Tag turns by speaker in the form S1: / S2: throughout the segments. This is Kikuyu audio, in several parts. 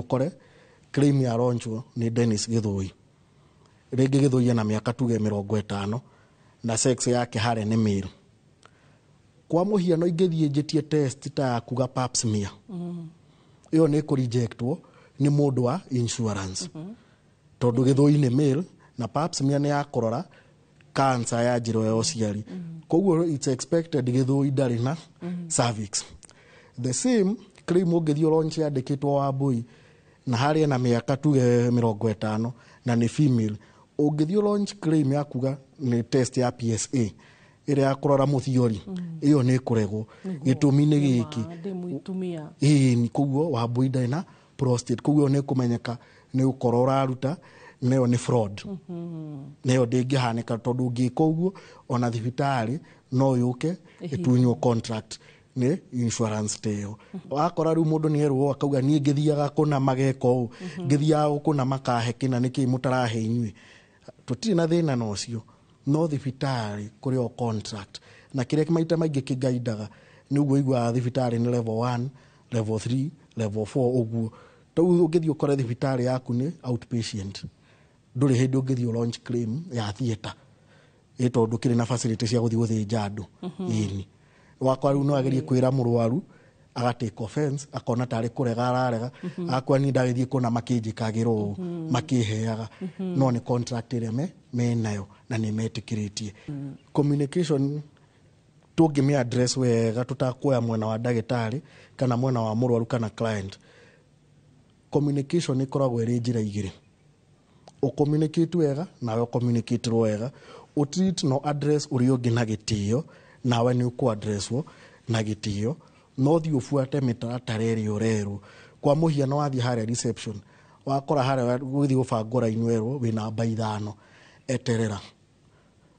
S1: Ũkore claim ya launchwo nĩ Dennis Gĩthũi, rĩngĩ Gĩthũi ena mĩaka tuge 50 na sex yake harĩa nĩ male. Kwa mũhiano, ingĩthiĩ njĩtie test ta ya kuga pap smear, ĩyo nĩ kũrejectwo nĩ mũndũ wa insurance tondũ Gĩthũi nĩ male na pap smear nĩ ya kũrora cancer ya njĩra ya ũciari. Koguo it's expected Gĩthũi ndarĩ na cervix. The same claim ũngĩthiĩ launch yandĩkĩtwo Wambui na harĩa na mĩaka tuge 50 na nĩ female, ũngĩthiĩ launch claim ya kuga nĩ test ya PSA ĩrĩa ya kũrora mũthiori, ĩyo nĩ ĩkũregwo. Gĩtũmi nĩ gĩkĩ:
S2: ndĩ mũtumia.
S1: Ĩĩ, koguo Wambui ndarĩ na prostate. Koguo nĩ kũmenyeka nĩ ũkorwo ũraruta nayo nĩ fraud, nayo ndĩngĩhanĩka tondũ ũngĩka ũguo ona thibitarĩ no yũke ĩtunywo contract nĩ insurance ta ĩyo. Wakora rĩu mũndũ nĩ erwo akauga, "Niĩ ngĩthiaga kũna mageka ũũ, ngĩthiaga kũna makahe kĩna, nĩkĩ mũtarahe inyuĩ?" Tũtirĩ na thĩna na ũcio, no thibitarĩ kũrĩ o contract na kĩrĩa maita maingĩ kĩngaindaga nĩ ũguo iguaga thibitarĩ nĩ level 1, level 3, level 4 ũguo. Rĩu ũngĩthiĩ ũkore thibitarĩ yaku nĩ outpatient, ndũrĩ hĩndĩ ũngĩthiĩ launch claim ya theatre ĩ tondũ kĩrĩ na facility cia gũthiĩ gũthĩnja andũ. Ĩni wakwa rĩu no agerie kwĩra mũrwaru agatake offense, akona tarĩ kũrega ararega, akwa niĩ ndagĩthiĩ kũna makĩnjĩkagĩra ũũ makĩheaga, no nĩ contract ĩrĩa menayo na nĩ metĩkĩrĩtie. Communication tũngĩmĩ address wega tũtakuoya mwena wa ndagĩtarĩ kana mwena wa mũrwaru kana client, communication ĩkoragwo ĩrĩ njĩra igĩrĩ: ũcommunicate wega nawe ũcommunicate wega, ũtreat no address ũrĩa ũngĩ na gĩtĩo nawe nĩ ũkũ-addresswo na gĩtĩo, no thiĩ ũbuate mĩtaratara ĩrĩa ũrerwo. Kwa mũhiano, wathiĩ harĩa reception, wakora harĩa gũthiĩ gũbangwo raini, werwo wĩ namba 5, eterera.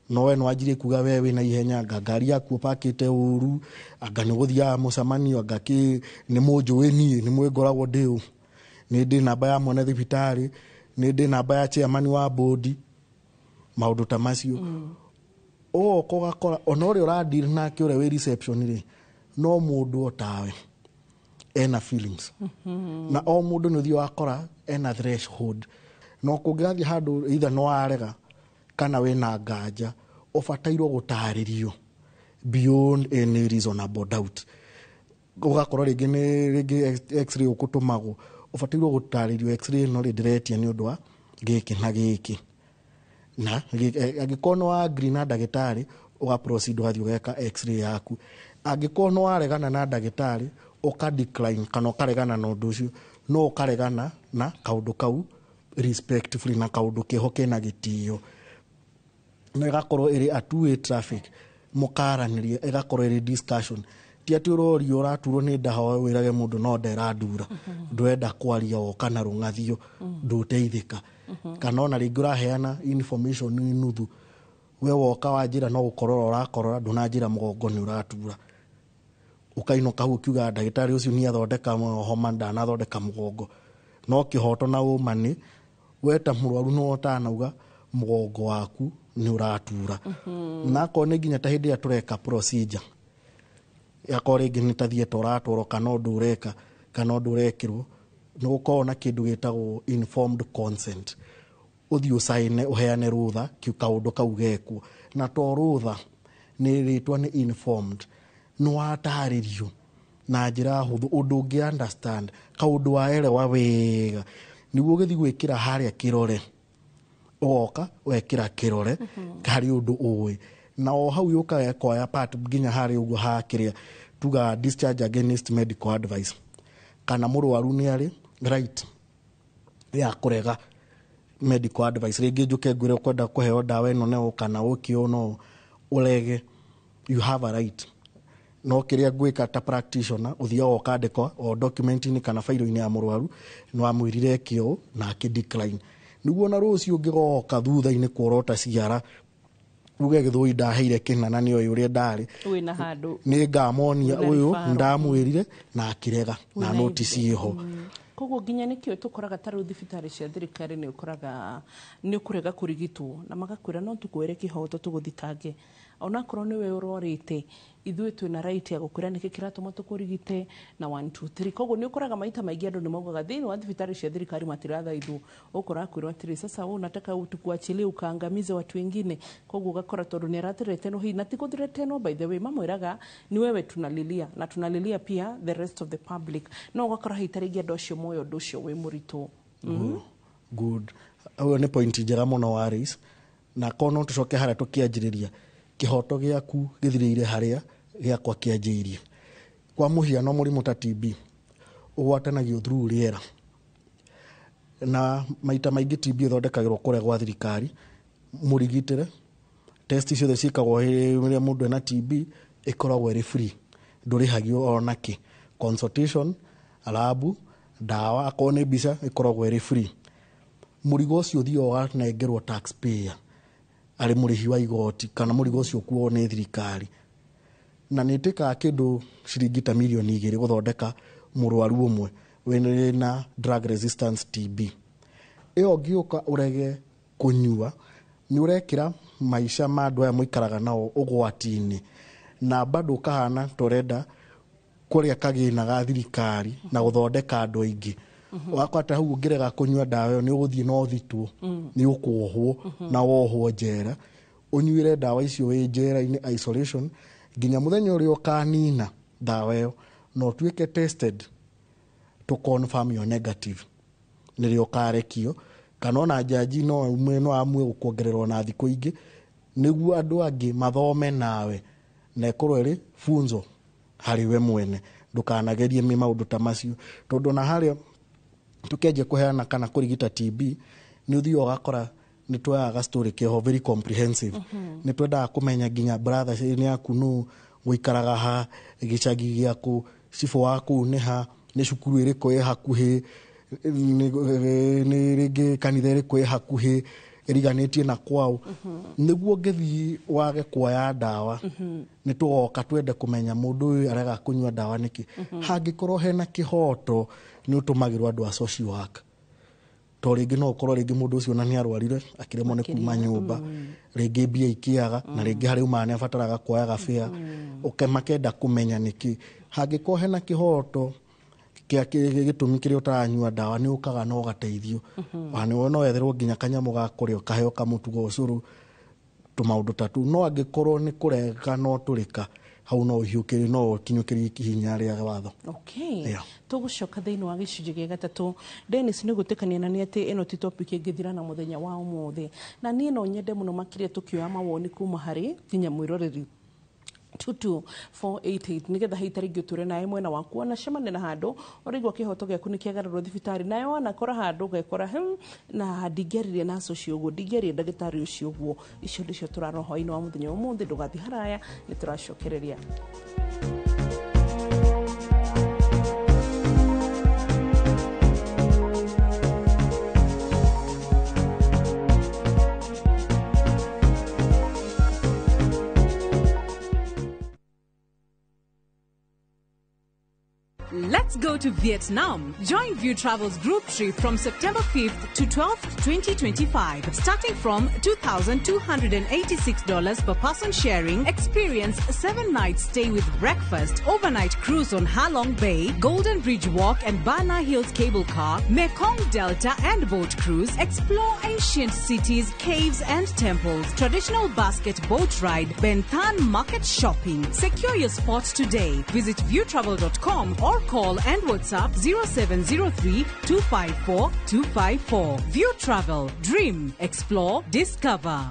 S1: No we nĩwanjirie kuga we wĩna ihenya, anga ngari yaku ũpakĩte ũru, anga nĩ gũthiaga mũcemanio, anga kĩ. Nĩ mũnjũĩ niĩ nĩ mwĩ ngoragwo ndĩ ũ, nĩ ndĩ namba ya mwene thibitarĩ, nĩ ndĩ namba ya chairman wa bodi, maũndũ ta macio. Ũgoka ũgakora ona ũrĩa ũradeal nake, ũrĩa wĩ reception rĩ, no mũndũ o tawe ena feelings, na o mũndũ nĩ ũthiĩ wakora ena threshold. No kũngĩgathiĩ handũ either no warega kana wĩna nganja, ũbatairwo gũtarĩrio beyond any reasonable doubt. Ũgakorwo rĩngĩ nĩ rĩngĩ x-ray ũkũtũmagwo, ũbatairwo gũtarĩrio x-ray ĩno rĩ ndĩretia nĩ ũndũ wa gĩkĩ na gĩkĩ, na angĩkorwo nĩ wa agree na ndagĩtarĩ, ũga proceed ũgathiĩ ũgeka x-ray yaku. Angĩkorwo nĩ waregana na ndagĩtarĩ, ũka decline kana ũkaregana na ũndũ ũcio, no ũkaregana na kaũndũ kau respectfully na kaũndũ keho kena gĩtĩo, na ĩgakorwo ĩrĩ a two way traffic, mũkaranĩria, ĩgakorwo ĩrĩ discussion. Ti atĩ ũrorio ũraturwo nĩ ndaho wĩrage mũndũ no nderandura, ndũrenda kwaria woka na rũng'athio, ndũteithĩka. Kana ona rĩngĩ ũraheana information nuthu, we woka wanjĩra no gũkorora ũrakorora, ndũnanjĩra mũgongo nĩ ũratura, ũkainũka hau ũkiuga ndagĩtarĩ ũcio nĩ athondeka homa, ndanathondeka mũgongo. No kĩhoto na ũma nĩ we ta mũrwaru nĩ ũtanauga mũgongo waku nĩ ũratura. Na akorwo nĩ nginya ta hĩndĩ ĩrĩa tũreka procedure, akorwo rĩngĩ nĩ ta theatre ũratwarwo kana ũndũ ũreka kana ũndũ ũrekĩrwo, nĩ gũkoragwo na kĩndũ gĩtagwo informed consent. Ũthiĩ ũcaine ũheane rũtha kaũndũ kau gekwo, na to rũtha, nĩ rĩtwa nĩ informed, nĩ watarĩrio na njĩra hũthũ ũndũ ũngĩ understand, kaũndũ waerewa wega nĩguo ũgĩthiĩ gwĩkĩra harĩa kĩrore, ũgoka wekĩra kĩrore harĩ ũndũ ũĩ, na o hau yũkaga ĩkoya part nginya harĩa ũguo hakĩrĩa tugaga discharge against medical advice, kana mũrwaru nĩ arĩ right ya kũrega medical advice. Rĩngĩ njũke ngwĩre ũkwenda kũheo ndawa ĩno no kana ũke ũũ, no ũrege, you have a right. No kĩrĩa ngwĩka ta practitioner, ũthiaga ũkandĩka o document-inĩ kana failo-inĩ ya mũrwaru nĩ wamwĩrire eke ũũ na akĩ decline, nĩguo ona rũciũ ũngĩgoka thutha-inĩ kworota ciara uge Gĩthũi ndaheire kĩna na nĩoĩ ũrĩa ndarĩ.
S2: Wĩna handũ.
S1: Nĩ ngamonia
S2: Wĩna
S1: ũyũ
S2: referral.
S1: Ndamwĩrire na akĩrega na
S2: Wĩna
S1: notice ĩho.
S2: Koguo nginya nĩkĩo tũkoraga ta rĩu thibitarĩ cia thirikari nĩ ũkoraga nĩ ũkũrega kũrigitwo na magakwĩra no tũkwĩre kĩhoto tũgũthitange. Onakorwo nĩwe ũrwarĩte, ithuĩ twĩna right ya gũkwĩra nĩkĩ kĩratũma tũkũrigite na 1 2 3. Koguo nĩ ũkoraga maita maingĩ andũ nĩ maugaga thĩinĩ wa thibitarĩ cia thirikari matirathaithwo. Ũkora akwĩrwo atĩrĩ, sasa wewe unataka tukuachilie ukaangamize watu wengine. Koguo ũgakora tondũ nĩ arathreatenwo hihi, na ti gũthreatenwo by the way, mamwĩraga ni wewe tunalilia na tunalilia pia the rest of the public. No ũgakora hihi ta rĩngĩ andũ acio moĩ ũndũ ũcio wĩ mũritũ.
S1: Good, ũyũ nĩ point njega mũno wa race, na korwo no tũcoke harĩa tũkĩanjĩrĩria, kĩhoto gĩaku gĩthirĩire harĩa gĩakwa kĩanjĩirie. Kwa mũhiano, mũrimũ ta TB ũgwatanagio through rĩera, na maita maingĩ TB ĩthondekagĩrwo kũrĩa gwa thirikari mũrigitĩre. Test ciothe ciĩkagwo rĩrĩa mũndũ ena TB ĩkoragwo ĩrĩ free, ndũrĩhagio ona kĩ. Consultation, lab, ndawa, akorwo nĩ mbica, ĩkoragwo ĩrĩ free. Mũrigo ũcio ũthiaga ũganengerwo taxpayer arĩ mũrĩhi wa igoti, kana mũrigo ũcio ũkuo nĩ thirikari, na nĩ ĩtĩkaga kĩndũ ciringi ta mirioni 2 gũthondeka mũrwaru ũmwe wĩna drug resistance TB. Ĩyo ũngĩũka ũrege kũnyua, nĩ ũrekĩra maica ma andũ aya mũikaraga nao ũgwati-inĩ, na bado ũkahana ta ũrenda kũrĩa kagĩna ga thirikari na gũthondeka andũ aingĩ. Wakwata hau ũngĩrega kũnyua ndawa ĩyo, nĩ ũgũthiĩ na ũthitwo, nĩ ũkuohwo, na wohwo njera, ũnyuĩre ndawa icio wĩ njera-inĩ isolation nginya mũthenya ũrĩa ũkanina ndawa ĩyo na ũtuĩke tested to confirm you're negative, nĩrĩo ũkarekio, kana ona jaji no aume no amue gũkuongererwo na thikũ ingĩ nĩguo andũ angĩ mathome nawe na ĩkorwo ĩrĩ funzo harĩ we mwene, ndũkanagerie maũndũ ta macio. Tondũ na harĩa tukĩanjia kũheana kana kũrigita TB, nĩ ũthiaga ũgakora nĩ tuoyaga story keho very comprehensive. Nĩ twendaga kũmenya nginya brother nĩ yaku nũ, gũikaraga ha, gĩcagi gĩaku, cibũ wa kũu nĩ ha, nĩ cukuru ĩrĩkũ ĩ hakuhĩ, nĩ rĩngĩ kanitha ĩrĩkũ ĩ hakuhĩ ĩriganĩtie na kwao, nĩguo ũngĩthiĩ wage kuoya ndawa, nĩ tũgoka twende kũmenya mũndũ ũyũ arega kũnyua ndawa nĩkĩ. Hangĩkorwo hena kĩhoto, nĩ ũtũmagĩrwo andũ a social work, to rĩngĩ no ũkorwo rĩngĩ mũndũ ũcio ona nĩ arwarire akĩremwo nĩ kuma nyũmba, rĩngĩ mbia ikĩaga, na rĩngĩ harĩ umaga nĩ abataraga kuoyaga bĩa ũke makenda kũmenya nĩkĩ. Hangĩkorwo hena kĩhoto kĩa gĩtũmi kĩrĩa ũtaranyua ndawa, nĩ ũkaga na ũgateithio. Ona no wetherwo nginya kanyamũ ga kũrĩa, ũkaheo kamũtu ga ũcũrũ, tũmaũndũ ta tũu. No angĩkorwo nĩ kũrega no tũrĩka hau, no ũhiũkĩrie, no ũkinyũkĩrie ikinya rĩa watho.
S2: Okay.
S1: Yeah.
S2: Tũgũcoka thĩinĩ wa gĩcunjĩ gĩa gatatũ. Dennis, nĩ gwĩtĩkania na nĩ atĩ ĩno ti topic ĩngĩthira na mũthenya wa ũmũthĩ, na niĩ no nyende mũno makĩria tũkĩoya mawoni kuma harĩ nginya mwĩroreri 22488, nigetha hihi tarĩngĩ ũtũre nawe mwena waku ona cemania na handũ ũraigua kĩhoto gĩaku nĩ kĩagararwo thibitarĩ, nawe wanakora handũ ũgekora, na ndingĩaririe na ũcio ũguo, ndingĩaririe ndagĩtarĩ ũcio ũguo." Icio nĩcio tũrarora hwaĩ-inĩ wa mũthenya wa ũmũthĩ. Ndũgathiĩ haraya, nĩ tũracokereria.
S3: Let's go to Vietnam. Join View Travel's group trip from September 5th to 12th, 2025. Starting from $2,286 per person sharing, experience 7 nights stay with breakfast, overnight cruise on Halong Bay, Golden Bridge Walk and Bana Hills Cable Car, Mekong Delta and boat cruise, explore ancient cities, caves and temples, traditional basket boat ride, Ben Thanh market shopping. Secure your spot today. Visit viewtravel.com or call and WhatsApp 0703 254 254. View Travel. Dream, explore, discover.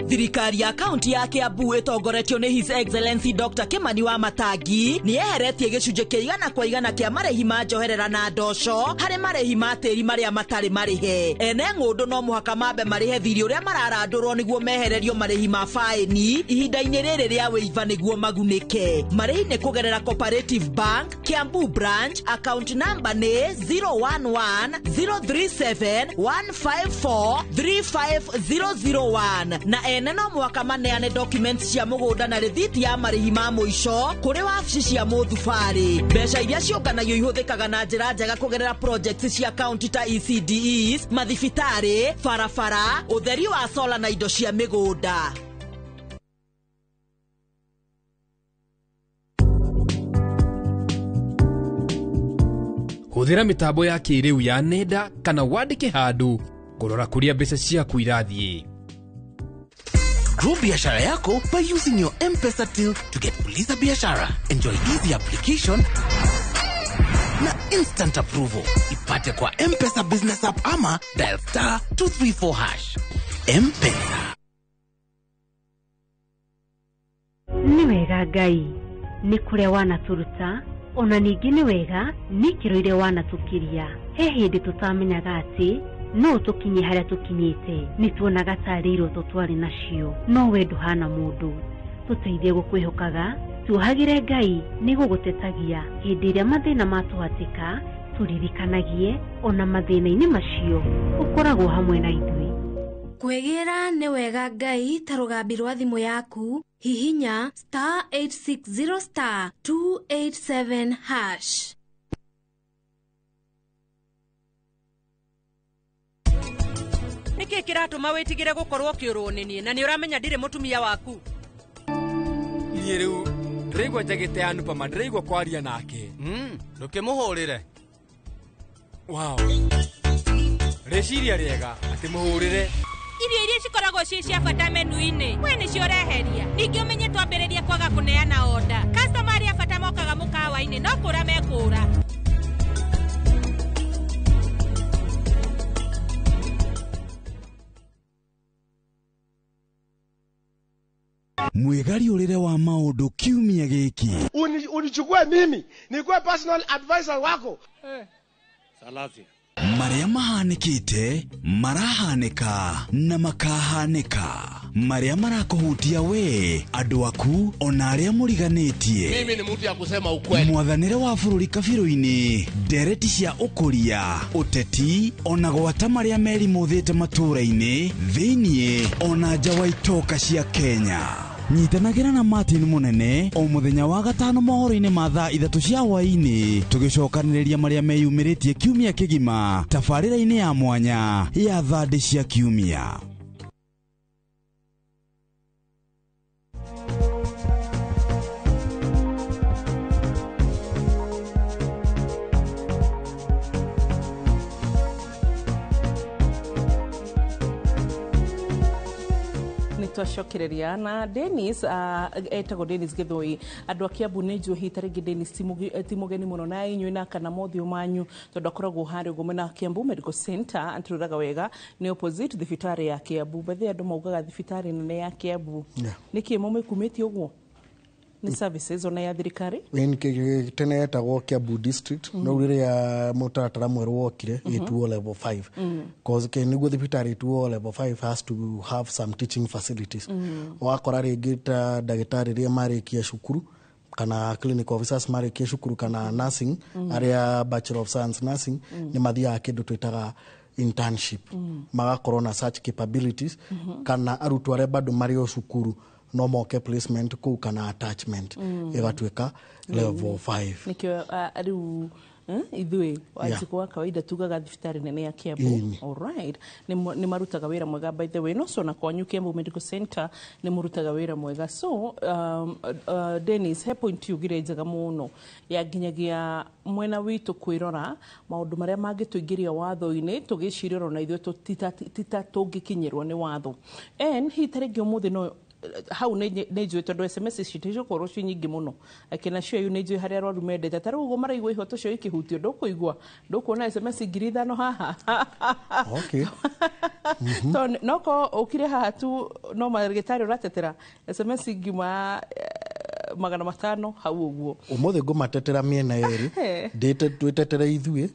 S4: Thirikari ya kaunti ya Kiambu ĩtongoretio nĩ His Excellency Dr. Kimani wa Matangi nĩ yeheretie gĩcunjĩ kĩa 100% kĩa marĩhi ma njoherera na ndoco harĩ marĩhi ma tĩri marĩa matarĩ marĩhe. Ene ng'ũndũ no mũhaka mambe marĩhe thirĩ ũrĩa mararandũrwo nĩguo mehererio marĩhi ma faĩni ihinda-inĩ rĩrĩ rĩa wĩiva nĩguo magunĩke. Marĩhi nĩ kũgerera Cooperative Bank Kiambu branch, account number nĩ 011 037 154 35001, na ene Ene no mũhaka maneane documents cia mũgũnda na rĩthiti ya marĩhi ma mũico kũrĩ wabici cia mũthubarĩ. Mbeca iria ciũnganagio ihũthĩkaga na njĩra njega kũgerera projects cia county ta ECDEs, mathibitarĩ, barabara, ũtheri wa sola na indo cia mĩgũnda.
S5: Hũthĩra mĩtambo ya kĩrĩu ya nenda kana wandĩke handũ kũrora kũrĩa mbeca ciaku irathiĩ.
S6: Grow biashara yako by using your M-Pesa till to get Fuliza Biashara. Enjoy easy application na instant approval. Ipate kwa M-Pesa Business App ama dial *234#. M-Pesa.
S7: Nĩ wega Ngai nĩ kũrĩa wanatũruta, ona ningĩ nĩ wega nĩ ikĩro iria wanatũkiria. He hĩndĩ tũtamenyaga atĩ no tũkinye harĩa tũkinyĩte, nĩ tuonaga tarĩ iroto twarĩ nacio, no we ndũhana mũndũ. Tũteithie gũkwĩhokaga, tuohagĩre Ngai nĩ gũgũtetagia hĩndĩ ĩrĩa mathĩna matũhatĩka, tũririkanagie ona mathĩna-inĩ macio ũkoragwo hamwe na ithuĩ.
S8: Kwĩgĩra nĩ wega Ngai ta rũgambi rwa thimũ yaku, hihinya *860*287#.
S9: Nĩkĩ kĩratũma wĩtigĩre gũkorwo ũkĩũrwo nĩ niĩ na nĩ ũramenya ndirĩ mũtumia waku?
S5: Niĩ rĩu ndĩraigua njagĩte ya Nupama, ndĩraigua kwaria nake.
S10: Ndũkĩmũhũrĩre.
S5: Wow. Rĩciria rĩega atĩ mũhũrĩre.
S9: Irio iria cikoragwo ciĩ cia bata menu-inĩ we nĩcio ũreheria. Ningĩ ũmenye twambĩrĩria kwaga kũneana order. Customer arĩa bata mokaga mũkawa-inĩ no kũra mekũra.
S11: Mwĩgariũrĩre wa maũndũ kiumia gĩkĩ.
S12: Unichukue mimi nikuwe personal advisor wako.
S11: Marĩa mahanĩkĩte, marahanĩka na makahanĩka. Marĩa marakũhutia we, andũ aku, ona arĩa mũriganĩtie.
S12: Mimi ni mtu ya kusema ukweli.
S11: Mwathanĩre wa bũrũri kabirũ-inĩ, ndereti cia ũkũria, ũteti, ona gwata marĩa merimũthĩte matũũra-inĩ, thĩiniĩ, ona nja wa itoka cia Kenya. Nyitanagĩra na Martin Mũnene o mũthenya wa gatano mohoro-inĩ ma thaa 3 cia hwaĩ-inĩ, tũgĩcokanĩrĩria marĩa meyumĩrĩtie kiumia kĩgima tabarĩra-inĩ ya mwanya ya thandĩ cia kiumia.
S2: Twacokereria na Dennis, etagwo Dennis Githui. Andũ a Kiambu nĩ njũĩ hihi ta rĩngĩ Dennis ti mũgeni mũno na inyuĩ na kana mothiũ manyu, tondũ akoragwo harĩa ũguo mwena wa Kiambu Medical Center, atũrũraga wega nĩ opposite thibitarĩ ya Kiambu. Bethe andũ maugaga thibitarĩ nene ya Kiambu. Nĩkĩ mũmĩkumĩtie ũguo? Nĩ services ona ya thirikari?
S1: Tene yetagwo Kiambu District, no rĩrĩa mũtaratara mwerũ wokire ĩtuo level 5. Cause nĩguo thibitarĩ ĩtuo level 5 has to have some teaching facilities. Wakora rĩngĩ ta ndagĩtarĩ rĩrĩa marĩkia cukuru kana clinic officers marĩkia cukuru kana nursing, arĩa Bachelor of Science Nursing, nĩ mathiaga kĩndũ twĩtaga internship. Magakorwo na such capabilities, kana arutwo arĩa bado marĩ o cukuru no moke placement kũu kana attachment ĩgatuĩka level 5.
S2: Nĩkĩo rĩu ithuĩ wanjikũ wa kawaida tugaga thibitarĩ nene ya Kiambu. All right. Nĩ marutaga wĩra mwega by the way. No so na kwanyu Kiambu Medical Center nĩ mũrutaga wĩra mwega. So Dennis, he point yugire njega mũno ya nginyagia mwena witũ kwĩrora maũndũ marĩa mangĩtũingĩria watho-inĩ tũgĩcirĩrwo na ithuĩ tita tũngĩkinyĩrwo nĩ watho. And hihi ta rĩngĩ ũmũthĩ no hau nĩ njũĩ tondũ SMS citicokorwo ci nyingĩ mũno akina cio yu nĩ njũĩ harĩa arwaru mendete ta rĩu ũguo maraigua ihoto cio ikĩhutio ndũkũigua ndũkuona SMS 5,000 haha.
S1: Okay.
S2: To no ko ũkire haha tu no marigitari ũratetera SMS ngiuma 500 hau ũguo.
S1: Ũmũthĩ ngũmatetera mĩena yerĩ, twĩtetere ithuĩ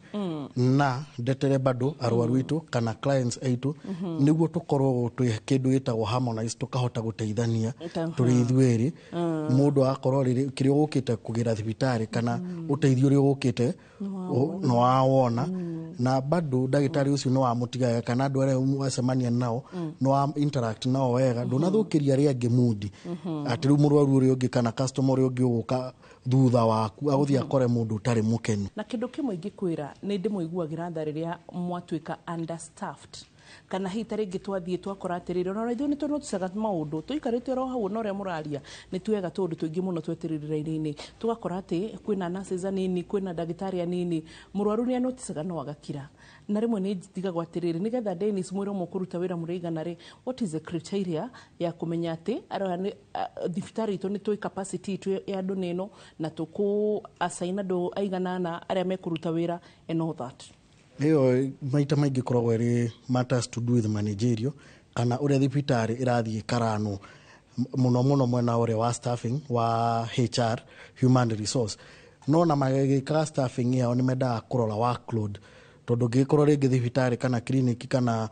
S1: na ndetere bado arwaru aitũ kana clients aitũ, nĩguo tũkorwo twĩ kĩndũ gĩtagwo harmonize, tũkahota gũteithania tũrĩ ithuĩ erĩ. Mũndũ agakorwo kĩrĩa ũgũkĩte kũgĩra thibitarĩ kana ũteithio ũrĩa ũgũkĩte nĩ wawona, Na bado ndagĩtarĩ ũcio nĩ wamũtigaga kana andũ arĩa wacemania nao nĩ wa interact nao wega, ndũnathũkĩria arĩa angĩ mundi, atĩ rĩu mũrwaru ũrĩa ũngĩ kana customer ũrĩa ũngĩ ũgũka thutha waku agũthiĩ akore mũndũ ũtarĩ mũkenu.
S2: Na kĩndũ kĩmwe ingĩkwĩra, nĩ ndĩmũiguagĩra tha rĩrĩa mwatuĩka understaffed, kana hihi ta rĩngĩ twathiĩ twakora atĩrĩrĩ, ona ithuĩ nĩ tũnoticaga maũndũ tũikarĩte oro hau, ona ũrĩa mũraria nĩ tuoyaga tũũndũ tũingĩ mũno tweterire raini-inĩ, tũgakora atĩ kwĩna nurses anini, kwĩna ndagĩtarĩ anini, mũrwaru nĩ anoticaga no agakira. Na rĩmwe nĩ ndigagwo atĩrĩrĩ, nĩgetha Dennis mwĩrwo mũkũruta wĩra mũrĩ igana rĩ, what is the criteria ya kũmenya atĩ arĩa nĩ thibitarĩ itũ nĩ tũĩ capacity itũ ya andũ nĩ ĩno, na tũkũ assign andũ aigana ana arĩa mekũruta wĩra and all that?
S1: Ĩyo maita maingĩ ĩkoragwo ĩrĩ matters to do with managerial kana ũrĩa thibitarĩ ĩrathiĩ ĩkaranwo, mũno mũno mwena ũrĩa wa staffing wa HR, human resource. No na magĩkaga staffing yao nĩ mendaga kũrora workload, tondũ ũngĩgĩkorwo rĩngĩ thibitarĩ kana clinic kana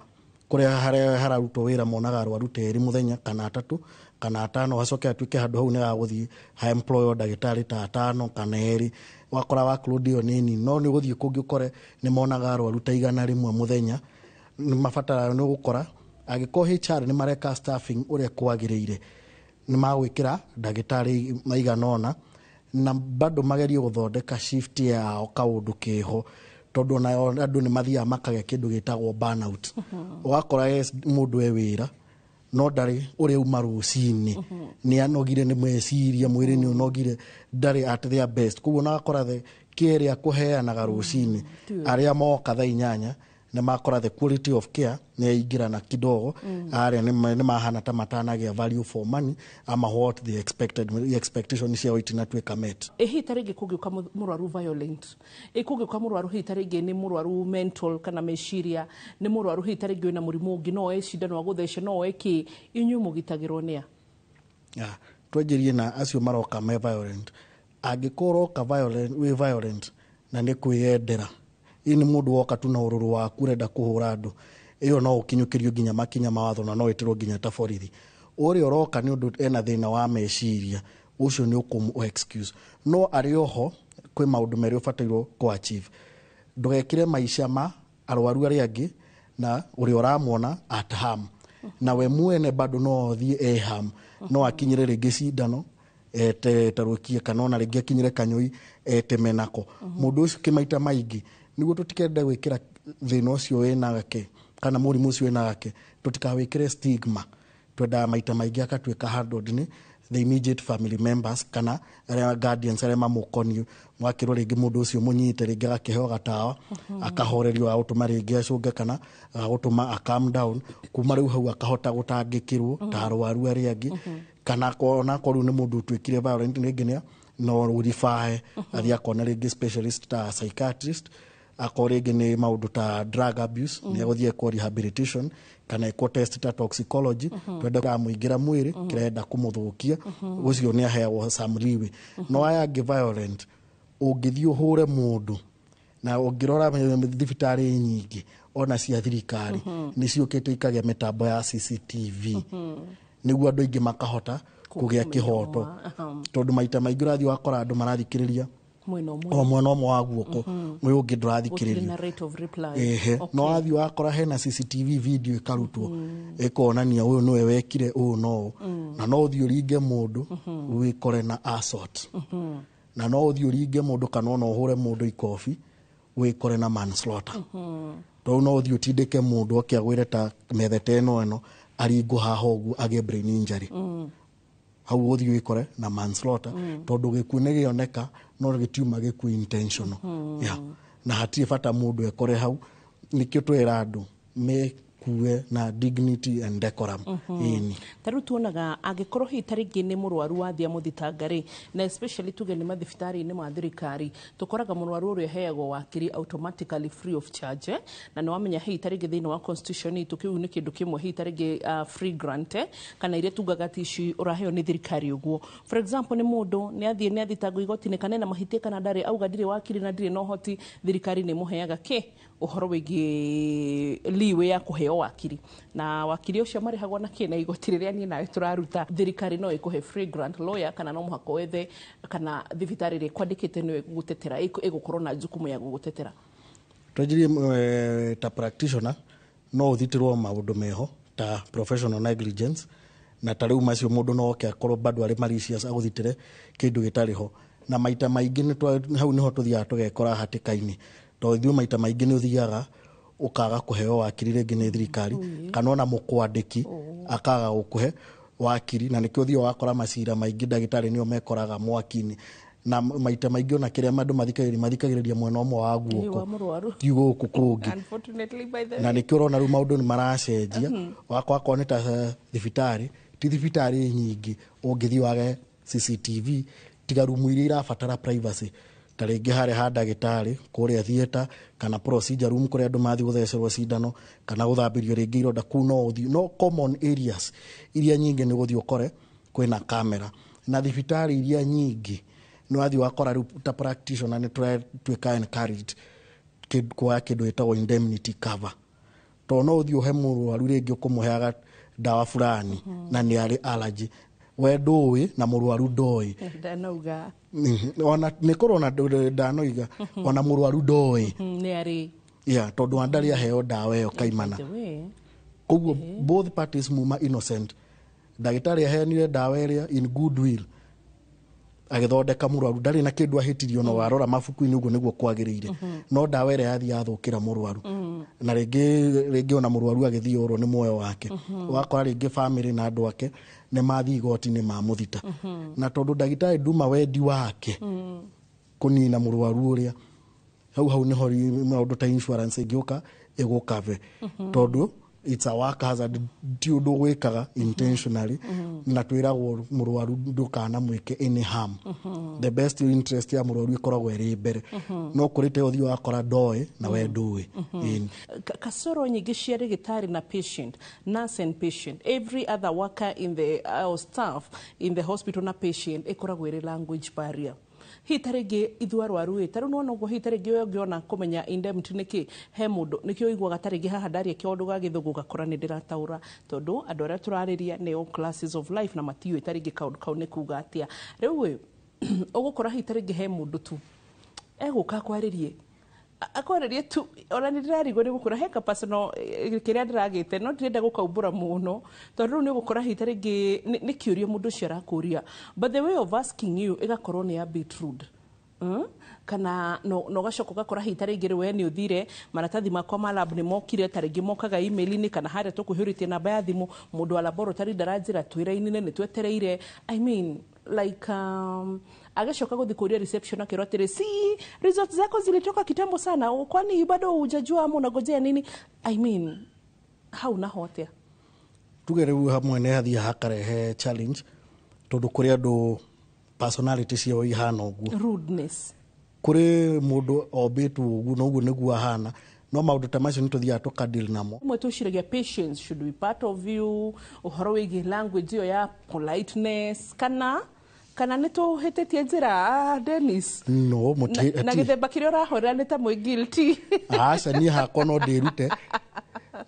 S1: kũrĩa harĩa hararutwo wĩra monaga arwaru ta erĩ mũthenya kana atatũ kana atano, hacoke atuĩke handũ hau nĩ gagũthiĩ ha employ ndagĩtarĩ ta atano kana erĩ, wakora workload ĩyo nĩ nini. No nĩ ũgũthiĩ kũngĩ ũkore nĩ monaga arwaru ta 100 mũthenya, nĩ mabataraga nĩ ũgũkora angĩkorwo HR nĩ mareka staffing ũrĩa kwagĩrĩire, nĩ magwĩkĩra ndagĩtarĩ maigana ũna, na bado magerie gũthondeka shift yao kaũndũ keho, tondũ onayo andũ nĩ mathiaga makagĩa kĩndũ gĩtagwo burnout. Ũgakora yes, mũndũ e wĩra no ndarĩ ũrĩa uma rũcinĩ nĩ anogire nĩ meciria, mwĩrĩ nĩ ũnogire, ndarĩ at their best. Koguo nagakora the care ĩrĩa kũheanaga rũcinĩ, arĩa moka thaa 8 nĩ makora the quality of care nĩ yaingĩrana kidogo, arĩa nĩ mahana ta matanagĩa value for money ama what they expected, expectation ciao itinatuĩka met.
S2: Ĩ hihi ta rĩngĩ kũngĩũka mũrwaru violent, ĩ kũngĩũka mũrwaru hihi ta rĩngĩ nĩ mũrwaru mental kana meciria, nĩ mũrwaru hihi ta rĩngĩ wĩna mũrimũ ũngĩ, no oe cindano agũthece, no oe kĩ, inyuĩ mũgitagĩrwo nĩa?
S1: Ah, twanjĩrie na acio maroka me violent. Angĩkorwo ũroka violent, wĩ violent na nĩ kwĩyendera, ĩ nĩ mũndũ woka tu na ũrũrũ waku ũrenda kũhũra andũ, ĩyo no ũkinyũkĩrio nginya makinya ma watho na no ĩtĩrwo nginya ta borithi. Ũrĩa ũroka nĩ ũndũ ena thĩna wa meciria, ũcio nĩ ũkũmũ excuse. No arĩ oho kwĩ maũndũ merĩ ũbatairwo kũ achieve: ndũgekĩre maica ma arwaru arĩa angĩ na ũrĩa ũramwona at harm, na we mwene bado no athiĩ e harm, no akinyĩre rĩngĩ cindano etetarũkie, kana ona rĩngĩ akinyĩre kanyũi eteme nako mũndũ ũcio. Kĩmaita maingĩ nĩguo tũtikende gwĩkĩra thĩna ũcio wĩnake kana mũrimũ ũcio wĩnake, tũtikawĩkĩre stigma, twendaga maita maingĩ akatuĩka handled nĩ the immediate family members kana arĩa guardians arĩa mamũkoniĩ. Mwakĩrwo rĩngĩ mũndũ ũcio mũnyite, rĩngĩ agakĩheo gatawa, akahorerio, agũtũma rĩngĩ acũnge kana agũtũma a calm down, kuma rĩu hau akahota gũtangĩkĩrwo ta arwaru arĩa angĩ. Kana onakorwo rĩu nĩ mũndũ ũtuĩkire violent rĩngĩ nĩ no ũribae athiĩ akona rĩngĩ specialist ta psychiatrist, akorwo rĩngĩ nĩ maũndũ ta drug abuse, nĩ agũthiĩ ekwo rehabilitation kana ekwo test ta toxicology, twende kamũingĩra mwĩrĩ kĩrenda kũmũthũkia, ũcio nĩ aheagwo some leeway. No aya angĩ violent, ũngĩthiĩ ũhũre mũndũ, na ũngĩrora thibitarĩ nyingĩ ona cia thirikari nĩ ciũkĩte ikagĩa mĩtambo ya CCTV nĩguo andũ aingĩ makahota kũgĩa kĩhoto, tondũ maita maingĩ ũrathiĩ wakora andũ marathikĩrĩria
S2: mwena ũmwe,
S1: o mwena ũmwe wa guoko, ũyũ ũngĩ
S2: gũtirĩ
S1: ndũrathikĩrĩrio.
S2: Na rate of reply.
S1: Ehe, no wathiĩ wakora hena CCTV video ĩkarutwo ĩkonania ũyũ nĩwe wekire ũũ no ũũ, na no ũthiĩ ũringe mũndũ wĩkore na assault, na no ũthiĩ ũringe mũndũ kana ona ũhũre mũndũ ikobi wĩkore na manslaughter, tondũ no ũthiĩ ũtindĩke mũndũ oke agwĩre ta methete ĩno ĩno aringwo haha ũguo agĩe brain injury, hau ũthiĩ wĩkore na manslaughter, tondũ gĩkuũ nĩ gĩoneka no gĩtiuma gĩkuũ intentional. Yeah. Na hatirĩ bata mũndũ ekore hau, nĩkĩo twĩra andũ mekue na dignity and decorum. Ĩni.
S2: Ta rĩu tuonaga angĩkorwo hihi ta rĩngĩ nĩ mũrwaru wathiĩ amũthitanga rĩ, na especially tuge nĩ mathibitarĩ-inĩ ma thirikari, tũkoraga mũrwaru ũrĩa ũheagwo wakiri automatically free of charge, eh? Na nĩ wamenya hihi ta rĩngĩ thĩinĩ wa constitution itũ kĩu nĩ kĩndũ kĩmwe hihi ta rĩngĩ free grant, eh? Kana iria tugaga ti ici ũraheo nĩ thirikari ũguo. For example, nĩ mũndũ nĩ athiĩ nĩ athitangwo igoti-inĩ, kana ena mahĩtia kana ndarĩ, auga ndirĩ wakiri na ndirĩ na ũhoti, thirikari nĩ ĩmũheaga kĩ ũhoro wĩgiĩ leeway ya kũheo wakiri, na wakiri ũcio marĩhagwo na kĩ? Na igoti rĩrĩa niĩ nawe tũraruta. Thirikari no ĩkũhe free grant lawyer, kana no mũhaka wethe, kana thibitarĩ ĩrĩa ĩkwandĩkĩte nĩyo ĩgũgũtetera, ĩgũkorwo na jukumu ya gũgũtetera?
S1: Twanjirie ta practitioner no ũthitĩrwo maũndũ meho ta professional negligence, na ta rĩu macio mũndũ no oke akorwo bado arĩ malicious agũthitĩre kĩndũ gĩtarĩ ho. Na maita maingĩ hau nĩho tũthiaga tũgekora hatĩka-inĩ, tondũ ithuĩ maita maingĩ nĩ ũthiaga ũkaga kũheo wakiri rĩngĩ nĩ thirikari, kana ona mũkwandĩki akaga gũkũhe wakiri, na nĩkĩo ũthiaga wakora macira maingĩ ndagĩtarĩ nĩo mekoraga mwaki-inĩ. Na maita maingĩ ona kĩrĩa andũ mathikagĩrĩria mwena ũmwe wa guoko ti gũkũ kũngĩ. Na nĩkĩo ũrona rĩu maũndũ nĩ maracenjia. Wakwa nĩ ta thibitarĩ, ti thibitarĩ nyingĩ ũngĩthiĩ wage CCTV, tiga rumu iria irabatara privacy, ta rĩngĩ harĩa ha ndagĩtarĩ kũrĩa theatre, kana procedure room kũrĩa andũ mathiĩ gũthecerwo cindano kana gũthambĩrio rĩngĩ ironda, kũu no ũthiĩ. No common areas iria nyingĩ nĩ ũgũthiĩ ũkore kwĩna kamera. Na thibitarĩ iria nyingĩ nĩ wathiĩ wakora rĩu ta practitioner nĩ tũratuĩka encouraged kuoya kĩndũ gĩtagwo indemnity cover, tondũ no ũthiĩ ũhe mũrwaru rĩngĩ ũkũmũheaga ndawa fulani na nĩ arĩ allergy, we ndũĩ na mũrwaru ndoĩ,
S2: ndanauga
S1: ona nĩ korwo na ndanoiga ona mũrwaru ndoĩ
S2: nĩ arĩ,
S1: yeah, tondũ wa ndarĩ aheo ndawa ĩyo kaimana. Koguo both parties muma innocent. Ndagĩtarĩ aheanire ndawa ĩrĩa in good will, agĩthondeka mũrwaru, ndarĩ na kĩndũ ahĩtirio, no warora mabuku-inĩ ũguo nĩguo kwagĩrĩire, no ndawa ĩrĩa yathiĩ yathũkĩra mũrwaru, na rĩngĩ ona mũrwaru agĩthiĩ orwo nĩ muoyo wake. Wakora rĩngĩ family na andũ ake nĩ mathiĩ igoti-inĩ mamũthita, na tondũ ndagĩtarĩ nduma wendi wake kũnina mũrwaru ũrĩa, hau nĩho maũndũ ta insurance ĩngĩũka ĩgũkave, tondũ it's a work hazard, ti ũndũ gwĩkaga intentionally, na twĩragwo mũrwaru ndũkanamwĩke any harm. The best interest ya mũrwaru ĩkoragwo ĩrĩ mbere, no kũrĩ te ũthiĩ wakora ndoĩ na we ndũĩ.
S2: Kasoro nyingĩ cia ndagĩtarĩ na patient, nurse and patient, every other worker in the staff in the hospital na patient ĩkoragwo ĩrĩ language barrier. Hihi ta rĩngĩ ithuĩ arwaru ĩ, ta rĩu nĩwona ũguo, hihi ta rĩngĩ we ũngĩona kũmenya indemnity nĩkĩ he mũndũ, nĩkĩo ũiguaga ta rĩngĩ haha ndaria kĩũndũ ga gĩthũngũ ũgakora nĩ ndĩrataũra, tondũ andũ arĩa tũrarĩria nĩ all classes of life na matiũĩ ta rĩngĩ kaũndũ kau nĩ kuga atĩa. Rĩu ĩ, ũgũkora hihi ta rĩngĩ he mũndũ tu egũka akwarĩrie akwarĩrie tu, ona nĩ ndĩrarigwo nĩ gũkora he ka personal kĩrĩa ndĩragĩte, no ndirenda gũkaumbũra mũno, tondũ rĩu nĩ ũgũkora hihi ta rĩngĩ nĩ kĩũria mũndũ ũcio arakũria, but the way of asking you ĩgakorwo nĩ a bit rude. Kana no ũgacoka ũgakora hihi ta rĩngĩ rĩu we nĩ ũthire, maratathi makwa ma lab nĩ mokire, ta rĩngĩ mokaga email-inĩ kana harĩa tũkũihũrĩtie namba ya thimũ, mũndũ wa laboratory ndaranjĩra twĩra-inĩ nĩ twetereire. I mean like agacoka gũthiĩ kũria reception akĩrwo atĩrĩ, si results zako zilitoka kitambo sana, kwani bado hujajua ama unagojea nini? I mean hau naho atĩa?
S1: Tuge rĩu hamwe nĩ hathiaga hakarehe challenge, tondũ kũrĩ andũ personality ciao ihana ũguo,
S2: rudeness,
S1: kũrĩ mũndũ ombĩtwo ũguo na ũguo nĩguo ahana, no maũndũ ta macio nĩ tũthiaga tũkadeal namo.
S2: Rĩmwe twĩciragia patience should be part of you, ũhoro wĩgiĩ language ĩyo ya politeness, kana nĩ tũhĩtĩtie njĩra, Dennis?
S1: No,
S2: na gĩthemba kĩrĩa ũrahũrĩra nĩ ta mwĩ guilty.
S1: Aca, niĩ hakwa no ndĩrute,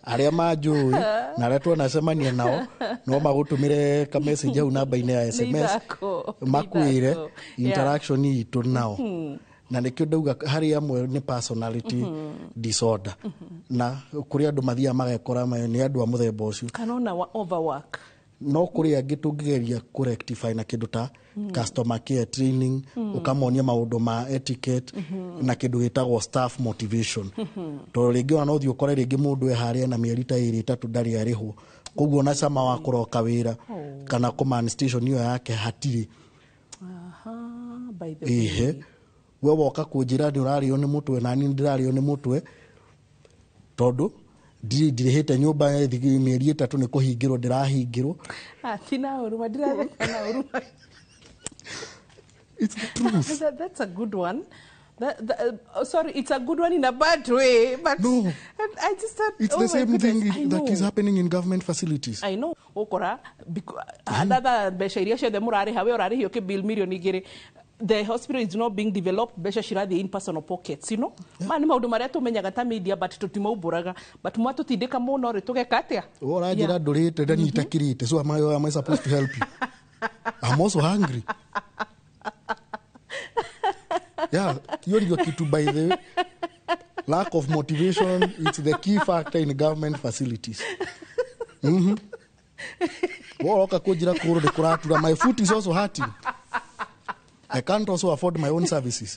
S1: arĩa manjũĩ na arĩa twanacemania nao no magũtũmĩre ka message hau namba-inĩ ya SMS makwĩre interaction itũ nao. Na nĩkĩo ndauga harĩ amwe nĩ personality disorder, na kũrĩ andũ mathiaga magekora nĩ andũ a mũthemba ũcio,
S2: kana ona overwork.
S1: No kũrĩ angĩ tũngĩgeria kũrectify na kĩndũ ta customer care training, ũkamonia maũndũ ma etiquette na kĩndũ gĩtagwo staff motivation, tondũ rĩngĩ ona no ũthiĩ ũkore rĩngĩ mũndũ e harĩa na mĩeri ta ĩrĩ ĩtatũ ndarĩ arĩhwo, koguo ona cama wa kũroka wĩra kana command station ĩyo yake hatirĩ.
S2: By the way,
S1: we woka kũnjĩra nĩ ũrarĩo nĩ mũtwe na niĩ ndĩrarĩo nĩ mũtwe, tondũ ndirĩhĩte nyũmba mĩeri ĩtatũ nĩ kũhingĩrwo ndĩrahingĩrwo.
S2: Tina huruma, ndiratheka na huruma.
S1: It's the truth.
S2: That's a good one. Sorry, it's a good one in a bad way, but
S1: no,
S2: I just thought,
S1: it's the same thing that is happening in government facilities.
S2: I know. Ukora another mbeca iria ciothe mũrarĩha, we ũrarĩhio kĩ bill milioni igĩrĩ, the hospital is not being developed, mbeca cirathiĩ in personal pockets, you know. Ma nĩ maũndũ marĩa tũmenyaga ta media, but tũtimaumbũraga, but mwatũtindĩka mũno rĩ, tũgeka atĩa?
S1: Ũranjĩra ndũrĩte na nitakirĩte, so am I supposed to help you? I'm also hungry. Yeah, hiyo ndio kitu by the way. Lack of motivation, it's the key factor in government facilities. Woroka kũnjĩra kũgũrũ nĩ kũratura. My foot is also hurting. I can't also afford my own services.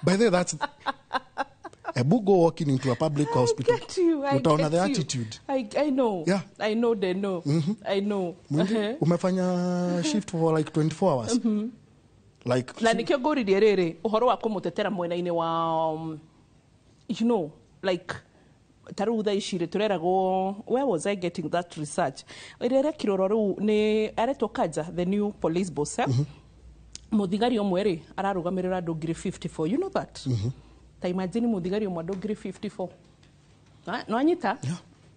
S1: By the way, that's a book go walking into a public hospital.
S2: I get you, I
S1: Utaona
S2: get
S1: the
S2: you.
S1: attitude.
S2: I know.
S1: Yeah.
S2: I know they know. I know.
S1: Mwingine, umefanya shift for like 24 hours. Like
S2: Na nikio ngũririe rĩrĩ ũhoro wa kũmũtetera mwena-inĩ wa you know, like ta rĩu thaa ici rĩ tũreragwo, where was I getting that research ĩrĩa ĩrekirwo ro rĩu nĩ aretwo Kanja, the new police boss, eh? Mũthigari ũmwe rĩ ararũgamĩrĩra andũ 54,000, you know that? Ta imagine mũthigari ũmwe andũ 54,000. No anyita.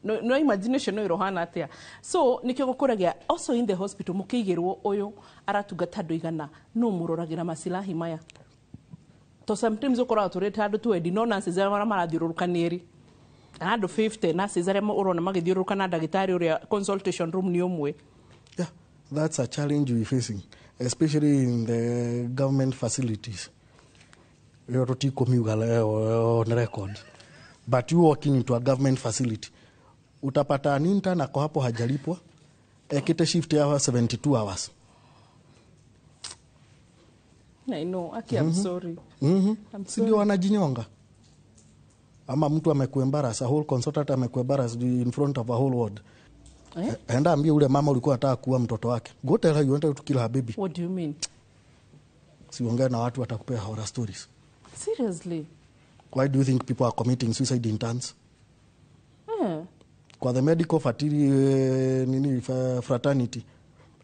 S2: No, no imagination no irohana atia. So nikio gukuragia also in the hospital mukigirwo uyu aratungata andu igana no muroragira masilahi maya to sometimes ukoraga turete andu twendi no nurses aria marathiũrũrũka nĩ erĩ kana andũ 50 nurses aria ũrona magĩthiũrũrũka na ndagĩtarĩ ũrĩa consultation room nĩ ũmwe.
S1: Yeah, that's a challenge we're facing, especially in the government facilities. Ĩyo tũtikũmiuga leo on record. But you walking into a government facility, utapata an intern ako hapo hajalipwa, ekite shift ya 72 hours.
S2: I know, Aki, I'm sorry. I'm
S1: Si ndio wanajinyonga? Ama mtu amekuembarrass, a whole consultant amekuembarrass in front of a whole ward.
S2: Eh?
S1: Enda ambie ule mama ulikuwa unataka kuua mtoto wake. Go tell her you wanted to kill her baby.
S2: What do you mean?
S1: Siongee na watu watakupea horror stories.
S2: Seriously?
S1: Why do you think people are committing suicide in terms?
S2: Eh.
S1: Kwa the medical nini, fraternity,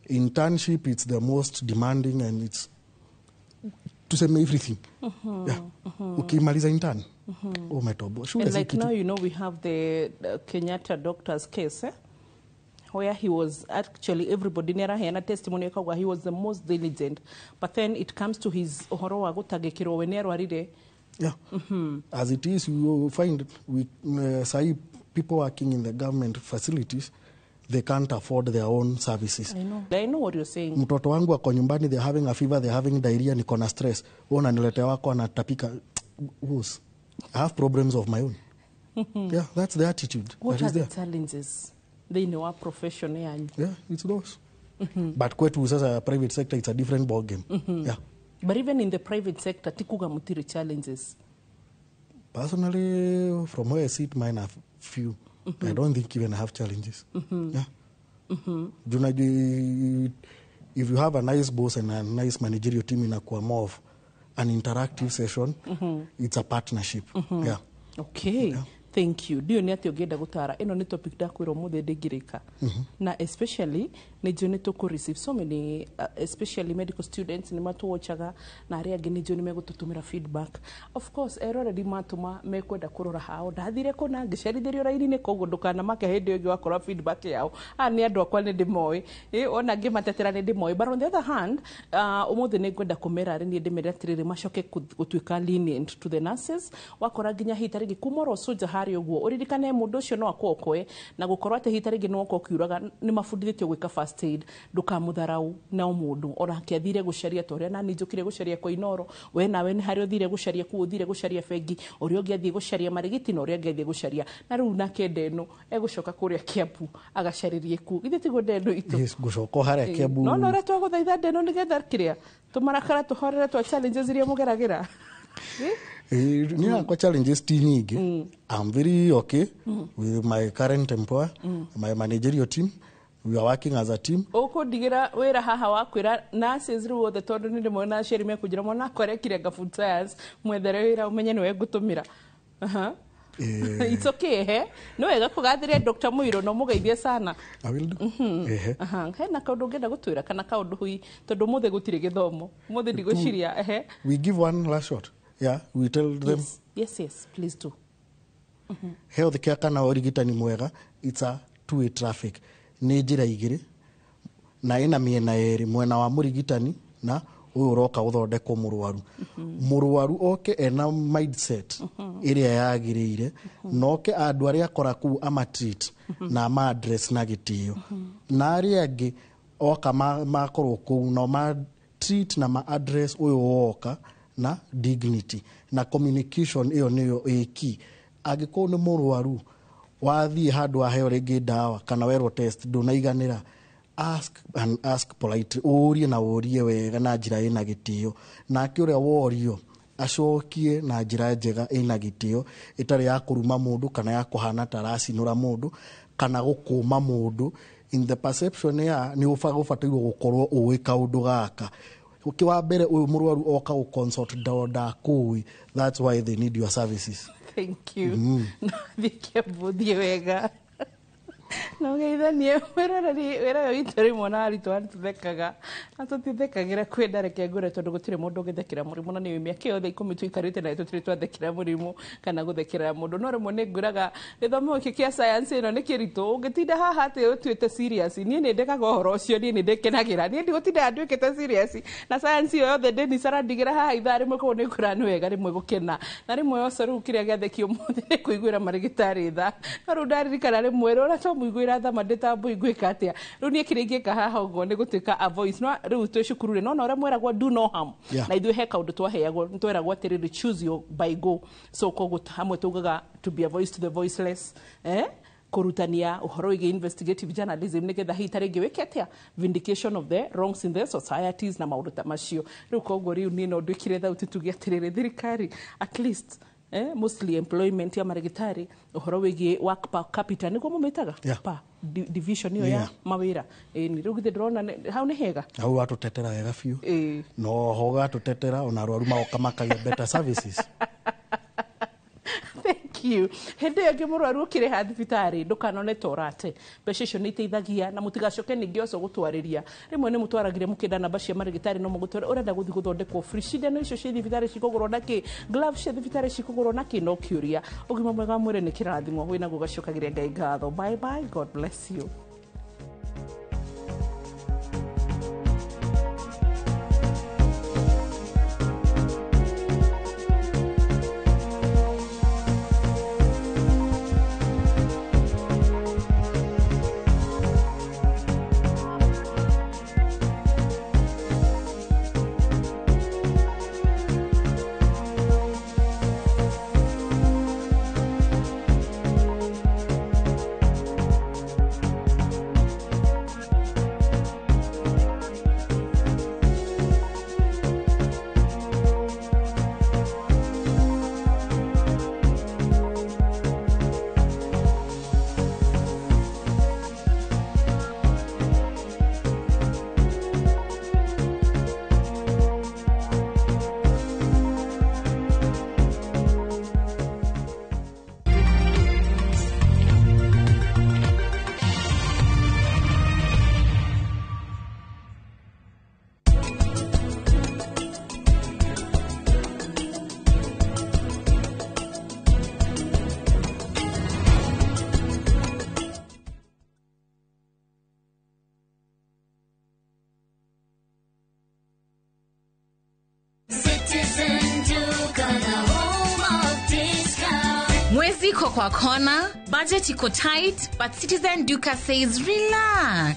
S1: internship it's the most demanding and it's tuseme everything. Yeah. Ukimaliza intern, umetoboa. Shule
S2: And
S1: si
S2: like
S1: kitu.
S2: now, you know, we have the Kenyatta doctor's case, eh? Where he was actually, everybody nĩaraheana testimony akauga he was the most diligent, but then it comes to his ũhoro wa gũtangĩkĩrwo we nĩarwarire.
S1: Yeah. As it is, you will find we sahi people working in the government facilities, they can't afford their own services.
S2: I know. I know what you're saying.
S1: Mtoto wangu ako nyumbani, they're having a fever, they're having diarrhea, niko na stress. Wewe unaniletea wako anatapika. Who's? I have problems of my own. Yeah, that's the attitude
S2: What
S1: that
S2: are
S1: is
S2: the
S1: there.
S2: challenges thĩinĩ wa profession yanyu?
S1: Yeah, it's those. But kwetu sasa private sector, it's a different ball game. Yeah.
S2: But even in the private sector ti kuga mũtirĩ challenges.
S1: Personally, from where I sit, mine are few. I don't think even I have challenges. Yeah. Do you know, if you have a nice boss and a nice managerial team inakuwa more of an interactive session, it's a partnership. Yeah.
S2: Okay. Thank you. Ndiũ nĩ atĩ ũngĩenda gũtara ĩno nĩ topic ndakwĩra ũmũthĩ ndĩngĩrĩka na especially nĩ njũĩ nĩ tũkũ receive so many especially medical students nĩ matũwatchaga na arĩa angĩ nĩ njũĩ nĩ megũtũtũmĩra feedback. Of course eroreri matũma mekwenda kũrora hao ndathire kũna ngĩcerithĩrio raini-inĩ koguo ndũkanamake hĩndĩ ĩyo ĩngĩ wakora feedback yao. Aya nĩ andũ akwa nĩ ndĩmoĩ. Ona ngĩmatetera nĩ ndĩmoĩ, but on the other hand, ũmũthĩ nĩ ngwenda kũmera arĩ niĩ ndĩmere atĩrĩrĩ macoke gũtuĩka lenient to the nurses. Wakora nginya hita rĩngĩ kuma oro soja harĩa ũguo ũririkane mũndũ ũcio no akũokoe na gũkorwo atĩ hita rĩngĩ no oka ũkiuraga nĩ mabundithĩtio gwĩka first aid ndũkamũtharau na mũndũ onake athire gũcaria ta ũrĩa nani njũkire gũcaria kwa Inoro, we nawe nĩ harĩa ũthire gũcaria kũu ũthire gũcaria bengi ũrĩa ũngĩ athiĩ gũcaria marigiti na ũrĩa ũngĩ athiĩ gũcaria na rĩu nake Ndeno egũcoka kũrĩa Kiambu agacarĩrie kuo githĩ tiguo Ndeno itũ?
S1: Yes, ngũcoka o harĩa Kiambu.
S2: No no ũrĩa twagũthaitha Ndeno nĩgetha kĩrĩa tũmarakara tũhorere twa challenges iria mũgeragĩra.
S1: Ni yakwa challenges ti nyingĩ. I'm very okay with my current employer, my managerial team. We are working as a team.
S2: Ũkũndigĩra wĩra haha wa kwĩra nurses rĩu othe tondũ nĩ ndĩmwe na aciari mekũnjĩra mwana akwa arekire nga food science mwethere wĩra ũmenye nĩwe ngũtũmĩra. Aha. It's okay, he nĩ wega kũgathĩria Dr. Muiro no mũgeithie sana.
S1: I will do. Ehe.
S2: Aha, hena kaũndũ ũngĩenda gũtwĩra kana kaũndũ hui tondũ ũmũthĩ gũtirĩ gĩthomo ũmũthĩ ndigwĩciria ehe.
S1: We give one last shot. Yeah, we tell them.
S2: Yes, yes, yes, please do.
S1: Health care kana ũrigitani mwega, it's a two-way traffic. Nĩ njĩra igĩrĩ na ĩna mĩena ĩrĩ, mwena wa mũrigitani na ũyũ ũroka gũthondekwo mũrwaru. Mũrwaru oke ena mindset ĩrĩa yagĩrĩire na oke andũ arĩa akora kũu ama treat na ama address na gĩtĩo na arĩa angĩ oka makorwo kũu no ma treat na ma address ũyũ woka na dignity na communication ĩyo nĩyo ĩ key. Angĩkorwo nĩ mũrwaru wathiĩ handũ waheo rĩngĩ ndawa kana werwo test ndũnaiganĩra, ask and ask politely, ũrie na ũrie wega na njĩra ĩna gĩtĩo, nake ũrĩa worio acokie na njĩra njega ĩna gĩtĩo, ĩtarĩ ya kũruma mũndũ kana ya kũhana ta aracinũra mũndũ kana gũkũma mũndũ in the perception ya nĩ ũbatairwo gũkorwo ũĩ kaũndũ gaka. Ũkĩ wa mbere ũyũ mũrwaru oka gũ consult ndakũĩ, that's why they need your services.
S2: Thank you. Na thiĩ Kiambu, thiĩ wega na ũgeithanie wĩroreri wĩra ũyũ witũ. Rĩmwe na arutwo tũthekaga na tũtithekagĩra kwenda, reke ngwĩre, tondũ gũtirĩ mũndũ ũngĩthekera mũrimũ, na nĩ mĩaka yothe 10 tũikarĩte naye tũtirĩ twathekera mũrimũ kana gũthekera mũndũ. No rĩmwe nĩ ngwĩraga gĩthomo gĩkĩ kĩa science ĩno nĩ kĩritũ, ũngĩtinda haha atĩ ũtuĩte serious. Niĩ nĩ ndekaga ũhoro ũcio, niĩ nĩ ndĩkenagĩra, niĩ ndigũtinda nduĩkĩte serious na science ĩyo yothe. Dennis arandigĩra haha ithaa rĩmwe, koguo nĩ ngwĩra nĩ wega rĩmwe gũkena na rĩmwe oco. Rĩu kĩrĩa gĩathekio ũmũthĩ nĩ kũiguĩra marĩgĩtarĩ tha, no rĩu ndaririkana rĩmwe rũrĩa twamũiguĩra tha mandĩtambũ ingwĩka atĩa. Rĩu niĩ kĩrĩa ingĩka haha ũguo nĩ gũtuĩka a voice. No rĩu twĩ cukuru rĩ, no na ũrĩa mweragwo do no harm. Na ithuĩ he kaũndũ twaheagwo, nĩ tweragwo atĩrĩrĩ, choose your by go. So koguo hamwe tugaga to be a voice to the voiceless, kũrutania ũhoro wĩgiĩ investigative journalism, nĩgetha hihi ta rĩngĩ wĩke atĩa vindication of the wrongs in the societies na maũndũ ta macio. Rĩu koguo rĩu niĩ no nduĩkire thauti tuge atĩrĩrĩ, thirikari at least, mostly employment ya marĩgĩtarĩ, ũhoro wĩgiĩ work per capita nĩguo mũmĩtaga pa division ĩyo ya mawĩra. Ĩni rĩu githĩ ndĩrona hau nĩ hega.
S1: Hau watũtetera wega biũ. No ho gatũtetera ona arwaru magoka makagĩa better services.
S2: Thank you. Hĩndĩ ĩyo ĩngĩ mũrwaru ũkĩrĩha thibitarĩ, ndũkanone ta ũrate mbeca icio, nĩ iteithagia, na mũtigacoke ningĩ oco gũtwarĩria. Rĩmwe nĩ mũtwaragire mũkĩenda namba cia marĩgĩtarĩ, no mũgũtwara ũrenda gũthiĩ gũthondekwo free. Cindano icio cia thibitarĩ cikũgũrwo na kĩ? Gloves cia thibitarĩ cikũgũrwo na kĩ? No kĩũria. Ũgima mwega wa mwĩrĩ nĩ kĩrathimo, wĩnaguo gacokagĩria Ngai ngatho. Bye bye, God bless you.
S13: Citizen Duka, the home of discount.
S14: Mwezi iko kwa kona, budget iko tight, but Citizen Duka says relax.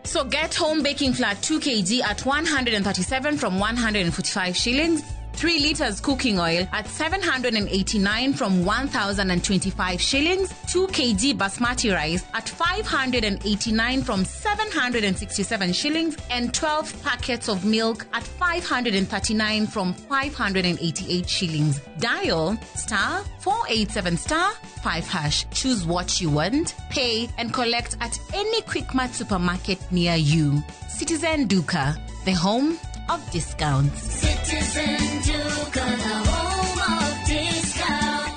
S14: So get home baking flour 2 kg at 137 from 145 shillings, 3 liters cooking oil at 789 from 1,025 shillings, 2 kg basmati rice at 589 from 767 shillings, and 12 packets of milk at 539 from 588 shillings. Dial star 487 star 5 hash. Choose what you want, pay, and collect at any Quickmart supermarket near you. Citizen Duka, the home of discounts.
S13: Citizen Duka, the home of discount.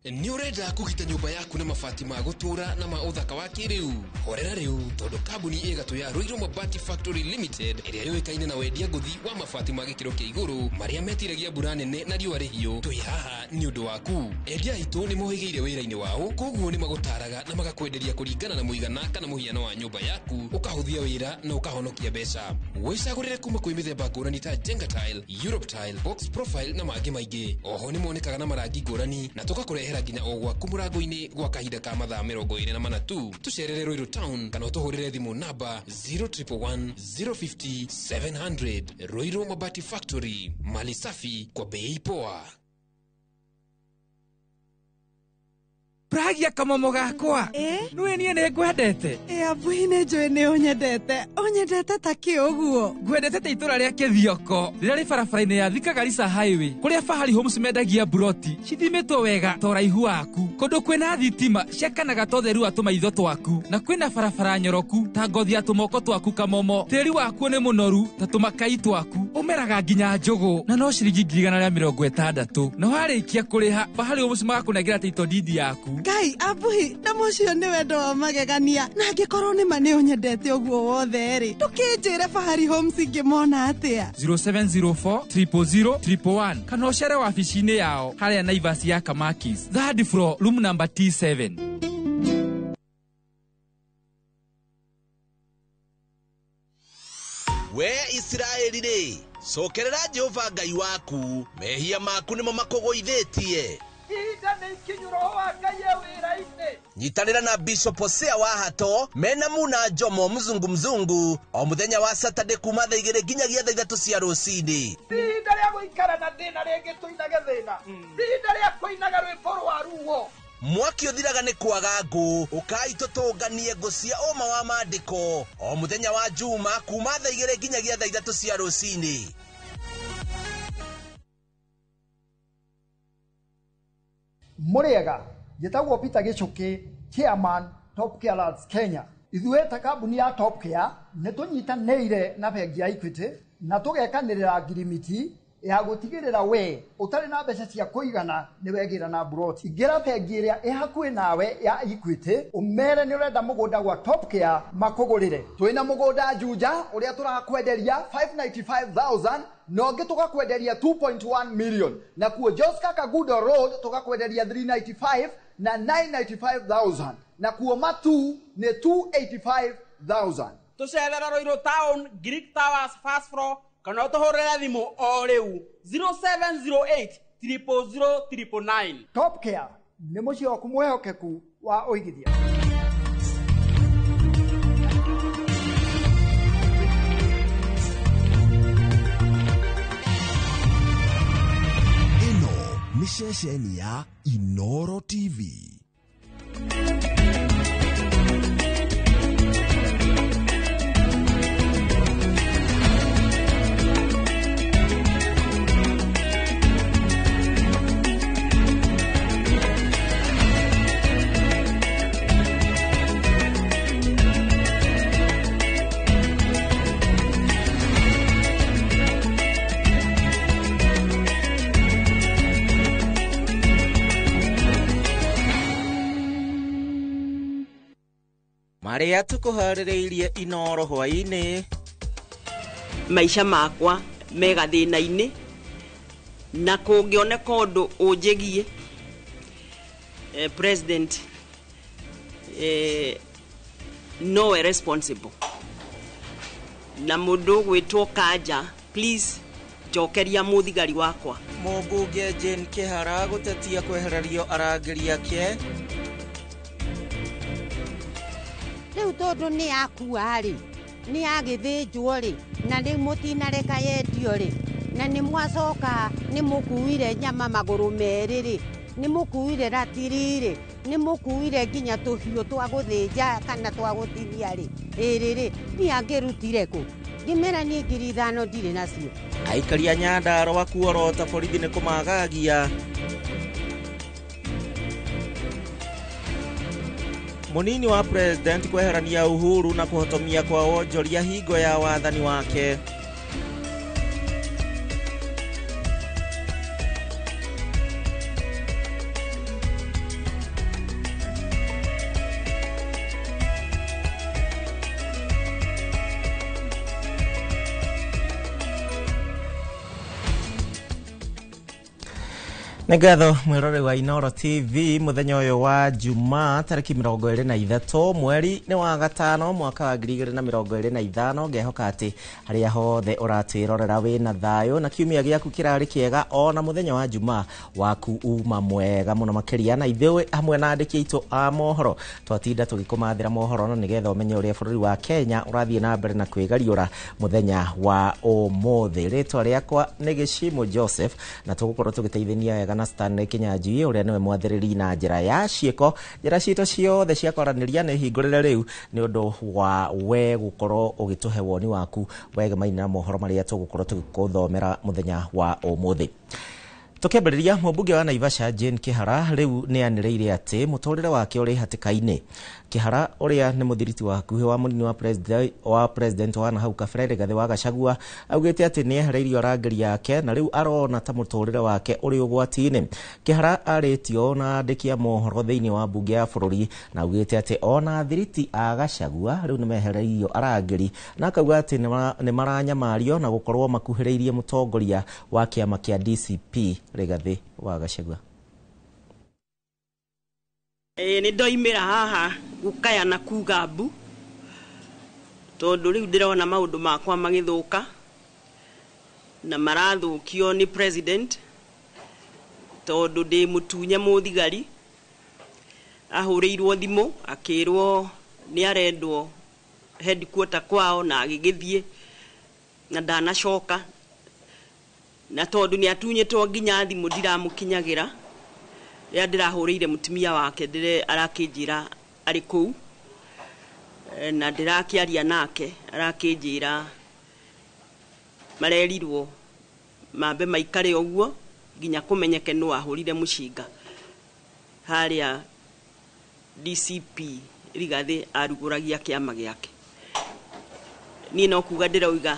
S5: Nĩ ũrenda kũgita nyũmba yaku na mabati ma gũtũũra na ma ũthaka wa kĩrĩu? Horera rĩu, tondũ kambuni ĩgatũ ya Ruiru Mabati Factory Limited, ĩrĩa yũĩkaine na wendia ngũthi wa mabati ma gĩkĩro kĩa igũrũ marĩa metiragia mbura nene na riũa rĩhiũ, twĩ haha nĩ ũndũ waku. Endia aitũ nĩ mohĩgĩire wĩra-inĩ wao, koguo nĩ magũtaraga na magakwenderia kũringana na mũigana kana mũhiano wa nyũmba yaku, ũkahũthia wĩra na ũkahonokia mbeca. Wĩcagũrĩre kuma kwĩ mĩthemba ngũrani ta Jenga Tile, Europe Tile, Box Profile na mangĩ maingĩ. Oho nĩ monekaga na marangi ngũrani na tũgakũrehera. Tũgakũrehera nginya o gwaku mũrango-inĩ gwa kahinda ka mathaa 24 tu. Tũcerere Ruiru Town kana ũtũhũrĩre thimũ namba 0111 050 700. Ruiru Mabati Factory, mali safi kwa bei poa.
S15: Pragia kamomo gakwa. Nĩwe niĩ nĩ ngwendete.
S16: Abuhi nĩ njũĩ nĩ ũnyendete. Ũnyendete ta kĩ ũguo?
S15: Ngwendete ta itũra rĩa Kĩthioko rĩrĩa rĩ barabara-inĩ ya Thika Garissa Highway kũrĩa Fahari Homes mendagia buroti cithimĩtwo wega ta ũraihu waku, kũndũ kwĩna thitima ciakanaga ta ũtheru wa tũmaitho twaku, na kwĩna barabara nyoroku ta ngothi ya tũmoko twaku kamomo. Tĩri wakuo nĩ mũnoru ta tũmakai twaku, ũmeraga nginya njũgũ na no ciringi 160,000. Na warĩkia kũrĩha Fahari Homes magakũnengera title deed yaku.
S16: Ngai abuhi na mũcio nĩ wendo wa magegania, na angĩkorwo nĩ ma nĩ ũnyendete ũguo wothe rĩ, ndũkĩnjĩre Fahari Homes ingĩmona atĩa?
S15: 0704 000 111 kana ũcere wabici-inĩ yao harĩa Naivas ya Kamakis, third floor, room number T7.
S17: We Isiraeli rĩ, cokerera Jehova Ngai waku, mehia maku nĩmo makũgũithĩtie. Nyitanĩra na Bishop Hosea wa Hato mena Muna Jomo mzungu mzungu o muthenya wa Saturday kuma thaa 2 nginyagia thaa 3 cia rũcinĩ.
S18: Ti ihinda rĩa gũikara na thĩna rĩngĩ tũinage thĩna, ti ihinda rĩa kũinaga rwĩmbo rwa ruo.
S17: Mwaki ũthiraga nĩ kwaga ngũ, ũkai tũtũnganie ngũ cia ũma wa maandĩko o muthenya wa Juma kuma thaa 2 nginyagia thaa 3 cia rũcinĩ.
S18: Mũrĩega, njĩtagwo Peter Gĩchũkĩ, Chairman Top Care Lads Kenya. Ithuĩ ta kambuni ya Top Care nĩ tũnyitanĩire na bengi ya Equity na tũgekanĩrĩra ngirimiti ya gũtigĩrĩra we ũtarĩ na mbeca cia kũigana nĩ wegĩra na buroti. Ingĩra bengi ĩrĩa ĩ hakuhĩ nawe ya Equity ũmere nĩ ũrenda mũgũnda gwa Top Care makũgũrĩre. Twĩna mũgũnda Juja ũrĩa tũrakwenderia 595,000 na ũngĩ tũgakwenderia 2.1 million, na kuo Joska Kagudo Road tũgakwenderia 395 na 995,000, na kuo Matu nĩ 285,000.
S19: Tũcerera Ruiru Town, Greek Towers first floor, kana ũtũhũrĩre thimũ o rĩu 0708 000 999.
S18: Top Care nĩ mũciĩ waku mwĩhokeku wa ũigithia.
S20: Ĩno nĩ ceceni ya Inoro TV.
S21: Marĩa tũkũharĩrĩirie Inoro hwaĩ-inĩ.
S22: Maica makwa me gathĩna-inĩ, na kũngĩoneka ũndũ ũnjĩgie president nowe responsible, na mũndũ ũgwĩtwo Kanja, please njokeria mũthigari wakwa.
S21: Mũmbunge Jane Kĩhara gũtetia kwehererio arangĩri ake.
S23: Rĩu tondũ nĩ akua rĩ, nĩ agĩthĩnjwo rĩ, na rĩu mũtinareka yendio rĩ, na nĩ mwacoka nĩ mũkuire nyama magũrũ merĩ rĩ, nĩ mũkuire ratiri rĩ, nĩ mũkuire nginya tũhiũ twa gũthĩnja kana twa gũtinia rĩ, ĩrĩ rĩ, niĩ angĩrutire kũ? Ngĩmera niĩ 5,000 ndirĩ nacio.
S21: Aikari a Nyandarũa kuorota borithi nĩ kũmagagia. Munini wa president kweherania Uhuru na kũhotomia kwa wonjoria hingo ya wathani wake. Nĩ ngatho mwĩroreri wa Inoro TV mũthenya ũyũ wa Jumaa tarĩki 23 mweri nĩ wa gatano mwaka wa 2025. Ngehoka atĩ harĩa hothe ũratwĩrorera wĩna thayũ na kiumia gĩaku kĩrarĩ kĩega, ona mũthenya wa Jumaa waku uma mwega mũno makĩria. Na ithuĩ hamwe na andĩki aitũ a mohoro twatinda tũgĩkũmathĩra mohoro na nĩgetha ũmenye ũrĩa bũrũri wa Kenya ũrathiĩ na mbere na kwĩgariũra mũthenya wa ũmũthĩ. Rĩtwa rĩakwa nĩ Gĩcimũ Joseph na tũgũkorwo tũgĩteithania wega na Stanley Kinyanjui ũrĩa nĩwe mwathĩrĩri na njĩra ya ciĩko. Njĩra citũ ciothe cia kwaranĩria nĩ hingũrĩre rĩu nĩ ũndũ wa we gũkorwo ũgĩtũhe woni waku wegemaine na mohoro marĩa tũgũkorwo tũgĩkũthomera mũthenya wa ũmũthĩ. Tũkĩambĩrĩria, mũmbunge wa Naivasha Jane Kihara rĩu nĩ anĩrĩire atĩ mũtũrĩre wake ũrĩ hatĩka-inĩ. Kihara ũrĩa nĩ mũthiriti wa hakuhĩ wa mũnini wa president wa nahau kabere Rigathĩ wa Gachagua augĩte atĩ nĩ ehereirio arangĩri yake na rĩu arona ta mũtũrĩre wake ũrĩ ũgwati-inĩ. Kihara arĩtio na andĩki a mohoro thĩinĩ wa mbunge ya bũrũri na augĩte atĩ ona thiriti a Gachagua rĩu nĩ mehereirio arangĩri na akauga atĩ nĩ maranyamario na gũkorwo makuhĩrĩirie mũtongoria wa kĩama kĩa DCP Rigathĩ wa Gachagua.
S22: Nĩ ndoimĩra haha gũkaya na kuga mbu tondũ rĩu ndĩrona maũndũ makwa magĩthũka na marathũkio nĩ president tondũ ndĩ mũtunye mũthigari. Ahũrĩirwo thimũ akĩrwo nĩ arendwo headquarter kwao na agĩgĩthiĩ na ndanacoka, na tondũ nĩ atunyĩtwo nginya thimũ ndiramũkinyagĩra. Rĩrĩa ndĩrahũrĩire mũtumia wake arakĩnjĩra arĩ kũu na ndĩrakĩaria nake arakĩnjĩra marerirwo mambe maikare ũguo nginya kũmenyeke nũ ahũrire mũcinga harĩa DCP Rigathĩ arugũragia kĩama gĩake. Niĩ no kuga ndĩrauga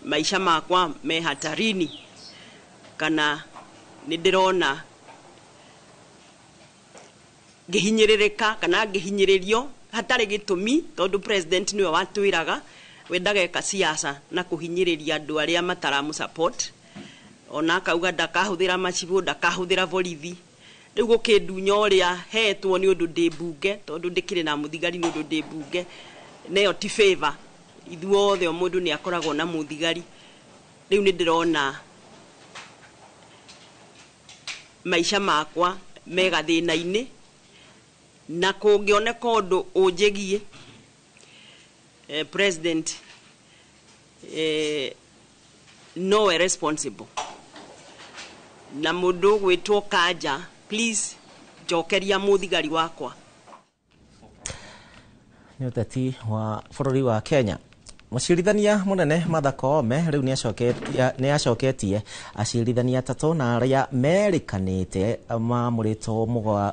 S22: maica makwa me hatarini kana nĩ ndĩrona ngĩhinyĩrĩrĩka kana ngĩhinyĩrĩrio hatarĩ gĩtũmi tondũ president nĩwe watwĩraga we ndageka siasa na kũhinyĩrĩria andũ arĩa mataramũ support, ona akauga ndakahũthĩra macibũ, ndakahũthĩra borithi. Rĩu gũkĩndunya ũrĩa hetwo nĩ ũndũ ndĩ mbunge tondũ ndĩkĩrĩ na mũthigari nĩ ũndũ ndĩ mbunge, neyo ti favor. Ithuothe o mũndũ nĩ akoragwo na mũthigari. Rĩu nĩ ndĩrona maica makwa me gathĩna-inĩ na kũngĩoneka ũndũ ũnjĩgiĩ president nowe responsible. Na mũndũ ũgwĩtwo Kanja, please njokeria mũthigari wakwa.
S21: Nĩ ũteti wa bũrũri wa Kenya. Mũcirithania mũnene Martha Koome rĩu nĩ acoketie acirithania atatũ na arĩa merĩkanĩte mamũrĩtwo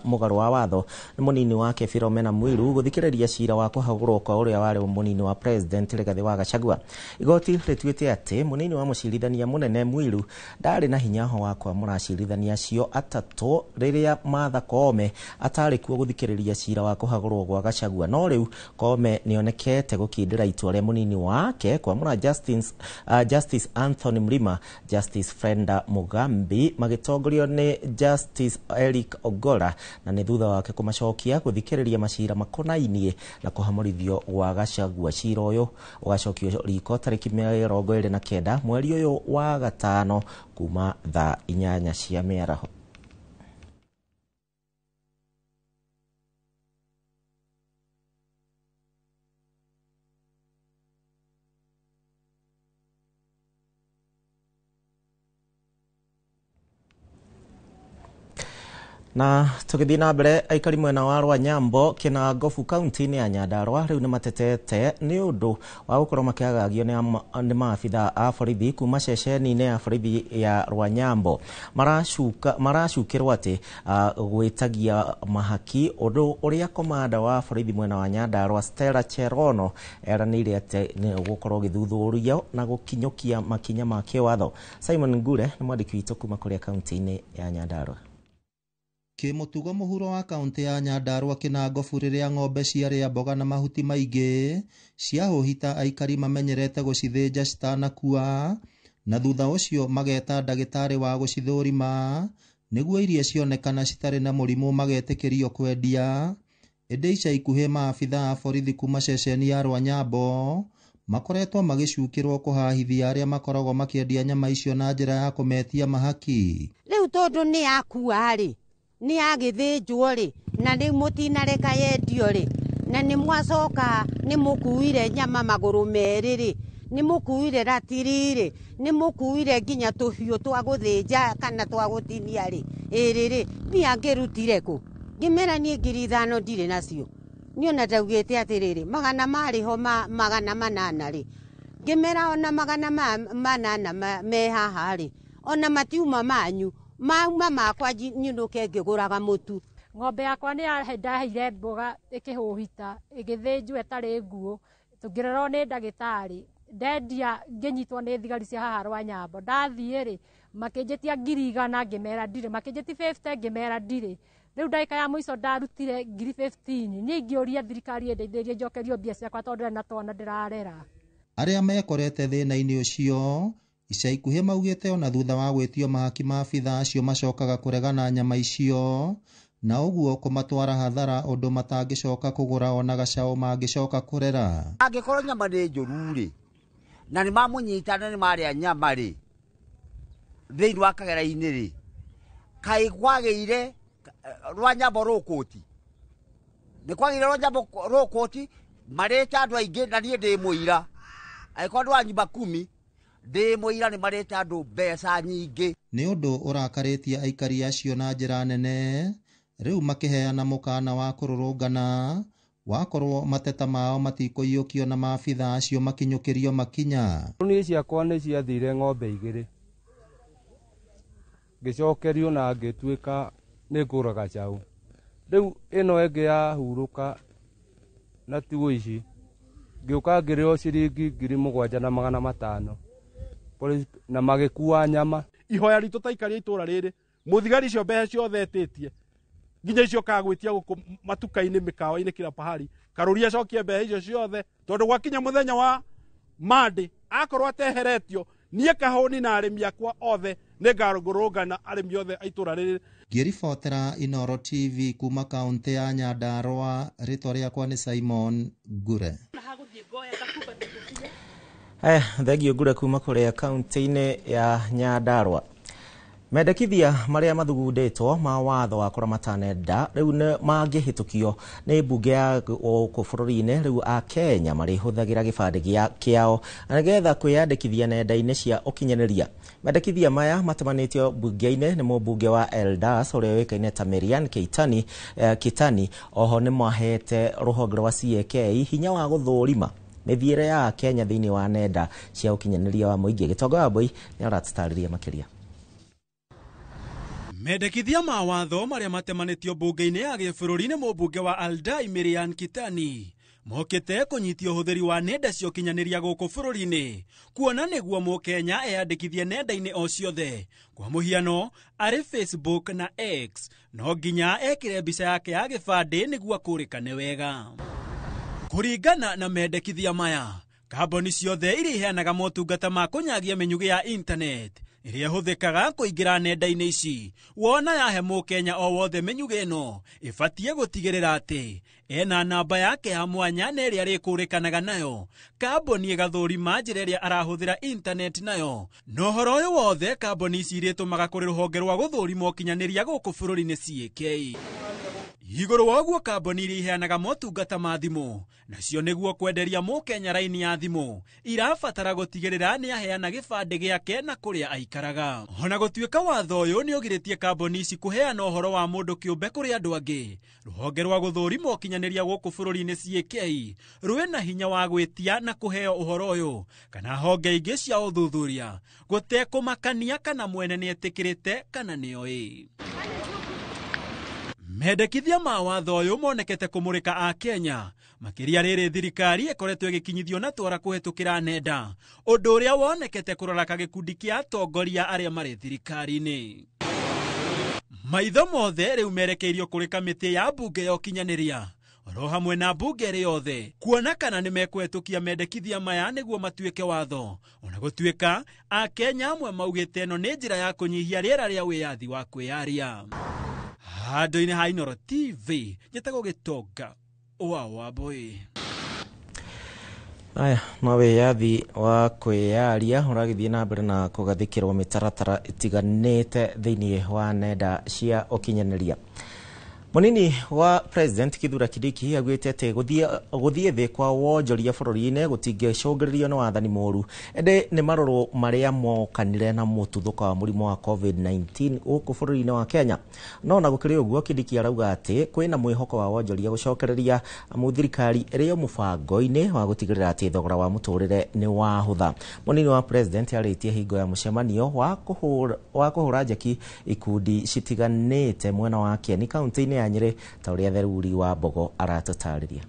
S21: mũgarũ wa watho nĩ mũnini wake Philomena Mwilu gũthikĩrĩria cira wa kũhagũrwo kwa ũrĩa warĩ mũnini wa president Rigathĩ wa Gachagua. Igoti rĩtuĩte atĩ mũnini wa mũcirithania mũnene Mwilu ndarĩ na hinya wa kwamũra acirithania acio atatũ rĩrĩa Martha Koome atarĩ kuo gũthikĩrĩria cira wa kũhagũrwo gwa Gachagua. No rĩu Koome nĩonekete gũkindĩra itua rĩa mũnini wake kwamũra Justice Anthony Mrima, Justice Frenda Mugambi magĩtongorio nĩ Justice Eric Ogola na nĩ thutha wake kũmacokia gũthikĩrĩria macira makonainie na kũhamũrithio gwa Gachagua. Cira ũyũ ũgacokio riko tarĩki 29 mweri ũyũ wa gatano kuma thaa 8 cia mĩaraho. Na tũgĩthiĩ na mbere, aikari mwena wa Rwanyambo Kĩnangobu kaunti-inĩ ya Nyandarua rĩu nĩ matetete nĩ ũndũ wa gũkorwo makĩagagio nĩ maabitha a borithi kuma ceceni-inĩ ya borithi ya Rwanyambo. Maracukĩrwo atĩ gwĩtagia mahaki, ũndũ ũrĩa komanda wa borithi mwena wa Nyandarua Stella Cherono eranĩire atĩ nĩ ũgũkorwo ũgĩthuthurio na gũkinyũkia makinya ma kĩwatho. Simon Ngure nĩ mwandĩki witũ kuma kũrĩa kaunti-inĩ ya Nyandarua.
S3: Kĩmũtugo mũhuro wa kaunti ya Nyandarua Kĩnangobu rĩrĩa ng'ombe ciarĩa mboga na mahuti maingĩ ciahũhita aikari mamenyerete gũcithĩnja citanakua na thutha ũcio mageta ndagĩtarĩ wa gũcithũrima Nĩguo iria cionekana citarĩ na mũrimũ magetĩkĩrio kwendia. Ĩndĩ ica ikuhĩ maabitha a borithi kuma ceceni ya Rwanyambo makoretwo magĩcukĩrwo kũhahithia arĩa makoragwo makĩendia nyama icio na njĩra ya kũmetia mahaki.
S23: Rĩu tondũ nĩ yakua-rĩ, nĩ yagĩthĩnjwo-rĩ, na rĩu mũtinareka yendio-rĩ, na nĩ mwacoka nĩ mũkuire nyama magũrũ merĩ-rĩ, nĩ mũkuire ratiri-rĩ, nĩ mũkuire nginya tũhiũ twa gũthĩnja kana twa gũtinia-rĩ, ĩrĩ-rĩ, mbia ngĩrutire kũ? Ngĩmera niĩ 5,000 ndirĩ nacio. Niĩ ona ndaugĩte atĩrĩrĩ, magana marĩ ho 800-rĩ, ngĩmera ona 800 me haha-rĩ, ona matiuma manyu, mauma makwa nyinũke ngĩgũraga mũtu.
S4: Ng'ombe yakwa nĩ ndaheire mboga ĩkĩhũhita, ĩgĩthĩnjwo ĩtarĩ nguũ, tũngĩrorwo nĩ ndagĩtarĩ, ndendia ngĩnyitwo nĩ thigari cia haha Rwanyambo, ndathiĩ-rĩ, makĩnjĩtia 100,000 ngĩmera ndirĩ, makĩnjĩtia 50 ngĩmera ndirĩ. Rĩu ndagĩka ya mũico ndarutire 15,000, niĩ ingĩũria thirikari ĩndeithĩrĩrie njokerio mbia ciakwa tondũ ndarĩ na twana ndĩrarera.
S3: Arĩa mekorete thĩna-inĩ ũcio ica ikuhĩ maugĩte ona thutha wa gwĩtio mahaki maabitha acio macokaga kũregana nyama icio na ũguo kũmatwara hathara ũndũ matangĩcoka kũgũra ona gacaũ mangĩcoka kũrera.
S6: Angĩkorwo nyama nĩ njũru-rĩ, na nĩ mamũnyita na nĩ marĩa nyama-rĩ, thĩinĩ wa kagera-inĩ-rĩ, kaĩ kwagĩire Rwanyambo rũkũti? Nĩ kwagĩire Rwanyambo rũkũti, marĩte andũ aingĩ na niĩ ndĩ mũira. Angĩkorwo andũ a nyumba kumi, ndĩ mũira nĩ marĩte andũ mbeca nyingĩ.
S3: Nĩ ũndũ ũrakarĩtie aikari acio na njĩra nene, rĩu makĩheana mũkana wa kũrũrũngana wakorwo mateta mao matikũiyũkio na maabitha acio makinyũkĩrio makinya.
S7: Niĩ ciakwa nĩ ciathire ng'ombe 2, ngĩcokerio na ngĩtuĩka nĩ ngũra gacaũ. Rĩu ĩno ĩngĩ yahurũka na ti ũici, ngĩũka ngĩrĩo ciringi 7,500 na magĩkua nyama.
S12: Ihoya ritũ ta aikari a itũra rĩrĩ, mũthigari icio mbeca ciothe etĩtie nginya icio kagwĩtia gũkũ matuka-inĩ, mĩkawa-inĩ, kila pahali, karũria acokie mbeca icio ciothe, tondũ gwakinya mũthenya wa Monday akorwo ateheretio, niĩ kahũni na arĩmi akwa othe nĩngarũrũngana arĩmi othe a itũra rĩrĩ.
S3: Ngĩribotera Inooro TV kuma kaũntĩ ya Nyandarũa, rĩtwa rĩakwa nĩ Simon Ngure.
S21: Thengio Ngure kuma kũrĩa kaũntĩ-inĩ ya Nyandarũa. Mendekithia marĩa mathugundĩtwo ma watho wa kũramata nenda rĩu nĩ mangĩhĩtũkio nĩ mbunge ya gũkũ bũrũri-inĩ, rĩu a Kenya marĩhũthagĩra gĩbandĩ kĩao nĩgetha kwĩyandĩkithia nenda-inĩ cia ũkinyanĩria. Mendekithia maya matemanĩtio mbunge-inĩ nĩ mũmbunge wa Eldas ũrĩa ũĩkaine ta Marian Kitani. Oho nĩ mahete rũhonge rwa CAK hinya wa gũthũrima mĩthiĩre ya Kenya thĩinĩ wa nenda cia ũkinyanĩria wa mũingĩ. Gĩtonga wa Mbui nĩ aratũtarĩria makĩria.
S24: Mendekithia ma watho marĩa matemanĩtio mbunge-inĩ ya gĩbũrũri nĩ mũmbunge wa Aldai Marian Kitani mokĩte kũnyitia ũhũthĩri wa nenda cia ũkinyanĩria gũkũ bũrũri-inĩ, kuona nĩguo mũkenya eyandĩkithie nenda-inĩ o ciothe. Kwa mũhiano, arĩ Facebook na X no nginya ekĩre mbica yake ya gĩbandĩ nĩguo akũrĩkane wega. Kũringana na mendekithia maya, kambuni ciothe iria iheanaga motungata ma kũnyagia mĩnyugĩ ya internet ĩrĩa ĩhũthĩkaga kũingĩra nenda-inĩ ici, wona yahe mũkenya o wothe mĩnyugĩ ĩno ĩbatiĩ gũtigĩrĩra atĩ ena namba yake ya mwanya na ĩrĩa arĩkũrĩkanaga nayo. Kambuni ĩgathũrima njĩra ĩrĩa arahũthĩra internet nayo, na ũhoro ũyũ wothe kambuni ici irĩtũmaga kũrĩ rũhonge rwa gũthũrima ũkinyanĩria gũkũ bũrũri-inĩ CAK. Igũrũ wa ũguo, kambuni iria iheanaga motungata ma thimũ nacio nĩguo kwenderia mũkenya raini ya thimũ irabatara gũtigĩrĩra nĩ aheana gĩbandĩ gĩake na kũrĩa aikaraga. Ona gũtuĩka watho ũyũ nĩ ũgirĩtie kambuni ici kũheana ũhoro wa mũndũ kĩũmbe kũrĩ andũ angĩ, rũhonge rwa gũthũrima ũkinyanĩria gũkũ bũrũri-inĩ CAK rwĩna hinya wa gwĩtia na kũheo ũhoro ũyũ kana honge ingĩ cia ũthuthuria gũtekũmakania kana mwene nĩ etĩkĩrĩte kana nĩoĩ. Mendekithia ma watho ũyũ monekete kũmũrĩka a Kenya makĩria rĩrĩ thirikari ĩkoretwo ĩgĩkinyithio na twara kũhetũkĩra nenda, ũndũ ũrĩa wonekete kũrora gĩkundi kĩa atongoria arĩa marĩ thirikari-inĩ. Maitho mothe rĩu merekeirio kũrĩ kamĩtĩ ya mbunge ya ũkinyanĩria oro hamwe na mbunge ĩrĩ yothe kuona kana nĩ mekũhetũkia mendekithia maya nĩguo matuĩke watho. Ona gũtuĩka Akenya amwe maugĩte ĩno nĩ njĩra ya kũnyihia rĩera rĩa wĩyathi wa kwĩyaria. Handũ-inĩ ha Inooro TV njĩtagwo Gĩtonga wa Wambui.
S21: Aya no wĩyathi wa kwĩyaria ũragĩthiĩ na mbere na kũgathĩkĩrwo mĩtaratara ĩtiganĩte thĩinĩ wa nenda cia ũkinyanĩria. Munini wa President Kithure Kindiki augĩte atĩ gũthiĩ thĩ kwa wonjoria bũrũri-inĩ gũtingĩcũngĩrĩrio nĩ wathani mũru, ĩndĩ nĩ marũrũ marĩa mokanire na mũtuthũko wa mũrimũ wa COVID-19 gũkũ bũrũri-inĩ wa Kenya. No na gũkĩrĩ ũguo, Kindiki arauga atĩ kwĩna mwĩhoko wa wonjoria gũcokereria amu thirikari ĩrĩ o mũbango-inĩ wa gũtigĩrĩra atĩ thogora wa mũtũrĩre nĩ wahũtha. Munini wa President arĩtie hingo ya mũcemanio wa kũhũra njeki ikundi citiganĩte mwena wa Kieni kaunti-inĩ ya Nyĩrĩ, ta ũrĩa Theruri wa Mbogo aratũtarĩria.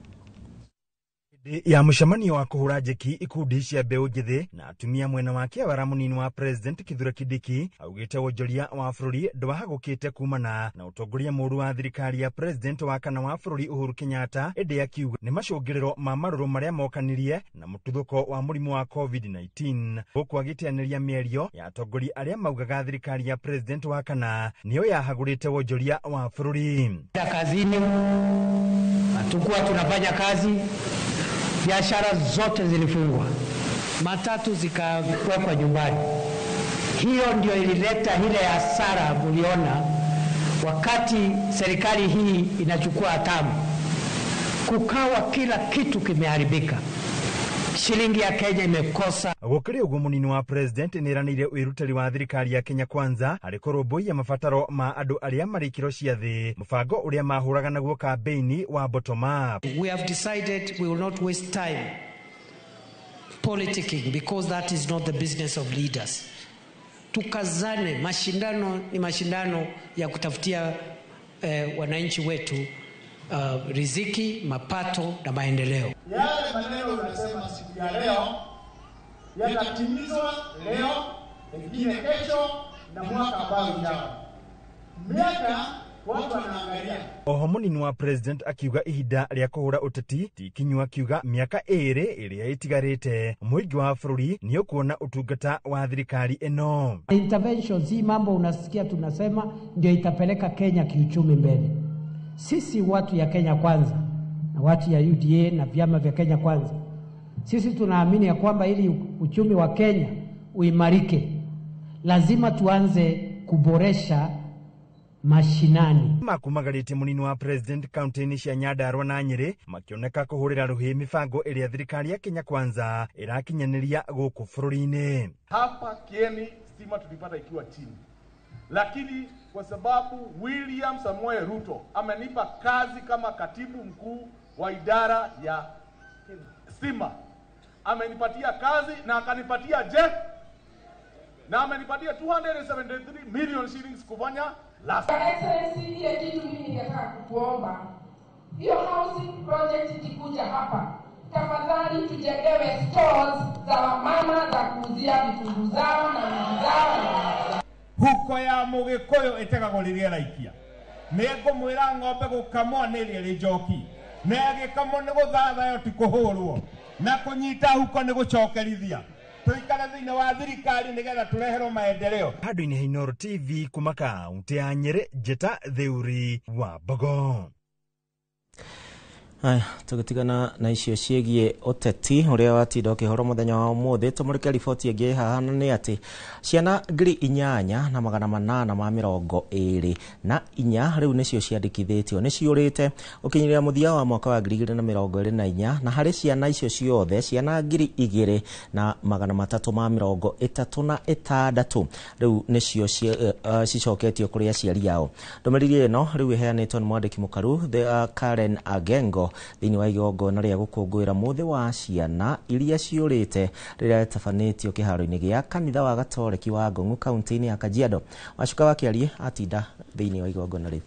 S8: Ya mũcemanio wa kũhũra njeki ikundi cia mbeũ njĩthĩ na atumia mwena wa Kĩawara, mũnini wa President Kithure Kindiki augĩte wonjoria wa bũrũri ndwahagũkĩte kumana na ũtongoria mũũru wa thirikari ya President wa kana wa bũrũri Uhuru Kenyatta, ĩndĩ akiuga nĩ macũngĩrĩro ma marũrũ marĩa mokanirie na mũtuthũko wa mũrimũ wa COVID-19, gũkũ agĩteanĩria mĩario ya atongoria arĩa maugaga thirikari ya President wa kana nĩyo yahagũrĩte wonjoria wa bũrũri.
S9: Kazini hatukuwa tunafanya kazi, biashara zote zilifungwa, matatu zikawekwa nyumbani. Hiyo ndio ilileta ile hasara mliona wakati serikali hii inachukua hatamu, kukawa kila kitu kimeharibika. Shilingi ya Kenya imekosa.
S8: Gũkĩrĩ ũguo, mũnini wa President nĩeranĩire wĩrutĩri wa thirikari ya Kenya Kwanza harĩ kũrũmbũiya mabataro ma andũ arĩa marĩ ikĩro cia thĩ, mũbango ũrĩa mahũraga naguo kambĩini wa bottom up.
S9: We have decided we will not waste time politicking because that is not the business of leaders. Tukazane, mashindano ni mashindano ya kutafutia wananchi wetu riziki, mapato na maendeleo.
S10: Yale maneno unasema siku ya leo yatatimizwa leo, pengine kesho na mwaka ambao ujao. Miaka watu wanaangalia.
S8: Oho mũnini wa President akiuga ihinda rĩa kũhũra ũteti ti ikinyu, akiuga mĩaka ĩrĩ ĩrĩa ĩtigarĩte mũingĩ wa bũrũri nĩ ũkuona ũtungata wa thirikari ĩno.
S9: Interventions hii mambo unasikia tunasema ndio itapeleka Kenya kiuchumi mbele. Sisi watu ya Kenya Kwanza na watu ya UDA na vyama vya Kenya Kwanza, sisi tunaamini ya kwamba ili uchumi wa Kenya uimarike, lazima tuanze kuboresha mashinani.
S8: Makumagarĩtie mũnini wa President kaunti-inĩ cia Nyandarua na Nyĩrĩ makĩoneka kũhũrĩra rũhĩ mĩbango ĩrĩa thirikari ya Kenya Kwanza ĩrakinyanĩria gũkũ bũrũri-inĩ.
S10: Hapa Kieni stima tulipata ikiwa chini, lakini kwa sababu William Samoei Ruto amenipa kazi kama katibu mkuu wa idara ya stima, amenipatia kazi na akanipatia na amenipatia 273 million shillings kufanya last.
S11: Excellency, ile kitu mimi ningetaka kukuomba, hiyo housing project ikikuja hapa, tafadhali tujengewe stores za wamama za kuuzia vitunguu zao na vitu zao.
S25: Huko ya Mũgĩkũyũ ĩtegagwo rĩrĩa ĩraikia. Nĩngũmwĩra ng'ombe gũkamwo nĩ ĩrĩa ĩrĩ njoki, na ĩgĩkamwo nĩ gũthathayo ti kũhũrwo, na kũnyita huko nĩ gũcokerithia. Tũikare thĩinĩ wa thirikari nĩgetha tũreherwo maendeleo.
S8: Handũ-inĩ ha Inooro TV kuma kaunti ya Nyĩrĩ, njĩta Theuri wa Mbogo.
S21: Aya, tũgĩtigana na icio ciĩgiĩ ũteti ũrĩa watinda ũkĩhoro mũthenya wa ũmũthĩ, tũmũrĩke riboti ĩngĩ haha nĩ atĩ ciana 8824 rĩu nĩcio ciandĩkithĩtio nĩ ciũrĩte ũkinyĩria mũthia wa mwaka wa 2024, na harĩ ciana icio ciothe ciana 2336 rĩu nĩcio cicoketio kũrĩ aciari ao. Ndũmĩrĩri ĩno rĩu ĩheanĩtwo nĩ mwandĩki mũkaru Karen Agengo thĩinĩ wa igongona rĩa gũkũngũĩra mũthĩ wa ciana iria ciũrĩte rĩrĩa rĩtabanĩtio kĩharo-inĩ gĩa kanitha wa Gatoreki wa Ngong'u kaunti-inĩ ya Kajiado. Wacuka wa Kĩarie atinda thĩinĩ wa igongona rĩu.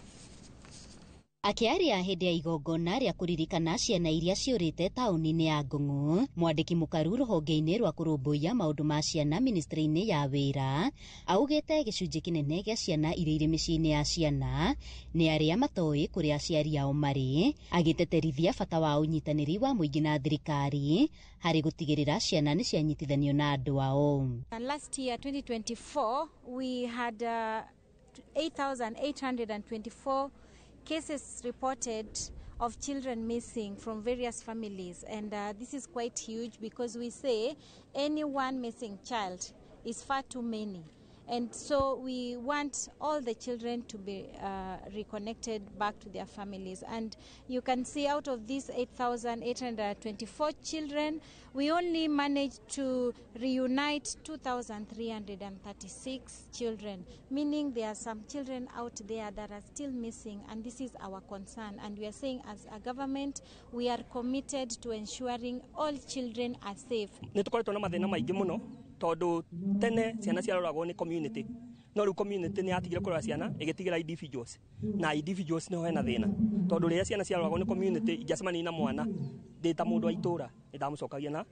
S1: Akĩaria hĩndĩ ya igongona rĩa kũririkana ciana iria ciũrĩte taũni-inĩ ya Ngong'o, mwandĩki mũkaru rũhonge-inĩ rwa kũrũmbũiya maũndũ ma ciana ministry-inĩ ya wĩra augĩte gĩcunjĩ kĩnene gĩa ciana iria irĩ mĩciĩ-inĩ ya ciana nĩ arĩa matoĩ kũrĩa aciari ao marĩ, agĩteterithia bata wa ũnyitanĩri wa mũingĩ na thirikari harĩ gũtigĩrĩra ciana nĩ cianyitithanio na andũ ao.
S2: Last year, 2024, we had 8,824 cases reported of children missing from various families, and this is quite huge because we say any one missing child is far too many, and so we want all the children to be reconnected back to their families. And you can see out of these 8,824 children, we only managed to reunite 2,336 children, meaning there are some children out there that are still missing, and this is our concern. And we are saying as a government, we are committed to ensuring all children are safe.
S5: Nĩ tũkoretwo na mathĩna maingĩ mũno tondũ tene ciana ciaroragwo nĩ community, no rĩu community nĩ yatigire kũrora ciana ĩgĩtigĩra individuals, na individuals nĩho hena thĩna tondũ rĩrĩa ciana ciaroragwo nĩ community ingĩacemania na mwana ndĩ ta mũndũ wa itũra nĩ ndamũcokagia na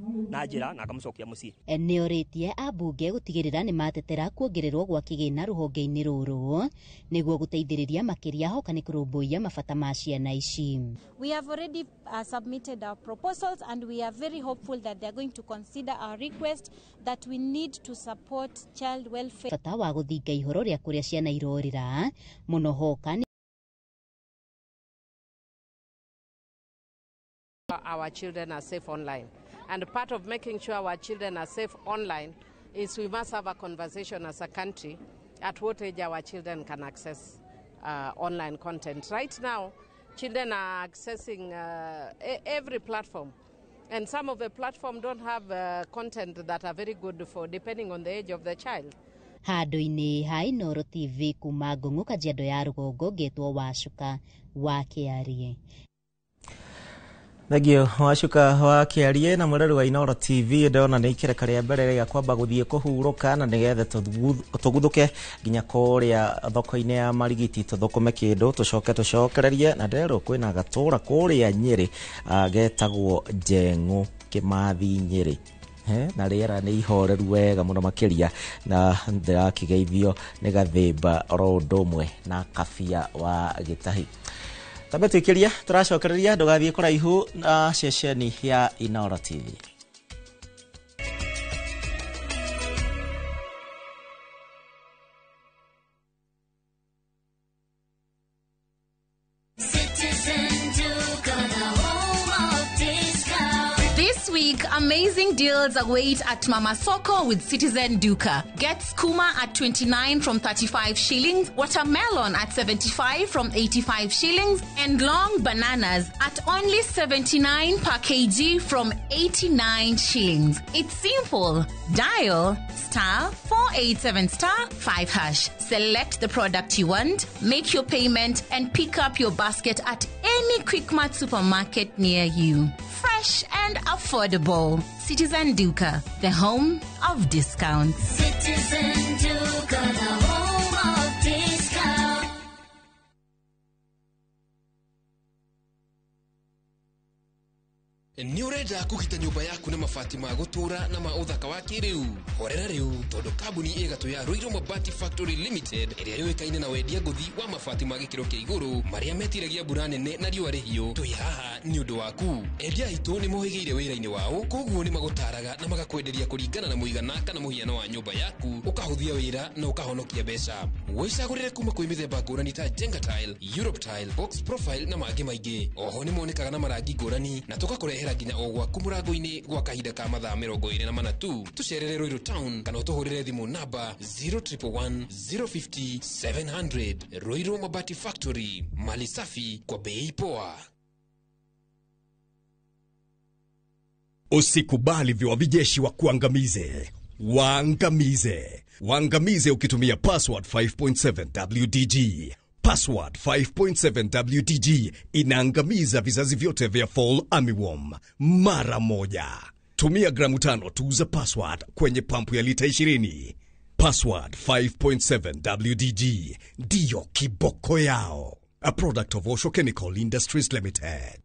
S5: njĩra na ngamũcokia mũciĩ.
S1: Nĩorĩtie ambunge gũtigĩrĩra nĩ matetera kuongererwo gwa kĩgĩna rũhonge-inĩ rũrũ nĩguo gũteithĩrĩria makĩria hoka nĩ kũrũmbũiya mabata ma ciana ici.
S2: We have already submitted our proposals, and we are very hopeful that they are going to consider our request that we need to support child welfare.
S1: Bata wa gũthinga ihoro rĩa kũrĩa ciana irorĩra mũno hoka
S13: our children are safe online. And part of making sure our children are safe online is we must have a conversation as a country at what age our children can access online content. Right now, children are accessing every platform. And some of the platforms don't have content that are very good for, depending on the age of the child.
S1: Handũ-inĩ ha Inooro TV kuma Ngong'o Kajiado ya rũgongo ngetwo Wacuka wa Kĩarie.
S21: Thengio Wacuka wa Kĩarie na mwĩrori wa Inooro TV ndona nĩ ikereka rĩa mbere rĩa kwamba gũthiĩ kũhurũka na nĩgetha tũguthũke nginya kũrĩa thoko-inĩ ya Marigiti tũthũkũme kĩndũ tũcoke tũcokererie na nderwo kwĩna gatũra kũrĩa Nyĩrĩ getagwo Njeng'ũ Kĩmathi Nyĩrĩ. Na rĩera nĩ ihoreru wega mũno makĩria na ndĩrakĩgeithio nĩ Gathĩmba oro ũndũ ũmwe na Kabia wa Gĩtahi. Tambe tuikiria tũracokereria ndũgathiĩ kũraihu na ceceni ya Inooro TV.
S14: This week, amazing deals await at Mama Soko with Citizen Duka. Get skuma at 29 from 35 shillings, watermelon at 75 from 85 shillings, and long bananas at only 79 per kg from 89 shillings. It's simple. Dial *487*5#. Select the product you want, make your payment, and pick up your basket at any Quickmart supermarket near you. Fresh and affordable. Citizen Duka, the home of discounts.
S26: Citizen Duka, the home of discounts.
S27: Nĩ ũrenda kũgita nyũmba yaku na mabati ma gũtũũra na ma ũthaka wa kĩrĩu? Horera rĩu tondũ kambuni ĩgatũ ya Ruiru Mabati Factory Limited ĩrĩa yũĩkaine na wendia ngũthi wa mabati ma gĩkĩro kĩa igũrũ marĩa metiragia mbura nene na riũa rĩhiũ, twĩ haha nĩ ũndũ waku. Endia aitũ nĩ mohĩgĩire wĩra-inĩ wao, koguo nĩ magũtaraga na magakwenderia kũringana na mũigana kana mũhiano wa nyũmba yaku, ũkahũthia wĩra na ũkahonokia mbeca. Wĩcagũrĩre kuma kwĩ mĩthemba ngũrani ta Jenga Tile, Europe Tile, Box Profile na mangĩ maingĩ. Oho nĩ monekaga na marangi ngũrani na tũgakũrehera nginya o gwaku mũrango-inĩ gwa kahinda ka mathaa 24 tu. Tũcerere Ruiru Town kana ũtũhũrĩre thimũ namba 0111 050 700. Ruiru Mabati Factory, mali safi kwa bei poa.
S28: Usikubali viwavijeshi wa kuangamize. Waangamize. Waangamize ukitumia password 5.7 WDG. Password 5.7 WDG inaangamiza vizazi vyote vya fall armyworm mara moja. Tumia gramu 5 tu za password kwenye pampu ya lita 20. Password 5.7 WDG ndiyo kiboko yao. A product of Osho Chemical Industries Limited.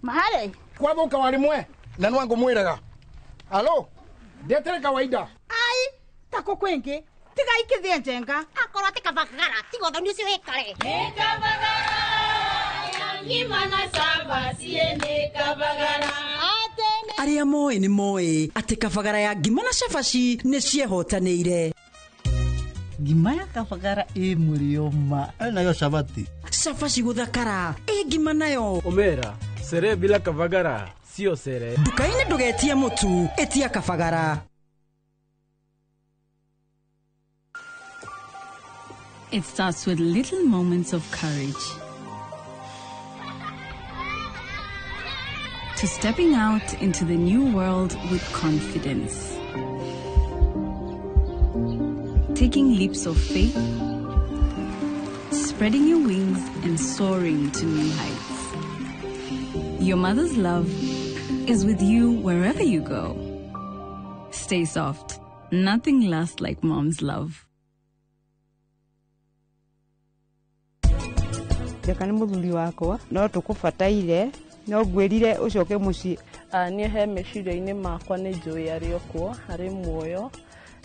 S15: Mahare kwathuka warimwe na nwangu mwiraga alo ndetere kawaida
S16: ai tako kwingi tiga ikithie njenga akorwo ti kabagara tiga uthoni ucio wikare
S17: ni kabagara ya ngima na cabaci ni kabagara.
S18: Arĩa moĩ nĩ moĩ atĩ kabagara ya ngima na cabaci nĩ ciehotanĩire.
S19: Ngima ya kabagara ĩ mũrĩo ma
S20: nayo cabati
S18: cabaci gũthakara ĩ ngima nayo
S22: omera sere bila kabagara sio sere.
S18: Nduka-inĩ ndũgetie mũtu, ĩtia kabagara.
S23: It starts with little moments of courage. To stepping out into the new world with confidence. Taking leaps of faith, spreading your wings and soaring to new heights. Your mother's love is with you wherever you go. Stay soft. Nothing lasts like mom's love.
S29: Njeka nĩ mũthuri wakwa no tũkũbataire no ngwĩrire ũcoke mũciĩ.
S30: Niĩ he meciria-inĩ makwa nĩ njũĩ arĩ o kuo arĩ muoyo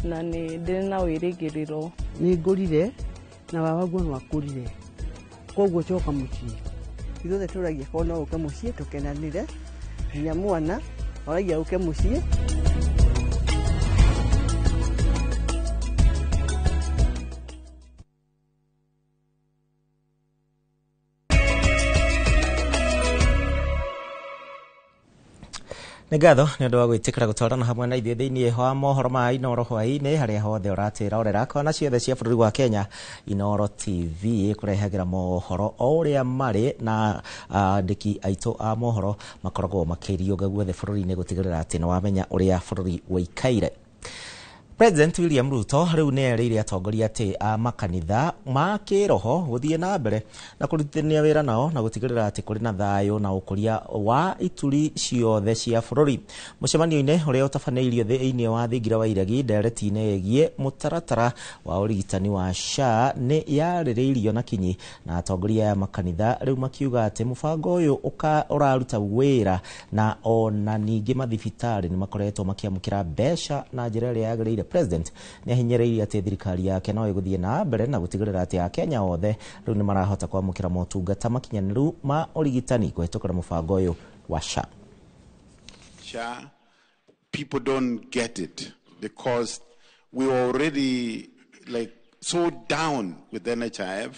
S30: na nĩ ndĩ na wĩrĩgĩrĩro.
S29: Nĩ ngũrire na baba guo no akũrire koguo coka mũciĩ.
S31: Ithuothe tũragia korwo no ũke mũciĩ tũkenanĩre nginya mwana oragia ũke mũciĩ.
S21: Nĩ ngatho nĩ ũndũ wa gwĩtĩkĩra gũtwarana hamwe na ithuĩ thĩinĩ wa mohoro ma Inooro hwaĩ-inĩ harĩa hothe ũratwĩrorera kona ciothe cia bũrũri wa Kenya. Inooro TV ĩkũrehagĩra mohoro o ũrĩa marĩ na andĩki aitũ a mohoro makoragwo makĩriũnga guothe bũrũri-inĩ gũtigĩrĩra atĩ nĩ wamenya ũrĩa bũrũri ũikaire. President William Ruto rĩu nĩ erĩire atongoria atĩ a makanitha ma kĩroho gũthiĩ na mbere na kũrutithania wĩra nao na gũtigĩrĩra atĩ kũrĩ na thayũ na ũkũria wa ituri ciothe cia bũrũri. Mũcemanio-inĩ ũrĩa ũtabanĩirio thĩinĩ wa thingira wa Iregi ndereti-inĩ ĩgiĩ mũtaratara wa ũrigitani wa SHA nĩ yarĩrĩirio na kinyi na atongoria aya makanitha rĩu makiuga atĩ mũbango ũyũ ũraruta wĩra na ona ningĩ mathibitarĩ nĩ makoretwo makĩamũkĩra mbeca na njĩra ĩrĩa yagĩrĩire. President nĩ ahinyĩrĩirie atĩ thirikari yake no ĩgũthiĩ na mbere na gũtigĩrĩra atĩ Akenya othe rĩu nĩ marahota kwamũkĩra motungata makinyanĩru ma ũrigitani kũhĩtũkĩra mũbango ũyũ wa SHA.
S32: SHA, people don't get it because we were already like so down with NHIF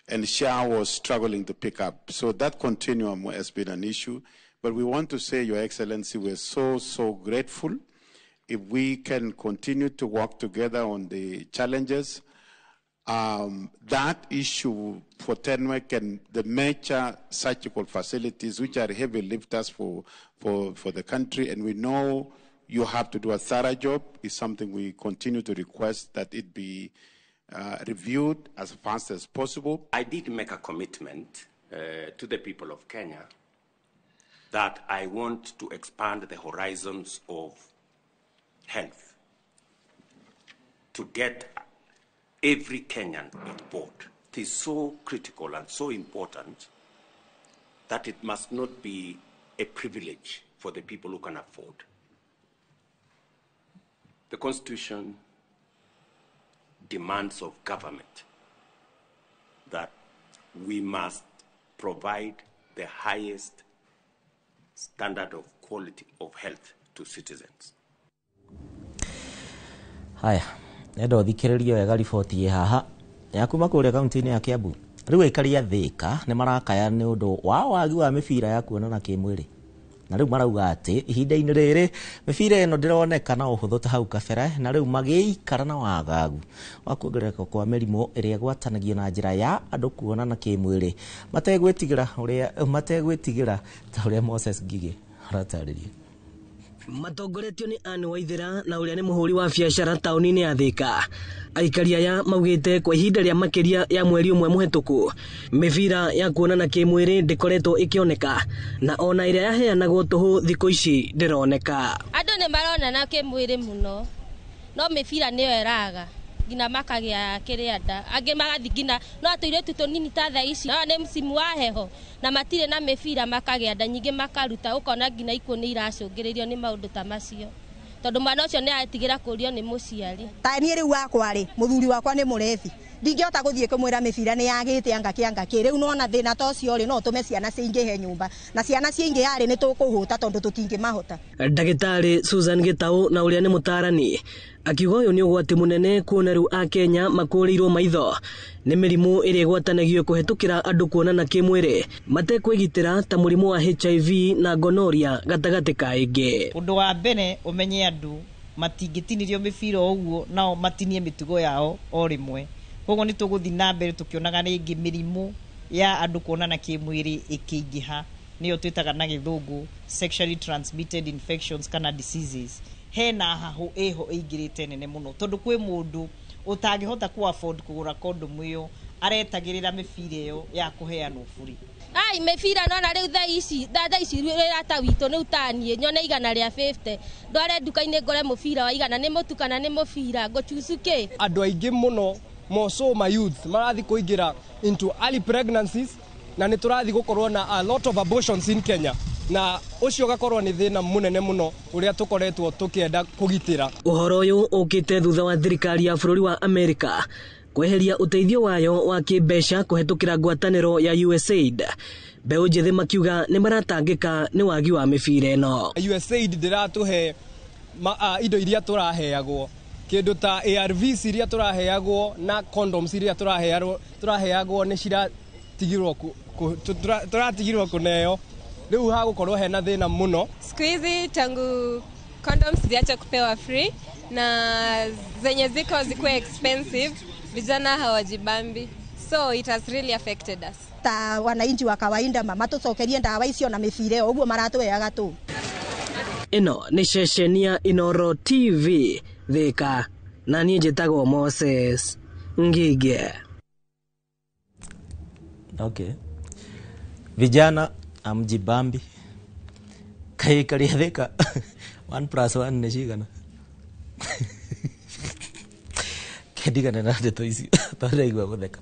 S32: and SHA was struggling to pick up. So that continuum has been an issue. But we want to say, Your Excellency, we're so, so grateful. If we can continue to work together on the challenges, that issue for Tenwek and the major surgical facilities, which are heavy lifters for the country, and we know you have to do a thorough job, is something we continue to request that it be reviewed as fast as possible.
S33: I did make a commitment to the people of Kenya that I want to expand the horizons of health to get every Kenyan on board. It is so critical and so important that it must not be a privilege for the people who can afford. The Constitution demands of government that we must provide the highest standard of quality of health to citizens.
S21: Haya, nenda ũthikĩrĩrie wega riboti ĩ haha ya kuma kũrĩa kaunti-inĩ ya Kiambu. Rĩu aikari a Thĩka nĩ marakaya nĩ ũndũ wa wagi wa mĩbira ya kuonana kĩmwĩrĩ, na rĩu marauga atĩ ihinda-inĩ rĩrĩ mĩbira ĩno ndĩroneka na ũhũthũ ta hau kabere, na rĩu magĩikara na wagagu wa kuongerereka kwa mĩrimũ ĩrĩa ĩgwatanagio na njĩra ya andũ kuonana kĩmwĩrĩ mategwĩtigĩra ta ũrĩa Moses Ngigĩ aratarĩria.
S3: Matongoretio nĩ Anne Waithera na ũrĩa nĩ mũhũri wa biacara taũni-inĩ ya Thika. Aikari aya maugĩte kwa ihinda rĩa makĩria ya mweri ũmwe mũhetũku, mĩbira ya kuonana kĩmwĩrĩ ndĩkoretwo ĩkĩoneka, na ona ĩrĩa yaheanagwo tũhũ thikũ ici ndĩroneka.
S4: Andũ nĩ maronana kĩmwĩrĩ mũno, no mĩbira nĩyo ĩraga nginya makagĩa kĩrĩa nda, angĩ magathi nginya no tũirĩtu tũnini ta thaa ici, no nĩ msimu wa heho na matirĩ na mĩbira, makagĩa nda nyingĩ makaruta, ũkona nginya ikuũ nĩ iracũngĩrĩrio nĩ maũndũ ta macio, tondũ mwana ũcio nĩ aretigĩra kũrio nĩ mũciari.
S16: Ta niĩ rĩu wakwa rĩ, mũthuri wakwa nĩ mũrebi, ndingĩhota gũthiĩ kũmwĩra mĩbira nĩ yagĩte anga kĩ anga kĩ. Rĩu nona thĩna ta ũcio rĩ, no ũtũme ciana cingĩhe nyũmba, na ciana ciaingĩha rĩ, nĩ tũkũhũta tondũ tũtingĩmahota.
S3: Ndagĩtarĩ Susan Gitau na ũrĩa nĩ mũtaarani akiuga ũyũ nĩ ũgwati mũnene kuona rĩu Akenya makũrĩirwo maitho nĩ mĩrimũ ĩrĩa ĩgwatanagio kũhetũkĩra andũ kuonana kĩmwĩrĩ matekwĩgitĩra ta mũrimũ wa HIV na gonorrhea gatagatĩ ka ĩngĩ.
S5: Ũndũ wa mbere ũmenye andũ matingĩtinirio mĩbira ũguo nao matinie mĩtugo yao o rĩmwe. Koguo nĩ tũgũthiĩ na mbere tũkĩonaga rĩngĩ mĩrimũ ya andũ kuonana kĩmwĩrĩ ĩkĩingĩha, nĩyo twĩtaga na gĩthũngũ sexually transmitted infections kana diseases. Hena hahũ ĩho ĩingĩrĩte nene mũno tondũ kwĩ mũndũ ũtangĩhota ku afford kũgũra condom ĩyo, aretagĩrĩra mĩbira ĩyo ya kũheanwo bure.
S4: Ai mĩbira nona rĩu thaa ici, thaa ici wĩra ta witũ nĩ ũtaniĩ nyone 150 ndware nduka-inĩ ngore mũbira wa 100 nĩ mũtu kana nĩ mũbira ngũchucu kĩ.
S6: Andũ aingĩ mũno moso ma youth marathi kũingĩra into early pregnancies, na nĩ tũrathi gũkorwo na a lot of abortions in Kenya, na ũcio ũgakorwo nĩ thĩna mũnene mũno ũrĩa tũkoretwo tũkĩenda kũgitĩra.
S3: Ũhoro ũyũ ũkĩte thutha wa thirikari ya bũrũri wa Amerika kweheria ũteithio wayo wa kĩmbeca kũhetũkĩra ngwatanĩro ya USAID. Mbeũ njĩthĩ makiuga nĩ maratangĩka nĩ wagi wa mĩbira ĩno.
S6: USAID ndĩratũhe indo iria tũraheagwo, kĩndũ ta ARVs iria tũraheagwo na condoms iria tũraheagwo nĩ ciratigirwo tũratigirwo kũneo. Rĩu hagũkorwo hena thĩna mũno.
S7: Siku hizi tangu condoms ziache kupewa free na zenye ziko zikuwe expensive, vijana hawajibambi, so it has really affected us.
S16: Ta wananchi wa kawaida mama tũcokerie ndawa icio na mĩbira ĩyo ũguo maratũheaga tũ.
S3: Ĩno nĩ ceceni ya Inooro TV Thika, na niĩ njĩtagwo Moses Ngige.
S21: Okay. Vijana amjibambi kaikaria Thika 1 + 1 nĩ cigana? Kendigana na ndeto ici tondũ ndaigua gũtheka.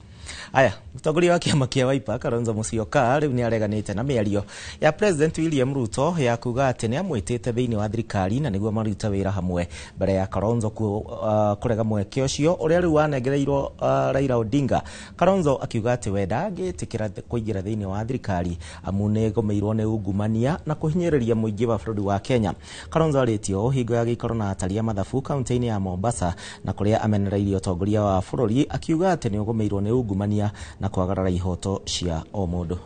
S21: Aya, mũtongoria wa kĩama kĩa Wiper Kalonzo Musyoka rĩu nĩ areganĩte na mĩario ya President William Ruto ya kuga atĩ nĩ amwĩtĩte thĩinĩ wa thirikari na nĩguo maruta wĩra hamwe, mbere ya Kalonzo kũrega mweke ũcio ũrĩa rĩu wanengereirwo Raila Odinga. Kalonzo akiuga atĩ we ndangĩtĩkĩra kũingĩra thĩinĩ wa thirikari amu nĩ ĩgũmĩirwo nĩ ungumania na kũhinyĩrĩria mũingĩ wa bũrũri wa Kenya. Kalonzo arĩtie ũũ hingo ya gĩikaro na atari a mathabu kaunti-inĩ ya Mombasa, na kũrĩa amenereirie ũtongoria wa bũrũri akiuga atĩ nĩ ũgũmĩirwo nĩ ungumania na kwagarara ihoto cia o mũndũ.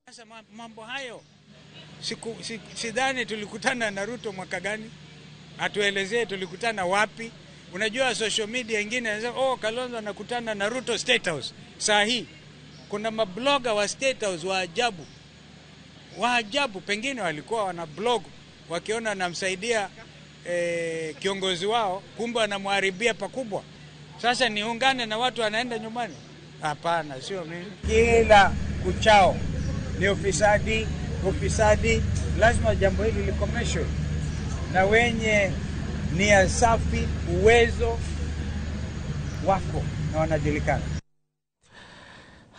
S8: Sasa mambo hayo sidhani tulikutana na Ruto mwaka gani, atuelezee tulikutana wapi. Unajua social media ingine inasema oh, Kalonzo anakutana na Ruto State House. Saa hii kuna mabloga wa State House wa ajabu, wa ajabu, pengine walikuwa wana blog wakiona anamsaidia kiongozi wao, kumbe anamharibia pakubwa. Sasa niungane na watu wanaenda nyumbani? Hapana, sio mimi. Kila kuchao ni ufisadi, ufisadi. Lazima jambo hili likomeshwe, na wenye nia safi, uwezo wako na wanajulikana.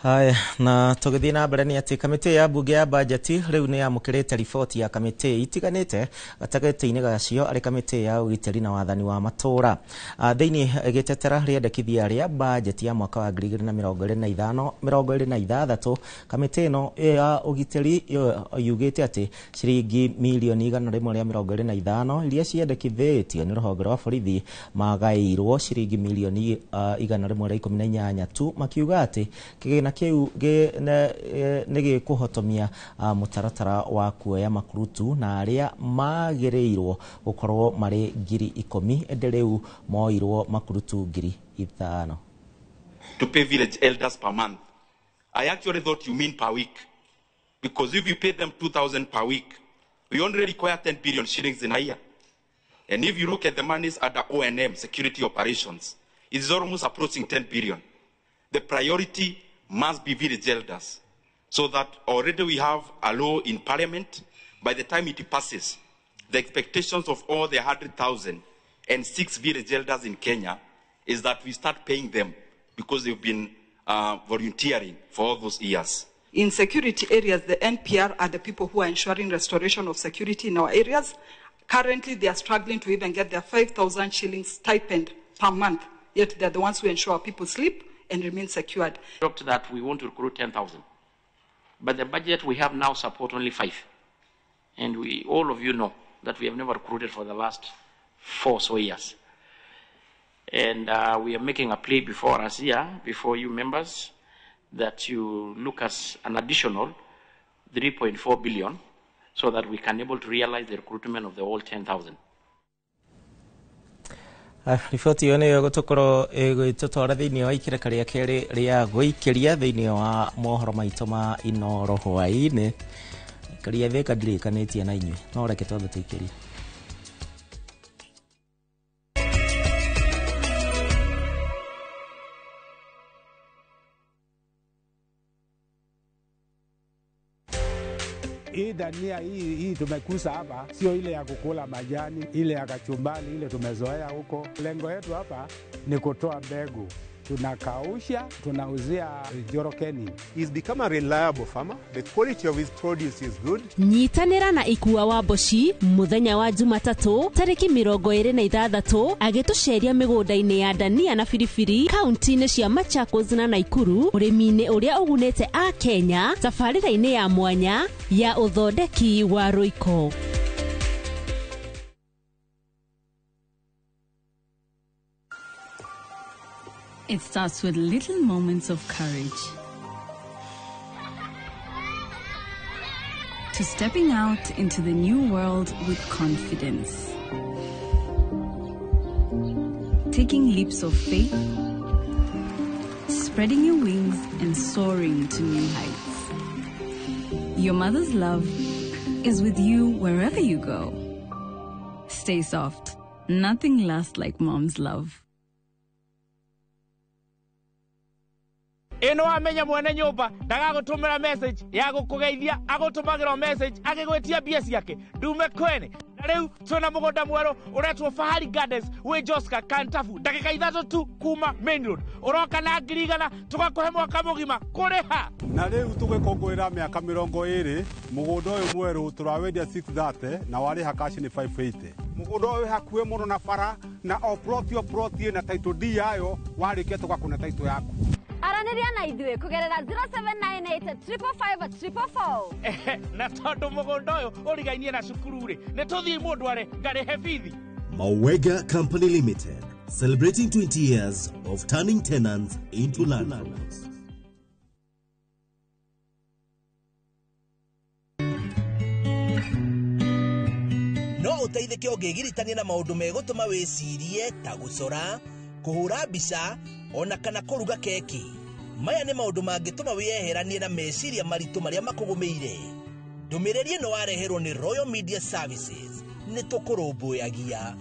S21: Haya, na tũgĩthiĩ na mbere nĩ atĩ kamĩtĩ ya mbunge ya bajeti rĩu nĩ yamũkĩrĩte riboti ya kamĩtĩ itiganĩte gatagatĩ-inĩ gacio arĩ kamĩtĩ ya ũgitĩri na wathani wa matũũra. Thĩinĩ ĩgĩtetera rĩendekithia rĩa bajeti ya mwaka wa 2025 26, kamĩtĩ ĩno ya ũgitĩri yugĩte atĩ ciringi mirioni 125 iria ciendekithĩtio nĩ rũhonge rwa borithi magaĩirwo ciringi mirioni 118 tu, makiuga atĩ kĩgĩna kĩu nĩ gĩkũhotomia mũtaratara wa kuoya makurutu na arĩa magĩrĩirwo gũkorwo marĩ 10,000 ĩndĩ rĩu moirwo makurutu 5,000.
S9: To pay village elders per month. I actually thought you mean per week, because if you pay them 2,000 per week, We only require 10 billion shillings in a year. And if you look at the monies under O&M, security operations, it is almost approaching 10 billion. The priority must be village elders, so that already we have a law in parliament. By the time it passes, the expectations of all the 100,006 village elders in Kenya is that we start paying them because they've been volunteering for all those years.
S1: In security areas, the NPR are the people who are ensuring restoration of security in our areas. Currently, they are struggling to even get their 5,000 shillings stipend per month, yet they're the ones who ensure people sleep and remain secured.
S2: Talked that we want to recruit 10,000, but the budget we have now support only 5. And we, all of you know that we have never recruited for the last 4 or so years. And we are making a plea before us here, before you members, that you look at an additional 3.4 billion so that we can able to realize the recruitment of the all 10,000.
S21: Riboti ĩyo nĩyo ĩgũtũkorwo ĩgĩtũtwara thĩinĩ wa ikĩrĩka rĩa kerĩ rĩa gũikĩria thĩinĩ wa mohoro maitũ ma Inooro hwaĩ-inĩ. Karia thĩka ndirĩkanĩtie na inyuĩ, no reke twambe tũikĩrie.
S10: Hii dania hii tumekusa hapa sio ile ya kukula majani, ile ya kachumbali ile tumezoea huko. Lengo yetu hapa ni kutoa mbegu. Tunakausha, tunauzia Jorokeni.
S11: He's become a reliable farmer. The quality of his produce is good.
S12: Nyitanĩra na Ikua wa Mboci mũthenya wa Jumatatũ tarĩki 26 agĩtũceria mĩgũnda-inĩ ya dania na biribiri kaunti-inĩ cia Machakos na Naikuru ũrĩmi-inĩ ũrĩa ũgunĩte a Kenya tabarĩra-inĩ ya mwanya ya ũthondeki wa rũiko.
S23: It starts with little moments of courage. To stepping out into the new world with confidence. Taking leaps of faith, spreading your wings and soaring to new heights. Your mother's love is with you wherever you go. Stay soft. Nothing lasts like mom's love.
S13: Ĩno wamenya mwene nyũmba ndagagũtũmĩra message ya gũkũgeithia, agũtũmagĩra message agĩgwĩtia mbia ciake ndume kwene. Na rĩu twĩna mũgũnda mwerũ ũretwo Fahari Gardens wĩ Joska Kantafu, ndagĩka 3 tu kuma main road. Ũroka na 100,000 tũgakũhe mwaka mũgima kũrĩha.
S11: Na rĩu tũgĩkũngũĩra mĩaka 20 mũgũnda ũyũ mwerũ tũrawendia 630 na warĩha cash nĩ 580.
S14: Mũgũnda ũyũ wĩ hakuhĩ mũno na bara na o plot o plot ĩna title deed yayo, warĩkia tũgakũne title yaku.
S20: Aranĩria na ithuĩ kũgerera 0798 555 444.
S13: Na tondũ mũgũnda ũyũ ũrigainie na cukuru rĩ, nĩ tũthiĩ mũndũ are ngarĩhe bithi.
S24: Mawega Company Limited, celebrating 20 years of turning tenants into landlords.
S25: No ũteithĩke ũngĩgiritania na maũndũ megũtũma wĩcirie ta gũcora, kũhũra mbica, ona kana kũruga keki. Maya nĩ maũndũ mangĩtũma wĩyeheranie na meciria maritũ marĩa makũgũmĩire. Ndũmĩrĩri ĩno wareherwo nĩ Royal Media Services. Nĩ tũkũrũmbũyagia.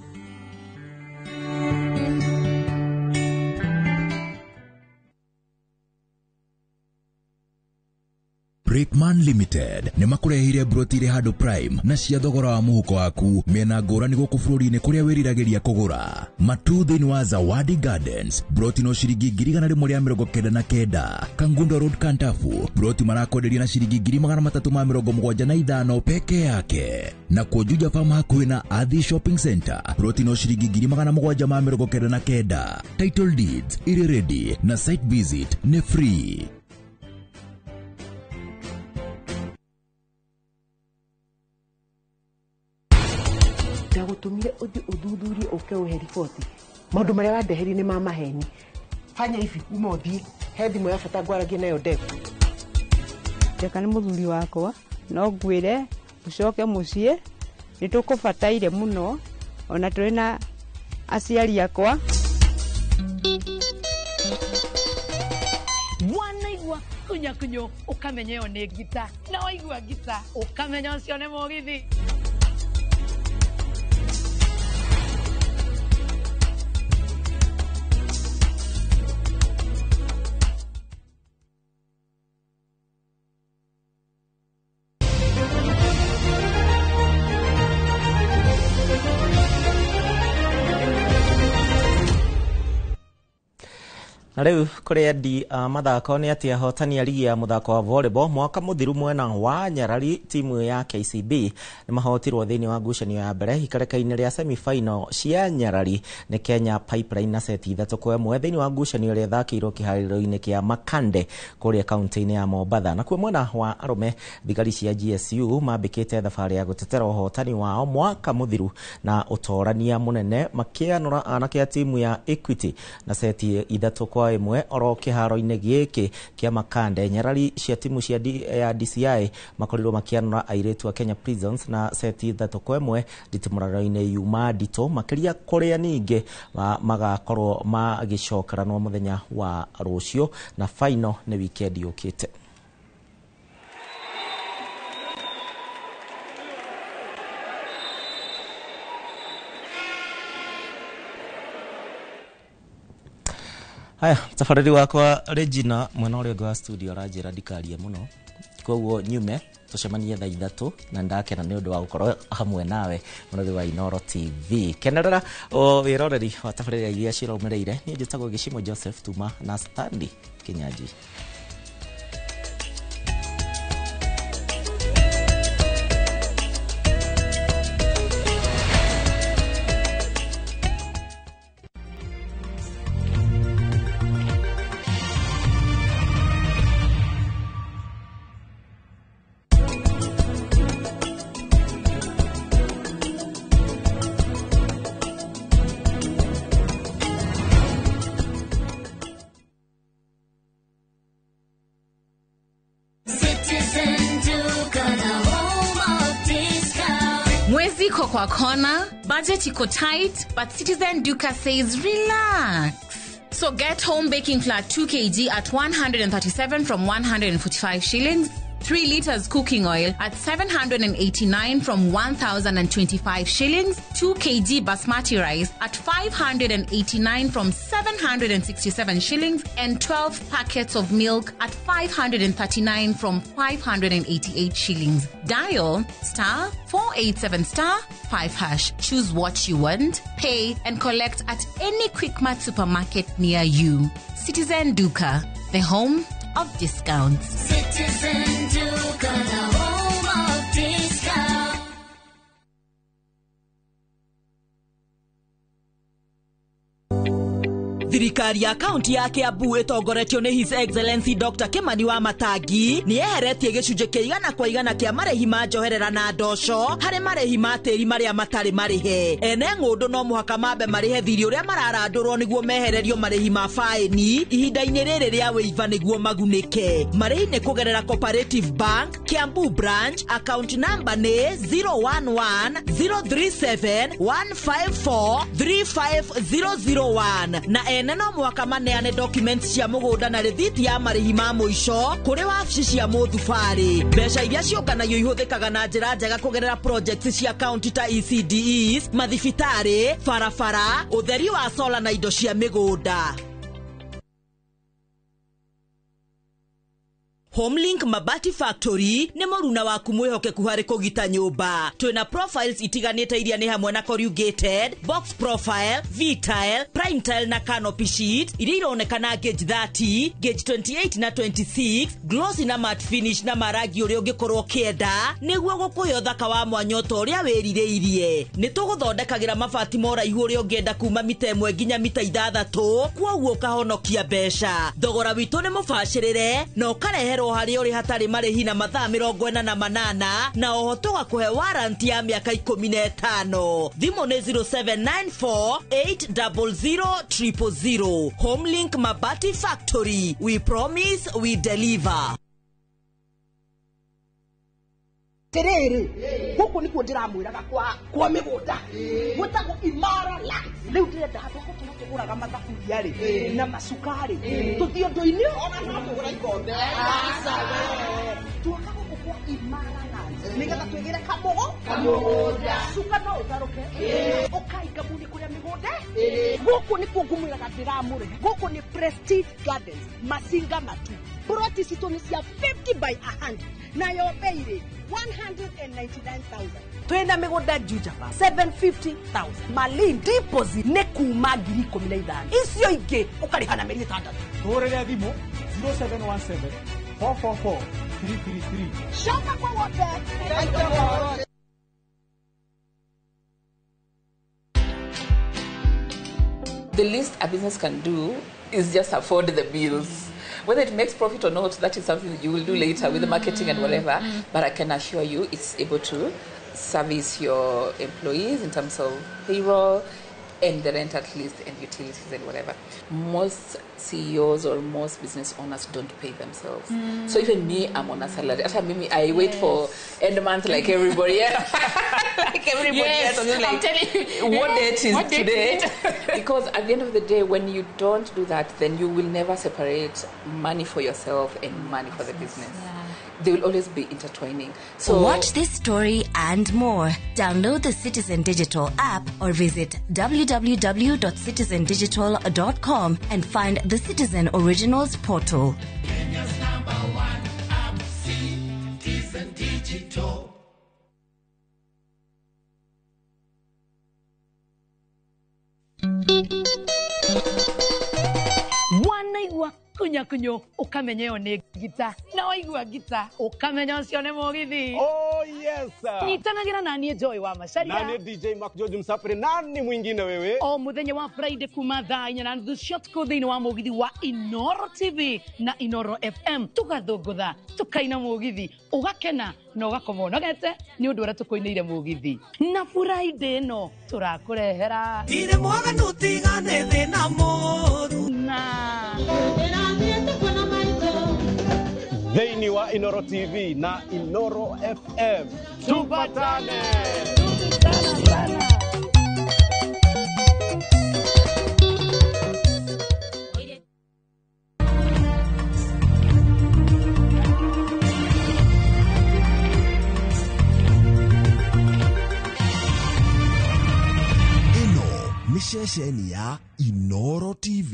S26: Brickman Limited nĩ makũrehire broti irĩ handũ prime na cia thogora wa mũhuko waku mĩena ngũrani gũkũ bũrũri-inĩ kũrĩa wĩriragĩria kũgũra. Matu thĩinĩ wa Zawadi Gardens broti no ciringi 199, Kangundo Road Kantafu broti marakwenderia na ciringi 375 peke yake, na Kujuja Farm hakuhĩ na Athi Shopping Center broti no ciringi 799. Title deeds iri ready na site visit ni free.
S27: Ndagũtũmire ũthiĩ ũthuthurie ũke ũhe riboti maũndũ marĩa wandeherie nĩ ma maheni. Fanya hivi, uma ũthiĩ he thimũ ya bata ngwaragie nayo ndegwa.
S29: Njeka nĩ mũthuri wakwa no ngwĩre ũcoke mũciĩ, nĩ tũkũbataire mũno ona tũrĩ na aciari akwa.
S28: Wanaigua kunyakunyo ũkamenya ĩyo nĩ ngita, na waigua ngita ũkamenya ũcio nĩ mũgithi.
S21: Na rĩu kũrĩ endi a mathako nĩ atĩ ahotani a ligi ya mũthako wa volleyball mwaka mũthiru mwena wa Nyarari timu ya KCB nĩ mahotirwo thĩinĩ wa ngucanio ya mbere ikereka-inĩ rĩa semi-final cia Nyarari nĩ Kenya Pipeline na seti 3-1 thĩinĩ wa ngucanio ĩrĩa ĩthakĩirwo kĩharĩro-inĩ kĩa Makande kũrĩa kaunti-inĩ ya Mombatha. Nakuo mwena wa arũme thigari cia GSU mambĩkĩte thabarĩ ya gũtetera ũhotani wao mwaka mũthiru na ũtorania mũnene makĩanũra anake a timu ya Equity na seti 3-1 oro kĩharo-inĩ gĩkĩ kĩa Makande. Nyarari cia timu cia ya DCI makorirwo makĩanũra airĩtu a Kenya Prisons na seti 3-1 nditimũrano-inĩ yuma nditũ makĩria kũrĩa ningĩ magakorwo magĩcokeranwo mũthenya wa rũciũ na final nĩ wikendi yũkĩte. Haya, tabarĩri wakwa Regina mwena ũrĩa ũngĩ wa studio aranjĩra ndikarie mũno, koguo nyume tũcemanie thaa 3 na ndakena nĩ ũndũ wa gũkorwo hamwe nawe mũrori wa Inooro TV. Kenerera wĩroreri wa tabarĩra iria cirũmĩrĩire. Niĩ njĩtagwo Gĩcimo Joseph tuma na Stanley Kinyanjui.
S4: Mwezi iko kwa kona, budget iko tight, but Citizen Duka says relax. So get home baking flour 2 kg at 137 from 145 shillings, 3 liters cooking oil at 789 from 1,025 shillings, 2 kg basmati rice at 589 from 767 shillings, and 12 packets of milk at 539 from 588 shillings. Dial *487*5#. Choose what you want, pay, and collect at any Quickmart supermarket near you. Citizen Duka, the home of discounts.
S5: Citizen Duka, the home of discounts.
S6: Thirikari ya kaunti ya Kiambu ĩtongoretio nĩ His Excellency Dr. Kimani wa Matangi nĩ yeheretie gĩcunjĩ kĩa 100% kĩa marĩhi ma njoherera na ndoco harĩ marĩhi ma tĩri marĩa matarĩ marĩhe. Ene ng'ũndũ no mũhaka mambe marĩhe thirĩ ũrĩa mararandũrwo nĩguo mehererio marĩhi ma faĩni ihinda-inĩ rĩrĩ rĩa wĩiva nĩguo magunĩke. Marĩhi nĩ kũgerera Cooperative Bank Kiambu branch, account number nĩ 0110371543501 na ene no mũhaka maneane documents cia mũgũnda na rĩthiti ya marĩhi ma mũico kũrĩ wabici cia mũthubarĩ. Mbeca iria ciũnganagio ihũthĩkaga na njĩra njega kũgerera projects cia county ta ECDEs, mathibitarĩ, barabara, ũtheri wa solar na indo cia mĩgũnda. Homelink Mabati Factory nĩ mũruna waku mwĩhokeku harĩ kũgita nyũmba. Twĩna profiles itiganĩte iria nĩ hamwe na corrugated, box profile, V-tile, prime tile na canopy sheet iria ironekana gauge 30, gauge 28 na 26, glossy na matte finish na marangi ũrĩa ũngĩkorwo ũkĩenda nĩguo gũkũhe ũthaka wa mwanya ta ũrĩa wĩrirĩirie. Nĩ tũgũthondekagĩra mabati ma ũraihu ũrĩa ũngĩenda kuma mita 1 nginya mita 6 kwoguo ũkahonokia mbeca. Thogora witũ nĩ mũbacĩrĩre na ũkareherwo harĩ ũrĩ hatarĩ marĩhi na mathaa 48 na oho tũgakũhe warranty ya mĩaka 15. Thimũ nĩ 0794800000. Homelink Mabati Factory, we promise we deliver.
S27: Terere guku nikuo ndiramwiraga kwa migunda gwitagwo Imara Lands. Riu ndirenda handu gũkũ tũgũraga mathaburia rĩ na macukari tũthiĩ ũndũ-inĩ ona no tũgũra ikombe tuoka gũkũ kwa Imara Lands nĩgetha twĩgĩre kamũgũnda cuka no ũtarũke ũkainga muni kũrĩa mĩgũnda. Gũkũ nĩkuo ngũmwĩraga ndĩramũrehe. Gũkũ nĩ Prestige Gardens, Masinga Matu. Ploti citũ nĩ cia 50 by 100 Nayo bei rĩ 199,000. Twĩna mĩgũnda Juja Farm 750,000. Malindi deposit nĩ kuma 15,000. Icio ingĩ ũkarĩha na mĩeri 6.
S3: Tũhũrĩre thimũ 0717 444 333.
S27: Coka kwa wote.
S7: The least a business can do is just afford the bills. Whether it makes profit or not, that is something that you will do later with the marketing and whatever. But I can assure you it's able to service your employees in terms of payroll and the rent at least and utilities and whatever. Most CEOs or most business owners don't pay themselves. So even me, I'm on a salary. After me, I wait for end month like everybody else. Like everybody else. I'm just like,
S4: I'm telling you.
S7: What date is
S4: What date
S7: today?
S4: is it?
S7: Because at the end of the day, when you don't do that, then you will never separate money for yourself and money for the business. They will always be intertwining. So
S15: watch this story and more. Download the Citizen Digital app or visit www.citizendigital.com and find the Citizen Originals portal.
S16: Kenya's number one app, Citizen Digital.
S17: Wanaigua kunyakunyo ukamenya ĩyo nĩ ngita, na waigua ngita ukamenya ũcio nĩ mũgithi.
S3: Oh yes.
S17: Nyitanagĩra na niĩ Joy wa Macharia.
S3: Na niĩ DJ Mark George Msapri, nani mwingine wewe?
S17: O mũthenya wa Friday kuma thaa 4:30 cia ũtukũ thĩinĩ wa mũgithi wa Inoro TV na Inoro FM, tũgathũngũtha, tũkaina mũgithi, ũgakena na ũgakoma ũnogete nĩ ũndũ ũrĩa tũkũinĩire mũgithi. Na Friday ĩno tũrakũrehera
S16: Ndirĩ mwaganu tigane thĩna mũru
S17: na
S3: Thĩinĩ wa Inoro TV na Inoro FM. Tupatane.
S24: Ĩno nĩ ceceni ya Inoro TV.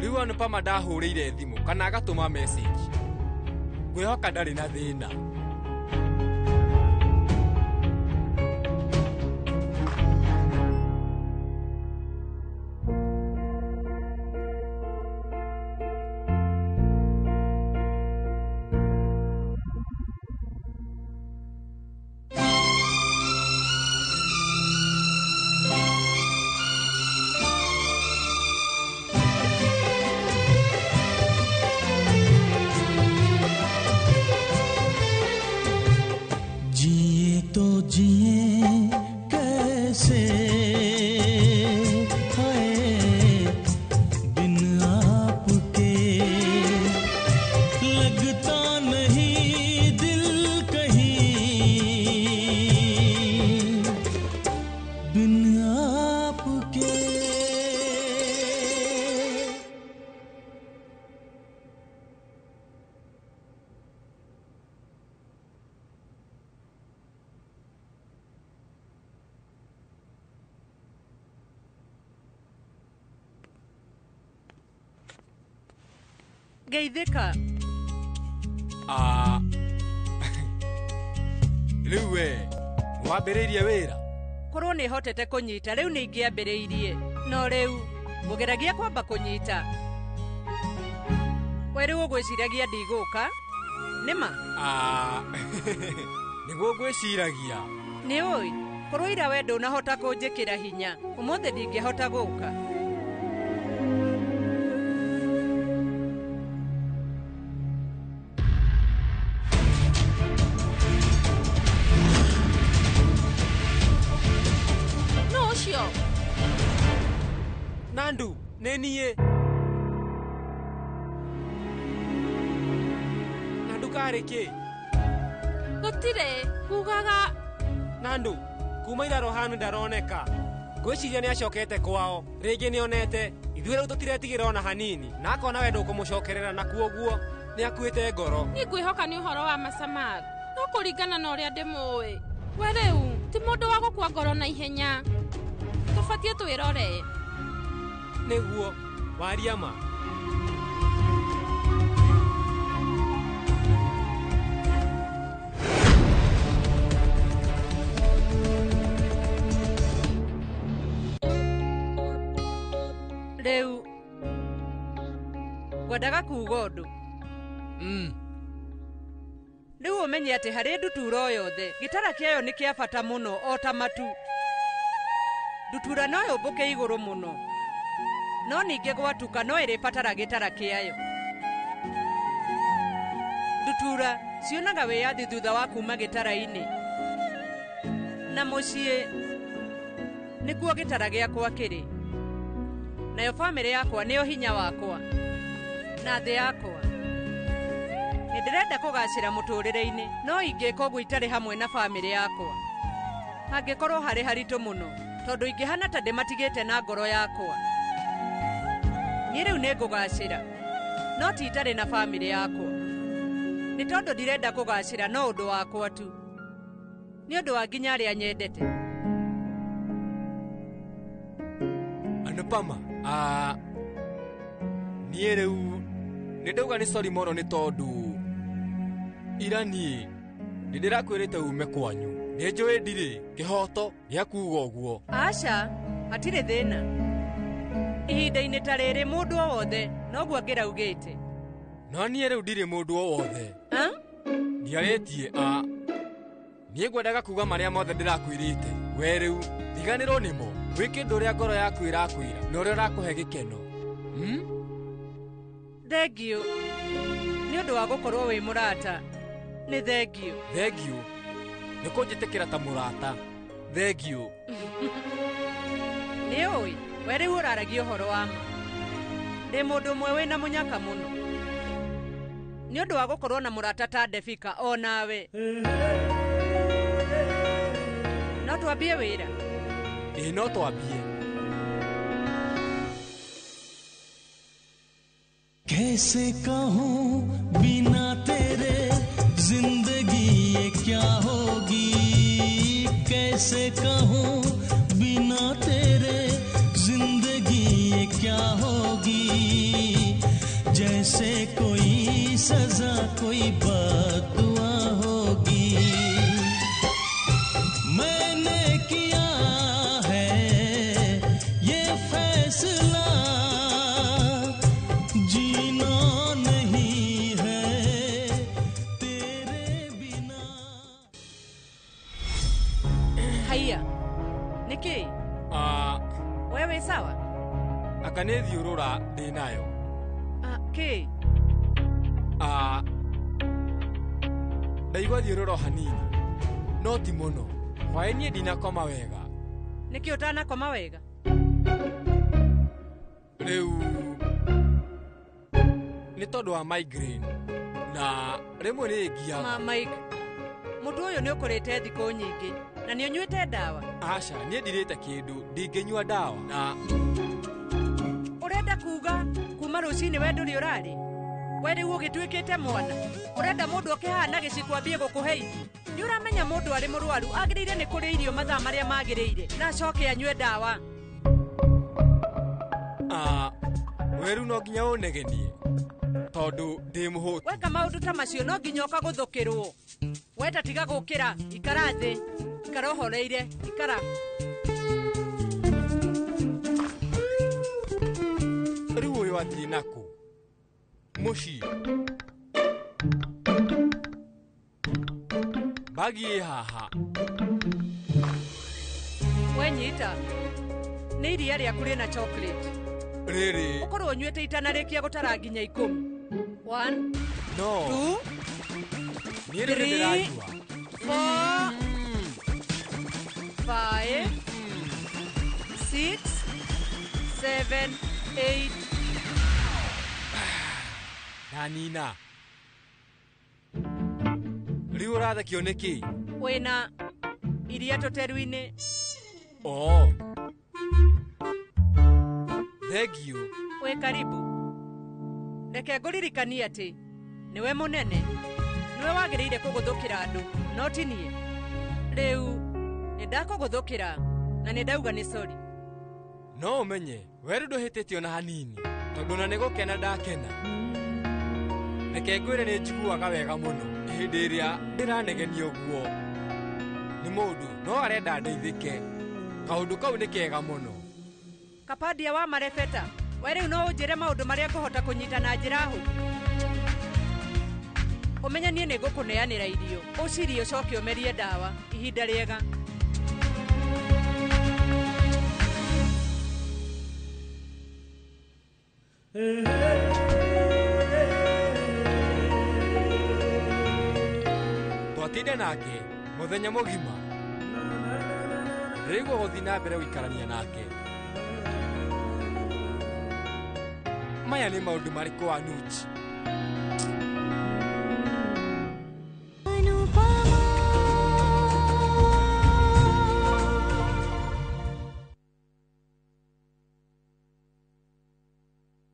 S3: Rĩu Anupama ndahũrĩire thimũ kana agatũma message. Ngwĩhoka ndarĩ na thĩna.
S16: जिए तो जिए कैसे हाय बिन आपके, लगता नहीं दिल कहीं बिन आपके।
S17: Geithĩka.
S3: Ah. Rĩu we nĩwambĩrĩirie wĩra?
S17: Korwo nĩ hotete kũnyita rĩu nĩ ingĩambĩrĩirie, no rĩu ngũgeragia kwamba kũnyita. We rĩu ũgwĩciragia ndigũka? Nĩma?
S3: Ah. Nĩguo ngwĩciragia.
S17: Nĩ ũĩ korwo ira we ndũnahota kũnjĩkĩra hinya, ũmũthĩ ndingĩhota gũka.
S4: No ũcio.
S3: Nandu, nĩ niĩ. Nandu karĩ kĩ?
S1: Gũtirĩ, kugaga
S3: Nandu, kuma ira Rohanu ndaroneka. Ngwĩciria nĩ acokete kwao, rĩngĩ nĩonete ithuĩ rĩu tũtiretigĩra ona hanini, na akona we ndũkũmũcokerera na kuoguo nĩ akuĩte ngoro.
S1: Niĩ ngwĩhoka nĩ ũhoro wa Masamar, no kũringana na ũrĩa ndĩmũĩ, we rĩu ti mũndũ wa gũkua ngoro na ihenya. Tũbatiĩ twĩrore.
S3: Nĩguo, waria ma.
S29: Rĩu ngwendaga kuuga ũndũ. Rĩu ũmenye atĩ harĩ ndutura o yothe gĩtara kĩayo nĩ kĩa bata mũno o ta matu. Ndutura no yũmbũke igũrũ mũno, no ningĩ gwatuka no ĩrĩbatara gĩtara kĩayo. Ndutura cionaga wĩyathi thutha wa kuma gĩtara-inĩ, na mũciĩ nĩkuo gĩtara gĩakwa kĩrĩ, nayo bamĩrĩ yakwa nĩyo hinya wakwa na thĩ yakwa. Nĩ ndĩrenda kũgacĩra mũtũrĩre-inĩ, no ingĩka ũguo itarĩ hamwe na bamĩrĩ yakwa, hangĩkorwo harĩ haritũ mũno, tondũ ingĩhana ta ndĩmatigĩte na ngoro yakwa. Niĩ rĩu nĩngũgacĩra, no ti itarĩ na bamĩrĩ yakwa. Nĩ tondũ ndirenda kũgacĩra no ũndũ wakwa tu, nĩ ũndũ wa nginya arĩa nyendete.
S3: Anupama, niĩ rĩu nĩ ndauga nĩ sorry mũno nĩ tondũ ira niĩ nĩ ndĩrakwĩrĩte ume kwanyu. Nĩ njũĩ ndirĩ kĩhoto gĩa kuuga ũguo.
S29: Aca, hatirĩ thĩna. Ihinda-inĩ ta rĩrĩ mũndũ o wothe noguo angĩraugĩte.
S3: No niĩ rĩu ndirĩ mũndũ o wothe. Ndiarĩtie niĩ ngwendaga kuuga marĩa mothe ndĩrakwĩrĩte. We rĩu riganĩrwo nĩmo, wĩke ũndũ ũrĩa ngoro yaku ĩrakwĩra na ũrĩa ũrakũhe gĩkeno.
S29: Thengiũ nĩ ũndũ wa gũkorwo wĩ mũrata. Nĩ thengiũ.
S3: Thengiũ nĩ kũnjĩtĩkĩra ta mũrata. Thengiũ.
S29: Nĩ ũĩ we rĩu ũraragia ũhoro wa ma. Ndĩ mũndũ ũmwe wĩna mũnyaka mũno nĩ ũndũ wa gũkorwo na mũrata ta Ndebika o nawe. No twambie wĩra?
S3: Ĩĩ, no twambie.
S16: कैसे कहूँ बिना तेरे जिंदगी ये क्या होगी, कैसे कहूँ बिना तेरे जिंदगी ये क्या होगी, जैसे कोई सजा कोई बददुआ होगी। मैंने किया है ये फैसला, जीना नहीं है तेरे बिना।
S29: Haiya, nĩkĩ? We wĩ sawa?
S3: Anga nĩ thiũrũra ndĩ nayo.
S29: Kĩ?
S3: Ndaigua thiũrũra hanini, no ti mũno. Hwaĩ niĩ ndinakoma wega.
S29: Nĩkĩ ũtanakoma wega?
S3: Rĩu nĩ tondũ wa migraine na rĩmwe nĩ ĩngiaga.
S29: Ma Mike, mũndũ ũyũ nĩ ũkũrĩte thikũ nyingĩ na nĩ ũnyuĩte ndawa?
S3: Aca, niĩ ndirĩte kĩndũ, ndingĩnyua ndawa. Na
S29: ũrenda kuuga kuma rũcinĩ we ndũrĩ ũrarĩ? We rĩu ũgĩtuĩkĩte mwana, ũrenda mũndũ ũkĩhana gĩciko ambie gũkũhe irio? Nĩ ũramenya mũndũ arĩ mũrwaru agĩrĩire nĩ kũrĩa irio mathaa marĩa magĩrĩire na acoke anyue ndawa.
S3: We rĩu no nginya ũnegenie tondũ ndĩ mũhũtu.
S29: Weka maũndũ ta macio no nginya ũkagũthũkĩrwo. Weta tiga gũkĩra, ikara thĩ, ikara ũhoreire, ikara.
S3: Rĩu ũyũ athiĩ nakũ? Mũciĩ. Mbagi ĩ haha.
S29: We nyita, nĩ iria rĩaku rĩna chocolate.
S3: Rĩrĩ.
S29: Ũkorwo ũnyuĩte itanarĩkia gũtara nginya 10. 1,
S3: No.
S29: 2,
S3: Niĩ rĩrĩ
S29: 3,
S3: ndĩranyua.
S29: 4, 5, 6, 7, 8. Ndanina.
S3: Rĩu ũrathekio nĩkĩ?
S29: Wĩna iria tũteru-inĩ.
S3: Oo. Thengiũ.
S29: Wĩ karibu. Reke ngũririkanie atĩ nĩwe mũnene, nĩwe wagĩrĩire kũgũthũkĩra andũ, no ti niĩ. Rĩu nĩ ndakũgũthũkĩra na nĩ ndauga nĩ sorry.
S3: No ũmenye we rĩu ndũhĩtĩtio na hanini tondũ na nĩ gũkena ndakena. Reke ngwĩre nĩ njiguaga wega mũno hĩndĩ ĩrĩa ndĩranegenia ũguo. Nĩ mũndũ no arenda ndeithĩke. Kaũndũ kau nĩ kega mũno.
S29: Kapandia wa marebeta, we rĩu no ũnjĩre maũndũ marĩa ngũhota kũnyita na njĩra hũthũ. Ũmenye niĩ nĩ ngũkũneanĩra irio, ũcirie ũcoke ũmerie ndawa. Ihinda rĩega.
S3: Twatinda nake mũthenya mũgima. Ndĩraigua gũthiĩ na mbere gũikarania nake. Maya nĩ maũndũ marĩkũ Anuj?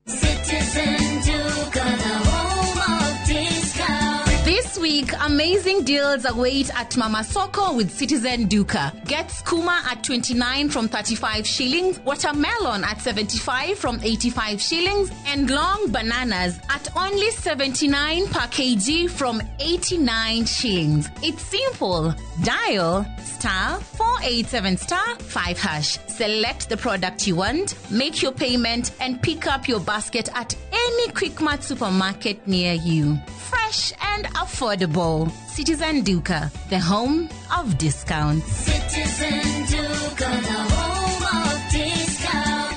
S5: Citizen Duka, the home of discount.
S4: This week, amazing deals await at Mama Soko with Citizen Duka. Get skuma at 29 from 35 shillings, watermelon at 75 from 85 shillings, and long bananas at only 79 per kg from 89 shillings. It's simple. Dial *487 *5#. Select the product you want, make your payment, and pick up your basket at any Quickmart supermarket near you. Fresh and affordable. Citizen Duka, the home of discounts.
S5: Citizen Duka, the home of discount.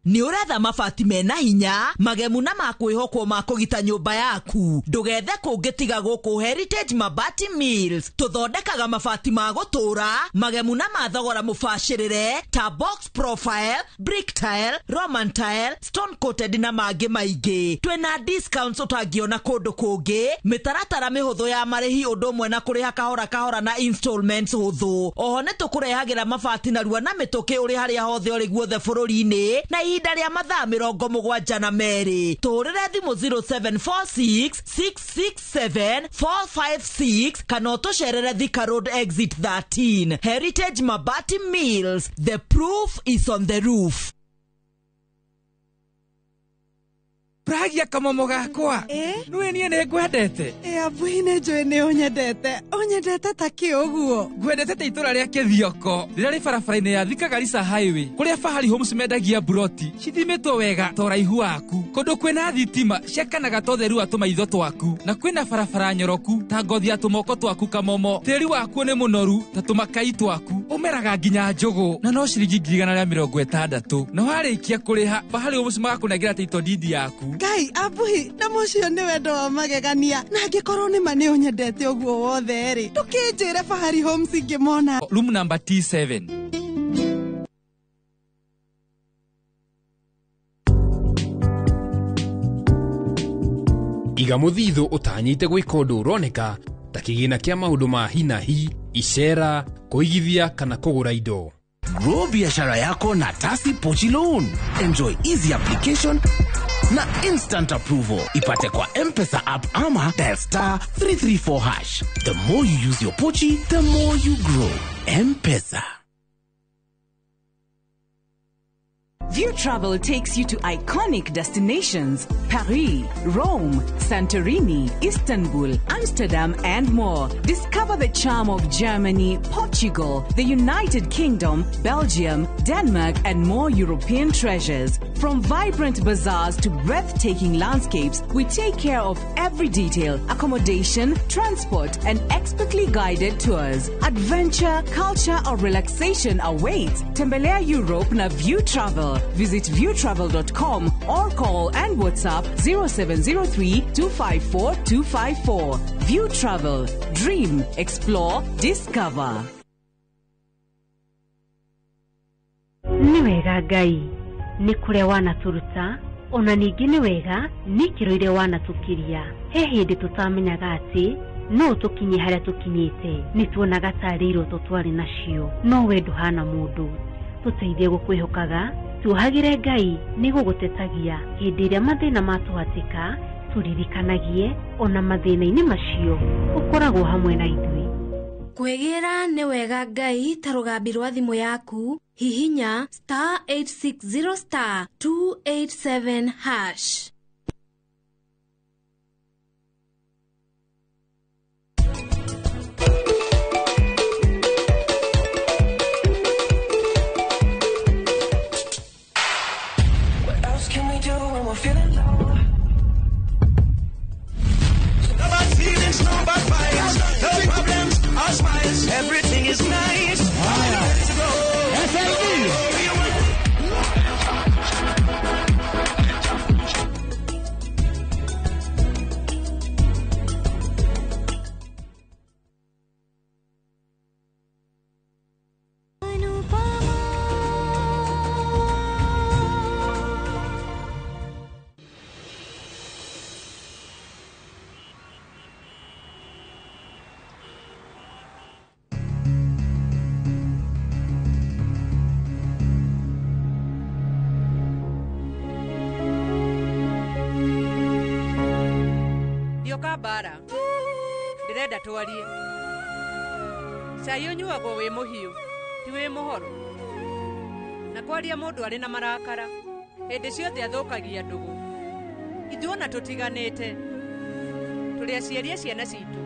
S6: Nĩ ũretha mabati mena hinya magemu na makwĩhokwo ma kũgita nyũmba yaku. Ndũgethe kũngĩ tiga gũkũ Heritage Mabati Mills. Tũthondekaga mabati ma gũtũũra magemu na ma thogora mũbacĩrĩre ta box profile, brick tile, roman tile, stone coated na mangĩ maingĩ. Twĩna discounts ũtangĩona kũndũ kũngĩ, mĩtaratara mĩhũthũ ya marĩhi ũndũ ũmwe na kũrĩha kahora kahora na installments hũthũ. Oho nĩ tũkũrehagĩra mabati narua na mĩtũkĩ ũrĩ harĩa hothe ũrĩ guothe bũrũri-inĩ na ihinda rĩa mathaa 72. Tũhũrĩre thimũ 0746 667 456 kana ũtũcerere Thika Road exit 13. Heritage Mabati Mills, the proof is on the roof.
S2: Pragia kamomo gakwa. Nĩwe niĩ nĩ ngwendete.
S8: Abuhi nĩ njũĩ nĩ ũnyendete. Ũnyendete ta kĩ ũguo?
S2: Ngwendete ta itũra rĩa Kĩthioko rĩrĩa rĩ barabara-inĩ ya Thika Garissa Highway kũrĩa Fahari Homes mendagia buroti cithimĩtwo wega ta ũraihu waku, kũndũ kwĩna thitima ciakanaga ta ũtheru wa tũmaitho twaku, na kwĩna barabara nyoroku ta ngothi ya tũmoko twaku kamomo. Tĩri wakuo nĩ mũnoru ta tũmakai twaku, ũmeraga nginya njũgũ na no ciringi 160,000. Na warĩkia kũrĩha Fahari Homes magakũnengera title deed yaku.
S8: Ngai abuhi na mũcio nĩ wendo wa magegania, na angĩkorwo nĩ ma nĩ ũnyendete ũguo wothe rĩ, ndũkĩnjĩre Fahari Homes ingĩmona.
S2: Room number T7.
S9: Iga mũthithũ ũtanyĩte gwĩka ũndũ ũroneka ta kĩgĩna kĩa maũndũ ma hi na hi, icera, kũigithia kana kũgũra indo.
S25: Grow biashara yako na Tasi Pochi Loan. Enjoy easy application na instant approval. Ipate kwa M-Pesa app ama dial *334#. The more you use your Pochi, the more you grow. M-Pesa.
S10: View Travel takes you to iconic destinations: Paris, Rome, Santorini, Istanbul, Amsterdam, and more. Discover the charm of Germany, Portugal, the United Kingdom, Belgium, Denmark, and more European treasures. From vibrant bazaars to breathtaking landscapes, we take care of every detail: accommodation, transport, and expertly guided tours. Adventure, culture, or relaxation awaits. Tembelea Europe na View Travel. Visit viewtravel.com or call and WhatsApp 0703 254 254. View Travel. Dream, explore, discover.
S12: Nĩ wega Ngai nĩ kũrĩa wanatũruta
S11: Ona ningĩ nĩ wega nĩ ikĩro iria wanatũkiria. He hĩndĩ tũtamenyaga atĩ no tũkinye harĩa tũkinyĩte, nĩ tuonaga tarĩ iroto twarĩ nacio, no we ndũhana mũndũ. Tũteithie gũkwĩhokaga, tuohagĩre Ngai nĩ gũgũtetagia hĩndĩ ĩrĩa mathĩna matũhatĩka, tũririkanagie ona mathĩna-inĩ macio ũkoragwo hamwe na ithuĩ.
S12: Kwĩgĩra nĩ wega Ngai ta rũgambi rwa thimũ yaku, hihinya star 860 star 287 hash.
S16: What else can we do when we're feeling low? No bad feelings, no bad vibes, no problems, all smiles, everything is nice. Ready to go.
S29: Ndioka mbara ndĩrenda twarie. Cai ũnyuagwo wĩ mũhiũ ti wĩ mũhoro, na kwaria mũndũ arĩ na marakara hĩndĩ ciothe athũkagia ndũgũ. Ithuĩ ona tũtiganĩte tũrĩ aciari a ciana citũ,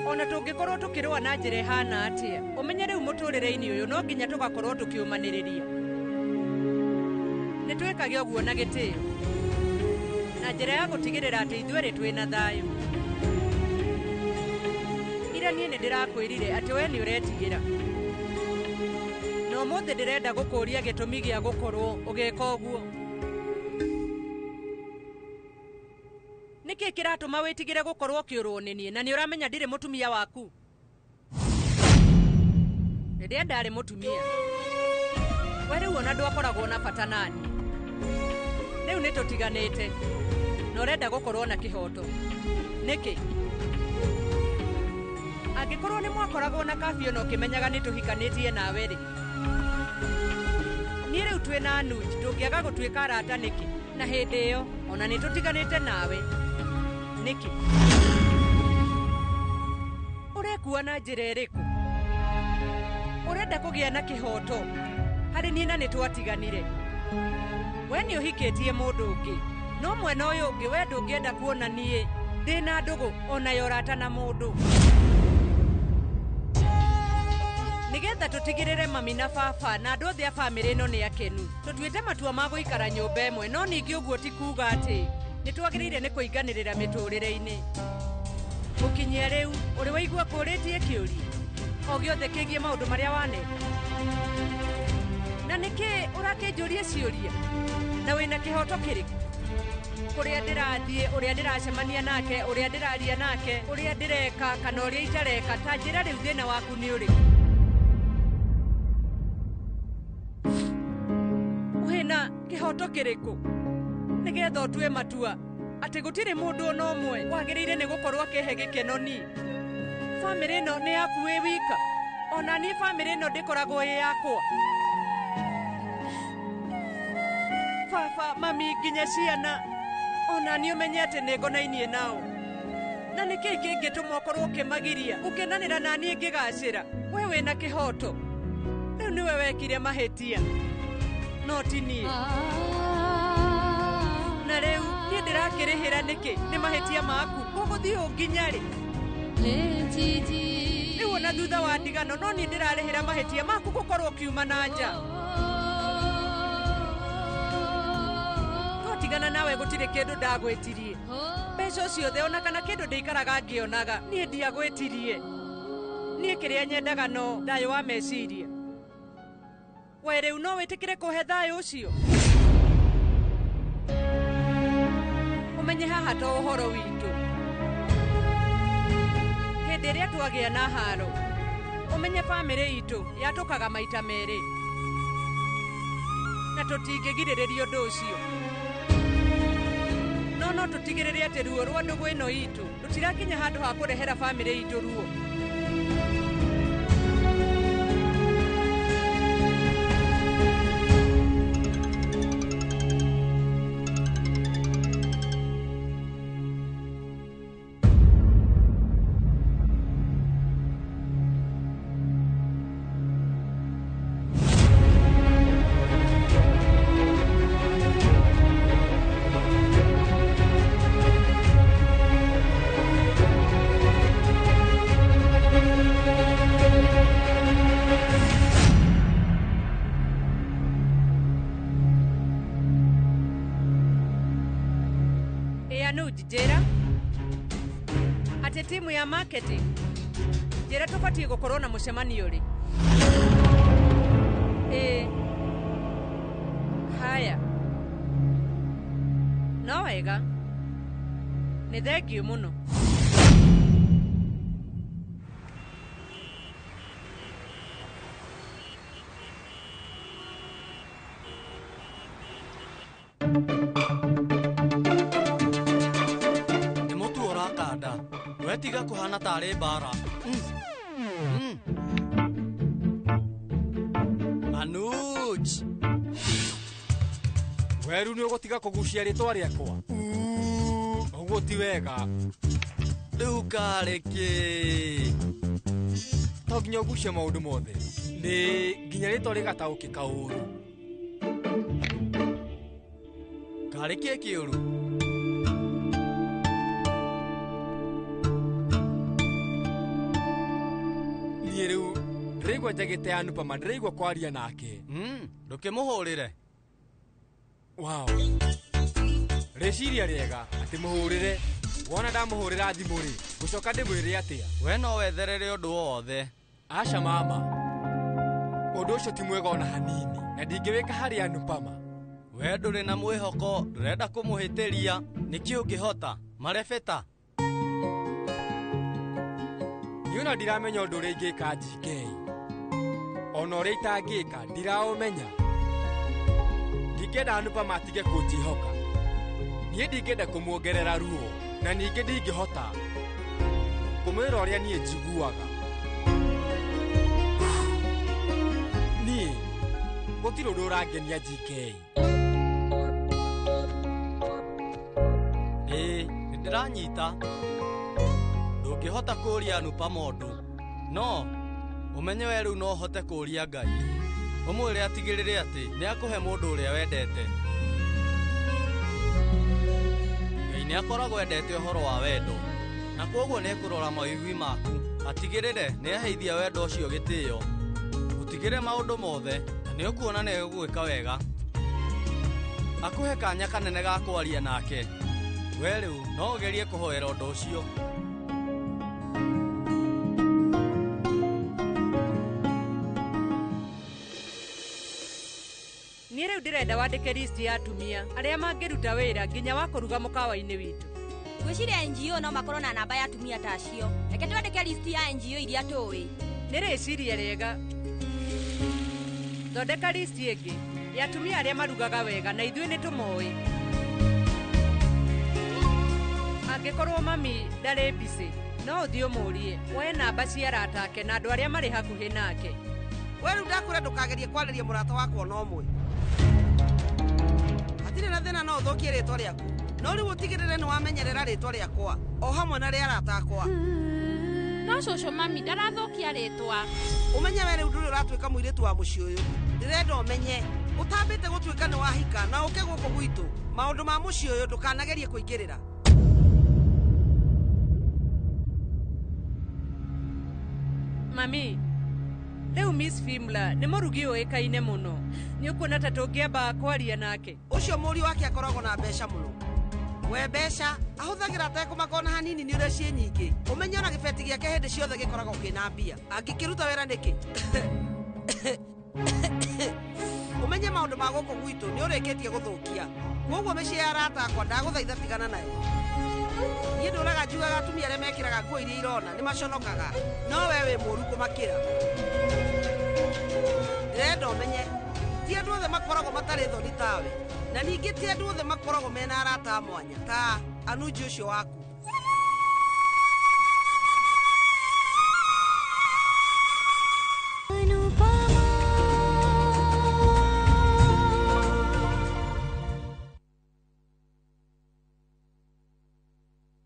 S29: ona tũngĩkorwo tũkĩrũa na njĩra ĩhana atĩa, ũmenye rĩu mũtũrĩre-inĩ ũyũ no nginya tũgakorwo tũkĩũmanĩrĩria. Nĩ twĩkage ũguo na gĩtĩo na njĩra ya gũtigĩrĩra atĩ ithuerĩ twĩna thayũ. Ira niĩ nĩ ndĩrakwĩrire atĩ we nĩ ũretigĩra, na ũmũthĩ ndĩrenda gũkũũria gĩtũmi gĩa gũkorwo ũgĩka ũguo. Nĩkĩ kĩratũma wĩtigĩre gũkorwo ũkĩũrwo nĩ niĩ na nĩ ũramenya ndirĩ mũtumia waku? Rĩrĩa ndarĩ mũtumia, we rĩu ona ndwakoragwo na bata nani. Rĩu nĩ tũtiganĩte na ũrenda gũkorwo na kĩhoto nĩkĩ? Angĩkorwo nĩ mwakoragwo na kabiũ na ũkĩmenyaga nĩ tũhikanĩtie nawe rĩ, niĩ rĩu twĩ na Anuj ndũngĩaga gũtuĩka arata nĩkĩ? Na hĩndĩ ĩyo ona nĩ tũtiganĩte nawe nĩkĩ? Ũrekua na njĩra ĩrĩkũ? Ũrenda kũgĩa na kĩhoto harĩ niĩ na nĩ twatiganire. We nĩ ũhikĩtie mũndũ ũngĩ, no mwena ũyũ ũngĩ we ndũngĩenda kuona niĩ ndĩ na ndũgũ ona ya ũrata na mũndũ. Nĩgetha tũtigĩrĩre mami na baba na andũ othe a bamĩrĩ ĩno nĩ akenu, tũtuĩte matua ma gũikara nyũmba ĩmwe, no ningĩ ũguo ti kuuga atĩ nĩ twagĩrĩire nĩ kũinganĩrĩra mĩtũrĩre-inĩ. Gũkinyia rĩu ũrĩ waigua kũũrĩtie kĩũria o gĩothe kĩgiĩ maũndũ marĩa waneka? Na nĩkĩ ũrakĩnjũria ciũria na wĩna kĩhoto kĩrĩkũ? Kũrĩa ndĩrathiĩ, ũrĩa ndĩracemania nake, ũrĩa ndĩraria nake, ũrĩa ndĩreka kana ũrĩa itareka, ta njĩra rĩu thĩna waku nĩ ũrĩkũ? Wĩna kĩhoto kĩrĩkũ nĩgetha ũtue matua atĩ gũtirĩ mũndũ ona ũmwe wagĩrĩire nĩ gũkorwo akĩhe gĩkeno niĩ? Bamĩrĩ ĩno nĩ yaku wĩ wika, ona niĩ bamĩrĩ ĩno ndĩkoragwo ĩ yakwa. Baba, mami, nginya ciana ona niĩ ũmenye atĩ nĩ ngonainie nao. Na nĩkĩ kĩngĩtũma ũkorwo ũkĩmagiria gũkenanĩra na niĩ ngĩgacĩra? We wĩna kĩhoto, rĩu nĩwe wekire mahĩtia no ti niĩ. Na rĩu niĩ ndĩrakĩrĩhĩra nĩkĩ nĩ mahĩtia maku? Ũgũthiĩ ũ nginya rĩ? Rĩu ona thutha wa ndigano no niĩ ndĩrarĩhĩra mahĩtia maku gũkorwo ũkiuma na nja. Twatigana nawe gũtirĩ kĩndũ ndagwĩtirie, mbeca ciothe ona kana kĩndũ ndĩikaraga ngĩonaga niĩ ndiagwĩtirie. Niĩ kĩrĩa nyendaga no thayũ wa meciria. We rĩu no wĩtĩkĩre kũhe thayũ ũcio? Ũmenye haha to ũhoro witũ. Hĩndĩ ĩrĩa twagĩa na haro, ũmenye bamĩrĩ itũ yatũkaga maita merĩ, na tũtingĩgirĩrĩria ũndũ ũcio. No no tũtigĩrĩre atĩ ruo rwa ndũgũ ĩno itũ rũtirakinya handũ ha kũrehera bamĩrĩ itũ ruo. Njĩra atĩ timu ya marketing njĩra tũbatiĩ gũkorwo na mũcemanio rĩ. Ĩĩ, haya, no wega, nĩ thengiũ mũno.
S13: Wetiga kuhana tarĩ mbara. Anuj,
S3: weru nĩ ũgũtiga kũgucia rĩtwa rĩakwa. Ũguo ti wega.
S13: Rĩu karĩ kĩ?
S3: To nginya ũgucie maũndũ mothe, nĩ nginya rĩtwa rĩgataũkĩka ũru.
S13: Karĩ kĩ kĩũru?
S3: Rĩu ndĩraigua njagĩte Anupama, ndĩraigua kwaria nake.
S13: Ndũkĩmũhũrĩre.
S3: Wow, rĩciria rĩega atĩ mũhũrĩre. Wona ndamũhũrĩra thimũ rĩ, ngũcoka ndĩmwĩre atĩa?
S13: We no wetherere ũndũ wothe.
S3: Aca mama, ũndũ ũcio ti mwega ona hanini, na ndingĩwĩka harĩ Anupama.
S13: We ndũrĩ na mwĩhoko, ndũrenda kũmũhĩtĩria. Nĩkĩ ũngĩhota? Marebeta.
S3: Niĩ ona ndiramenya ũndũ ũrĩa ingĩka GK. Ona ũrĩa itangĩka ndiraũmenya. Ndingĩenda Anupama atige kũnjĩhoka. Niĩ ndingĩenda kũmuongerera ruo, na ningĩ ndingĩhota kũmwĩra ũrĩa niĩ njiguaga. Niĩ gũtirĩ ũndũ ũrangenia GK.
S13: Ĩĩ, nĩndĩranyita. Ndũngĩhota kũũria Anupama ũndũ, no ũmenye we rĩu no ũhote kũũria Ngai. Ũmwĩre atigĩrĩre atĩ nĩ akũhe mũndũ ũrĩa wendete. Ngai nĩ akoragwo endete ũhoro wa wendo, na kwoguo nĩ ekũrora mawĩgwi maku, atigĩrĩre nĩ aheithia wendo ũcio gĩtĩo. Ũtigĩre maũndũ mothe, na nĩ ũkuona nĩ egũgwĩka wega. Akũhe kanya kanene ga kwaria nake. We rĩu no ũgerie kũhoera ũndũ ũcio.
S29: Niĩ rĩu ndĩrenda wandĩke list ya atumia arĩa mangĩruta wĩra nginya wa kũruga mũkawa-inĩ witũ.
S14: Ngwĩciria NGO no makorwo na namba ya atumia ta acio. Reke twandĩke list ya NGO iria tũĩ.
S29: Nĩ rĩciria rĩega. Thondeka list ĩngĩ ya atumia arĩa marugaga wega na ithuĩ nĩ tũmoĩ. Angĩkorwo mami ndarĩ busy, no ũthiĩ ũmũrie woe namba cia arata ake na andũ arĩa marĩ hakuhĩ nake.
S18: We rĩu ndakwĩra ndũkagerie kwarĩria mũrata wakwa ona ũmwe. Hatirĩ na thĩna no ũthũkie rĩtwa rĩaku, no rĩu ũtigĩrĩre nĩ wamenyerera rĩtwa rĩakwa o hamwe na rĩa arata akwa.
S1: No cũcũ mami ndarathũkia rĩtwa.
S18: Ũmenye we rĩu ndũrĩ ũratuĩka mũirĩtu wa mũciĩ ũyũ. Ndĩrenda ũmenye ũtambĩte gũtuĩka nĩ wahika na ũke gũkũ gwitũ. Maũndũ ma mũciĩ ũyũ ndũkanagerie kũingĩrĩra.
S29: Mami, rĩu Miss Fimla nĩ mũrugi ũĩkaine mũno. Nĩ ũkuona ta tũngĩamba kwaria nake?
S18: Ũcio mũriũ wake akoragwo na mbeca mũno. We mbeca ahũthagĩra atekũmaka ona hanini nĩ ũrĩa ciĩ nyingĩ. Ũmenye ona gĩbeti gĩake hĩndĩ ciothe gĩkoragwo kĩna mbia. Angĩkĩruta wĩra nĩkĩ? Ũmenye maũndũ ma gũkũ gwitũ nĩ ũrĩkĩtie gũthũkia. Kwoguo mĩciĩ ya arata akwa ndagũthaitha tigana nayo. Niĩ ndũraga njugaga atumia arĩa mekĩraga nguo iria irona nĩ maconokaga, no we wĩ mũũru kũmakĩra. Ndĩrenda ũmenye ti andũ othe makoragwo matarĩ thoni tawe. Na ningĩ ti andũ othe makoragwo mena arata a mwanya ta Anuji ũcio waku.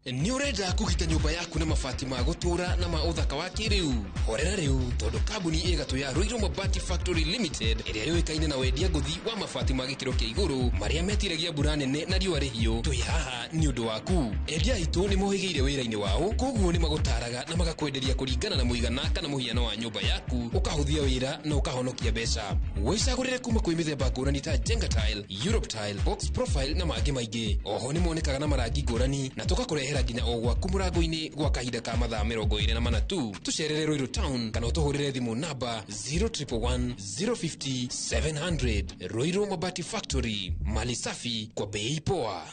S9: Nĩ ũrenda kũgita nyũmba yaku na mabati ma gũtũũra na ma ũthaka wa kĩrĩu? Horera rĩu, tondũ kambuni ĩgatũ ya Ruiru Mabati Factory Limited, ĩrĩa yũĩkaine na wendia ngũthi wa mabati ma gĩkĩro kĩa igũrũ marĩa metiragia mbura nene na riũa rĩhiũ, twĩ haha nĩ ũndũ waku. Endia aitũ nĩ mohĩgĩire wĩra-inĩ wao, koguo nĩ magũtaraga na magakwenderia kũringana na mũigana kana mũhiano wa nyũmba yaku, ũkahũthia wĩra na ũkahonokia mbeca. Wĩcagũrĩre kuma kwĩ mĩthemba ngũrani ta Jenga Tile, Europe Tile, Box Profile na mangĩ maingĩ. Oho nĩ monekaga na marangi ngũrani na tũgakũrehera nginya o gwaku mũrango-inĩ gwa kahinda ka mathaa 24 tu. Tũcerere Ruiru Town kana ũtũhũrĩre thimũ namba 0111 050 700. Ruiru Mabati Factory, mali safi kwa bei poa.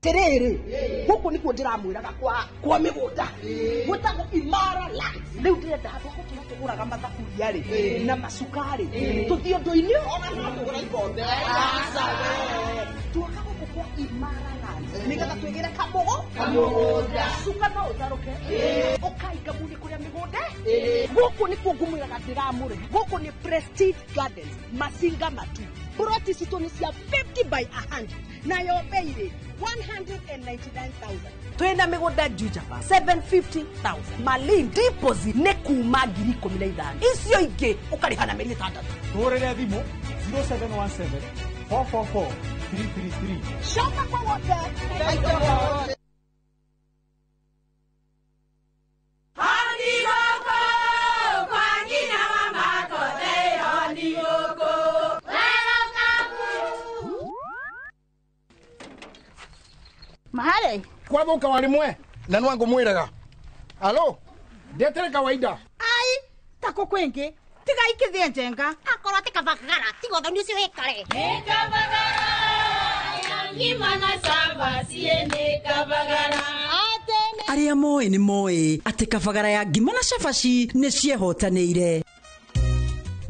S7: Tiriri guku nikuo ndiramwiraga kwa migunda gwitagwo Imara Lands. Riu ndirenda handu ha gutura tuguraga mathaburia ri na macukari tuthie undu-ini ona no tugura ikombe. Aca we tuoka guku kwa Imara Lands nigetha twigire kamugunda. Cuka no utaruke ukainga muni kuria migunda. Guku nikuo ngumwiraga ndiramũrĩha. Guku ni Prestige Gardens, Masinga Matu. Buroti citũ nĩ cia 50 by 100 nayo bei rĩ 199,000. Twĩna mĩgũnda Juja 750,000. Malin deposit nĩ kuma 15,000. Icio ingĩ ũkarĩha na mĩeri 6.
S19: Tũhũrĩre thimũ 0717 444 333.
S7: Coka kwa wote.
S20: Mahare kwathuka warimwe na nwangu mwiraga alo ndetere kawaida
S21: ai tako kwingi tiga ikithie njenga akorwo ti kabagara tiga uthoni ucio wikare
S5: ni kabagara ngima na cabaci ni kabagara.
S6: Arĩa moĩ nĩ moĩ atĩ kabagara ya ngima na cabaci nĩ ciehotanĩire.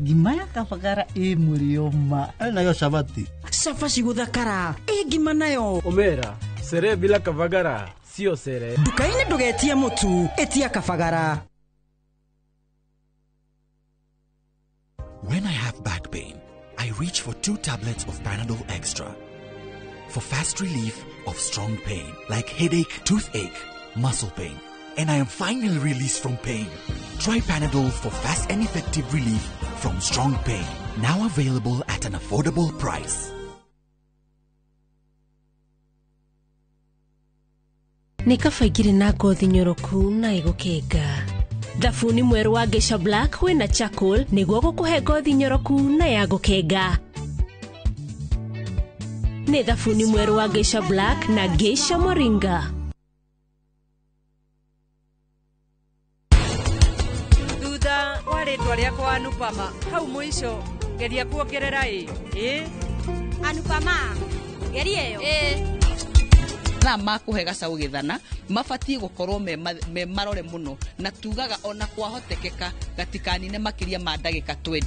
S22: Ngima ya kabagara ĩ mũrĩo ma
S24: nayo cabaci.
S6: Cabaci gũthakara ĩ ngima nayo.
S24: Omera sere bila kabagara sio sere.
S6: Nduka-inĩ ndũgetie mũtu, ĩtia kabagara.
S25: When I have back pain, I reach for 2 tablets of Panadol Extra for fast relief of strong pain like headache, toothache, muscle pain, and I am finally released from pain. Try Panadol for fast and effective relief from strong pain. Now available at an affordable price.
S12: Nĩ kaba ingĩrĩ na ngothi nyoroku na ĩgũkenga. Thabuni mwerũ wa Geisha Black wĩna charcoal nĩguo gũkũhe ngothi nyoroku na ya gũkenga. Nĩ thabuni mwerũ wa Geisha Black na Geisha Moringa.
S29: Thutha wa rĩtwa rĩakwa Anupama, hau mũico geria kuongerera ĩ
S14: Anupama geria ĩyo.
S23: Thaa makũhe gacau gĩthana mabatiĩ gũkorwo me marore mũno na tugaga ona kwahotekeka gatikanine makĩria ma ndagĩka 20.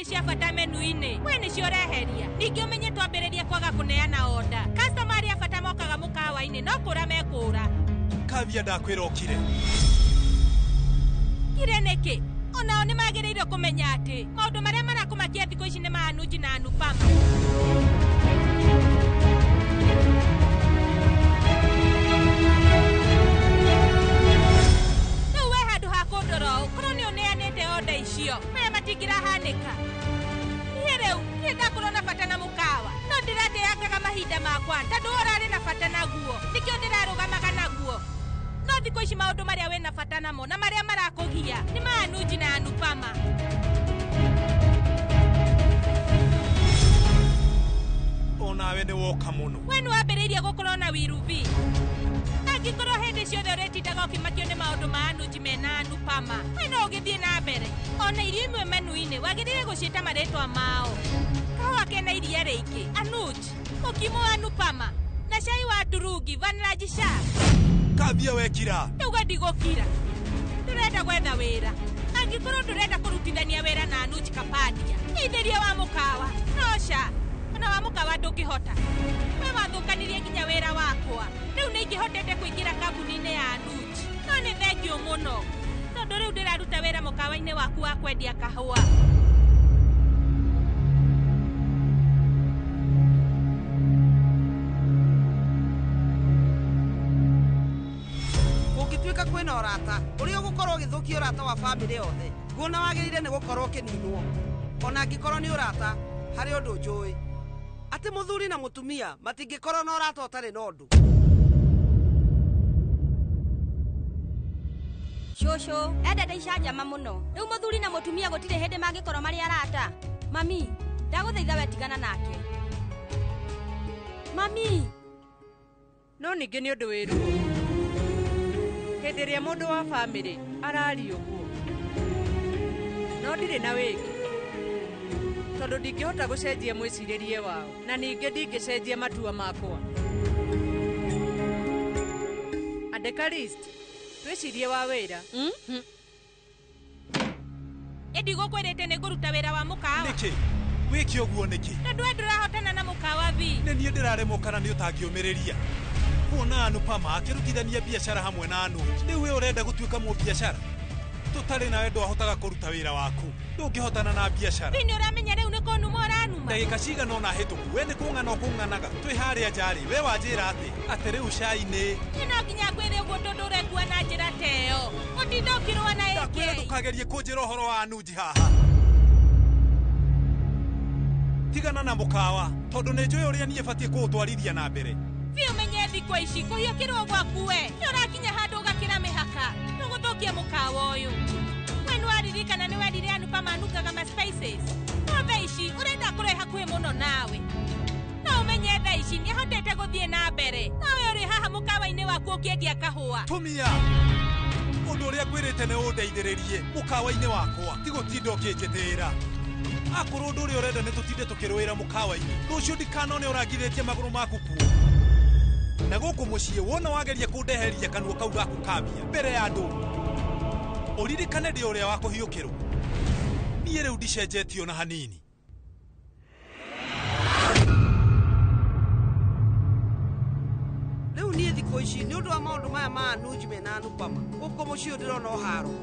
S1: Cia bata menu-inĩ we nĩcio ũreheria. Ningĩ ũmenye twambĩrĩria kwaga kũneana order. Customer arĩa bata mokaga mũkawa-inĩ no kũra mekũra.
S19: Kavia ndakwĩra ũkire.
S1: Kire nĩkĩ? Onao nĩ magĩrĩire kũmenya atĩ maũndũ marĩa marakũmakia thikũ ici nĩ ma Anuji na Anupama. Rĩu we handũ ha kũndora ũũ korwo nĩ ũneanĩte order icio maya matingĩrahanĩka. Niĩ rĩu niĩ ndakorwo na bata na mũkawa no ndĩrateangaga mahinda makwa tondũ ũrarĩ na bata naguo nĩkĩo ndĩrarũgamaga naguo. No thikũ ici maũndũ marĩa wĩna bata namo na marĩa marakũgia nĩ ma Anuji na Anupama.
S19: nĩ woka mũno.
S1: We nĩ wambĩrĩirie gũkorwo na wirubi. Angĩkorwo hĩndĩ ciothe ũrĩtindaga ũkĩmakio nĩ maũndũ ma Anuji mena Anupama, we no ũgĩthiĩ na mbere. Ona irio imwe menu-inĩ wagĩrĩire gũciĩta marĩtwa mao. Kahũa kena iria rĩingĩ, Anuj, mũkimo wa Anupama, na cai wa turungi Vanraj Shah.
S19: Kavya wekira.
S1: Ndauga ndigũkira. Ndũrenda gwetha wĩra. Angĩkorwo ndũrenda kũrutithania wĩra na Anuj Kapadia, ithĩria wa mũkawa. Noca, ona wa mũkawa ndũngĩhota. We wathũkanirie nginya wĩra wakwa. Rĩu nĩ ingĩhotete kũingĩra kambuni-inĩ ya Anuj. No nĩ thengiũ mũno. Tondũ rĩu ndĩraruta wĩra mũkawa-inĩ waku wa kwendia kahũa.
S18: Kũngĩtuĩka kwĩna ũrata ũrĩa ũgũkorwo ũgĩthũkia ũrata wa bamĩrĩ yothe, nguona wagĩrĩire nĩ gũkorwo ũkĩninwo. Ona angĩkorwo nĩ ũrata, harĩ ũndũ njũĩ atĩ mũthuri na mũtumia matingĩkorwo na ũrata ũtarĩ na ũndũ.
S14: Cũcũ endete icanjama mũno. Rĩu mũthuri na mũtumia gũtirĩ hĩndĩ mangĩkorwo marĩ arata. Mami, ndagũthaitha we tigana nake. Mami.
S29: No ningĩ nĩ ũndũ wĩ ruo hĩndĩ ĩrĩa mũndũ wa bamĩrĩ araria ũguo. No ndirĩ na wĩki tondũ ndingĩhota gũcenjia mwĩcirĩrie wao, na ningĩ ndingĩcenjia matua makwa. Andĩka list twĩcirie wa wĩra.
S1: Ĩndi gũkwĩrĩte nĩ ngũruta wĩra wa mũkawa.
S19: Nĩkĩ? Wĩke ũguo nĩkĩ?
S1: Tondũ we ndũrahotana na mũkawa vi.
S19: Nĩ niĩ ndĩraremwo kana nĩ ũtangĩũmĩrĩria. Kuona Anupama akĩrutithania biacara hamwe na Anuj. Rĩu we ũrenda gũtuĩka mũbiacara? Tũtarĩ nawe ndwahotaga kũruta wĩra waku. Ndũngĩhotana na biacara.
S1: Vi nĩ ũramenya rĩu nĩ kũnuma ũranuma.
S19: Ndagĩka cigana ũna hĩtũku we nĩ kũng'ana ũkũng'anaga. Twĩ harĩa nja rĩ, we wanjĩra atĩ atĩ rĩu cai nĩ.
S1: Nĩ no nginya ngwĩre ũguo tondũ ũrekua na njĩra ta ĩyo. Ũtinda ũkĩrũa na AK.
S19: Ndakwĩra ndũkagerie kũnjĩra ũhoro wa Anuj haha. Tigana na mũkawa tondũ nĩ njũĩ ũrĩa niĩ batiĩ kũũtwarithia na mbere.
S1: Vi ũmenye thikũ ici kũhiũkĩrwo gwaku we nĩ ũrakinya handũ ũgakĩra mĩhaka. Tũgũthũkia mũkawa ũyũ. We nĩ waririkana nĩ wendire Anupama anungaga ma spices. No thaa ici ũrenda kũrehe hakuhĩ mũno nawe. No ũmenye thaa ici nĩ ahotete gũthiĩ na mbere. Nawe ũrĩ haha mũkawa-inĩ waku ũkĩendia kahũa.
S19: Tumia ũndũ ũrĩa ngwĩrĩte nĩ ũndeithĩrĩrie mũkawa-inĩ wakwa, ti gũtinda ũkĩnjĩtĩĩra. Akorwo ũndũ ũrĩa ũrenda nĩ tũtinde tũkĩrũĩra mũkawa-inĩ, rũciũ ndikanone ũrangithĩtie magũrũ maku kuo. Na gũkũ mũciĩ wona wageria kũndeheria kanua kau gaku kambia mbere ya andũ, ũririkane ndĩ ũrĩa wa kũhiũkĩrwo. Niĩ rĩu ndicenjetio na hanini.
S18: Rĩu niĩ thikũ ici nĩ ũndũ wa maũndũ maya ma Anuj mena Anupama, gũkũ mũciĩ ũyũ ndĩrona ũharo.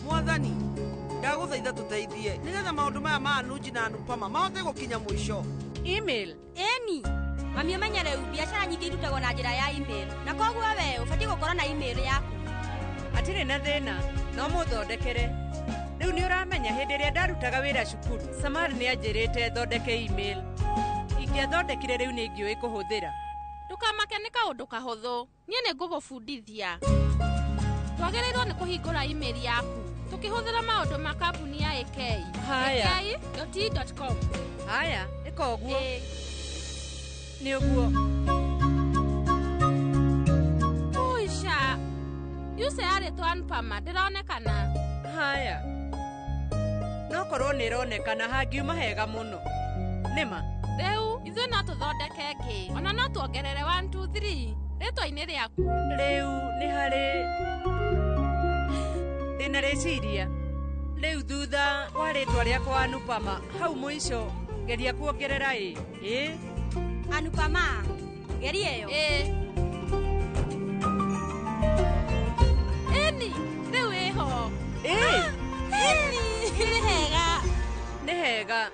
S18: Mwathani, ndagũthaitha tũteithie nĩgetha maũndũ maya ma Anuj na Anupama mahote gũkinya mũico.
S29: Email.
S14: Ĩni. Mami ũmenye rĩu biacara nyingĩ irutagwo na njĩra ya email, na koguo we ũbatiĩ gũkorwo na email yaku.
S29: Hatirĩ na thĩna, no mũthondekere. Rĩu nĩ ũramenya hĩndĩ ĩrĩa ndarutaga wĩra cukuru, Samar nĩ anjĩrĩte thondeke email. Ingĩathondekire rĩu nĩ ingĩũĩ kũhũthĩra.
S2: Ndũkamake nĩ kaũndũ kahũthũ. Niĩ nĩ ngũgũbundithia. Twagĩrĩirwo nĩ kũhingũra email yaku tũkĩhũthĩra maũndũ ma kambuni ya AK.
S29: Haya.
S2: AK.com.
S29: Haya, ĩka ũguo. Nĩ ũguo.
S2: Uisha. Yuse yarĩtwo Anupama ndĩronekana.
S29: Haya. No korwo nĩ ĩronekana hangiuma hega mũno. Nĩma.
S2: Rĩu ithuĩ no tũthondeke ĩngĩ. Ona no tuongerere 1 2 3 rĩtwa-inĩ rĩaku.
S29: Rĩu nĩ harĩ ndĩna rĩciria. Rĩu thutha wa rĩtwa rĩakwa Anupama hau mũico geria kuongerera ĩ. Ĩ.
S14: Anupama, geria ĩyo.
S2: Ĩ. Ĩni, rĩu ĩho.
S29: Ĩ.
S2: Ĩni, nĩ hega.
S29: Nĩ hega.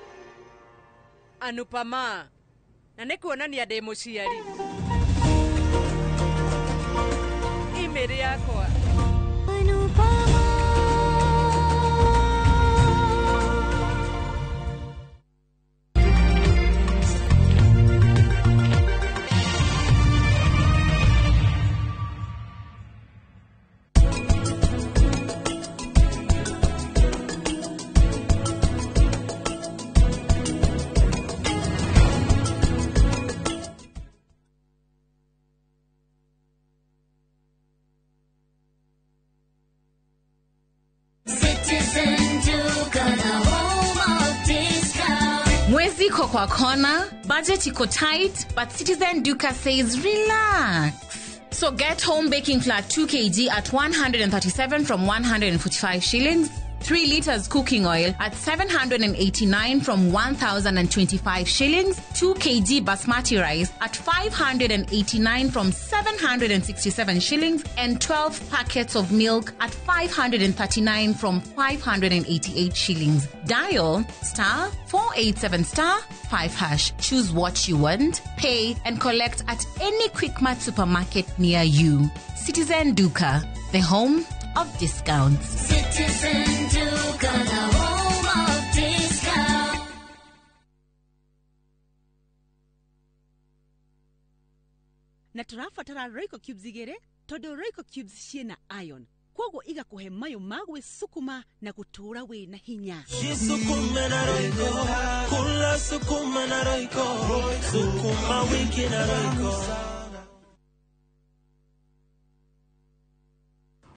S29: Anupama. Na nĩ kuonania ndĩ mũciari. Email yakwa.
S5: Anupama.
S4: Mwezi iko kwa kona, budget iko tight, but Citizen Duka says relax. So get home baking flour 2 kg at 137 from 145 shillings, 3 liters cooking oil at 789 from 1,025 shillings, 2 kg basmati rice at 589 from 767 shillings, and 12 packets of milk at 539 from 588 shillings. Dial star 487 star 5 hash. Choose what you want, pay, and collect at any Quickmart supermarket near you. Citizen Duka, the home of discounts.
S5: Citizen Duka, the home of discounts.
S8: Na tũrabatara Royco cubes igĩrĩ tondũ Royco cubes ciĩna iron kwoguo igakũhe mayũ ma gwĩcukuma na gũtũũra wĩna hinya.
S16: Jisukume na Royco, kula sukuma na Royco, sukuma wiki na Royco.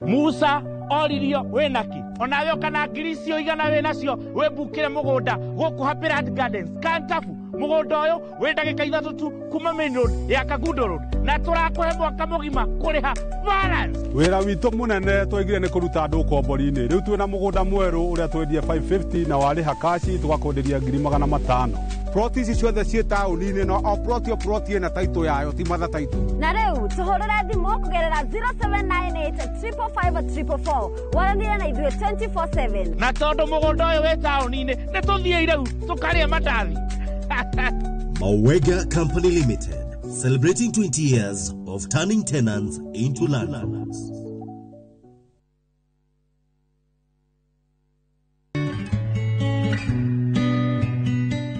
S10: Musa oririo wĩnaki onawe ũkana ngiri icio igana wĩnacio wĩmbukĩre mũgũnda gũkũ Happy Land Gardens Kantafu. Mũgũnda ũyũ wĩ ndagĩka 3 tu kuma main road ya Kangundo Road na tũrakũhe mwaka mũgima kũrĩha balance.
S11: Wĩra witũ mũnene twaigire nĩ kũruta andũ ũkombori-inĩ. Rĩu twĩna mũgũnda mwerũ ũrĩa twendie 550 na warĩha kaci tũgakwenderia 500,000.
S15: Ploti ici ciothe ciĩ taũni-inĩ no o ploti o ploti ĩna taitũ yayo ti matha taitũ.
S14: Na rĩu tũhũrĩre thimũ kũgerera 0798 555 444 waranĩrie na ithuĩ 24/7.
S10: Na tondũ mũgũnda ũyũ wĩ taũni-inĩ nĩ tũthiĩ rĩu tũkarĩe mandathi.
S24: Mawega Company Limited, celebrating 20 years of turning tenants into landlords.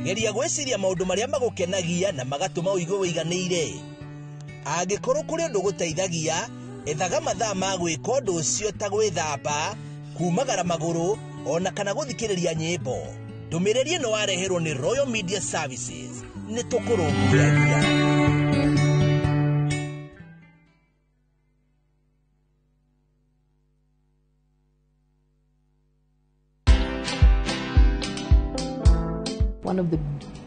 S25: Geria gwĩciria maũndũ marĩa magũkenagia na magatũma ũigue wĩiganĩire. Angĩkorwo kũrĩ ũndũ ũgũteithagia, ethaga mathaa ma gwĩka ũndũ ũcio ta gwĩthamba, kumagara magũrũ, ona kana gũthikĩrĩria nyĩmbo. Ndũmĩrĩri ĩno wareherwo nĩ Royal Media Services. Nĩ tũkũrũmbũyagia.
S17: One of the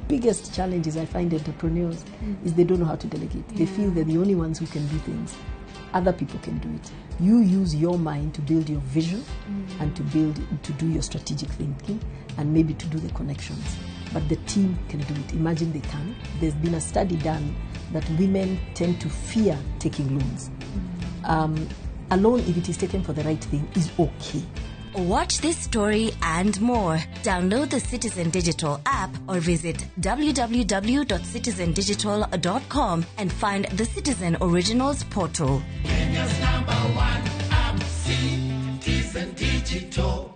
S17: biggest challenges I find entrepreneurs is they don't know how to delegate. They feel they're the only ones who can do things. Other people can do it. You use your mind to build your vision and to do your strategic thinking and maybe to do the connections. But the team can do it. Imagine they can. There's been a study done that women tend to fear taking loans. A loan, if it is taken for the right thing, is okay.
S26: Watch this story and more. Download the Citizen Digital app or visit www.citizendigital.com and find the Citizen Originals portal.
S16: Kenya's #1 app, Citizen Digital.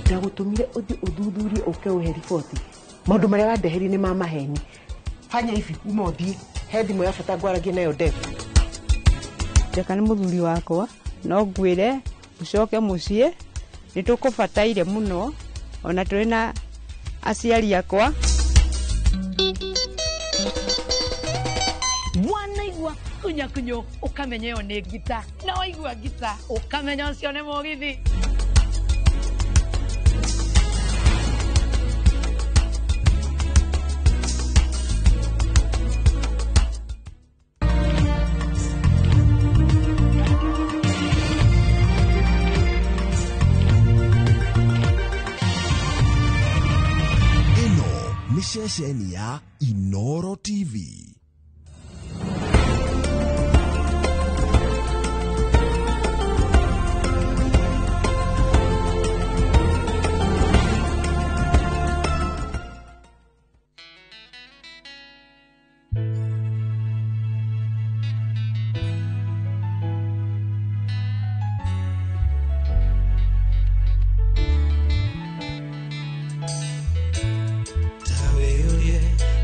S7: Ndagũtũmire ũthiĩ ũthuthurie ũke ũhe riboti. Maũndũ marĩa wandeherie nĩ ma maheni. Fanya hivi, uma ũthiĩ. He thimũ ya bata ngwaragie nayo ndefu.
S27: Njeka nĩ mũthuri wakwa no ngwĩre ũcoke mũciĩ nĩ tũkũbataire mũno ona tũrĩ na aciari akwa.
S28: Wanaigua kunyakunyo ũkamenya ĩyo nĩ ngita, na waigua ngita ũkamenya ũcio nĩ mũgithi.
S30: Ceceni ya Inoro TV.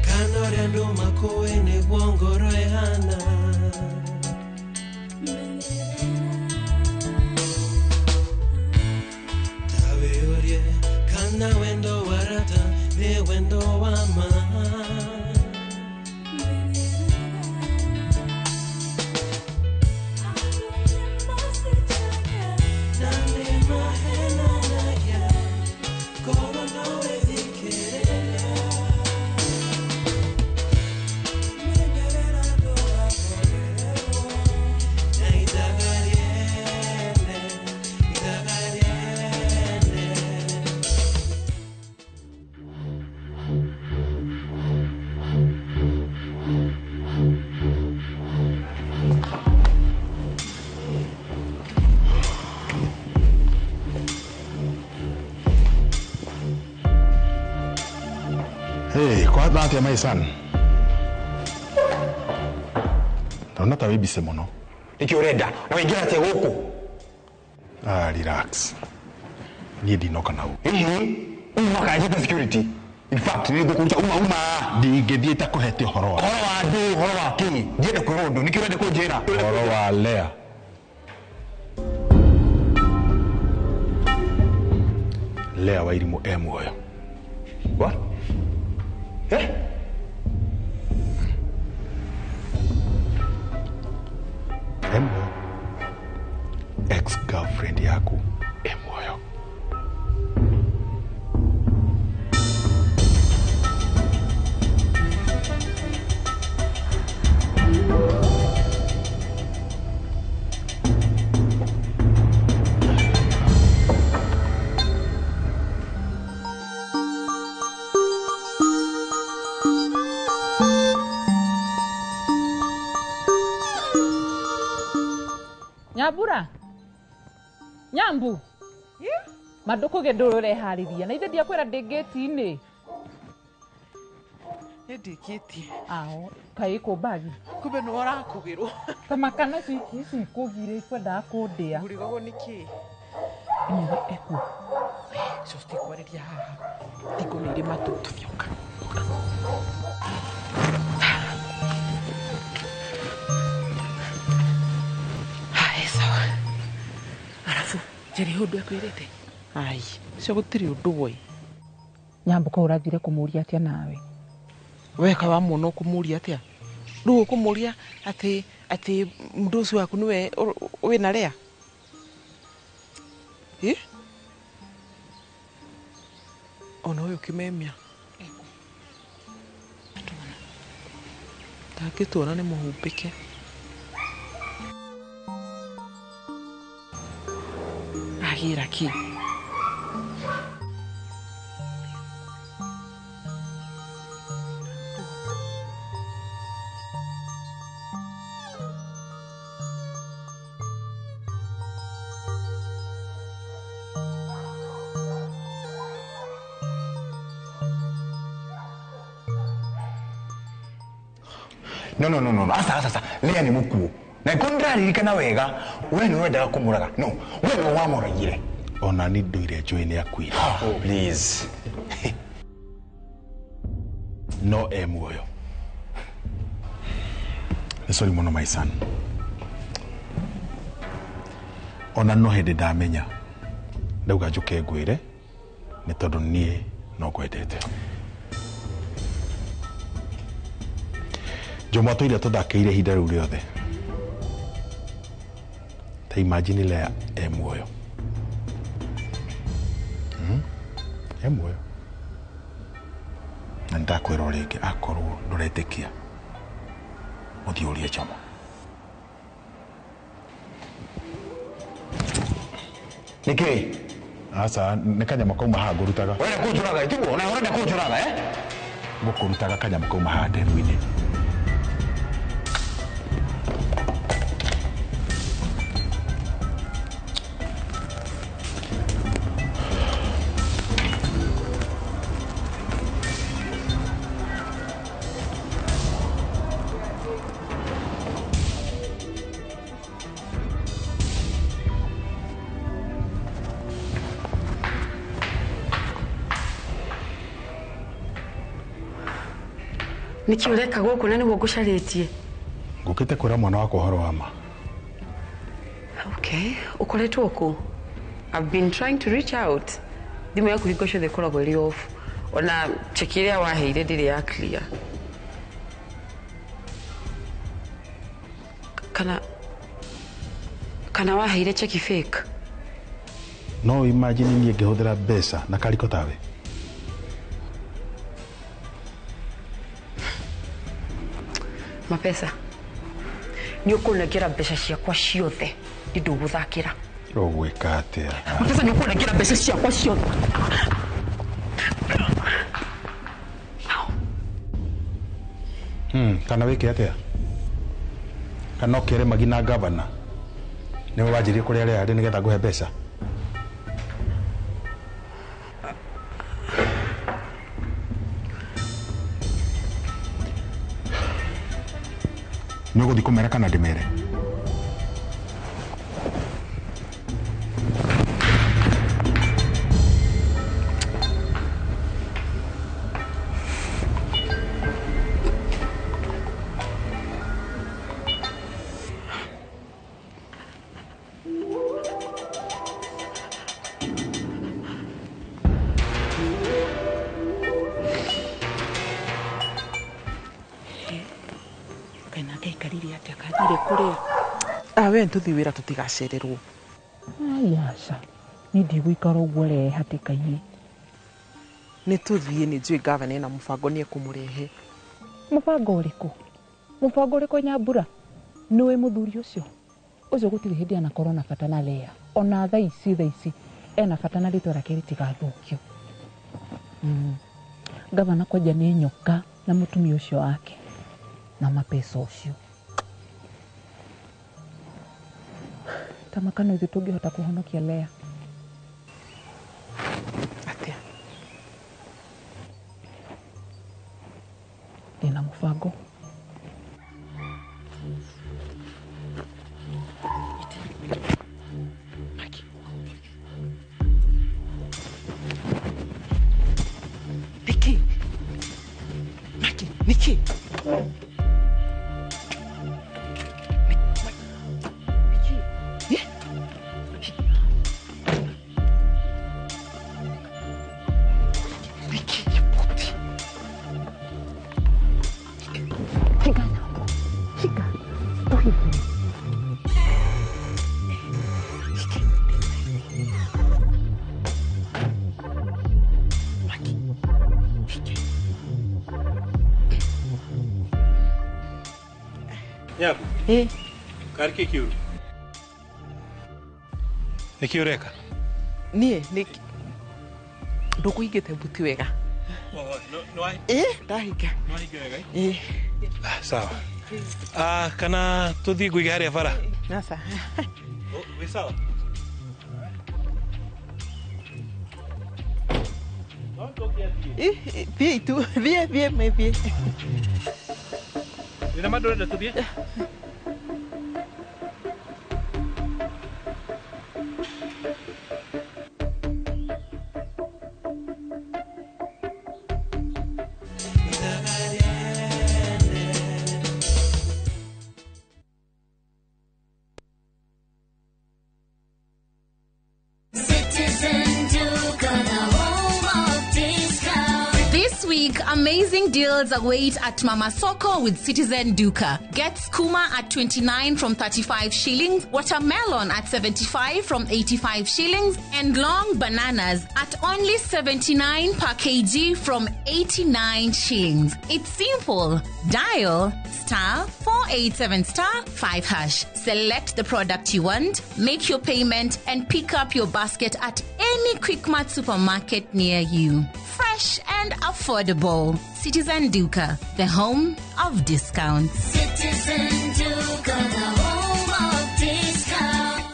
S16: Kana
S1: Hey, kwa atia my son? Ndona ta wĩ busy mũno.
S3: Nĩkĩ ũrenda? Na waingĩra atĩa gũkũ?
S1: Ah, relax. Niĩ ndinoka na
S3: ũũ. Hihi, uma kana security? In fact, nĩ ngũkũruta uma uma.
S1: Ndingĩthiĩ itakũhete ũhoro wa.
S3: Ũhoro wa ndũ, ũhoro wa kĩ? Ndienda kwĩrwo ũndũ, nĩkĩ ũrenda kũnjĩra?
S1: Ũhoro wa Lea. Lea Wairimu e muoyo.
S3: What? Eh?
S1: E muoyo. Ex-girlfriend yaku e muoyo.
S6: Nyambura Nyambu mandukuge ndũrũreharĩria na ithe ndiakwĩra ndĩ ngĩti-inĩ.
S9: Nĩ ndĩkĩtie.
S6: Ao kaĩ kũ mbagi
S9: kumbe nĩwe ũrakũgĩrwo
S6: tamakana ici ikũgire ikwendaga kũndĩa.
S9: Ngũrigagwo nĩ kĩ?
S6: Anyway, ekuo
S9: cio citikwarĩria haha thikũ nĩ irĩ matũ tũthioka. Sawa. Arafu njeri ũndũ ekwĩrĩte? Ai, cio gũtirĩ ũndũ woi.
S6: Nyambu ko ũrathire kũmũria atĩa nawe?
S9: Weka wa mũno kũmũria atĩa? Rĩu ũkũmũria atĩ atĩ mũndũ ũcio waku nĩwe wĩna Lea? Ĩ? Ona ũyũ kĩmemia. Ndangĩtuona nĩ mũhumbĩke. Agĩra kĩ?
S3: No. Asa. Lea nĩ mũkuũ. Na iko ndĩraririkana wega, we nĩ wendaga kũmũraga. No, we nĩ wamũragire.
S1: Ona ni ndũire njũĩ nĩ akuire.
S3: Oh, please.
S1: No e muoyo. Nĩ sorry mũno my son. Ona no hĩndĩ ndamenya. Ndauga njũke ngwĩre nĩ tondũ niĩ no ngwendete. Njomo tũire tũthakĩire ihinda rĩu rĩothe. Ta imagine Lea e muoyo. E muoyo. Na ndakwĩra o rĩngĩ akorwo ndũretĩkia ũthiĩ ũrie Jomo.
S3: Nĩkĩ?
S1: Aca nĩ kanyamũ kauma haha ngũrutaga.
S3: Ũrenda kũnjũraga tiguo? Na ũrenda kũnjũraga eh?
S1: Ngũkũrutaga kanyamũ kauma haha nderu-inĩ.
S12: Nĩkĩ ũreka gũkũ na nĩguo ngũcarĩtie?
S1: Ngũkĩte kwĩra mwana wakwa ũhoro wa ma.
S12: Okay, ũkoretwo kũ? I've been trying to reach out. Thimũ yaku hingo ciothe ĩkoragwo ĩrĩ off. Ona cheki ĩrĩa waheire ndĩrĩ ya clear. Kana waheire cheki fake?
S1: No imagine niĩ ngĩhũthĩra mbeca na kariko tawe.
S12: Mapesa nĩ ũkũnengera mbeca ciakwa ciothe nĩ ndũgũthakĩra.
S1: Ũgwĩka atĩa?
S12: Mapesa nĩ ũkũnengera mbeca ciakwa ciothe.
S1: Kana wĩke atĩa? Kana ũkĩre Magina gavana nĩwe wanjĩrie kũrĩa Lea arĩ nĩgetha ngũhe mbeca? Nĩ ũgũthiĩ kũmera kana ndĩmere?
S9: Kaina gaikarire atia kathire kuria awe ntuthi wira tutigacererwo.
S6: Ai aca ni ndigũikara ũguo rehe hatĩka-inĩ.
S9: Nĩ tũthiĩ nĩ njũĩ gavana ena mũbango nĩ ekũmũrehe.
S6: Mũbango ũrĩkũ? Mũbango ũrĩkũ Nyambura? Nĩũĩ mũthuri ũcio? Ũcio gũtirĩ hĩndĩ anakorwo na bata na Lea. Ona thaa ici ena bata na rĩtwa rĩake rĩtigathũkio. Gavana kwanja nĩ nyoka na mũtumia ũcio wake na mapesa ũcio. Tamaka no ithuĩ tũngĩhota kũhonokia Lea.
S9: Atĩa?
S6: Ndĩna mũbango.
S9: Niki. Maki, Niki.
S2: Nyabu. Karĩ kĩ kĩũru? Nĩ kĩ ũreka?
S9: Niĩ nĩ ndũkũhingĩte mbuti wega. Ndahinga.
S2: Nĩwahinga wega? Sawa. Kana tũthiĩ ngũige harĩa bara?
S9: Aca.
S2: Wĩ sawa?
S9: Thiĩ tu, thiĩ thiĩ.
S2: Nĩ ma ndũrenda tũthiĩ?
S5: Citizen Duka, the home of discount.
S4: This week, amazing deals await at Mama Soko with Citizen Duka. Get skuma at 29 from 35 shillings, watermelon at 75 from 85 shillings, and long bananas at only 79 per kg from 89 shillings. It's simple. Dial *487 *5#. Select the product you want, make your payment, and pick up your basket at any Quickmart supermarket near you. Fresh and affordable. Citizen Duka, the home of discounts.
S5: Citizen Duka, the home of discount.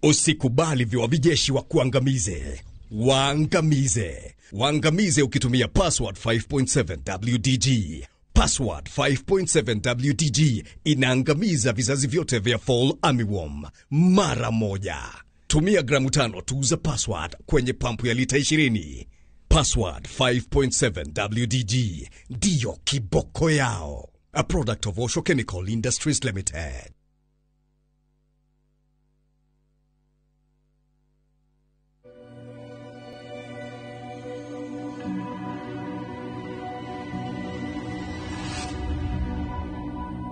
S30: Usikubali viwavijeshi wa kuangamize. Waangamize. Waangamize ukitumia password 5.7 WDG. Password 5.7 WDG inaangamiza vizazi vyote vya fall armyworm mara moja. Tumia gramu 5 tu za password kwenye pampu ya lita 20. Password 5.7 WDG ndiyo kiboko yao. A product of Osho Chemical Industries Limited.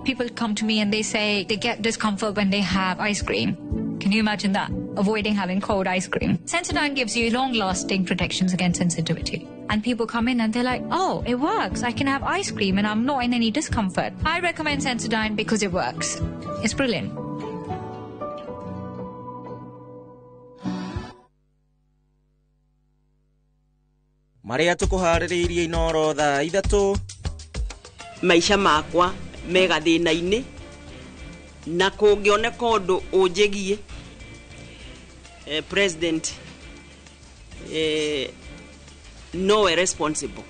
S13: People come to me and they say they get discomfort when they have ice cream. Can you imagine that? Avoiding having cold ice cream. Sensodyne gives you long-lasting protections against sensitivity. And people come in and they're like, oh, it works. I can have ice cream and I'm not in any discomfort. I recommend Sensodyne because it works. It's brilliant.
S18: Maria tukuharĩrĩirie Inoro thaa 3.
S19: Maisha makwa mega thĩna-inĩ na kũngĩoneka ũndũ ũnjĩgie president nowe responsible.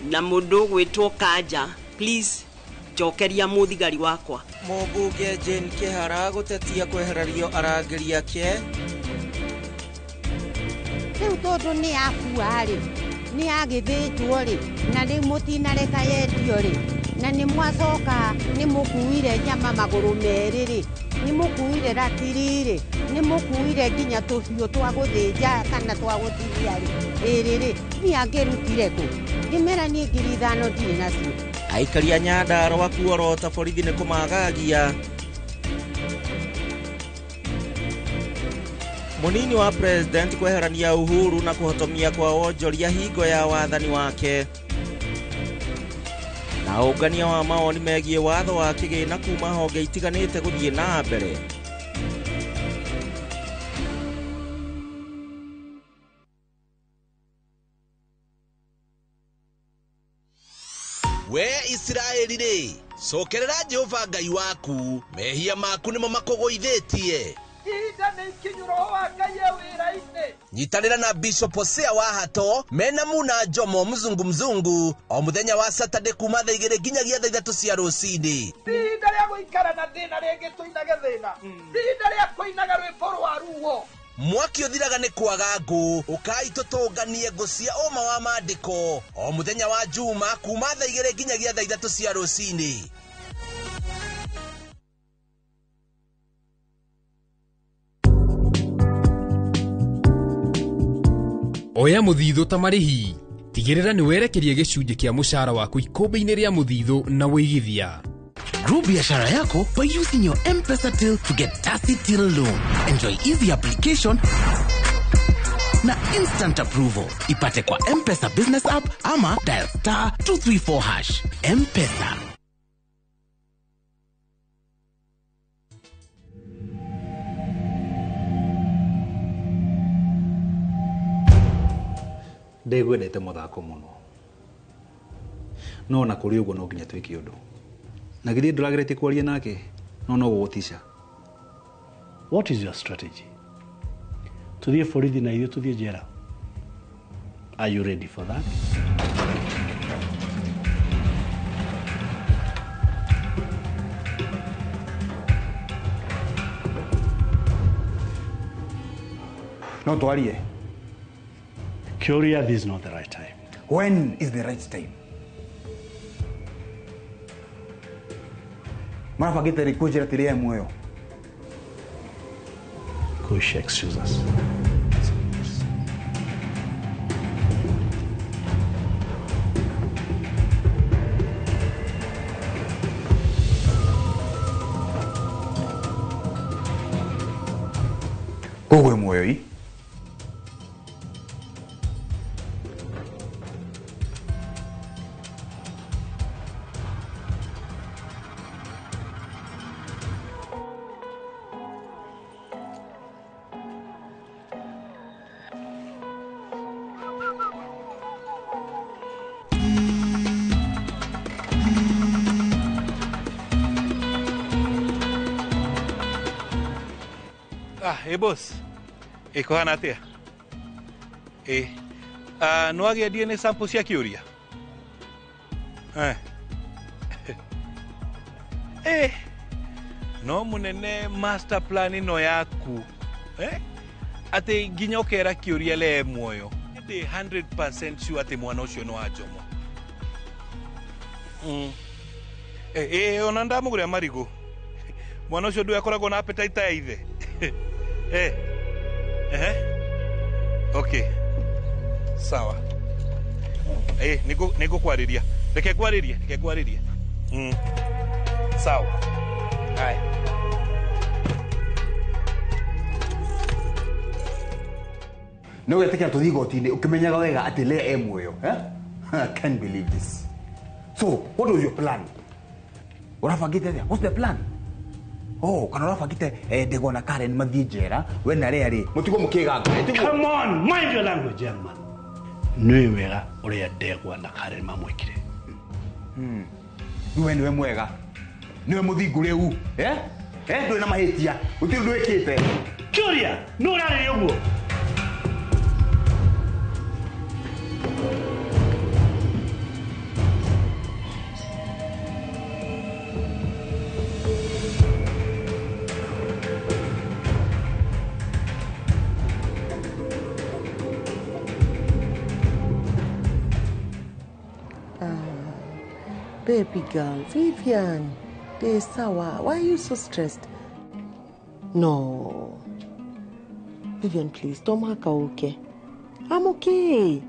S19: Na mũndũ ũgwĩtwo Kanja, please njokeria mũthigari wakwa.
S18: Mũmbunge Jane Kĩhara gũtetia kwehererio arangĩri ake.
S8: Rĩu tondũ nĩ akua-rĩ, nĩ agĩthĩnjwo-rĩ, na rĩu mũtinareka yendio-rĩ, na nĩ mwacoka nĩ mũkuire nyama magũrũ merĩ-rĩ, nĩ mũkuire ratiri-rĩ, nĩ mũkuire nginya tũhiũ twa gũthĩnja kana twa gũtinia-rĩ, ĩrĩ-rĩ, niĩ angĩrutire kũ? Ngĩmera niĩ 5,000 ndirĩ nacio.
S18: Aikari a Nyandarũa kuorota borithi nĩ kũmagagia. Mũnini wa president kweherania Uhuru na kũhotomia kwa wonjoria hingo ya wathani wake. Na ũngania wa mawoni megiĩ watho wa kĩgĩna kuma honge itiganĩte gũthiĩ na mbere.
S25: We Isiraeli rĩ, cokerera Jehova Ngai waku, mehia maku nĩmo makũgũithĩtie.
S7: Ihinda nĩ ikinyu roho wa Ngai e wĩra-inĩ.
S25: Nyitanĩra na Bishop Hosea wa Hato mena Muna Jomo mzungu mzungu o mũthenya wa Saturday kuma thaa 2 nginyagia thaa 3 cia rũcinĩ.
S7: Ti ihinda rĩa gũikara na thĩna rĩngĩ tũinage thĩna. Ti ihinda rĩa kũinaga rwĩmbo rwa ruo.
S25: Mwaki ũthiraga nĩ kwaga ngũ, ũkai tũtũnganie ngũ cia ũma wa maandĩko o mũthenya wa Juma kuma thaa 2 nginyagia thaa 3 cia rũcinĩ.
S10: Oya mũthithũ ta marĩhi, tigĩrĩra nĩ werekeria gĩcunjĩ kĩa mũcara waku ikũmbĩ-inĩ rĩa mũthithũ na wĩigithia.
S11: Grow biashara yako by using your M-Pesa till to get Tasi Till Loan. Enjoy easy application na instant approval. Ipate kwa M-Pesa business app ama dial *234#. M-Pesa.
S1: Ndĩgwendete mũthako mũno, no ona kũrĩ ũguo no nginya twĩke ũndũ. Na githĩ ndũrageretie kwaria nake, no no gũgũtica.
S14: What is your strategy? Tuthiĩ borithi na ithuĩ tuthiĩ njera. Are you ready for that?
S3: No twarie.
S14: Kuria, this is not the right time.
S3: When is the right time? Marabangĩte rĩ kũnjĩra atĩ rĩe muoyo?
S14: Kush, excuse us.
S3: Koguo muoyo i?
S2: Ĩ boss, ĩ kũhana atĩa? Ĩ nĩ wagĩa DNA sample cia kĩũria? Ĩ no mũnene master plan ĩno yaku atĩ nginya ũkera kĩũria le muoyo. Ndĩ 100% sure atĩ mwana ũcio nĩ wa Jomo. Ĩ ona ndamũgũrĩra marigũ. Mwana ũcio ndũĩ akoragwo na appetite ta ya ithe. Okay. Sawa. Nĩngũkwarĩria. Reke ngwarĩrie, reke ngwarĩrie. Sawa. Haya.
S3: No wetĩkĩra tũthiĩ igoti-inĩ ũkĩmenyaga wega atĩ Leah e muoyo, eh? I can't believe this. So, what was your plan? Ũrabangĩte atĩa? What's the plan? Oh, kana ũrabangĩte Ndegwa na Karen mathiĩ njera, we na Leah rĩ, mũtigwo mũkĩganga.
S14: Come on, mind your language, young man. Nĩũĩ wega ũrĩa Ndegwa na Karen mamwĩkire.
S3: Rĩu we nĩwe mwega. Nĩwe mũthingu rĩu. Eh? Ndũrĩ na mahĩtia. Gũtirĩ ũndũ wĩkĩte.
S14: Kĩũria, nũ ũrarĩria ũguo?
S9: Baby girl, Vivian, ndĩ sawa. Why are you so stressed? No. Vivian, please, to mũhaka ũke. I'm okay.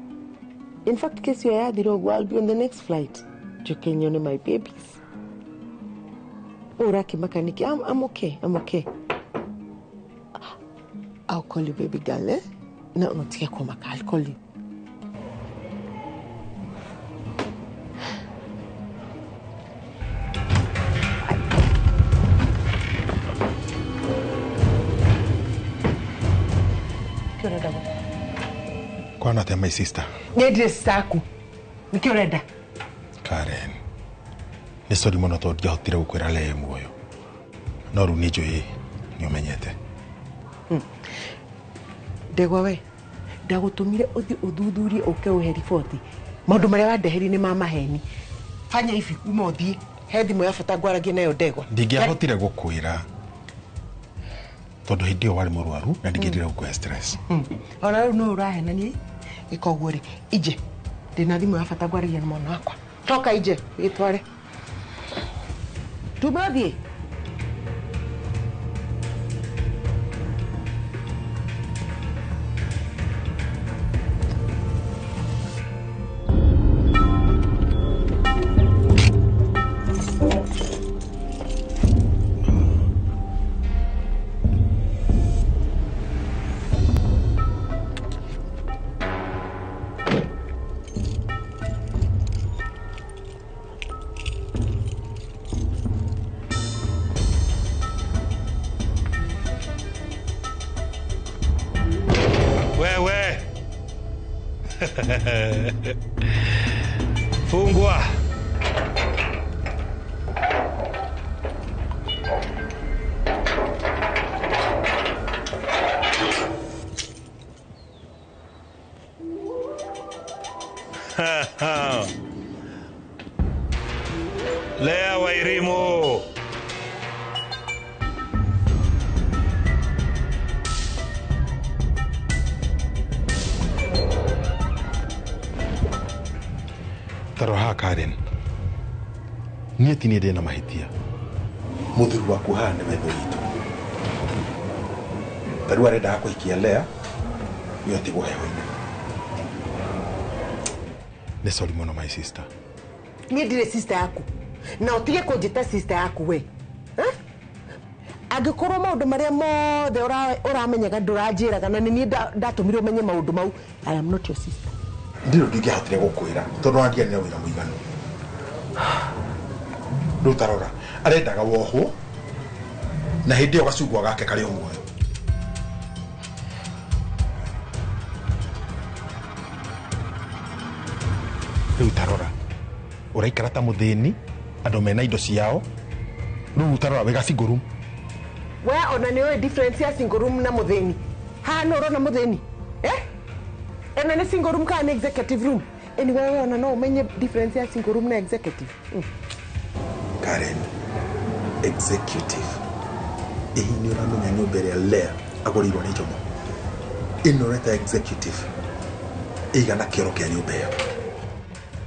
S9: In fact, kesi ĩyo yathira ũguo, I'll be on the next flight. Njoke nyone my babies. Ũrakĩmaka nĩkĩ? I'm okay, I'm okay. I'll call you, baby girl, eh? No, no, tiga kũmaka, I'll call you.
S1: Kwana atia my sister?
S9: Niĩ ndirĩ sister aku. Nĩkĩ ũrenda?
S1: Karen, nĩ sorry mũno tondũ ndiahotire gũkwĩra Lea e muoyo. No rĩu nĩ njũĩ nĩ ũmenyete.
S9: Ndegwa we, ndagũtũmire ũthiĩ ũthuthurie ũke ũhe riboti. Maũndũ marĩa wandeherie nĩ ma maheni. Fanya hivi, uma ũthiĩ. He thimũ ya bata ngwaragie nayo Ndegwa.
S1: Ndingĩahotire gũkwĩra tondũ hĩndĩ ĩyo warĩ mũrwaru na ndingĩendire gũkũhe stress.
S9: Ona rĩu no ũrahenania ĩka ũguo rĩ, inje ndĩna thimũ ya bata ngwaragia na mwana wakwa. Toka inje wĩtware. Tuma ũthiĩ.
S2: Wewe. Fungua. Lea Wairimu.
S1: Taroha Karen, niĩ ti niĩ ndĩna mahĩtia. Mũthuri waku haha nĩwe thũ itũ. Ta rĩu arendaga kũhikia Lea, we atigwo heho-inĩ. Nĩ sorry mũno my sister.
S9: Niĩ ndirĩ sister yaku. Na ũtige kũnjĩta sister yaku we. Angĩkorwo maũndũ marĩa mothe ũramenyaga ndũranjĩraga na nĩ niĩ ndatũmire ũmenye maũndũ mau, I am not your sister.
S1: Ndirĩ ndingĩahotire gũkwĩra tondũ wandiganĩra wĩra mũiganu. Rĩu tarora, arendaga wohwo na hĩndĩ ĩyo gacungwa gake karĩ o muoyo. Rĩu tarora, ũraikara ta mũthĩni, andũ mena indo ciao, rĩu tarora wĩ ga single room.
S9: We ona nĩ ũĩ difference ya single room na mũthĩni. Haha nũ ũrona mũthĩni? Eh? Ena nĩ single room kana nĩ executive room? Anyway, we ona no ũmenye difference ya single room na executive.
S1: Karen, executive. Ĩhi nĩ ũramenya nyũmba ĩrĩa Lea agũrĩirwo nĩ Jomo. Ĩno ũreta executive. Ĩigana kĩoro kĩa nyũmba ĩyo.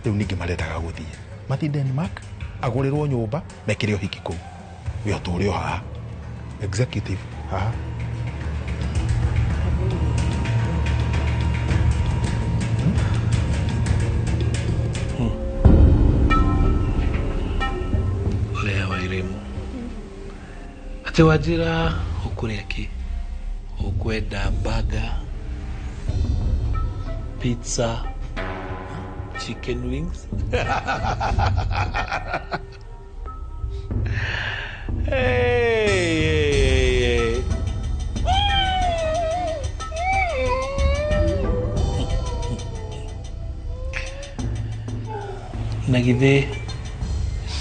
S1: Rĩu ningĩ marendaga gũthiĩ. Mathiĩ Denmark, agũrĩrwo nyũmba, mekĩre ũhiki kũu. We ũtũre o haha. Executive haha.
S2: Lea Wairimu. Atĩ wanjĩra ũkũrĩa kĩ? Ũkwenda burger, pizza, chicken wings? Hey, hey, hey. Na githĩ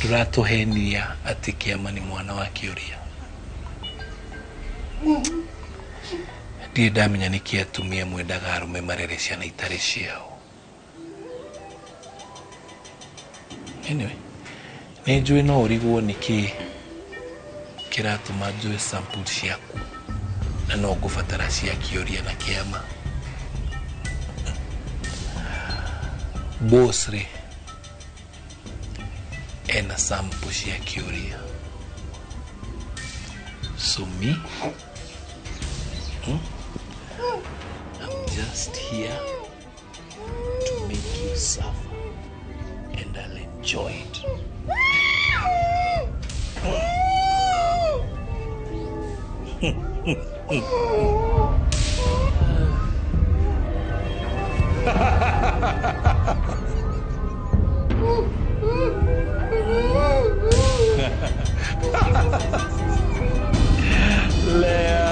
S2: ndũratũhenia atĩ kĩama nĩ mwana wa kĩũria. Ndirĩ ndamenya nĩkĩ atumia mwendaga arũme marere ciana itarĩ ciao. Anyway, nĩ njũĩ no ũrigwo nĩkĩ kĩratũma njũe sample ciaku na no ngũbatara cia kĩũria na kĩama. Boss rĩ, Ena sample cia kĩũria. So me, I'm just here to make you suffer, and I'll enjoy it. Lea.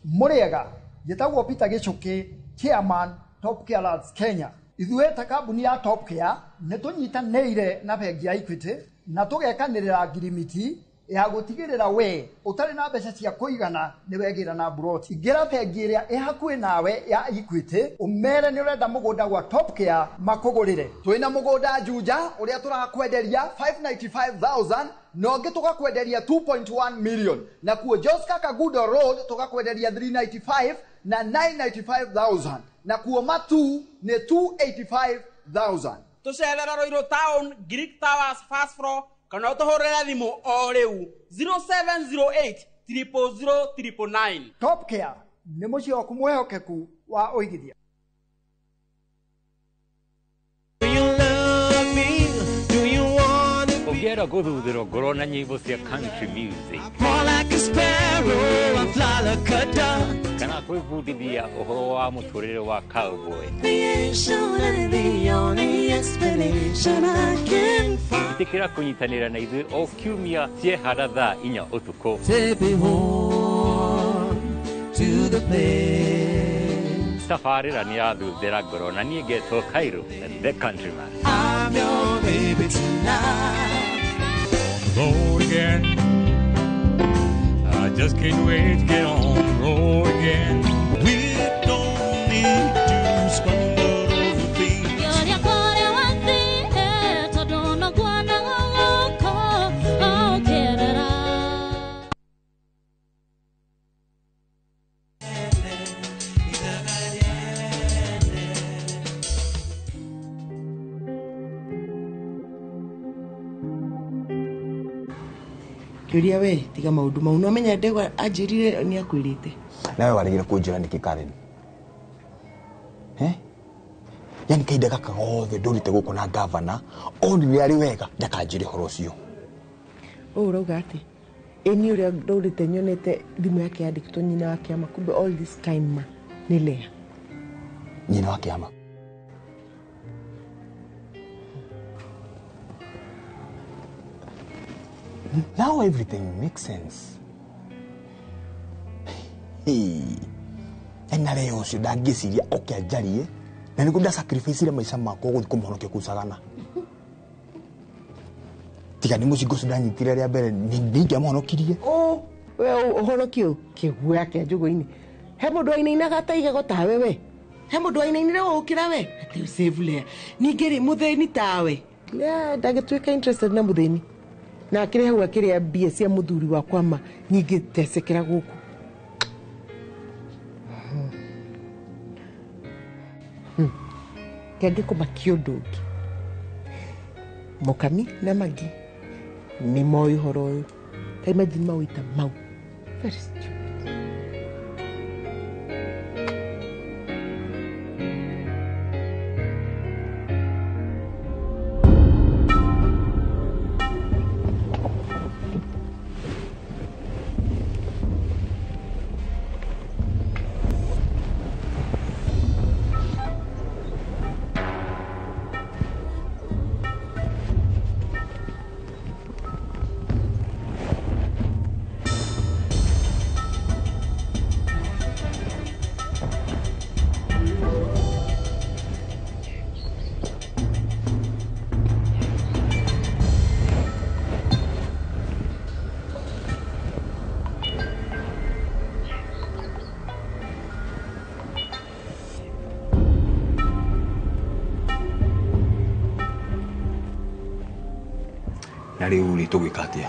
S15: Muriega njĩtagwo Peter Gĩchũkĩ, chairman Top Care Lands Kenya. Ithuĩ ta kambuni ya Top Care nĩ tũnyitanĩire na bengi ya Equity na tũgekanĩrĩra ngirimiti ya gũtigĩrĩra we ũtarĩ na mbeca cia kũigana nĩ wegĩra na mburoti. Ingĩra bengi ĩrĩa ĩ hakuhĩ nawe ya Equity ũmere nĩ ũrenda mũgũnda gwa Top Care makũgũrĩre.
S17: Twĩna mũgũnda Juja ũrĩa tũrakwenderia 595,000 na ũngĩ tũgakwenderia 2.1 million, na kuo Joska Kagudo Road tũgakwenderia 395 na 995,000, na kuo Matu nĩ 285,000.
S20: Tũcerera Ruiru Town, Greek Towers first floor, kana ũtũhũrĩre thimũ o rĩu 0708 000 999.
S15: Top Care nĩ mũciĩ waku mwĩhokeku wa ũigithia.
S21: Ũngĩenda gũthuthĩrwo ngoro na nyĩmbo cia country music
S16: More like a sparrow, I fly like a dove.
S21: kana kwĩbundithia ũhoro wa mũtũrĩre wa cowboy,
S5: Creation and the only explanation I can find.
S21: ĩtĩkĩra kũnyitanĩra na ithuĩ o kiumia ciehara thaa 4 ũtukũ.
S16: Take me home to the place.
S21: Tabarĩra nĩ yathuthĩra ngoro na niĩ ngetwo Cairo the countryman.
S16: I'm your baby tonight.
S22: Road again. I just can't wait to get on the road again. We don't need to stumble over things.
S9: Kĩũria we tiga maũndũ mau no menya ndegwa anjĩrire nĩ akwĩrĩte.
S3: Nawe waregire kũnjĩra nĩkĩ Karen? Eh? Yani kahinda gaka gothe ndũrĩte gũkũ na gavana onire arĩ wega ndakanjĩre ũhoro ũcio.
S9: Ũũ ũrauga atĩ ĩ niĩ ũrĩa ndũrĩte nyonete thimũ yake yandĩkĩtwo nyina wa kĩama, kumbe all this time ma nĩ Lea.
S3: Nyina wa kĩama? Now everything makes sense. Hey. Ena leo ũcio ndangĩciria oke anjarie na nĩguo ndasacrificire maica makwa gũthiĩ kũmũhonokia kũu Sagana. Tiga nĩ mũcingo ũcio ndanyitire rĩa mbere nĩingĩamũhonokirie.
S9: Ũ we ũhonokio kĩguoya kĩa njũgũ-inĩ. He mũndũ wainainaga ta igego tawe we. He mũndũ wainainire ũkĩra we. Atĩ save Lea. Ningĩ rĩ mũthĩni tawe. Lea ndangĩtuĩka interested na mũthĩni. Na akĩrĩ hau akĩrĩa mbia cia mũthuri wakwa ma ningĩ tecekera gũkũ. Kĩangĩkũmakia ũndũ ũngĩ, Mũkami na Magi nĩ moĩ ũhoro ũyũ. Ta imagine mawĩta mau. Very stupid.
S3: Na rĩu rĩ tũgwĩka atĩa?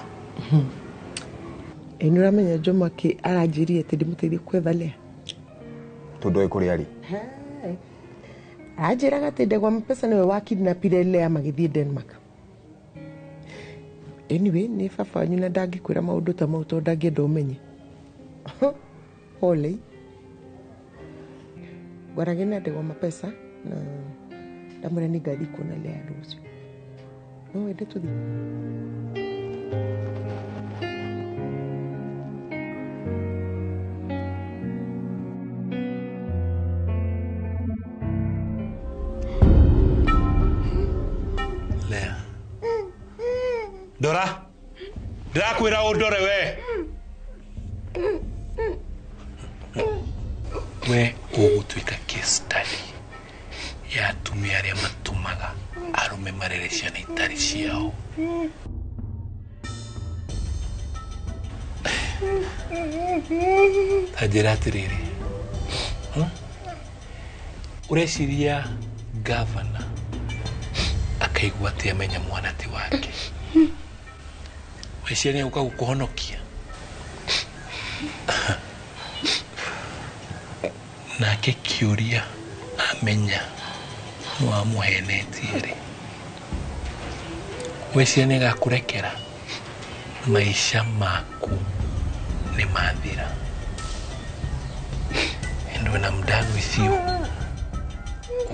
S9: Ĩ nĩ ũramenya Jomo akĩ aranjĩrire atĩ ndĩmũteithie kwetha Lea.
S3: Tondũ oĩ kũrĩa arĩ.
S9: Anjĩraga atĩ Ndegwa Mapesa nĩwe wakidnapire Lea magĩthiĩ Denmark. Anyway, nĩ baba wanyu na ndangĩkwĩra maũndũ ta mau tondũ ndangĩenda ũmenye. Pole. Ngwarage na Ndegwa Mapesa na ndamwĩra nĩ ngathiĩ kuona Lea rũciũ. No wende tũthiĩ?
S2: Lea. Ndora. Ndĩrakwĩra ũndore we. We ũgũtuĩka case study ya atumia arĩa matũmaga arũme marere ciana itarĩ ciao. Ta njĩra atĩrĩrĩ, ũreciria gavana akaigua atĩ amenya mwana ti wake? Weciria nĩ egũka gũkũhonokia? Nake kĩũria amenya nĩ wamũhenetie rĩ, weciria nĩ agakũrekera? Maica maku nĩ mathira. And when I'm done with you,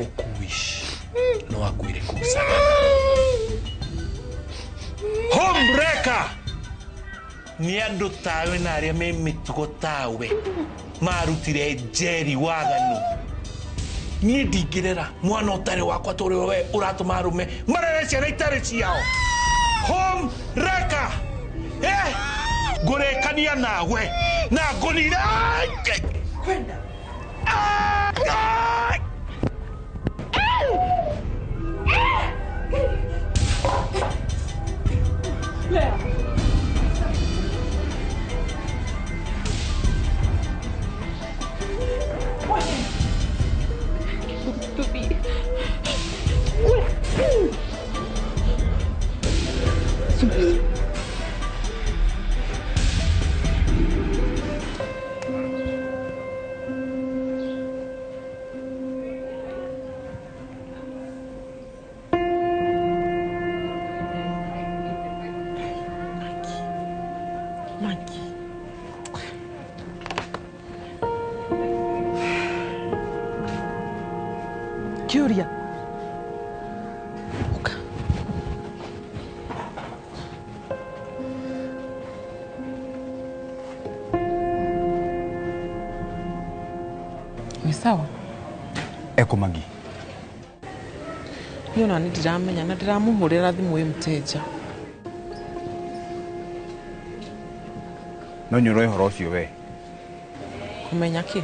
S2: ũkũwish no akuire kũu Sagana. Homewrecker! Nĩ andũ tawe na arĩa me mĩtugo tawe marutire Njeri waganu. Niĩ ndingĩrera mwana ũtarĩ wakwa tondũ we ũratũma arũme marere ciana itarĩ ciao. Homewrecker! Eh! Ngũrĩkania nawe na ngũnire.
S7: Kwenda. Lea.
S9: Kiuria. Uka. Ni sawa?
S3: Eko Magi.
S9: Niĩ ona nĩ ndiramenya na ndĩramũhũrĩra thimũ ĩ mũteja.
S3: No nĩ ũroĩ ũhoro ũcio we.
S9: Kũmenya kĩ?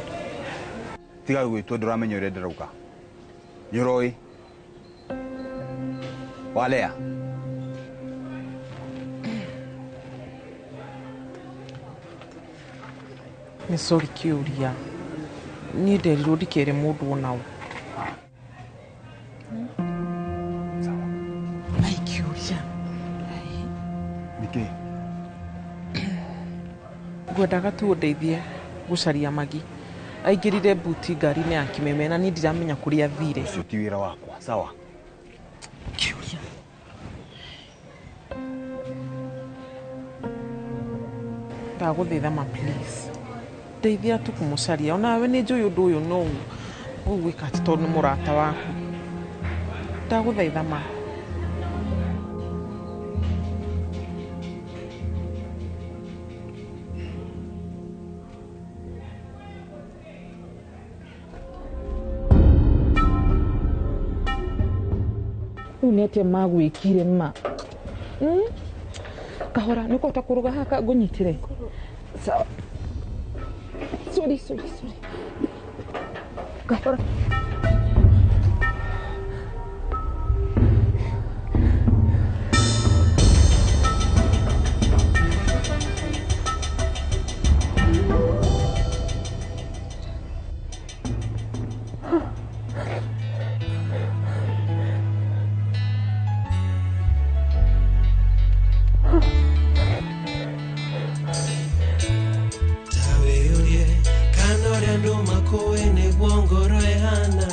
S3: Tiga gwĩtua ndũramenya ũrĩa ndĩrauga. Nĩ ũroĩ. Walea.
S9: Nĩ sorry Kĩũria. Niĩ nderirwo ndikere mũndũ ona ũ.
S3: Sawa.
S9: Ai Kĩũria.
S3: Nĩkĩ?
S9: Ngwendaga tu ũndeithie gũcaria Magi. Aingĩrire buti ngari-inĩ ya Kĩmeme na niĩ ndiramenya kũrĩa athire.
S3: Ũcio ti wĩra wakwa, sawa?
S9: Kĩũria. Ndagũthaitha ma please. Ndeithia tu kũmũcaria. Onawe nĩ njũĩ ũndũ ũyũ no ũgwĩka atĩ tondũ nĩ mũrata waku. Ndagũthaitha ma.
S4: Rĩu nĩ atĩa magwĩkire ma? Kahora nĩ ũkũhota kũrũga haha ngũnyitĩre? Sawa. Sorry, sorry, sorry. Kahora.
S5: ũhana.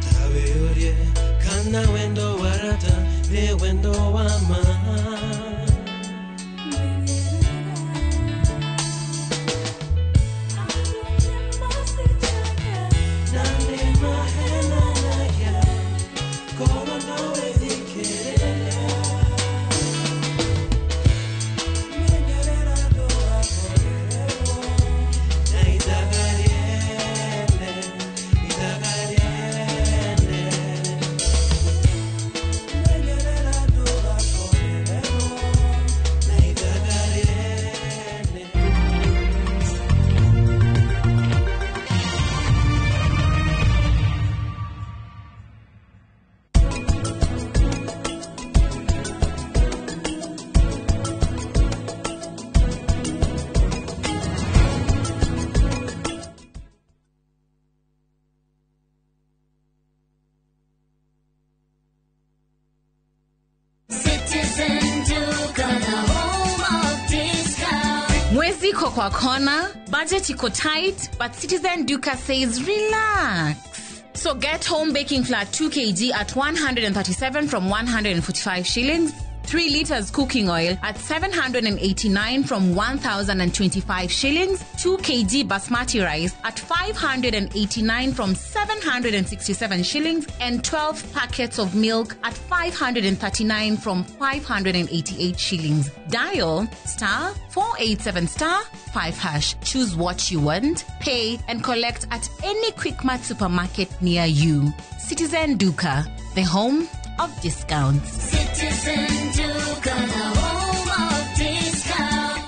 S5: Ta wĩyũrie kana wendo wa rata nĩ wendo wa ma. Na nĩ mahenanagia, korwo no wĩthikĩrĩrie. Menyerera ndũgakorererwo na ithaga rĩene, ithaga rĩene. Menyerera ndũgakorererwo na ithaga rĩene.
S6: Citizen Duka, the home of discount.
S12: Mwezi iko kwa kona, budget iko tight, but Citizen Duka says relax. So get home baking flour 2 kg at 137 from 145 shillings, 3 liters cooking oil at 789 from 1,025 shillings, 2 kg basmati rice at 589 from 767 shillings, and 12 packets of milk at 539 from 588 shillings. Dial star 487 star 5 hash. Choose what you want, pay, and collect at any Quickmart supermarket near you. Citizen Duka, the home of discounts.
S6: Citizen Duka, the home of discount.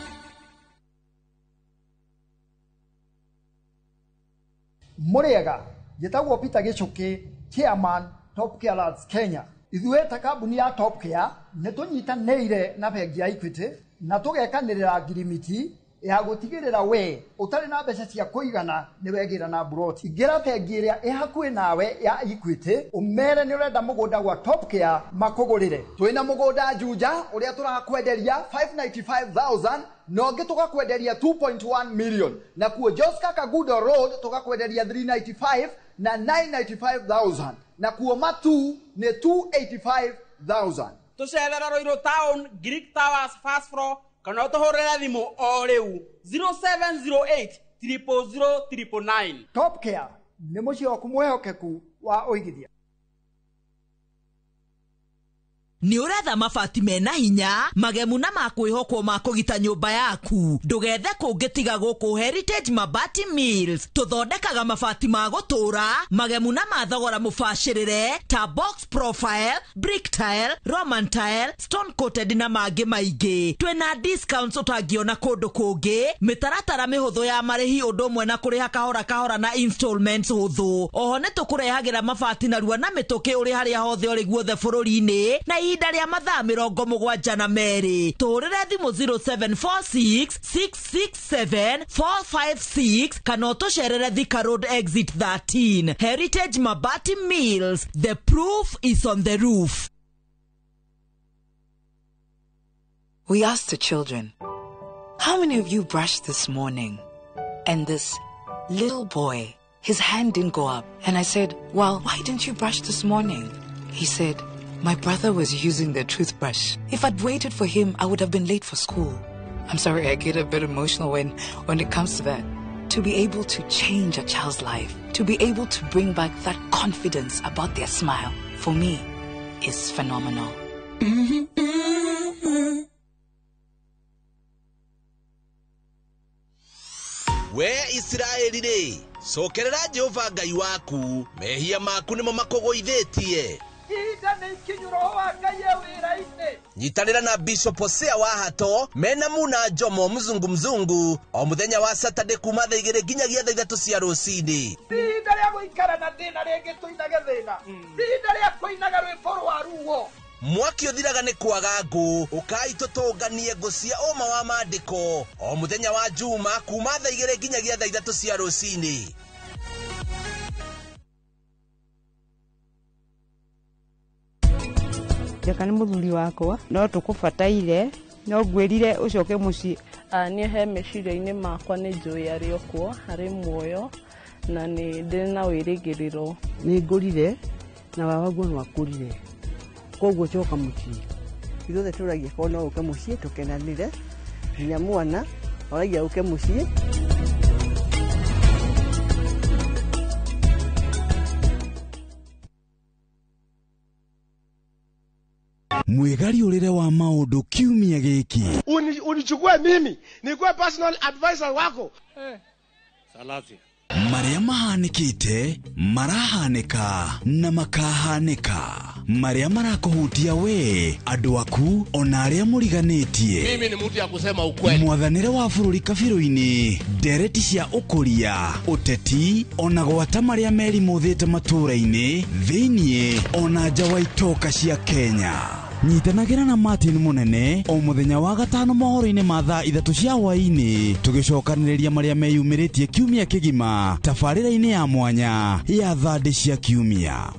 S15: Mũrĩega, njĩtagwo Peter Gĩchũkĩ, chairman Top Care Lads Kenya. Ithuĩ ta kambuni ya Top Care nĩ tũnyitanĩire na bengi ya Equity na tũgekanĩrĩra ngirimiti ya gũtigĩrĩra we ũtarĩ na mbeca cia kũigana nĩ wegĩra na mburoti. Ingĩra bengi ĩrĩa ĩ hakuhĩ nawe ya Equity ũmere nĩ ũrenda mũgũnda gwa Top Care makũgũrĩre.
S17: Twĩna mũgũnda Juja ũrĩa tũrakwenderia 595,000 na ũngĩ tũgakwenderia 2.1 million, nakuo Joska Kagudo Road tũgakwenderia 395 na 995,000, nakuo Matu nĩ 285,000.
S20: Tũcerere Ruiru Town, Greek Towers first floor, kana ũtũhũrĩre thimũ o rĩu 0708 000 999.
S15: Top Care nĩ mũciĩ waku mwĩhokeku wa ũigithia.
S25: Nĩ ũretha mabati mena hinya magemu na makwĩhokwo ma kũgita nyũmba yaku. Ndũgethe kũngĩ tiga gũkũ Heritage Mabati Mills. Tũthondekaga mabati ma gũtũũra magemu na ma thogora mũbacĩrĩre ta box profile, brick tile, roman tile, stone coated na mangĩ maingĩ. Twĩna discounts ũtangĩona kũndũ kũngĩ, mĩtaratara mĩhũthũ ya marĩhi ũndũ ũmwe na kũrĩha kahora kahora na installments hũthũ. Oho nĩ tũkũrehagĩra mabati narua na mĩtũkĩ ũrĩ harĩa hothe ũrĩ guothe bũrũri-inĩ na ihinda rĩa mathaa 72. Tũhũrĩre thimũ 0746 667 456 kana ũtũcerere Thika Road exit 13. Heritage Mabati Mills, the proof is on the roof.
S13: We asked the children, how many of you brushed this morning? And this little boy, his hand didn't go up. And I said, well, why didn't you brush this morning? He said, my brother was using the toothbrush. If I'd waited for him, I would have been late for school. I'm sorry, I get a bit emotional when it comes to that. To be able to change a child's life, to be able to bring back that confidence about their smile, for me, is phenomenal.
S25: We Isiraeli rĩ, cokerera Jehova Ngai waku, mehia maku nĩmo makũgũithĩtie.
S7: Ihinda nĩ ikinyu roho wa Ngai e wĩra-inĩ.
S25: Nyitanĩra na Bishop Hosea wa Hato mena Muna Jomo mzungu mzungu o muthenya wa Saturday kuma thaa 2 nginyagia thaa 3 cia rũcinĩ.
S7: Ti ihinda rĩa gũikara na thĩna rĩngĩ tũinage thĩna. Ti ihinda rĩa kũinaga rwĩmbo rwa ruo.
S25: Mwaki ũthiraga nĩ kwaga ngũ, ũkai tũtũnganie ngũ cia ũma wa maandĩko o muthenya wa Juma kuma thaa 2 nginyagia thaa 3 cia rũcinĩ.
S23: Njaka nĩ mũthuri wakwa no tũkũbataire
S8: No ngwĩrire ũcoke mũciĩ.
S18: Niĩ he meciria-inĩ makwa nĩ njũĩ arĩ o kuo, arĩ muoyo na nĩ ndĩ na wĩrĩgĩrĩro.
S19: Nĩ ngũrire na baba guo no akũrire, koguo coka mũciĩ.
S23: Ithuothe tũragia korwo no ũke mũciĩ tũkenanĩre, nginya mwana oragia ũke mũciĩ.
S24: Mwĩgariũrĩre wa maũndũ kiumia gĩkĩ.
S26: Unichukue mimi nikuwe personal advisor wako.
S21: Salasia.
S24: Marĩa mahanĩkĩte, marahanĩka na makahanĩka. Marĩa marakũhutia we, andũ aku, ona arĩa mũriganĩtie.
S26: Mimi ni mtu ya kusema ukweli.
S24: Mwathanĩre wa bũrũri kabirũ-inĩ, ndereti cia ũkũria, ũteti, ona gwata marĩa merimũthĩte matũũra-inĩ, thĩiniĩ, ona nja wa itoka cia Kenya. Nyitanagĩra na Martin Munene o mũthenya wa gatano mohoro-inĩ ma thaa 3 cia hwaĩ-inĩ, tũgĩcokanĩrĩria marĩa meyumĩrĩtie kiumia kĩgima tabarĩra-inĩ ya mwanya ya thandĩ cia kiumia.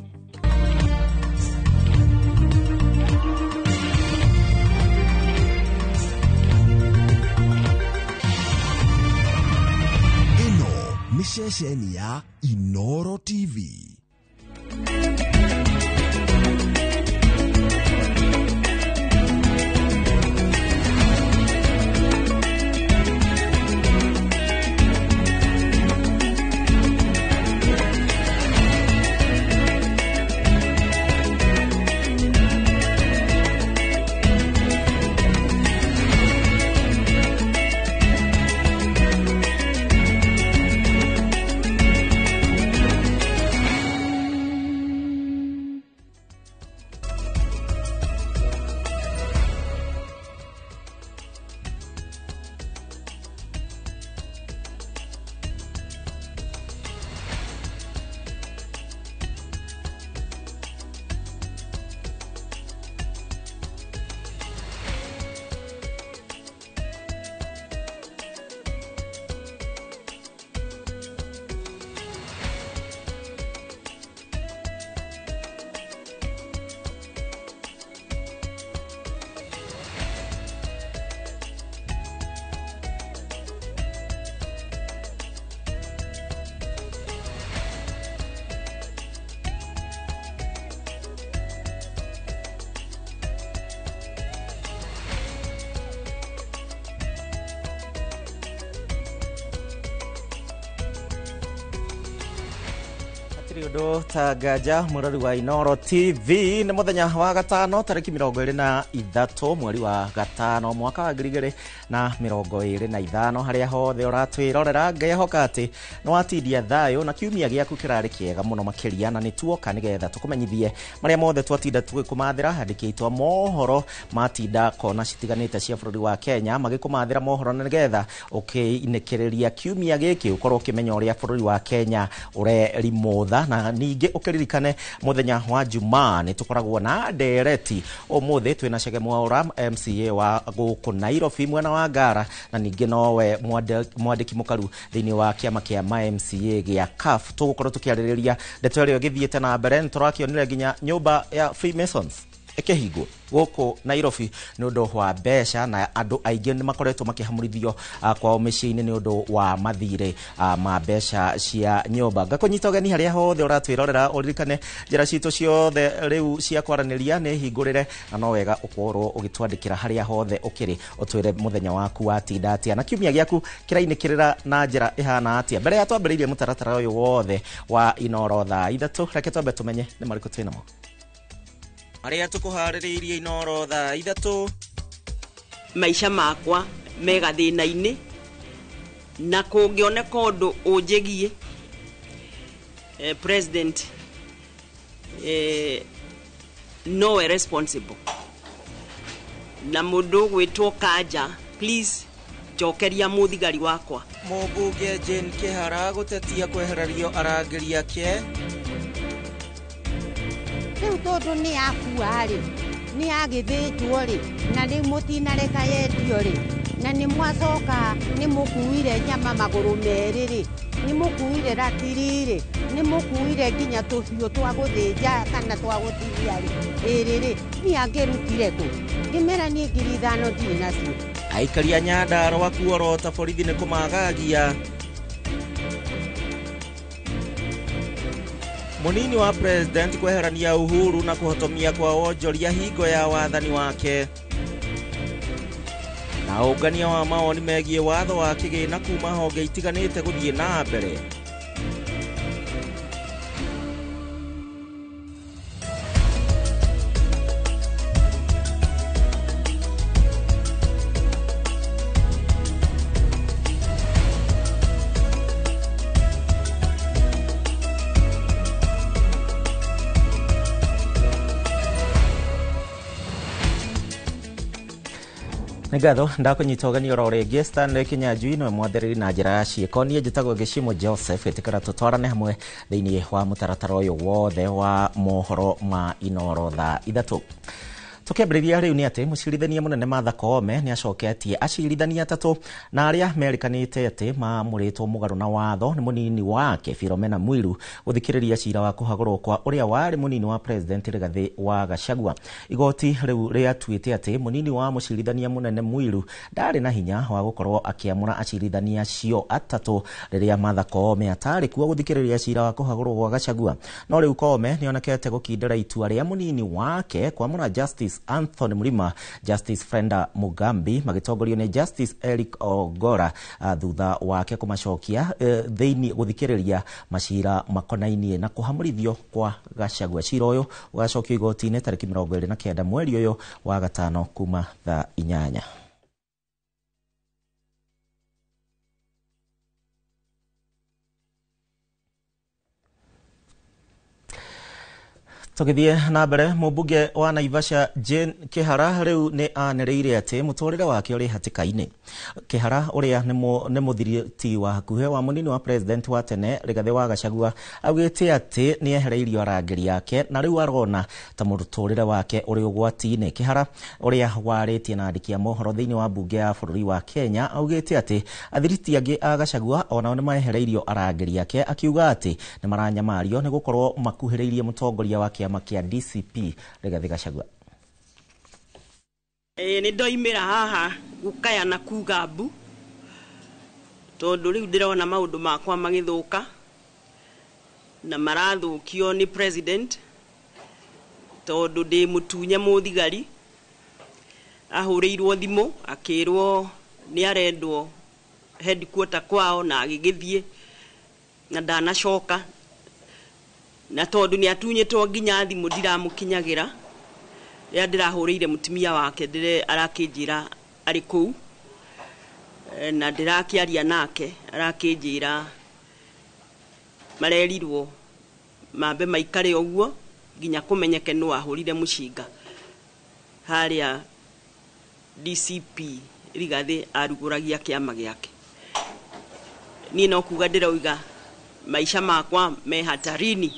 S27: Ĩno nĩ ceceni ya Inooro TV.
S28: Undu ta nganja murori wa Inooro TV nĩ mũthenya wa gatano tarĩki 23 mweri wa gatano mwaka wa 2025 harĩa hothe ũratwĩrorera ngehoka atĩ nĩ watindia thayũ na kiumia gĩaku kĩrarĩ kĩega mũno makĩria na nĩ tuoka nĩgetha tũkũmenyithie marĩa mothe twatinda tũgĩkũmathĩra handĩkĩtwo mohoro matinda kona citiganĩte cia bũrũri wa Kenya magĩkũmathĩra mohoro na nĩgetha ũkĩinĩkĩrĩria kiumia gĩkĩ ũkorwo ũkĩmenya ũrĩa bũrũri wa Kenya ũrerimũtha na ningĩ ũkĩririkane mũthenya wa Jumaa nĩ tũkoragwo na ndereti. Ũmũthĩ twĩna Chege Mwaura MCA wa gũkũ Nairobi mwena wa Ngara na ningĩ nowe mwandĩki mũkaru thĩinĩ wa kĩama kĩa ma MCA gĩa CAF. Tũgũkorwo tũkĩarĩrĩria ndeto ĩrĩa ĩgĩthiĩte na mbere nĩ tũrakĩonire nginya nyũmba ya Freemasons ĩkĩhingwo gũkũ Nairobi nĩ ũndũ wa mbeca na andũ aingĩ nĩ makoretwo makĩhamũrithio kwao mĩciĩ-inĩ nĩ ũndũ wa mathirĩ ma mbeca cia nyũmba. Ngakũnyita ũgeni harĩa hothe ũratwĩrorera ũririkane njĩra citũ ciothe rĩu cia kwaranĩria nĩ hingũrĩre na no wega ũkorwo ũgĩtwandĩkĩra harĩa hothe ũkĩrĩ ũtwĩre mũthenya waku watinda atĩa na kiumia gĩaku kĩrainĩkĩrĩra na njĩra ĩhana atĩa. Mbere ya twambĩrĩirie mũtaratara ũyũ wothe wa Inooro thaa 3 reke twambe tũmenye nĩ marĩkũ twĩ namo arĩa tũkũharĩrĩirie Inooro thaa 3.
S29: Maica makwa me gathĩna-inĩ na kũngĩoneka ũndũ ũnjĩgiĩ president nowe responsible na mũndũ ũgwĩtwo Kanja, please njokeria mũthigari wakwa.
S28: Mũmbunge Jane Kĩhara gũtetia kwehererio arangĩri ake.
S30: Rĩu tondũ nĩ akua rĩ, nĩ agĩthĩnjwo rĩ, na rĩu mũtinareka yendio rĩ, na nĩ mwacoka nĩ mũkuire nyama magũrũ merĩ rĩ, Nĩ mũkuire ratiri rĩ, nĩ mũkuire nginya tũhiũ twa gũthĩnja kana twa gũtinia rĩ, ĩrĩ rĩ, niĩ angĩrutire kũ? Ngĩmera niĩ 5,000 ndirĩ nacio.
S28: Aikari a Nyandarua kuorota borithi nĩ kũmagagia. Munini wa president kweherania Uhuru na kũhotomia kwa wonjoria hingo ya wathani wake. Na ũngania wa mawoni megiĩ watho wa kĩgĩna kuma honge itiganĩte gũthiĩ na mbere. Nĩ ngatho ndakũnyita ũgeni oro rĩngĩ Stanley Kinyanjui nĩwe mwathereri na njĩra ya ciĩko. Niĩ njĩtagwo Gĩcimo Joseph, ĩtĩkĩra tũtwarane hamwe thĩinĩ wa mũtaratara ũyũ wothe wa mohoro ma Inoro thaa 3. Tũkĩambĩrĩria rĩu nĩ atĩ mũcirithania mũnene Martha Koome nĩ acoketie acirithania 3 na arĩa merĩkanĩte atĩ maamũrĩtwo mũgarũ na watho nĩ mũnini wake Philomena Mwilu gũthikĩrĩria cira wa kũhagũrwo kwa ũrĩa warĩ mũnini wa president Rigathĩ wa Gachagua. Igoti rĩu rĩatuĩte atĩ mũnini wa mũcirithania mũnene Mwilu ndarĩ na hinya wa gũkorwo akĩamũra acirithania acio 3 rĩrĩa Martha Koome atarĩ kuo gũthikĩrĩria cira wa kũhagũrwo gwa Gachagua. No rĩu Koome nĩonekete gũkindĩra itua rĩa mũnini wake kwamũra Justice Anthony Mrima, Justice Frenda Mugambi magĩtongorio nĩ Justice Eric Ogora thutha wake kũmacokia thĩinĩ gũthikĩrĩria macira makonainie na kũhamũrithio kwa Gachagua. Cira ũyũ ũgacokio igoti-inĩ tarĩki 29 mweri ũyũ wa gatano kuma thaa 8. Tũgĩthiĩ na mbere, mũmbunge wa Naivasha Jane Kihara rĩu nĩ anĩrĩire atĩ mũtũrĩre wake ũrĩ hatĩka-inĩ. Kihara ũrĩa nĩ mũthiriti wa hakuhĩ wa mũnini wa president wa tene Rigathĩ wa Gachagua augĩte atĩ nĩ ehereirio arangĩri ake na rĩu arona ta mũtũrĩre wake ũrĩ ũgwati-inĩ. Kihara ũrĩa warĩtie na andĩki a mohoro thĩinĩ wa mbunge ya bũrũri wa Kenya augĩte atĩ athiriti angĩ a Gachagua onao nĩ maehereirio arangĩri ake, akiuga atĩ nĩ maranyamario nĩ gũkorwo makuhĩrĩirie mũtongoria wa kĩama kĩa DCP Rigathĩ Gachagua.
S29: Nĩ ndoimĩra haha gũkaya na kuga mbu tondũ rĩu ndĩrona maũndũ makwa magĩthũka na marathũkio nĩ president tondũ ndĩ mũtunye mũthigari. Ahũrĩirwo thimũ akĩrwo nĩ arendwo headquarter kwao na agĩgĩthiĩ na ndanacoka, na tondũ nĩ atunyĩtwo nginya thimũ ndiramũkinyagĩra. Rĩrĩa ndĩrahũrĩire mũtumia wake arakĩnjĩra arĩ kũu na ndĩrakĩaria nake arakĩnjĩra marerirwo mambe maikare ũguo nginya kũmenyeke nũ ahũrire mũcinga harĩa DCP Rigathĩ arugũragia kĩama gĩake. Niĩ no kuga ndĩroiga maica makwa me hatarini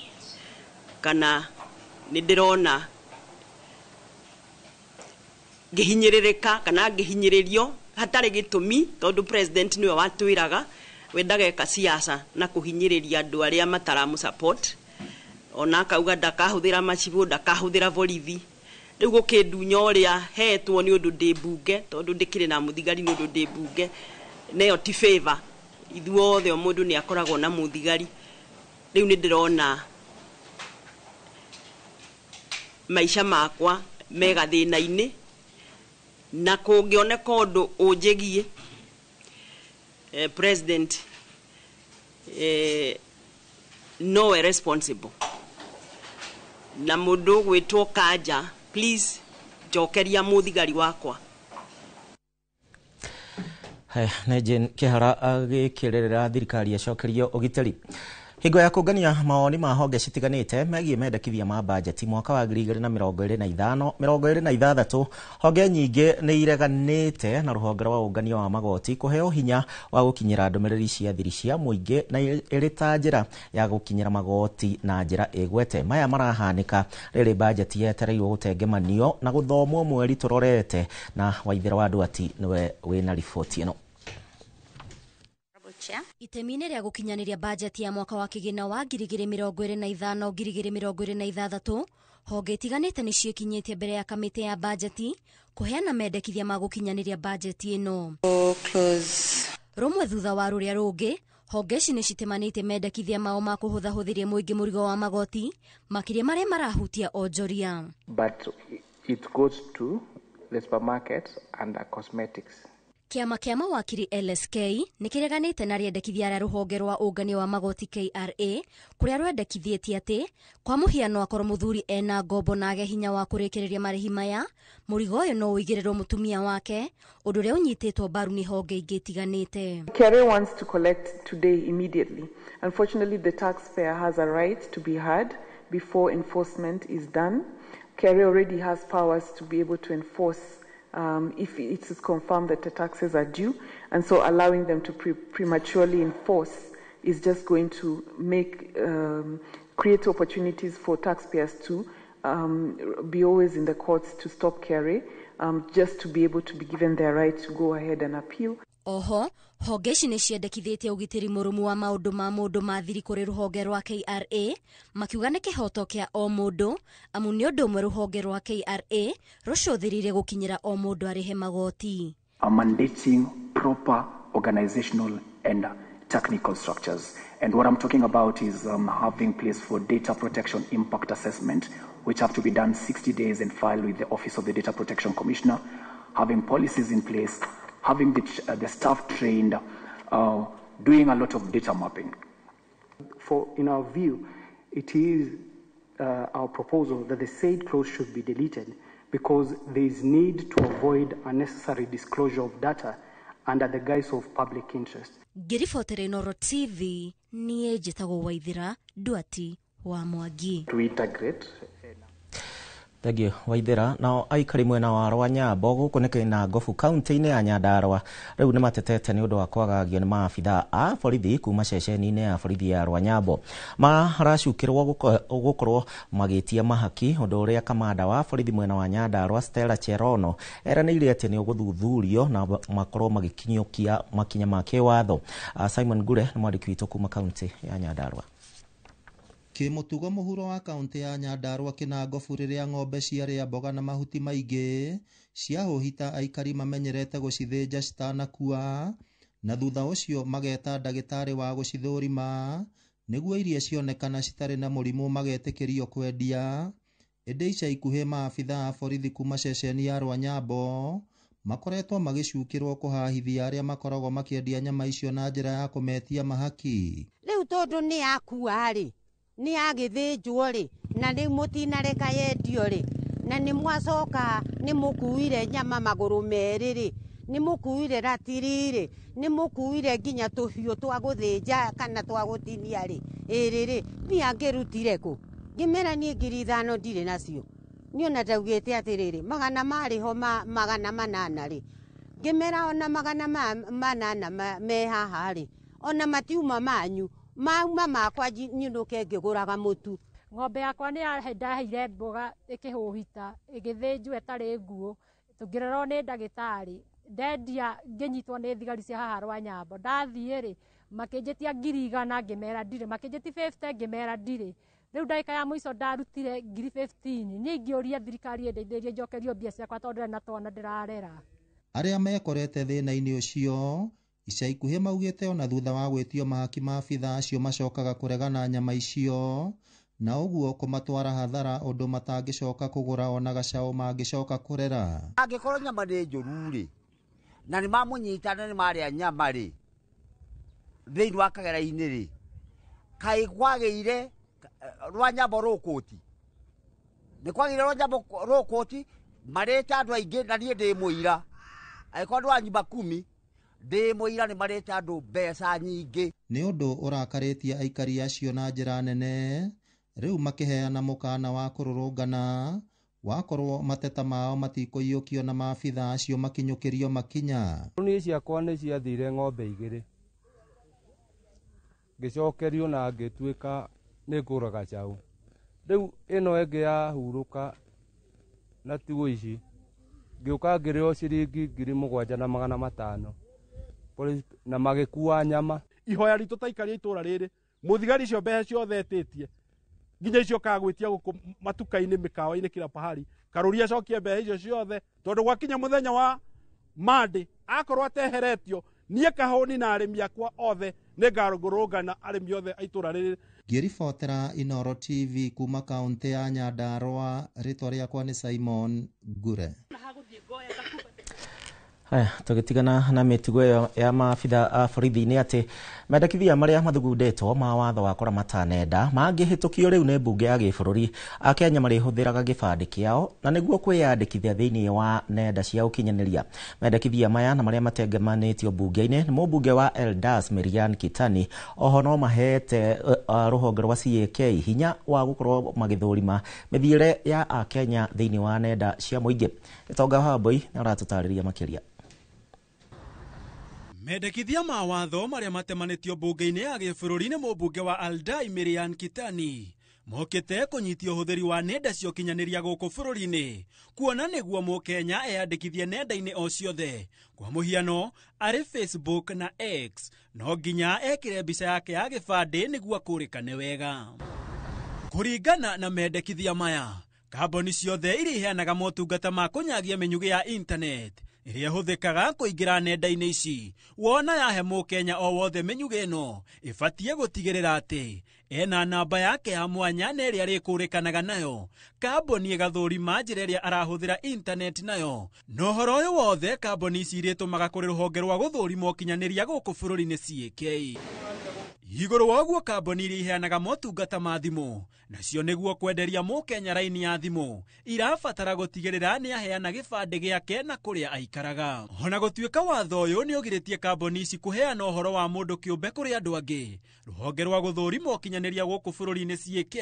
S29: kana nĩ ndĩrona ngĩhinyĩrĩrĩka kana ngĩhinyĩrĩrio hatarĩ gĩtũmi tondũ president nĩwe watwĩraga we ndageka siasa na kũhinyĩrĩria andũ arĩa mataramũ support, ona akauga ndakahũthĩra macibũ, ndakahũthĩra borithi. Rĩu gũkĩndunya ũrĩa hetwo nĩ ũndũ ndĩ mbunge tondũ ndĩkĩrĩ na mũthigari nĩ ũndũ ndĩ mbunge, neyo ti favor. Ithuothe o mũndũ nĩ akoragwo na mũthigari. Rĩu nĩ ndĩrona maica makwa me gathĩna-inĩ na kũngĩoneka ũndũ ũnjĩgiĩ president nowe responsible. Na mũndũ ũgwĩtwo Kanja, please njokeria mũthigari wakwa.
S28: Nĩ Jane Kihara agĩkĩrĩrĩra thirikari ĩcokerio ũgitĩri. Hingo ya kũngania mawoni ma honge citiganĩte megiĩ mendekithia ma bajeti mwaka wa 2025 26, honge nyingĩ nĩ ireganĩte na rũhonge rwa ũngania wa magoti kũheo hinya wa gũkinyĩra ndũmĩrĩri cia thiri cia mũingĩ na ĩrĩ ta njĩra ya gũkinyĩra magoti na njĩra ĩgwete. Maya marahanĩka rĩrĩ bajeti yetereirwo gũtengemanio na gũthomwo mweri tũrorete, na Waithera wa Ndwati nĩwe wĩna riboti ĩno.
S6: Chair.
S1: Itemi-inĩ rĩa gũkinyanĩria bajeti ya mwaka wa kĩgĩna wa 2025 2026, honge itiganĩte nĩ ciĩkinyĩtie mbere ya kamĩtĩ ya bajeti kũheana mendekithia ma gũkinyanĩria bajeti ĩno. Rũmwe thutha wa rũrĩa rũngĩ, honge ici nĩ citemanĩtie mendekithia mao ma kũhũthahũthĩria mũingĩ mũrigo wa magoti, makĩria marĩa marahutia onjoria.
S2: But it goes to the supermarkets and the cosmetics.
S1: Kĩama kĩa mawakiri LSK nĩ kĩreganĩte na rĩendekithia rĩa rũhonge rwa ũngania wa magoti KRA, kũrĩa rwendekithĩtie atĩ kwa mũhiano akorwo mũthuri ena ngombo na age hinya wa kũrĩkĩrĩria marĩhi maya, mũrigo ũyũ no ũigĩrĩrwo mũtumia wake, ũndũ ũrĩa ũnyitĩtwo mbaru nĩ honge ingĩ itiganĩte.
S3: KRA wants to collect today immediately. Unfortunately, the taxpayer has a right to be heard before enforcement is done. KRA already has powers to be able to enforce if it is confirmed that the taxes are due, and so allowing them to prematurely enforce is just going to make create opportunities for taxpayers to be always in the courts to stop KRA, just to be able to be given their right to go ahead and appeal.
S1: Oho, honge ici nĩ ciendekithĩtie ũgitĩri mũrũmu wa maũndũ ma mũndũ ma thiri kũrĩ rũhonge rwa KRA, makiuga nĩ kĩhoto kĩa o mũndũ, amu nĩ ũndũ ũmwe rũhonge rwa KRA rũcũthĩrĩirie gũkinyĩra o mũndũ arĩhe magoti.
S4: Mandating proper organizational and technical structures. And what I'm talking about is having place for data protection impact assessment, which have to be done 60 days and filed with the Office of the Data Protection Commissioner, having policies in place, having the staff trained, doing a lot of data mapping.
S9: For, in our view, it is our proposal that the said clause should be deleted because there is need to avoid unnecessary disclosure of data under the guise of public interest.
S1: Ngĩribotera Inooro TV, niĩ njĩtagwo Waithĩra Nduati wa Mwangi.
S2: To integrate.
S28: Thengiũ Waithĩra. Nao aikari mwena wa Rwanyambo gũkũ nĩ Kĩnangobu kaunti-inĩ ya Nyandarũa rĩu nĩ matetete nĩ ũndũ wa kwagagio nĩ maabithaa a borithi kuma ceceni-inĩ ya borithi ya Rwanyambo. Maracukĩrwo gũkorwo magĩtia mahaki, ũndũ ũrĩa kamanda wa borithi mwena wa Nyandarũa Stella Cherono eranĩire atĩ nĩ ũgũthuthurio na makorwo magĩkinyũkia makinya ma kĩwatho. Simon Ngure nĩ mwandĩki witũ kuma kaunti ya Nyandarũa.
S10: Kĩmũtugo mũhuro wa kaunti ya Nyandarũa Kĩnangobu rĩrĩa ng'ombe ciarĩa mboga na mahuti maingĩ ciahũhita aikari mamenyerete gũcithĩnja citanakua, na thutha ũcio mageta ndagĩtarĩ wa gũcithũrima nĩguo iria cionekana citarĩ na mũrimũ magetĩkĩrio kwendia. Ĩndĩ ica ikuhĩ maabithaa a borithi kuma ceceni ya Rwanyambo makoretwo magĩcukĩrwo kũhahithia arĩa makoragwo makĩendia nyama icio na njĩra ya kũmetia mahaki.
S30: Rĩu tondũ nĩ akua rĩ, nĩ agĩthĩnjwo rĩ, na rĩu mũtinareka yendio rĩ, na nĩ mwacoka nĩ mũkuire nyama magũrũ merĩ rĩ, nĩ mũkuire ratiri rĩ, nĩ mũkuire nginya tũhiũ twa gũthĩnja kana twa gũtinia rĩ, ĩrĩ rĩ, mbia ngĩrutire kũ? Ngĩmera niĩ 5,000 ndirĩ nacio. Niĩ ona ndaugĩte atĩrĩrĩ, magana marĩ ho 800 rĩ, ngĩmera ona 800 me haha rĩ, ona matiuma manyu, mauma makwa nyinũke ngĩgũraga mũtu.
S11: Ng'ombe yakwa nĩ ndaheire mboga ĩkĩhũhita, ĩgĩthĩnjwo ĩtarĩ nguũ, tũngĩrorwo nĩ ndagĩtarĩ, ndendia ngĩnyitwo nĩ thigari cia haha Rwanyambo. Ndathiĩ rĩ, makĩnjĩtia 100,000 ngĩmera ndirĩ, makĩnjĩtia 50 ngĩmera ndirĩ. Rĩu ndagĩka ya mũico ndarutire 15,000. Niĩ ingĩũria thirikari ĩndeithĩrĩrie njokerio mbia ciakwa tondũ ndarĩ na twana ndĩrarera.
S10: Arĩa mekorete thĩna-inĩ ũcio ica ikuhĩ maugĩte ona thutha wa gwĩtio mahaki maabithaa acio macokaga kũregana nyama icio, na ũguo kũmatwara hathara ũndũ matangĩcoka kũgũra ona gacaũ mangĩcoka kũrera.
S14: Angĩkorwo nyama nĩ njũru rĩ, na nĩ mamũnyita na nĩ marĩa nyama rĩ, thĩinĩ wa kagera-inĩ rĩ, kaĩ kwagĩire Rwanyambo rũkũti? Nĩ kwagĩire Rwanyambo rũkũti, marĩte andũ aingĩ na niĩ ndĩ mũira. Angĩkorwo nĩ wa nyumba kumi, ndĩ mũira nĩ marĩte andũ mbeca nyingĩ.
S10: Nĩ ũndũ ũrakarĩtie aikari acio na njĩra nene, rĩu makĩheana mũkana wa kũrũrũngana wakorwo mateta mao matikũiyũkio na maabithaa acio makinyũkĩrio makinya.
S16: Niĩ ciakwa nĩ ciathire ng'ombe 2, ngĩcokerio na ngĩtuĩka nĩ ngũra gacaũ. Rĩu ĩno ĩngĩ yahurũka na ti ũici, ngĩũka ngĩrĩo ciringi 7,500 na magĩkua nyama.
S26: Ihoya ritũ ta aikari a itũra rĩrĩ, mũthigari icio mbeca ciothe etĩtie nginya icio kagwĩtia gũkũ matuka-inĩ, mĩkawa-inĩ, kila pahali, Karũri acokie mbeca icio ciothe, tondũ gwakinya mũthenya wa Monday akorwo ateheretio, niĩ Kahũni na arĩmi akwa othe nĩngarũrũngana arĩmi othe a itũra rĩrĩ.
S10: Ngĩribotera Inooro TV kuma kaunti ya Nyandarua, rĩtwa rĩakwa nĩ Simon Ngure.
S28: Haya, tũgĩtigana na mĩtugo ĩyo ya maabitha a borithi nĩ atĩ mendekithia marĩa mathugundĩtwo ma watho wa kũramata nenda mangĩhĩtũkio rĩu nĩ mbunge ya gĩbũrũri, Akenya marĩhũthĩraga gĩbandĩ kĩao na nĩguo kwĩyandĩkithia thĩinĩ wa nenda cia ũkinyanĩria. Mendekithia maya na marĩa matengemanĩtio mbunge-inĩ nĩ mũmbunge wa Eldas Miriam Kitani, oho no mahete rũhonge rwa CAK hinya wa gũkorwo magĩthũrima mĩthiĩre ya Akenya thĩinĩ wa nenda cia mũingĩ. Gĩtonga Wambui nĩ aratũtarĩria makĩria.
S5: Mendekithia ma watho marĩa matemanĩtio mbunge-inĩ ya gĩbũrũri nĩ mũmbunge wa Aldai Miriam Kitani mokĩte kũnyitia ũhũthĩri wa nenda cia ũkinyanĩria gũkũ bũrũri-inĩ, kuona nĩguo mũkenya eyandĩkithie nenda-inĩ o ciothe. Kwa mũhiano, arĩ Facebook na X no nginya ekĩre mbica yake ya gĩbandĩ nĩguo akũrĩkane wega. Kũringana na mendekithia maya, kambuni ciothe iria iheanaga motungata ma kũnyagia mĩnyugĩ ya internet ĩrĩa ĩhũthĩkaga kũingĩra nenda-inĩ ici, wona yahe mũkenya o wothe mĩnyugĩ ĩno ĩbatiĩ gũtigĩrĩra atĩ ena namba yake ya mwanya na ĩrĩa arĩkũrĩkanaga nayo. Kambuni ĩgathũrima njĩra ĩrĩa arahũthĩra intaneti nayo, na ũhoro ũyũ wothe kambuni ici irĩtũmaga kũrĩ rũhonge rwa gũthũrima ũkinyanĩria gũkũ bũrũri-inĩ CAK. Igũrũ wa ũguo, kambuni iria iheanaga motungata ma thimũ nacio nĩguo kwenderia mũkenya raini ya thimũ irabatara gũtigĩrĩra nĩ aheana gĩbandĩ gĩake na kũrĩa aikaraga. Ona gũtuĩka watho ũyũ nĩ ũgirĩtie kambuni ici kũheana ũhoro wa mũndũ kĩũmbe kũrĩ andũ angĩ, rũhonge rwa gũthũrima ũkinyanĩria gũkũ bũrũri-inĩ CAK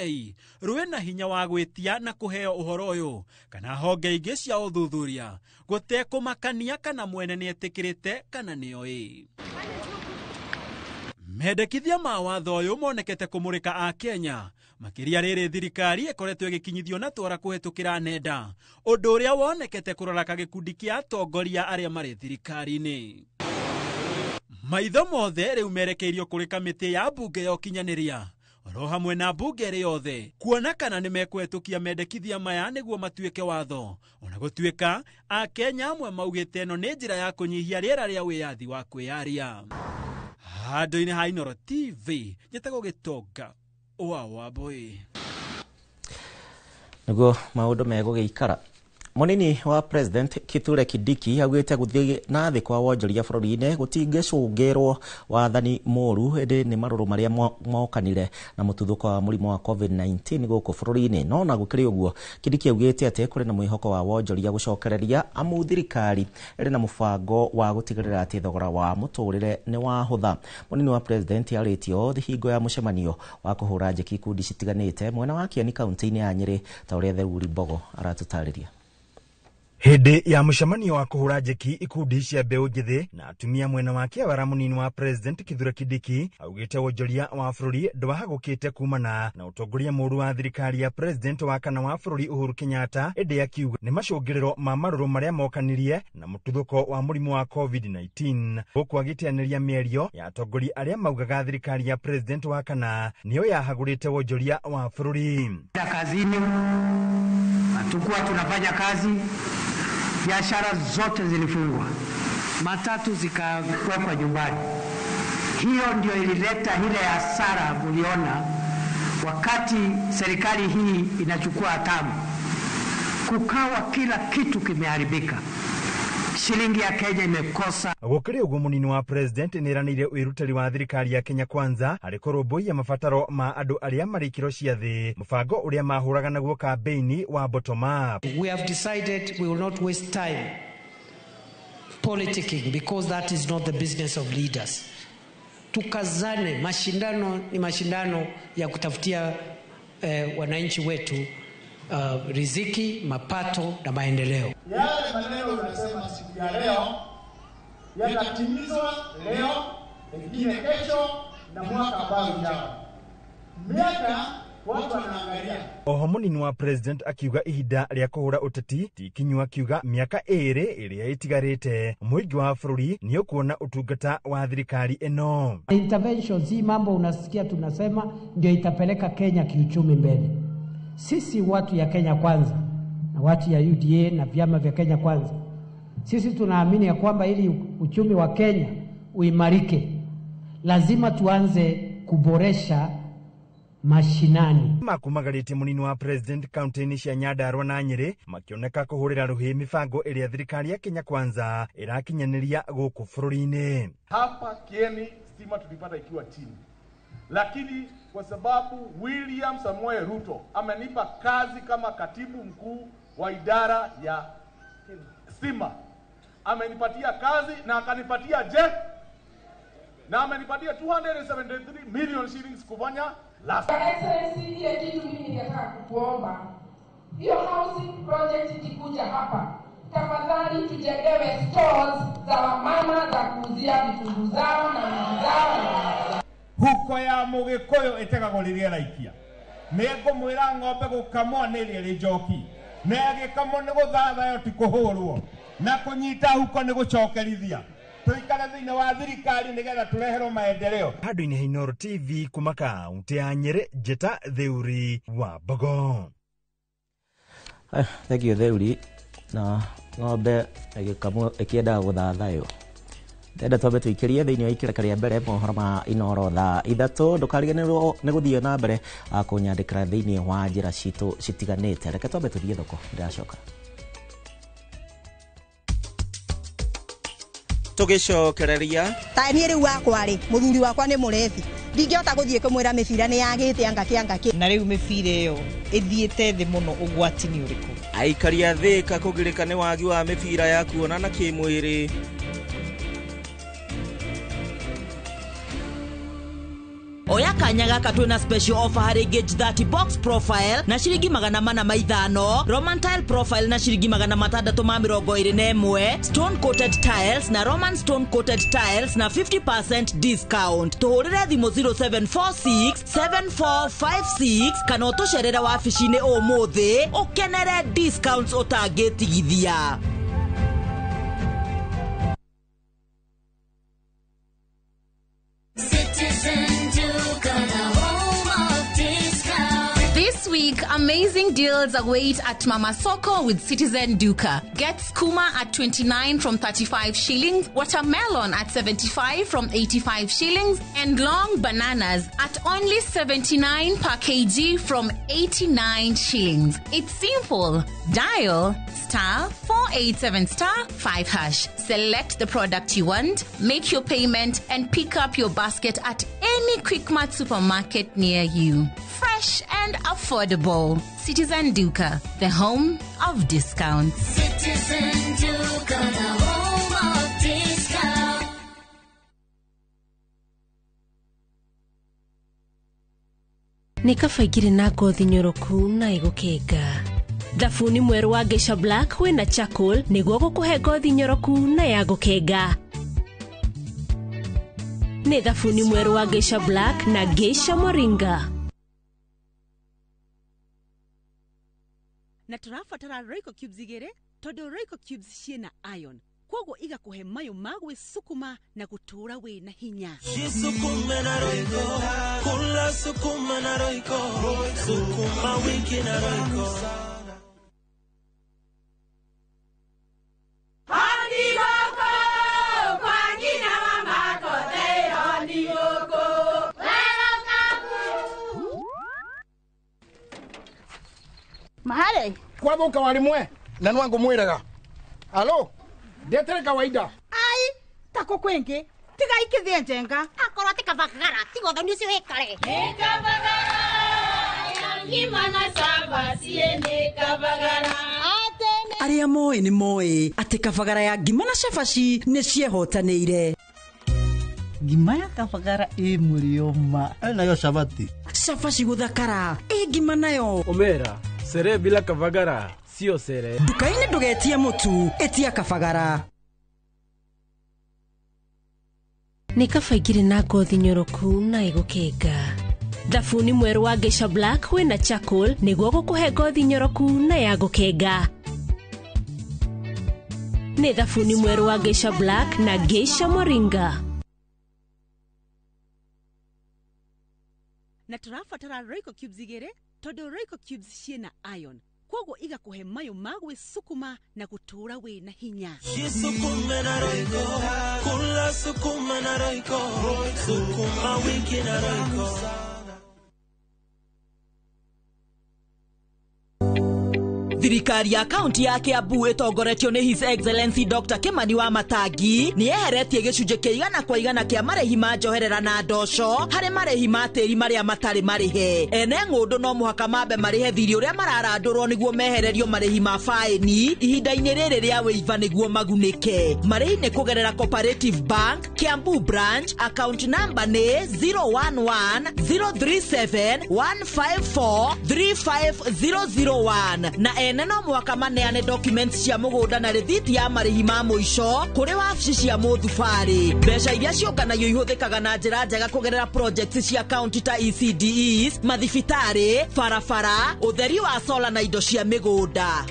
S5: rwĩna hinya wa gwĩtia na kũheo ũhoro ũyũ kana honge ingĩ cia ũthuthuria gũtekũmakania kana mwene nĩetĩkĩrĩte kana nĩoĩ. Mendekithia ma watho ũyũ monekete kũmũrĩka Akenya makĩria rĩrĩ thirikari ĩkoretwo ĩgĩkinyithio na twara kũhetũkĩra nenda, ũndũ ũrĩa wonekete kũrora gĩkundi kĩa atongoria arĩa marĩ thirikari-inĩ. Maitho mothe rĩu merekeirio kũrĩ kamĩtĩ ya mbunge ya ũkinyanĩria oro hamwe na mbunge ĩrĩ yothe kuona kana nĩ mekũhetũkia mendekithia maya nĩguo matuĩke watho, ona gũtuĩka Akenya amwe maugĩte ĩno nĩ njĩra ya kũnyihia rĩera rĩa wĩyathi wa kwĩyaria. Handũ-inĩ ha Inooro TV njĩtagwo Gĩtonga wa Wambui.
S28: Nĩguo maũndũ megũgĩikara. Mũnini wa President Kithure Kindiki augĩte gũthiĩ na thĩ kwa wonjoria bũrũri-inĩ gũtingĩcũngĩrwo wathani mũru, ĩndĩ nĩ marũrũ marĩa mokanire na mũtuthũko wa mũrimũ wa COVID-19 gũkũ bũrũri-inĩ. No na gũkĩrĩ ũguo, Kindiki augĩte atĩ kũrĩ na mwĩhoko wa wonjoria gũcokereria, amu thirikari ĩrĩ na mũbango wa gũtigĩrĩra atĩ thogora wa mũtũrĩre nĩ wahũtha. Mũnini wa President arĩtie ũũ hingo ya mũcemanio wa kũhũra njeki ikundi citiganĩte mwena wa Kieni kaunti-inĩ ya Nyĩrĩ, ta ũrĩa Theuri Mbogo aratũtarĩria.
S7: Hĩndĩ ya mũcemanio wa kũhũra njeki ikundi cia mbeũ njĩthĩ na atumia mwena wa kĩawara, mũnini wa President Kithure Kindiki augĩte wonjoria wa bũrũri ndwahagũkĩte kumana na ũtongoria mũũru wa thirikari ya President wa kana wa bũrũri Uhuru Kenyatta, ĩndĩ akiuga nĩ macũngĩrĩro ma marũrũ marĩa mokanirie na mũtuthũko wa mũrimũ wa COVID-19, gũkũ agĩteanĩria mĩario ya atongoria arĩa maugaga thirikari ya President wa kana nĩyo yahagũrĩte wonjoria wa bũrũri.
S8: Kazini hatukuwa tunafanya kazi, biashara zote zilifungwa, matatu zikawekwa nyumbani. Hiyo ndio ilileta ile hasara mliona wakati serikali hii inachukua hatamu, kukawa kila kitu kimeharibika. Shilingi ya Kenya imekosa.
S7: Gũkĩrĩ ũguo, mũnini wa President nĩeranĩire wĩrutĩri wa thirikari ya Kenya Kwanza harĩ kũrũmbũiya mabataro ma andũ arĩa marĩ ikĩro cia thĩ, mũbango ũrĩa mahũraga naguo kambĩini wa bottom up.
S8: We have decided we will not waste time politicking because that is not the business of leaders. Tukazane, mashindano ni mashindano ya kutafutia wananchi wetu riziki, mapato na maendeleo.
S26: Yale maneno unasema siku ya leo yatatimizwa leo, pengine kesho na mwaka ambao ujao. Miaka
S12: Watu wanaangalia.
S7: Oho munini wa president akiuga ihinda rĩa kũhũra ũteti ti ikinyu, akiuga mĩaka 2 ĩrĩa ĩtigarĩte mũingĩ wa bũrũri nĩ ũkuona ũtungata wa thirikari ĩno.
S8: Interventions hii mambo unasikia tunasema ndio itapeleka Kenya kiuchumi mbele. Sisi watu ya Kenya Kwanza na watu ya UDA na vyama vya Kenya Kwanza, sisi tunaamini ya kwamba ili uchumi wa Kenya uimarike, lazima tuanze kuboresha mashinani.
S7: Makumagarĩtie munini wa president kaunti-inĩ cia Nyandarua na Nyĩrĩ makĩoneka kũhũrĩra rũhĩ mĩbango ĩrĩa thirikari ya Kenya Kwanza ĩrakinyanĩria gũkũ bũrũri-inĩ.
S12: Hapa Kieni stima tulipata ikiwa chini, lakini kwa sababu William Samoei Ruto amenipa kazi kama katibu mkuu wa idara ya stima, amenipatia kazi na akanipatia je na amenipatia 273 million shillings kufanya last.
S13: Excellency, ile kitu mimi ningetaka kukuomba, hiyo housing project ikikuja hapa, tafadhali tujengewe stores za wamama za kuuzia vitunguu zao na vitu zao.
S12: Huko ya Mũgĩkũyũ ĩtegagwo rĩrĩa ĩraikia. Nĩngũmwĩra ng'ombe gũkamwo nĩ ĩrĩa ĩrĩ njoki, na ĩgĩkamwo nĩ gũthathayo ti kũhũrwo, na kũnyita huko nĩ gũcokerithia. Tuikare thĩinĩ wa thirikari nĩgetha tũreherwo maendeleo.
S7: Handũ-inĩ ha Inooro TV kuma kaunti ya Nyĩrĩ, Njĩta Theuri wa Mbogo.
S28: Thank you Theuri. Na ng'ombe ĩgĩkamwo ĩkĩendaga gũthathaywo. Ndenda twambe tũikĩrie thĩinĩ wa ikĩreka rĩa mbere mohoro ma Inooro thaa 3. Ndũkariganĩrwo nĩ gũthiĩ na mbere kũnyandĩkĩra thĩinĩ wa njĩra citũ citiganĩte. Reke twambe tũthiĩ thoko, ndĩracoka. Tũgĩcokereria
S15: ta niĩ rĩu wakwa rĩ, mũthuri wakwa nĩ mũrebi, ndingĩhota gũthiĩ kũmwĩra mĩbira nĩ yagĩte anga kĩ anga kĩ.
S17: Na rĩu mĩbira ĩyo ĩthiĩte thĩ mũno, ũgwati nĩ ũrĩkũ?
S28: Aikari a Thĩka kũgirĩka nĩ wagi wa mĩbira ya kuonana kĩmwĩrĩ.
S18: Oya kanya gaka twina special offer harĩ Gauge 30 box profile na ciringi 405, Roman tile profile na ciringi 621, stone coated tiles na Roman stone coated tiles na 50% discount. Tuhũrĩre thimũ 0746 7456 kana ũtũcerere wabici-inĩ ũmũthĩ ũkenere discounts ũtangĩtigithia.
S19: This week, amazing deals await at Mama Soko with Citizen Duka. Get skuma at 29 from 35 shillings, watermelon at 75 from 85 shillings, and long bananas at only 79 per kg from 89 shillings. It's simple. Dial *487*5#. Select the product you want, make your payment, and pick up your basket at any Quickmart supermarket near you. Fresh and affordable. Citizen Duka, the home of discounts.
S6: Citizen Duka, the home of discounts.
S20: Nĩ kaba ingĩrĩ na ngothi nyoroku na ĩgũkenga. Thabuni mwerũ wa Geisha Black wĩna charcoal nĩguo gũkũhe ngothi nyoroku na ya gũkenga. Nĩ thabuni mwerũ wa Geisha Black na Geisha Moringa.
S18: Na tũrabatara Royco cubes 2 tondũ Royco cubes ciĩna iron, koguo igakũhe mayũ ma gwĩcukuma na gũtũũra wĩna hinya.
S22: Jisukume na Royco, kula sukuma na Royco, sukuma wiki na Royco.
S23: Mahare kwathuka warimwe na nwangu mwiraga alo ndetere kawaida
S25: ai tako kwingi tiga ikithie njenga akorwo ti kabagara tiga ũthoni ũcio wĩkare
S6: nĩ kabagara ya ngima na cabaci nĩ kabagara.
S18: Arĩa moĩ nĩ moĩ atĩ kabagara ya ngima na cabaci nĩ ciehotanĩire.
S31: Ngima ya kabagara ĩ mũrĩo ma
S10: nayo cabaci
S18: cabaci gũthakara ĩ ngima nayo
S16: omera sere bila kabagara sio sere.
S18: Nduka-inĩ ndũgetie mũtu, ĩtia kabagara.
S20: Nĩ kaba ingĩrĩ na ngothi nyoroku na ĩgũkenga. Thabuni mwerũ wa Geisha Black wĩna charcoal nĩguo gũkũhe ngothi nyoroku na ya gũkenga. Nĩ thabuni mwerũ wa Geisha Black na Geisha Moringa.
S1: Na tũrabatara Royco cubes igĩrĩ tondũ Royco cubes ciĩna iron, koguo igakũhe mayũ ma gwĩcukuma na gũtũũra wĩna hinya.
S22: Jisukume na Royco, kula sukuma na Royco, sukuma wiki na Royco.
S18: Thirikari ya kaunti ya Kiambu ĩtongoretio nĩ His Excellency Dr. Kimani wa Matangi nĩ yeheretie gĩcunjĩ kĩa 100% kĩa marĩhi ma njoherera na ndoco harĩ marĩhi ma tĩri marĩa matarĩ marĩhe. Ene ng'ũndũ no mũhaka mambe marĩhe thirĩ ũrĩa mararandũrwo nĩguo mehererio marĩhi ma faĩni ihinda-inĩ rĩrĩ rĩa wĩiva nĩguo magunĩke. Marĩhi nĩ kũgerera Cooperative Bank, Kiambu Branch, account number nĩ 011 037 154 35001 na ene no mũhaka maneane documents cia mũgũnda na rĩthiti ya marĩhi ma mũico kũrĩ wabici cia mũthubarĩ. Mbeca iria ciũnganagio ihũthĩkaga na njĩra njega kũgerera projects cia county ta ECDEs, mathibitarĩ, barabara, ũtheri wa sola na indo cia mĩgũnda.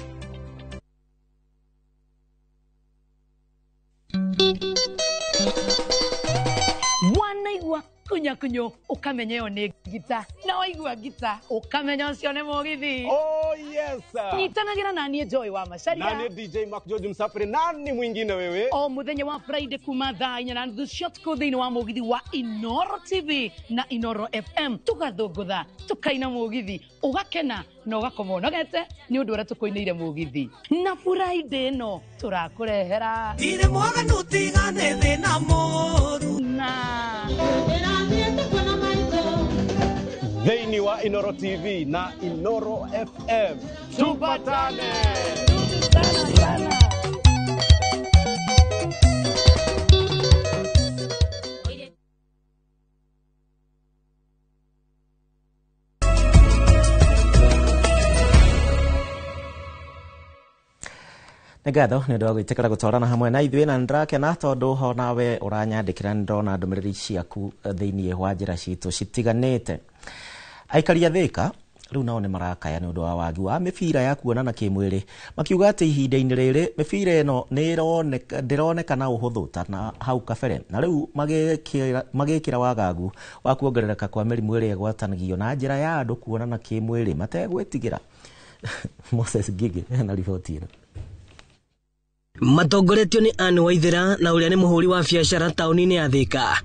S2: Wanaigua kunyakunyo ukamenya ĩyo nĩ ngita, na waigua ngita ukamenya ũcio nĩ mũgithi.
S3: Oh yes.
S2: Nyitanagĩra na niĩ Joy wa Macharia
S3: na niĩ DJ Mark George Msafiri. Nani mwingine wewe?
S2: O mũthenya wa Friday kuma thaa 4:30 cia ũtukũ thĩinĩ wa mũgithi wa Inoro TV na Inoro FM, tũgathũngũtha tũkaina mũgithi, ũgakena na ũgakoma ũnogete nĩ ũndũ ũrĩa tũkũinĩire mũgithi. Na Friday ĩno tũrakũrehera
S22: Ndirĩ mwaganu tigane thĩna mũru
S2: na
S3: thĩinĩ wa Inoro TV na Inoro FM. Tupatane.
S28: Nĩ ngatho nĩ ũndũ wa gwĩtĩkĩra gũtwarana hamwe na ithuĩ, na nĩndĩrakena tondũ ho nawe ũranyandĩkĩra, nĩndĩrona ndũmĩrĩri ciaku thĩinĩ wa njĩra citũ citiganĩte. Aikari a Thĩka rĩu nao nĩ marakaya nĩ ũndũ wa wagi wa mĩbira ya kuonana kĩmwĩrĩ, makiuga atĩ ihinda-inĩ rĩrĩ mĩbira ĩno ndĩroneka na ũhũthũ ta na hau kabere, na rĩu magĩkĩra wagagu wa kuongerereka kwa mĩrimũ ĩrĩa ĩgwatanagio na njĩra ya andũ kuonana kĩmwĩrĩ mategwĩtigĩra. Moses Ngigĩ na riboti ĩno.
S4: Matongoretio nĩ Anne Waithera na ũrĩa nĩ mũhũri wa biacara taũni-inĩ ya Thĩka.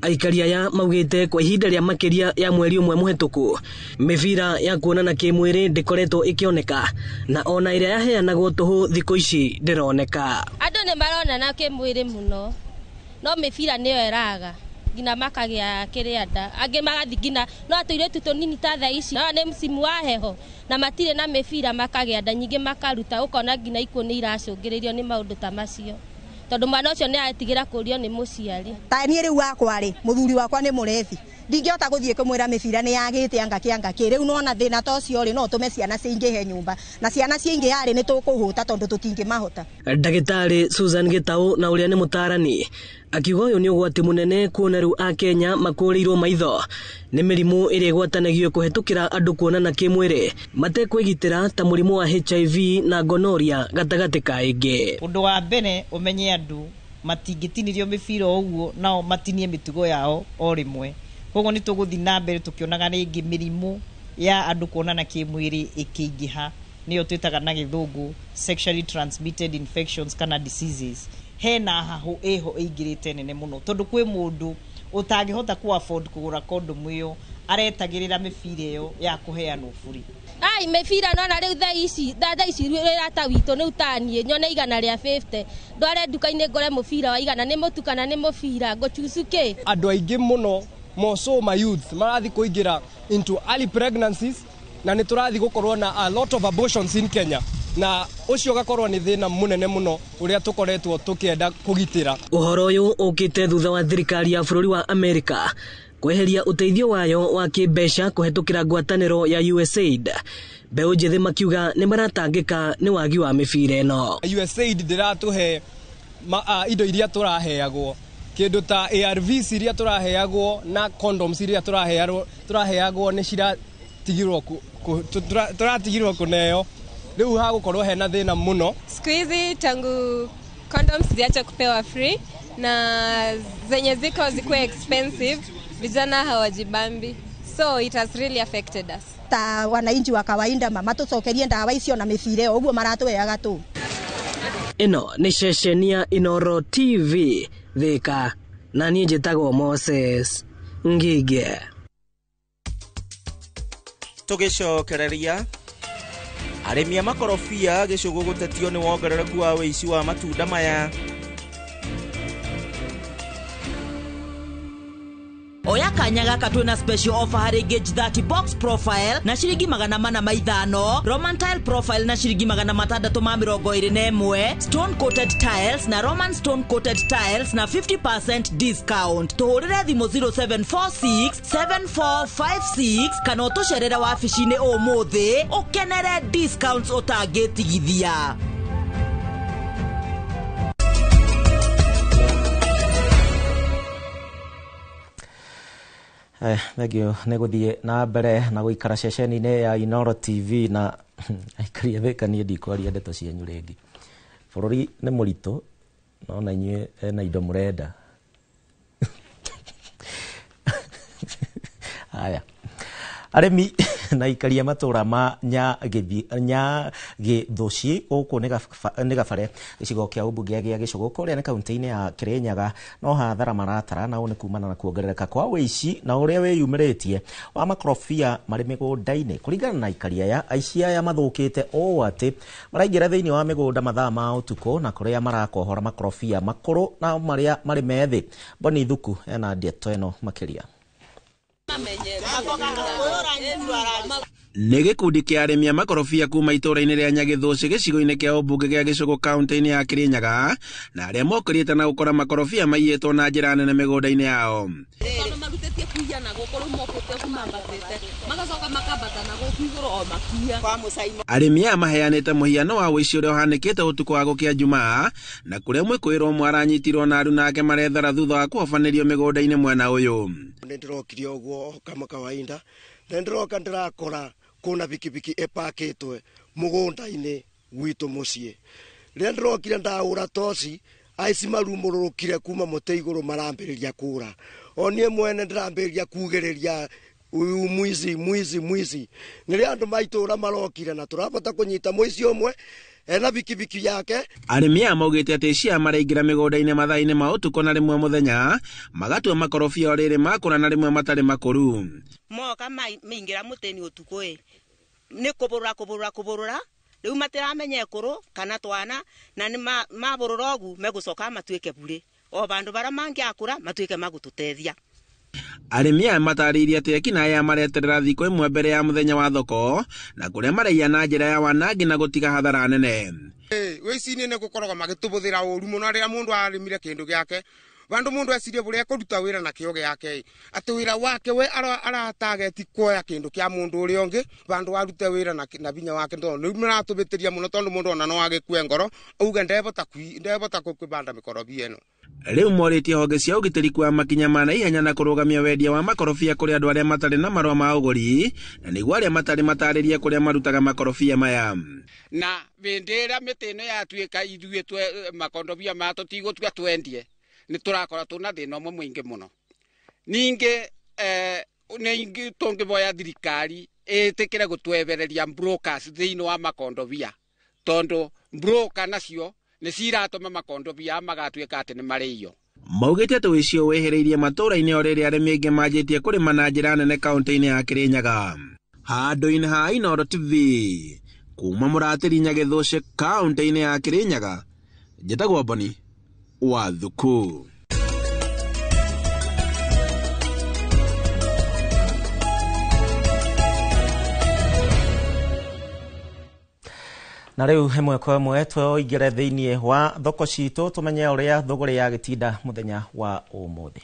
S4: Aikari aya maugĩte kwa ihinda rĩa makĩria ya mweri ũmwe mũhetũku mĩbira ya kuonana kĩmwĩrĩ ndĩkoretwo ĩkĩoneka, na ona ĩrĩa yaheanagwo tũhũ thikũ ici ndĩroneka.
S9: Andũ nĩ maronana kĩmwĩrĩ mũno, no mĩbira nĩyo ĩraga nginya makagĩa kĩrĩa nda, angĩ magathi nginya no tũirĩtu tũnini ta thaa ici, no nĩ msimu wa heho na matirĩ na mĩbira, makagĩa nda nyingĩ makaruta, ũkona nginya ikuũ nĩ iracũngĩrĩrio nĩ maũndũ ta macio, tondũ mwana ũcio nĩ aretigĩra kũrio nĩ mũciari.
S15: Ta niĩ rĩu wakwa rĩ, mũthuri wakwa nĩ mũrebi, ndingĩhota gũthiĩ kũmwĩra mĩbira nĩ yagĩte anga kĩ anga kĩ. Rĩu nona thĩna ta ũcio rĩ, no ũtũme ciana ciingĩhe nyũmba, na ciana ciaingĩha rĩ, nĩ tũkũhũta tondũ tũtingĩmahota.
S4: Ndagĩtarĩ Susan Gĩtaũ na ũrĩa nĩ mũtaarani akiuga ũyũ nĩ ũgwati mũnene kuona rĩu Akenya makũrĩirwo maitho nĩ mĩrimũ ĩrĩa ĩgwatanagio kũhetũkĩra andũ kuonana kĩmwĩrĩ matekwĩgitĩra ta mũrimũ wa HIV na gonorrhea gatagatĩ ka ĩngĩ.
S17: Ũndũ wa mbere ũmenye andũ matingĩtinirio mĩbira ũguo nao matinie mĩtugo yao o rĩmwe, koguo nĩ tũgũthiĩ na mbere tũkĩonaga rĩngĩ mĩrimũ ya andũ kuonana kĩmwĩrĩ ĩkĩingĩha, nĩyo twĩtaga na gĩthũngũ sexually transmitted infections kana diseases. Hena hahũ ĩho ĩingĩrĩte nene mũno tondũ kwĩ mũndũ ũtangĩhota ku afford kũgũra kondomu ĩyo, aretagĩrĩra mĩbira ĩyo ya kũheanwo buri.
S9: Ai mĩbira nona rĩu thaa ici wĩra ta witũ nĩ ũtaniĩ nyone 150 ndware nduka-inĩ ngore mũbira wa 100 nĩ mũtu kana nĩ mũbira ngũcucu kĩ.
S11: Andũ aingĩ mũno moso ma youth marathi kũingĩra into early pregnancies, na nĩ tũrathi gũkorwo na a lot of abortions in Kenya, na ũcio ũgakorwo nĩ thĩna mũnene mũno ũrĩa tũkoretwo tũkĩenda kũgitĩra.
S4: Ũhoro ũyũ ũkĩte thutha wa thirikari ya bũrũri wa Amerika kweheria ũteithio wayo wa kĩmbeca kũhetũkĩra ngwatanĩro ya USAID. Mbeũ njĩthĩ makiuga nĩ maratangĩka nĩ wagi wa mĩbira ĩno.
S11: USAID ndĩratũhe indo iria tũraheagwo. Kindu ta ARVs iria turaheagwo na condoms iria turaheagwo ni ciratigirwo turatigirwo kuneo. Riu hagukorwo hena thina muno.
S5: Siku hizi tangu condoms ziache kupewa free na zenye ziko zikuwe expensive, vijana hawajibambi. So it has really affected us.
S15: Ta wananchi wa kawaida mama tucokerie ndawa icio na mĩbira ũguo maratũheaga tu.
S4: Ĩno nĩ ceceni ya Inooro TV Thika, na niĩ njĩtagwo Moses Ngige.
S28: Tũgĩcokereria arĩmi a makorobia gĩcũgũ gũtetio nĩ wongerereku wa wĩici wa matunda maya.
S18: Oya kanya gaka twĩna special offer harĩ Gauge 30 box profile na ciringi 405, Roman tile profile na ciringi 621, stone coated tiles na Roman stone coated tiles na 50% discount. Tũhũrĩre thimũ 0746 7456 kana ũtũcerere wabici-inĩ ũmũthĩ ũkenere discounts ũtangĩtigithia.
S28: Thank you nĩ gũthiĩ na mbere na gũikara ceceni-inĩ ya Inooro TV na aikaria Thika. Niĩ ndikwaria ndeto cianyu rĩngĩ. Bũrũri nĩ mũritũ no na inyuĩ ena indo mũrenda. Haya, arĩmi na aikaria matũra ma Nyagĩthũci gũkũ nĩ Gabare gĩcigo kĩa ũmbunge gĩa Gĩcũgũ kũrĩa nĩ kaunti-inĩ ya Kĩrĩnyaga no hathara maratara, na ũũ nĩ kumana na kuongerereka kwa wĩici na ũrĩa wĩyumĩrĩtie wa makorobia marĩ mĩgũnda-inĩ. Kũringana na aikari aya, aici aya mathũkĩte ũũ atĩ maraingĩra thĩinĩ wa mĩgũnda mathaa ma ũtukũ na kũrĩa marakohora makorobia makũrũ na marĩa marĩ methĩ. Boni Thuku ena ndeto ĩno makĩria.
S8: Nĩ gĩkundi kĩa arĩmi a makorobia kuma itũũra-inĩ rĩa Nyagĩthũci gĩcigo-inĩ kĩa ũmbunge gĩa Gĩcũgũ kaunti-inĩ ya Kĩrĩnyaga, na arĩa mokĩrĩte na gũkora makorobia maiyĩtwo na njĩra nene mĩgũnda-inĩ yao. Arĩmi aya maheanĩte mũhiano wa ũici ũrĩa ũhanĩkĩte ũtukũ wa gũkĩa Jumaa, na kũrĩa mwĩkũĩrwo ũmwe aranyitirwo na aruna ake marethara thutha wa kũhobanĩrio mĩgũnda-inĩ mwena ũyũ.
S12: Nĩndĩrokire ũguo kama kawaida, na nĩndĩroka ndĩrakora kuna bikibiki ĩpakĩtwe mũgũnda-inĩ gwitũ mũciĩ. Rĩrĩa ndĩrokire ndahũra toci, aici marumũrũrũkire kuma mũtĩ igũrũ marambĩrĩria kũra. O niĩ mwene ndĩrambĩrĩria kugĩrĩria uyu mwizi mwizi mwizi. Nĩrĩo andũ ma itũũra marokire na tũrabota kũnyita mũici ũmwe ena bikibiki yake.
S8: Arĩmi aya maugĩte atĩ aici aya maraingĩra mĩgũnda-inĩ mathaa-inĩ ma ũtukũ na rĩmwe mũthenya, magatua makorobia o rĩrĩ makũra na rĩmwe matarĩ makũru.
S13: Moka maingĩra mũtĩ-inĩ ũtukũ ĩ, nĩ kũbũrũra kũbũrũra kũbũrũra, rĩu matiramenya ĩkũrũ kana twana, na nĩ mabũrũra ũgu megũcoka matuĩke burĩ. O bandũ barĩa mangĩakũra matuĩke magũtũteithia.
S8: Arĩmi aya matarĩirie atĩ ekinaĩ aya mareterera thikũ ĩmwe mbere ya mũthenya wa thoko, na kũrĩa maraiya na njĩra ya wanangi na gũtiga hathara nene.
S14: Wĩici-inĩ nĩ gũkoragwo magĩtũbũthĩra ũru mũno rĩrĩa mũndũ arĩmire kĩndũ gĩake. Vandũ mũndũ ecirie bũrĩa ekũruta wĩra na kĩo gĩake, atĩ wĩra wake we aratageti kuoya kĩndũ kĩa mũndũ ũrĩa ũngĩ, vandũ arute wĩra na vinya wake, tondũ rĩu maratũbĩtĩria mũno, tondũ mũndũ ona no agĩkue ngoro auge ndebota kwĩbanda mĩkorobia ĩno.
S8: Rĩu morĩtie honge cia ũgitĩri kuoya makinya ma naihenya na kũrũgamia wendia wa makorobia kũrĩ andũ arĩa matarĩ na marũa ma ũgũri, na nĩguo arĩa matarĩ matarĩrie kũrĩa marutaga makorobia maya.
S21: Na hĩndĩ ĩrĩa mĩtĩ ĩno yatuĩka ithuĩ makondobia maya tũtigũtua twendie, nĩ tũrakora tũna thĩna ũmwe mũingĩ mũno. Ningĩ nĩ tũngĩboya thirikari ĩtĩkĩre gũtwebereria brokers thĩinĩ wa makondobia, tondũ broker nacio nĩ ciratũma makondobia magatuĩka atĩ nĩ marĩio.
S8: Maugĩte atĩ ũici ũyũ wĩhĩrĩirie matũũra-inĩ o rĩrĩa arĩmi aingĩ manjĩtie kũrĩma na njĩra nene kaunti-inĩ ya Kĩrĩnyaga. Handũ-inĩ ha Inooro TV kuma Mũratĩri Nyagĩthũci kaunti-inĩ ya Kĩrĩnyaga, njĩtagwo Boni wa Thuku.
S28: Na rĩu ĩmwe kwa ĩmwe tũingĩre thĩinĩ wa thoko citũ tũmenye ũrĩa thũgũrĩ ya gĩtinda mũthenya wa ũmũthĩ.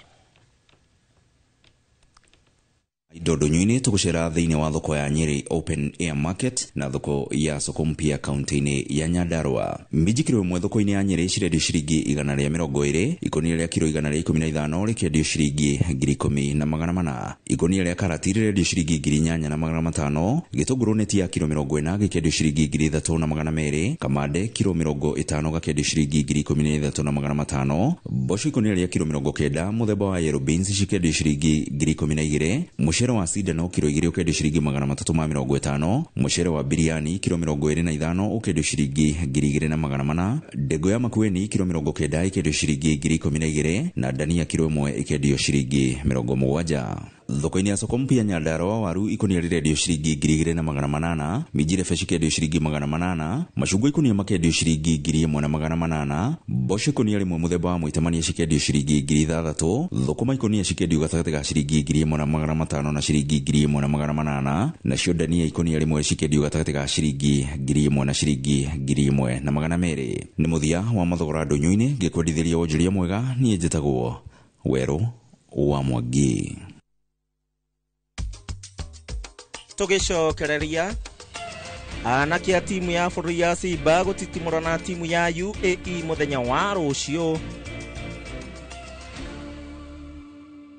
S6: Ndũnyũ-inĩ tũgũcera thĩinĩ wa thoko ya Nyeri Open Air Market na thoko ya soko mpya kaunti-inĩ ya Nyandarua. Minji kiro ĩmwe thoko-inĩ ya Nyeri cirendio ciringi 120, ikũnia rĩa kiro 115 rĩkĩendio ciringi 10,400. Ikũnia rĩa karati rĩrendio ciringi 8,500, gĩtũngũrũ neti ya kiro 40 gĩkĩendio ciringi 3,200, kamande kiro 50 gakĩendio ciringi 13,500, mboco ikũnia rĩa kiro 90 mũthemba wa yellow beans cikĩendio ciringi 12,000, mũcere wa cindano kiro 2 ũkĩendio ciringi 350, mũcere wa biriani kiro 25 ũkĩendio ciringi 2,400, ndengũ ya makueni kiro 90 ĩkĩendio ciringi 12,000 na ndania kiro 1 ĩkĩendio ciringi 70. Thoko-inĩ ya soko mpya Nyandarua waru ikũnia rĩrendio ciringi 2,800, minji rebe cikĩendio ciringi 800, macungwa ikũnia makendio ciringi 1,800, mboco ikũnia rĩmwe mũthemba wa mwĩtamania cikĩendio ciringi 6,000, thũkũma ikũnia cikĩendio gatagatĩ ga ciringi 1,500 na ciringi 1,800, nacio ndania ikũnia rĩmwe cikĩendio gatagatĩ ga ciringi 1,000 na ciringi 1,200. Nĩ mũthia wa mathogora ndũnyũ-inĩ, ngĩkwendithĩria wonjoria mwega. Niĩ njĩtagwo Werũ wa Mwangi.
S28: Tũgĩcokereria anake a timu ya bũrũri ya Simba gũtitimũrana timu ya UAE mũthenya wa rũciũ.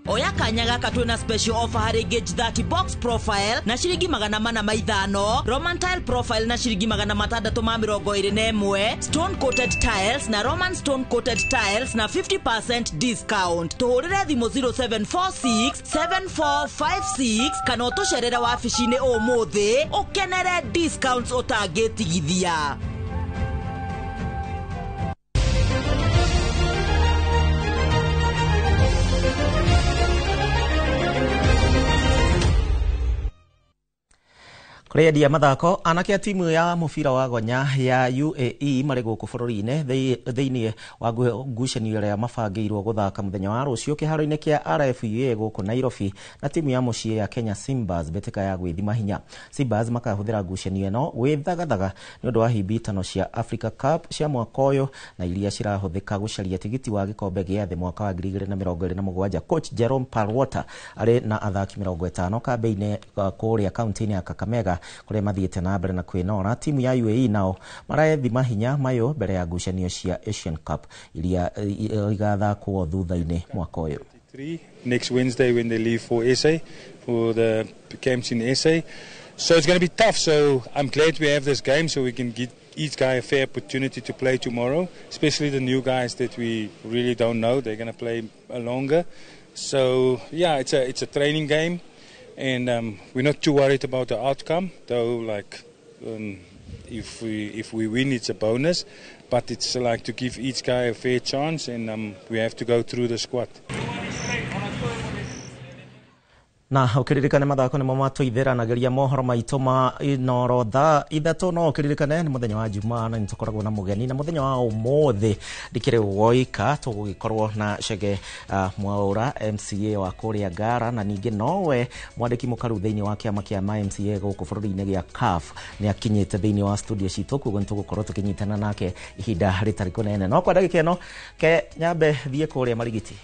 S18: Oya kanya gaka twina special offer harĩ Gauge 30 box profile na ciringi 405, Roman tile profile na ciringi 621, stone coated tiles na Roman stone coated tiles na 50% discount. Tũhũrĩre thimũ 0746 7456 kana ũtũcerere wabici-inĩ ũmũthĩ ũkenere discounts ũtangĩtigithia.
S28: Kũrĩ endia mathako anake a timu ya mũbira wa gonya ya UAE marĩ gũkũ bũrũri-inĩ thĩinĩ wa ngucanio ĩrĩa mabangĩirwo gũthaka mũthenya wa rũciũ kĩharo-inĩ kĩa RFUA gũkũ Nairobi na timu ya mũciĩ ya Kenya Simbas mbĩtĩka ya gwĩthima hinya. Simbas makahũthĩra ngucanio ĩno gwĩthagathaga nĩ ũndũ wa hĩmbĩtano cia Africa Cup cia mwaka ũyũ na iria cirahũthĩka gũcaria tigiti wa gĩkombe gĩa thĩ mwaka wa 2027. Coach Jerome Palwota arĩ na athaki 50 kambĩ-inĩ kũrĩa kaunti-inĩ ya Kakamega kũrĩa mathiĩte na mbere na kwĩnora. Timu ya UAE nao marethima hinya mayo mbere ya ngucanio cia Asian Cup iria igathakwo thutha-inĩ mwaka ũyũ.
S7: Next Wednesday when they leave for SA, for the camps in SA. So it's going to be tough, so I'm glad we have this game so we can get each guy a fair opportunity to play tomorrow, especially the new guys that we really don't know. They're going to play longer. So yeah, it's a training game. And we're not too worried about the outcome, though. Like, if we win, it's a bonus. But it's like to give each guy a fair chance, and we have to go through the squad.
S28: Na ũkĩririkane mathako nĩmo matũithĩranagĩria mohoro maitũ ma Inooro thaa 3. No ũkĩririkane nĩ mũthenya wa Jumaa na nĩtũkoragwo na mũgeni, na mũthenya wa ũmũthĩ ndikĩrĩ woika, tũgũgĩkorwo na Chege Mwaura MCA wa kũrĩa Ngara, na ningĩ nowe mwandĩki mũkaru thĩinĩ wa kĩama kĩa ma MCA gũkũ bũrũri-inĩ gĩa CAF nĩ akinyĩte thĩinĩ wa studio citũ, koguo nĩtũgũkorwo tũkĩnyitana nake ihinda rĩtarĩ kũnene. No kwa ndagĩka ĩno ke nyambe thiĩ kũrĩa Marigiti.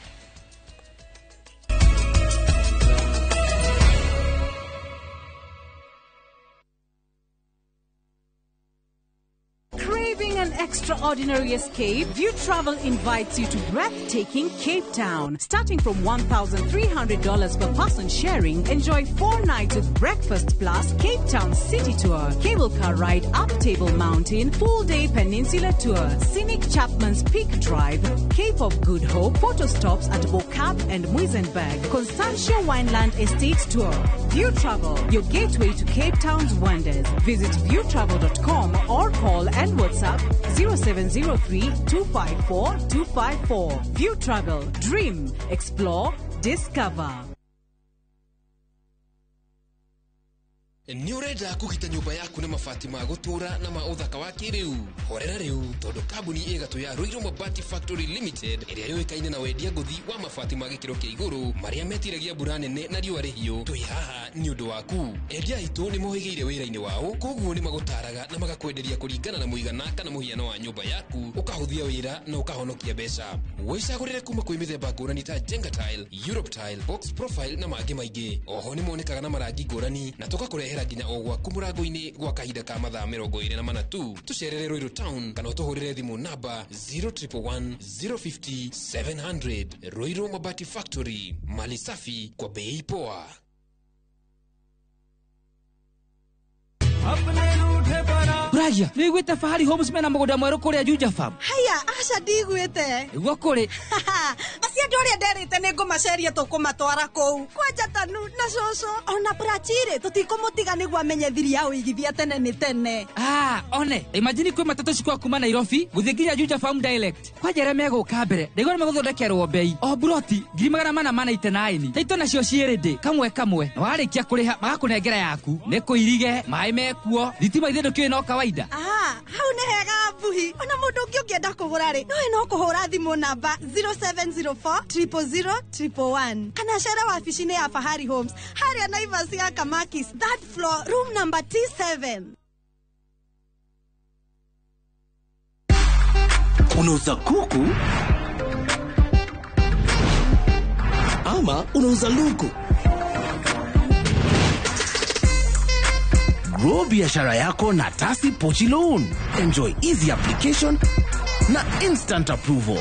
S1: Extraordinary escape, View Travel invites you to breathtaking Cape Town. Starting from $1,300 per person sharing, enjoy 4 nights with breakfast plus Cape Town City Tour, cable car ride up Table Mountain, full-day peninsula tour, scenic Chapman's Peak Drive, Cape of Good Hope, photo stops at Bo-Kaap and Muizenberg, Constantia Wineland Estate Tour. View Travel, your gateway to Cape Town's wonders. Visit viewtravel.com or call and WhatsApp 0703 254 254. View Travel. Dream, explore, discover.
S10: Nĩ ũrenda kũgita nyũmba yaku na mabati ma gũtũũra na ma ũthaka wa kĩrĩu? Horera rĩu, tondũ kambuni ĩgatũ ya Ruiru Mabati Factory Limited ĩrĩa yũĩkaine na wendia ngũthi wa mabati ma gĩkĩro kĩa igũrũ marĩa metiragia mbura nene na riũa rĩhiũ, twĩ haha nĩ ũndũ waku. Endia aitũ nĩ mohĩgĩire wĩra-inĩ wao, koguo nĩ magũtaraga na magakwenderia kũringana na mũigana kana mũhiano wa nyũmba yaku, ũkahũthia wĩra na ũkahonokia mbeca. Wĩcagũrĩre kuma kwĩ mĩthemba ngũrani ta Jenga Tile, Europe Tile, Box Profile na mangĩ maingĩ. Oho nĩ monekaga na marangi ngũrani na tũgakũrehera nginya o gwaku mũrango-inĩ gwa kahinda ka mathaa 24 tu. Tũcerere Ruiru Town kana ũtũhũrĩre thimũ namba 0111 050 700. Ruiru Mabati Factory, mali safi kwa bei poa.
S16: Ragia, nĩ iguĩte Fahari Homes mena mũgũnda mwerũ kũrĩa Juja Farm?
S19: Haya, aca ndiguĩte.
S16: Nĩguo kũrĩ.
S19: Acio andũ arĩa nderĩte nĩ ngũmaceria tũkũmatwara kũu. Kwanja Tanu na cũcũ ona Prachire tũtikũmũtiga nĩguo amenye thiri ya ũigithia tene nĩ tene.
S16: Ah, one, imagine kwĩ matatũ cikwa kuma Nairobi gũthiĩ nginya Juja Farm direct. Kwanja arĩa megũka mbere, ndaigua nĩ megũthondekerwo bei. O buroti 489. Taito nacio ciĩ ready kamwe kamwe. Na warĩkia kũrĩha magakũnengera yaku. Nĩ kũirige, maĩ mekuo, thitima ithe ndũkĩũĩ no kawaida.
S19: Ah, hau nĩ hega mbuhi. Ona mũndũ ũngĩ ũngĩenda kũgũra rĩ, nowe no kũhũra thimũ namba 0704 000 111 kana cere wabici-inĩ ya Fahari Homes harĩa Naivas ya Kamakis, third floor, room number T7.
S23: Unauza kuku ama unauza luku? Grow biashara yako na Tasi Pochi Loan. Enjoy easy application na instant approval.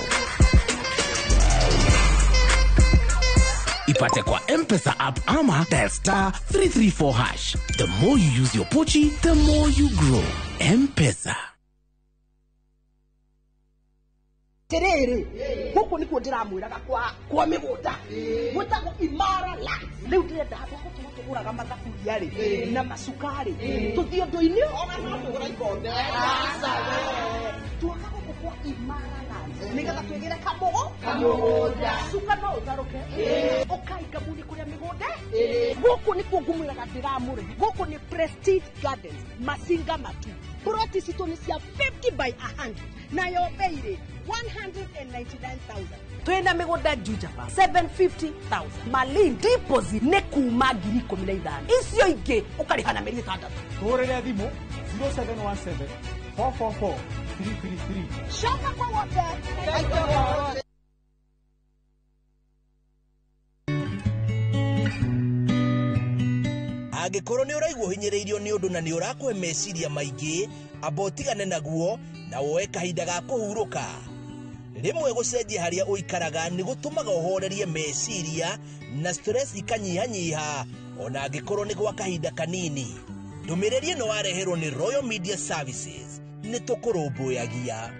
S23: Ipate kwa M-Pesa app ama dial star 334 hash. The more you use your Pochi, the more you grow. M-Pesa.
S24: Terere, huko nikuo ndiramwiraga kwa migunda. Gwetagwo Imara Lands. Riu ndirenda handũ ha gũtũra tũgũraga mathaburia rĩ na macukari tũthiĩ ũndũ-inĩ ona no tũgũra ikombe. Aca we. Tuoka gũkũ kwa Imara Lands nĩgetha twĩgĩre kamũgũnda. Cuka no ũtarũke. Ũkai ngamuni kũrĩa mĩgũnda. Gũkũ nĩkuo ngũmwĩraga ndĩramũrĩhi. Gũkũ nĩ Prestige Gardens, Masinga Matu. Ploti citũ nĩ cia 50 by 100 nayo bei rĩ 199,000. Twina mĩgũnda Juja Farm 750,000. Malindi deposit nĩ kuma 15,000. Icio ingĩ ũkarĩha na mĩeri 6.
S25: Tũhũrĩre thimũ 0717 444 333.
S24: Coka kwa wote.
S26: Angĩkorwo nĩ ũraigua ũhinyĩrĩirio nĩ ũndũ na nĩ ũrakũhe meciria maingĩ, amba ũtigane naguo na woe kahinda ga kũhurũka. Rĩmwe gũcenjia harĩa ũikaraga nĩ gũtũmaga ũhorerie meciria na stress ikanyihanyiha ona angĩkorwo nĩ gwa kahinda kanini. Ndũmĩrĩri ĩno wareherwo nĩ Royal Media Services. Nĩ tũkũrũmbũyagia.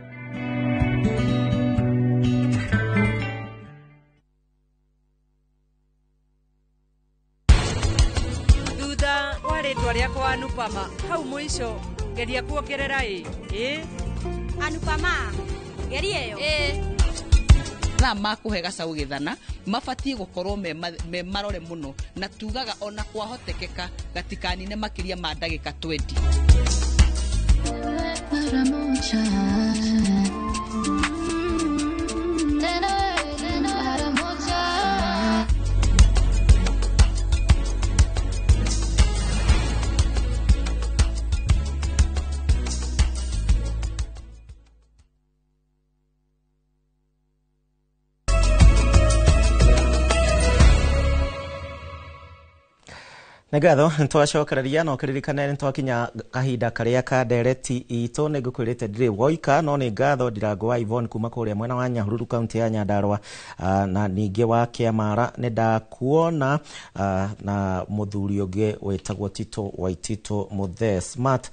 S2: Thutha wa rĩtwa rĩakwa Anupama, hau mũico geria kuongerera ĩ ĩ
S19: Anupama geria ĩyo
S27: ĩ thaa makũhe gacau gĩthana mabatiĩ gũkorwo me marore mũno na tugaga ona kwahotekeka gatikanine makĩria ma ndagĩka 20.
S28: Nĩ ngatho nĩtwacokereria no kĩririkane nĩtwakinya kahinda karĩa ka ndereti itũ. Nĩ ngũkwĩrĩte ndirĩ woika no nĩ ngatho Ndirango wa Yvonne kuma kũrĩa mwena wa Nyahururu kaunti ya Nyandarua, na ningĩ wa Kĩamara nĩ ndakuona, na mũthuri ũngĩ wĩtagwo Tito Waitito Mũthee Smart,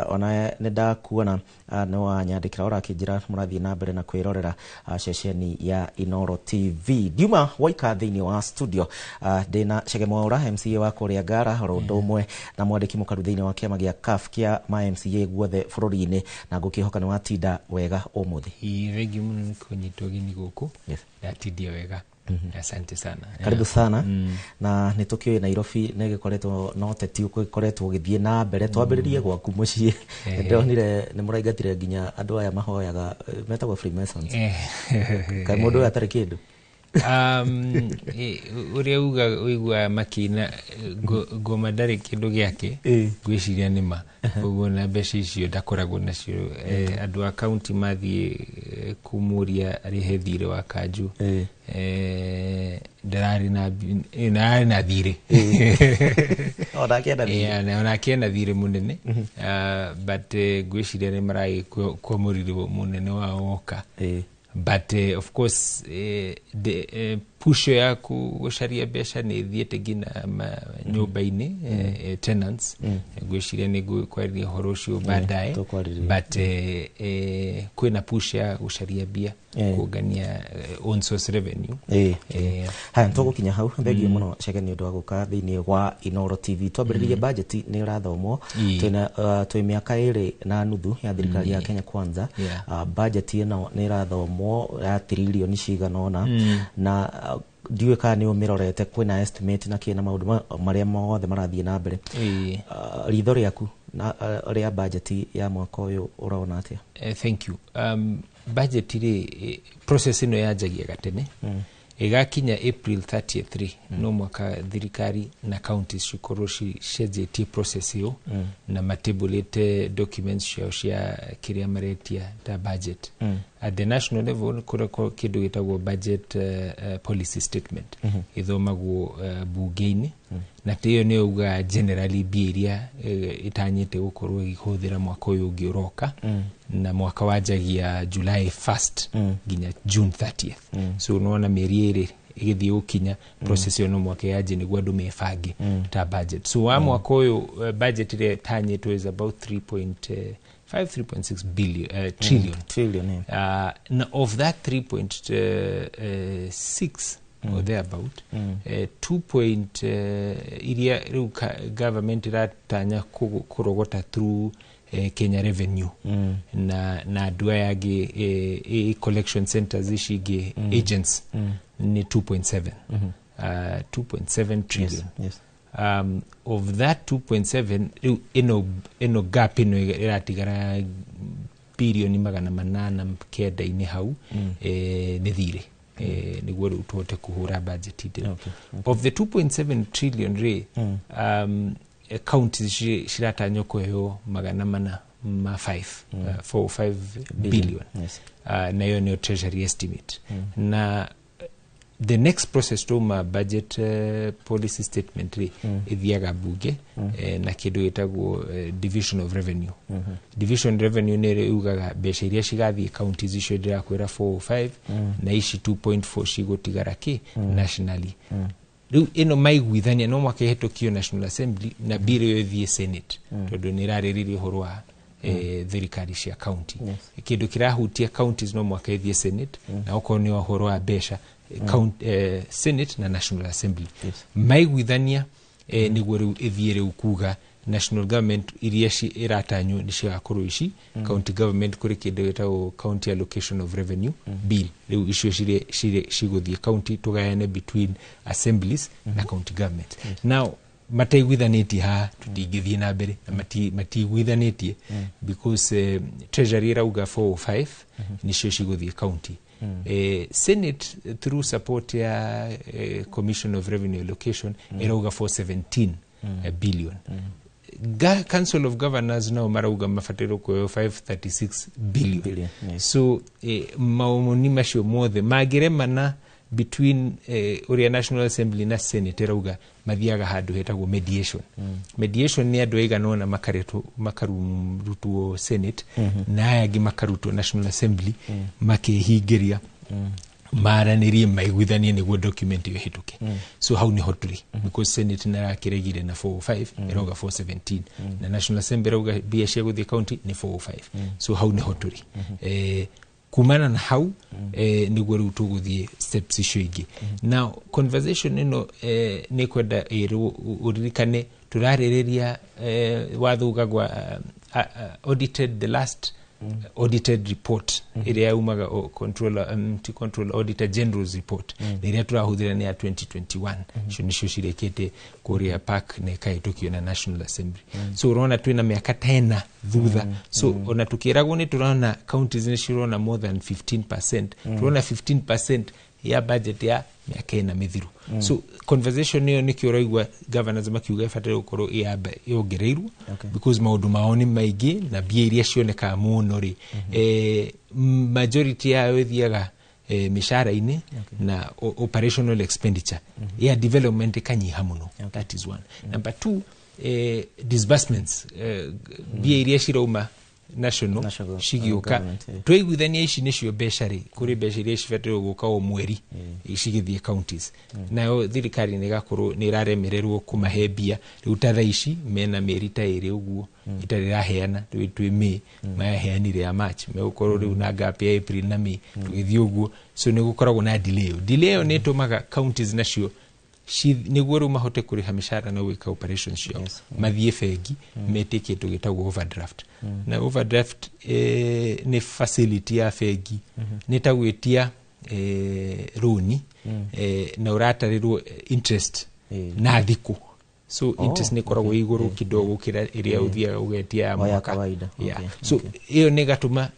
S28: ona nĩ ndakuona nĩ wanyandĩkĩra ũrakĩnjĩra mũrathiĩ na mbere na kwĩrorera ceceni ya Inoro TV. Ndiuma woika thĩinĩ wa studio, ndĩna Chege Mwaura MCA wa kũrĩa Ngara oro ũndũ ũmwe na mwandĩki mũkaru thĩinĩ wa kĩama gĩa CAF kĩa ma MCA guothe bũrũri-inĩ, na ngũkĩhoka nĩ watinda wega ũmũthĩ.
S29: Ĩĩ, thengiũ mũno nĩ kũnyitwo ũgeni gũkũ. Ndatindia wega.
S3: Asante sana.
S28: Karibu sana. Na nä tå kä å Nairobi nä gä koretwo no teti å koretwo gä thiä na mbere, twambä rä rie gwaku må ciä. Ndonire nä må raingatire nginya andå aya mahoyaga metagwo Freemasons. Kaä må ndå å yå atarä kä ndå?
S3: Ũrĩa uga ũiguaga makĩina ngoma ndarĩ kĩndũ gĩake, ngwĩciria nĩ ma koguo na mbeca icio ndakoragwo nacio. Andũ a kaunti mathiĩ kũmũria arĩhe thirĩ wa kanjũ, ndararĩ na ndararĩ na thirĩ.
S28: Onake ena thirĩ.
S3: Onake ena thirĩ mũnene. But ngwĩciria nĩ maragĩkwamũrirwo mũnene wao woka, but of course the push ya gũcaria mbeca nĩ ĩthiĩte nginya nyũmba-inĩ, tenants. Ngwĩciria nĩ ngũkwarĩria ũhoro ũcio baadaye,
S28: tũkwarĩrĩria.
S3: But kwĩna push ya gũcaria mbia, kũngania own source revenue.
S28: Haya, tũgũkinya hau. Thengiũ mũno Chege nĩ ũndũ wa gũka thĩinĩ wa Inoro TV. Twambĩrĩrie budget nĩ ĩrathomwo. Twĩna twĩ mĩaka 2.5 ya thirikari ya Kenya Kwanza. Budget ĩno nĩ ĩrathomwo ya tiririoni cigana ũna, na ndiũĩ kana nĩ ũmĩrorete, kwĩna estimate na kĩ na maũndũ marĩa mothe marathiĩ na mbere. Ritho rĩaku na rĩa budget ya mwaka ũyũ ũrona atĩa?
S3: Thank you. Budget rĩ, process ĩno yanjagia gatene, ĩgakinya April 30th rĩ, no mwaka thirikari na counties cikorwo cianjĩtie process ĩyo na matebũrĩte documents ciao cia kĩrĩa maretia ta budget. At the national level kũrĩ kĩndũ gĩtagwo budget policy statement, ĩthomagwo bunge-inĩ, na ta ĩyo nĩyo ugaga generally mbia iria ĩtanyĩte gũkorwo ĩkĩhũthĩra mwaka ũyũ ũngĩ ũroka, na mwaka wanjagia July 1st nginya June 30th. So nona mĩeri 2 ĩgĩthiĩ gũkinya, process ĩyo no mwaka yanjie nĩguo andũ mebange ta budget. So wa mwaka ũyũ, budget ĩrĩa ĩtanyĩtwo is about 3.5 3.6 billion, trillion.
S28: Trillion, yeah.
S3: Na of that 3.6 or thereabout, 2 point iria rĩu government ĩratanya kũrogota through Kenya Revenue na andũ aya angĩ, collection centers ici ingĩ, agents, nĩ 2.7, 2.7 trillion. Of that 2.7 rĩu ĩno gap ĩno ĩratigara birioni 809-inĩ hau, nĩ thirĩ, nĩguo rĩu tũhote kũhũra budget ĩndĩ. Of the 2.7 trillion rĩ, counties ciratanywo kũheo 405 45 billion. Na ĩyo nĩyo treasury estimate. Na the next process tuma budget policy statement rĩ, ĩthiaga bunge, na kĩndũ gĩtagwo division of revenue. Division revenue nĩ yugaga mbeca iria cigathiĩ counties icio ndĩrakwĩra 405, na ici 2.4 cigũtigara kĩ nationally. Rĩu ĩno maiguithania no mwaka ĩhetũkio National Assembly na bill ĩyo ĩthiĩ Senate, tondũ nĩ ĩrarĩrĩria ũhoro wa thirikari cia county. Kĩndũ kĩrahutia counties no mwaka ĩthiĩ Senate, na okorwo nĩ ũhoro wa mbeca, Senate na National Assembly maiguithania, nĩguo rĩu ĩthiĩ rĩu kuga national government iria ĩratanywo nĩ cigakorwo ici. County government kũrĩ kĩndũ gĩtagwo county allocation of revenue bill. Rĩu icio cigũthiĩ county, tũgayane between assemblies na county government. Now mataiguithanĩtie haha tũtingĩthiĩ na mbere, na matiiguithanĩtie because treasury ĩrauga 405 nĩcio cigũthiĩ county. Senate through support ya Commission of Revenue Allocation ĩrauga 417 billion. Council of Governors nao marauga mabatairwo kuheo 536 billion.
S28: Billion, yes.
S3: So mawoni macio mothe mangĩremana between ũrĩa National Assembly na Senate ĩrauga, mathiaga handũ hetagwo mediation. Mediation nĩ andũ aigana ũna makaretwo, makarutwo Senate na aya angĩ makarutwo National Assembly, makehingĩria maranĩrie maiguithanie nĩguo document ĩyo ĩhĩtũke. So hau nĩho tũrĩ, because Senate nĩrakĩregire na 405, ĩrauga 417, na National Assembly ĩrauga mbia cia gũthiĩ county nĩ 405. So hau nĩho tũrĩ. Kumana na hau, nĩguo rĩu tũgũthiĩ steps icio ingĩ. Now conversation ĩno, nĩ kwenda ĩrwo ũririkane tũrarĩrĩria watho ugagwa audited the last Audited report ĩrĩa yaumaga controller, ti controller, auditor general's report, na ĩrĩa tũrahũthĩra nĩ ya 2021. Icio nĩcio cirĩkĩte kũrĩa park na ĩkahĩtũkio na National Assembly. So ũrona twĩna mĩaka ta 4 thutha. So ona tukĩragwo nĩ tũrona counties nĩ cirona more than 15%, tũrona 15% ya budget ya mĩaka 4 mĩthiru. So conversation ĩyo nĩkĩo ũraigua governors makiuga ĩbataire gũkorwo yongereirwo, because maũndũ mao nĩ maingĩ na mbia iria cionekaga mũno rĩ, majority yayo ĩthiaga mĩcara-inĩ na operational expenditure ya development ĩkanyiha mũno. That is one. Number two, disbursements, mbia iria cirauma national cigĩũka, twaiguithania ici nĩcio mbeca rĩ, kũrĩ mbeca iria cibataire gũka o mweri cigĩthiĩ counties, nayo thirikari nĩ ĩgakorwo nĩ ĩraremererwo kũmahe mbia. Rĩu ta thaa ici mena mĩeri ta 2 ũguo itarĩ ĩraheana. Rĩu twĩ May, maheanire ya March, megũkorwo rĩu na gap ya April na May, tũgĩthiĩ ũguo. So nĩ gũkoragwo na delay. Ĩyo delay ĩyo nĩ ĩtũmaga counties nacio nĩguo rĩu mahote kũrĩha mĩcara na gwĩka operations ciao, mathiĩ bengi metie kĩndũ gĩtagwo overdraft. Na overdraft nĩ facility ya bengi, nĩ ta gwĩtia rũni, na ũratarĩrwo interest na thikũ. So interest nĩ ĩkoragwo igũrũ kidogo gũkĩra ĩrĩa ũthiaga ũgetia ya mwaka. So ĩyo nĩ ĩgatũma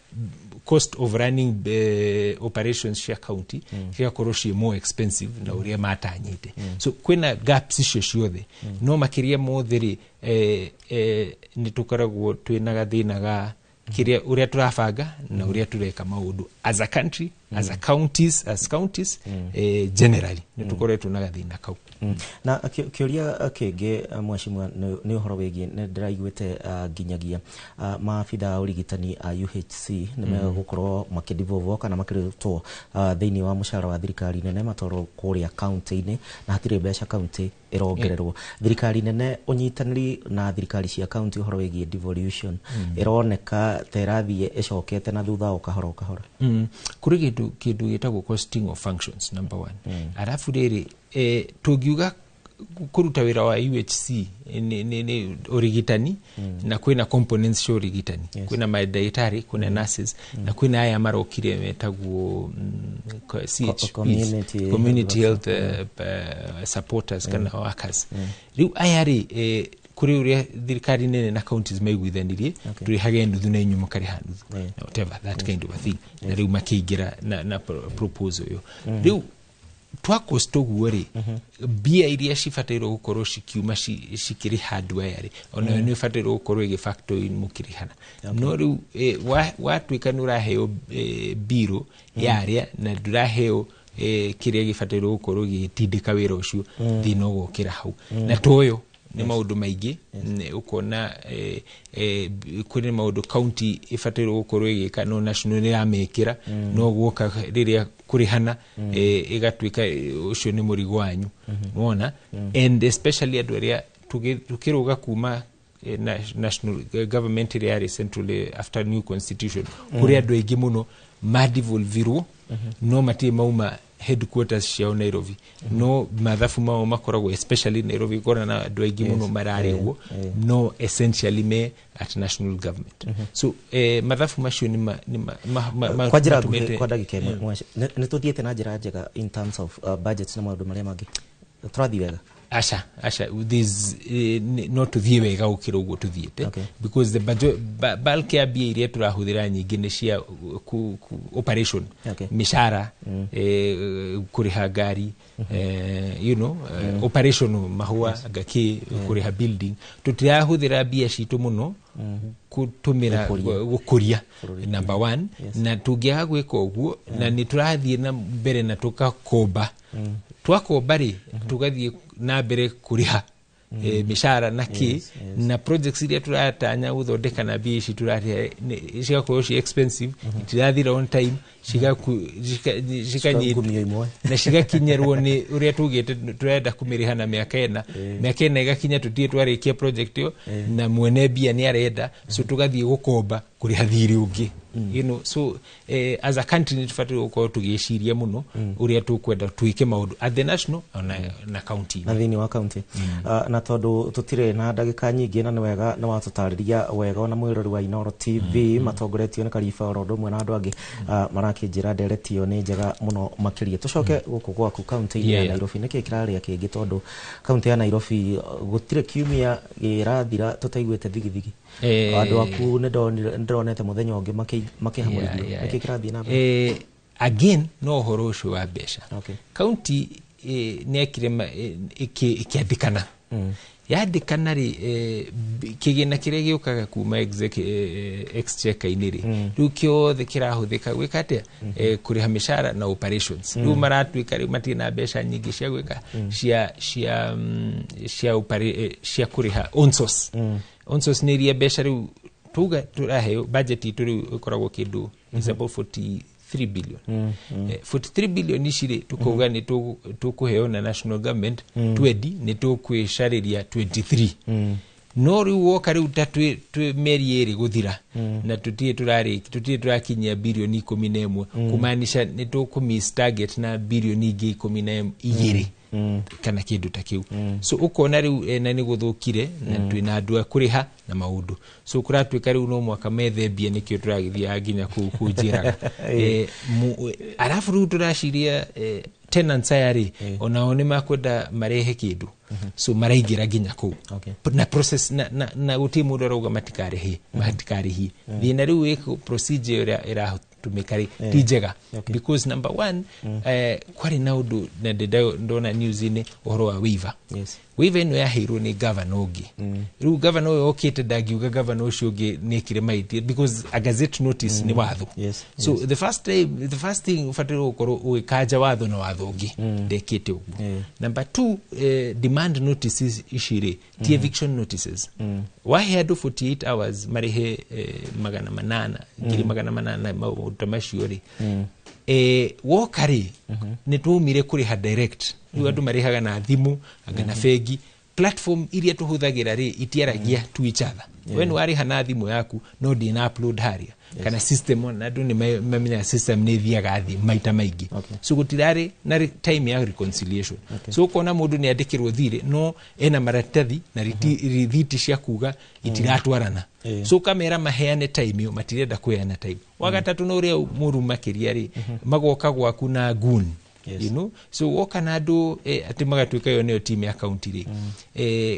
S3: cost of running operations cia county cigakorwo ciĩ more expensive na ũrĩa matanyĩte. So kwĩna gaps icio ciothe. No makĩria mothe rĩ, nĩ tũkoragwo twĩna gathĩna ga kĩrĩa ũrĩa tũrabanga na ũrĩa tũreka maũndũ as a country, as a counties, as counties generally nĩ tũkoretwo na gathĩna kau.
S28: Na kĩũria kĩngĩ, mheshimiwa, nĩ ũhoro wĩgiĩ nĩ ndĩraiguĩte nginyagia maabitha a ũrigitani a UHC nĩ megũkorwo makĩdevolve kana makĩrutwo thĩinĩ wa mũcara wa thirikari nene matwarwo kũrĩa county-inĩ, na hatirĩ mbeca county ĩrongererwo. Thirikari nene ũnyitanĩri na thirikari cia county ũhoro wĩgiĩ devolution ĩroneka ta ĩrathiĩ ĩcokete na thutha o kahora o kahora.
S3: Kũrĩ kĩndũ gĩtagwo costing of functions, number one. Arabu rĩrĩ, tũngiuga kũruta wĩra wa UHC nĩ ũrigitani, na kwĩna components cia ũrigitani, kwĩna mandagĩtarĩ, kwĩna nurses, na kwĩna aya marokire metagwo CHPs, community health supporters kana workers. Rĩu aya rĩ, kũrĩ ũrĩa thirikari nene na counties maiguithanirie, tũrĩhage nuthu na inyuĩ mũkarĩha nuthu, whatever that kind of a thing, na rĩu makĩingĩra na proposal ĩyo. Rĩu twakost ũguo rĩ, mbia iria cibatairwo gũkorwo cikiuma cikĩrĩha andũ aya rĩ, onayo nĩ ĩbatairwo gũkorwo ĩgĩ factor in mũkĩrĩhana. No rĩu watuĩka nĩ ũraheo mbirũ ya arĩa na ndũraheo kĩrĩa gĩbatairwo gũkorwo gĩgĩtindĩka wĩra ũcio, thĩna ũgokĩra hau. Na toyo nĩ maũndũ maingĩ ũkona kũrĩ maũndũ county ĩbatairwo gũkorwo ĩgĩka no national nĩ ĩramĩkĩra, no guoka rĩrĩa kũrĩhana ĩgatuĩka ũcio nĩ mũrigo wanyu wona. And especially andũ arĩa tũkĩrũga kuma national government ĩrĩa yarĩ central after new constitution, kũrĩ andũ aingĩ mũno madevolvirwo no matirĩ mauma headquarters ciao Nairobi, no mathabu mao makoragwo especially Nairobi, kora na andũ aingĩ mũno mararĩhwo no essentially me at national government. So mathabu macio nĩ
S28: kwa njĩra nguhĩ, kwa ndagĩka 1, nĩ tũthiĩte na njĩra njega in terms of budgets na maũndũ marĩa mangĩ, tũrathiĩ wega?
S3: Aca, aca, this no tuthiĩ wega gũkĩra ũguo tũthiĩte, because the bulk ya mbia iria tũrahũthĩra nyingĩ nĩ cia operation, mĩcara, kũrĩha ngari, you know, operation, mahũa, ngakĩ, kũrĩha building. Tũtirahũthĩra mbia citũ mũno gũtũmĩra gũkũria, number one. Na tũngĩaga gwĩka ũguo, na nĩ tũrathiĩ na mbere na tũgakomba, twakomba rĩ, tũgathiĩ na mbere kũrĩha mĩcara na kĩ, na projects iria tũratanya gũthondeka na mbia ici tũrarĩha cigakorwo ci expensive, itirathira on time, na cigakinyĩrwo nĩ ũrĩa tugĩte tũrenda kũmĩrĩha na mĩaka 4, mĩaka 4 ĩgakinya tũtirĩ twarĩkia project ĩyo, na mwene mbia nĩ arenda, so tũgathiĩ gũkomba kũrĩha thirĩ ũngĩ. So as a country nĩ tũbatiĩ gũkorwo tũgĩciria mũno ũrĩa tũkwenda twĩke maũndũ at the national na county
S28: na thĩinĩ wa county. Na tondũ tũtirĩ na ndagĩka nyingĩ, na nĩ wega nĩ watũtarĩria wega, ona mwĩrori wa Inooro TV matongoretio nĩ Kariba oro ũndũ ũmwe na andũ angĩ marakĩnjĩra ndereti ĩyo nĩ njega mũno makĩria. Tũcoke gũkũ gwaku kaunti-inĩ ya Nairobi, nĩkĩ kĩrarĩa kĩngĩ? Tondũ kaunti ya Nairobi gũtirĩ kiumia gĩrathira tũtaiguĩte thigithigi. Andũ aku nĩ ndonete mũthenya ũngĩ makĩhamũrithio. Nĩkĩ kĩrathiĩ na mbere?
S3: Again no ũhoro ũcio wa mbeca. Kaunti nĩ ekire ĩkĩandĩkana, yandĩkana rĩ, kĩgĩna kĩrĩa gĩũkaga kuma exchequer-inĩ rĩ, rĩu kĩothe kĩrahũthĩka gwĩka atĩa? Kũrĩha mĩcara na operations. Rĩu maratuĩka rĩu matirĩ na mbeca nyingĩ cia gwĩka cia kũrĩha own source. Own source nĩ iria mbeca rĩu tuga tũraheo. Budget itũ rĩu ĩkoragwo kĩndũ is about 43 billion. 43 billion ici rĩ, tukauga nĩ tũkũheo na national government 20, nĩ tũkwĩcarĩria 23. No rĩu woka rĩu ta twĩ mĩeri 2 gũthira na tũtirĩ tũrakinyia birioni 11, kumaanisha nĩ tũkũ target na birioni ingĩ 12 kana kĩndũ ta kĩu. So ũkona rĩu na nĩ gũthũkire na twĩna andũ a kũrĩha na maũndũ, so kũratuĩka rĩu no mwaka methe mbia, nĩkĩo tũragĩthiaga nginya kũu kũnjĩraga. Arabu rĩu tũraciria tenants aya rĩ, onao nĩ makwenda marehe kĩndũ, so maraingĩra nginya kũu na process na gũtirĩ mũndũ arauga matikarĩhie, matikarĩhie. Thĩna rĩu wĩ procedure ĩrĩa ĩratũmĩka rĩ ti njega, because number one, kwarĩ na ũndũ na ndona news-inĩ ũhoro wa waiver. Waiver ĩno yaheirwo nĩ governor ũngĩ. Rĩu governor ũyũ okĩte ndangiuga governor ũcio ũngĩ nĩekire mahĩtia, because a gazette notice nĩ watho. So the first time, the first thing ũbataire gũkorwo ũgĩkanja watho na watho ũngĩ ndekĩte ũguo. Number two, demand notices ici rĩ ti eviction notices. Wahe andũ 48 hours marĩhe 800, 800,000, maũndũ ta macio rĩ, woka rĩ, nĩ twaumire kũrĩha direct, rĩu andũ marĩhaga na thimũ anga na bengi. Platform iria tũhũthagĩra rĩ itiaragia to each other. We nĩ warĩha na thimũ yaku no ndĩna upload harĩa kana system, na andũ nĩ mamenyaga system nĩ ĩthiaga thĩ maita maingĩ, so gũtirarĩ na time ya reconciliation. So ũkona mũndũ nĩ andĩkĩrwo thirĩ no ena maratathi na rithiti cia kuga itiratwarana. So ũkamera maheane time ĩyo, matirenda kũheana time. Wa gatatũ, na ũrĩa mũru makĩria rĩ, magoka gwaku na goon. So woka na andũ atĩ magatuĩka ĩyo nĩyo team ya county rĩ,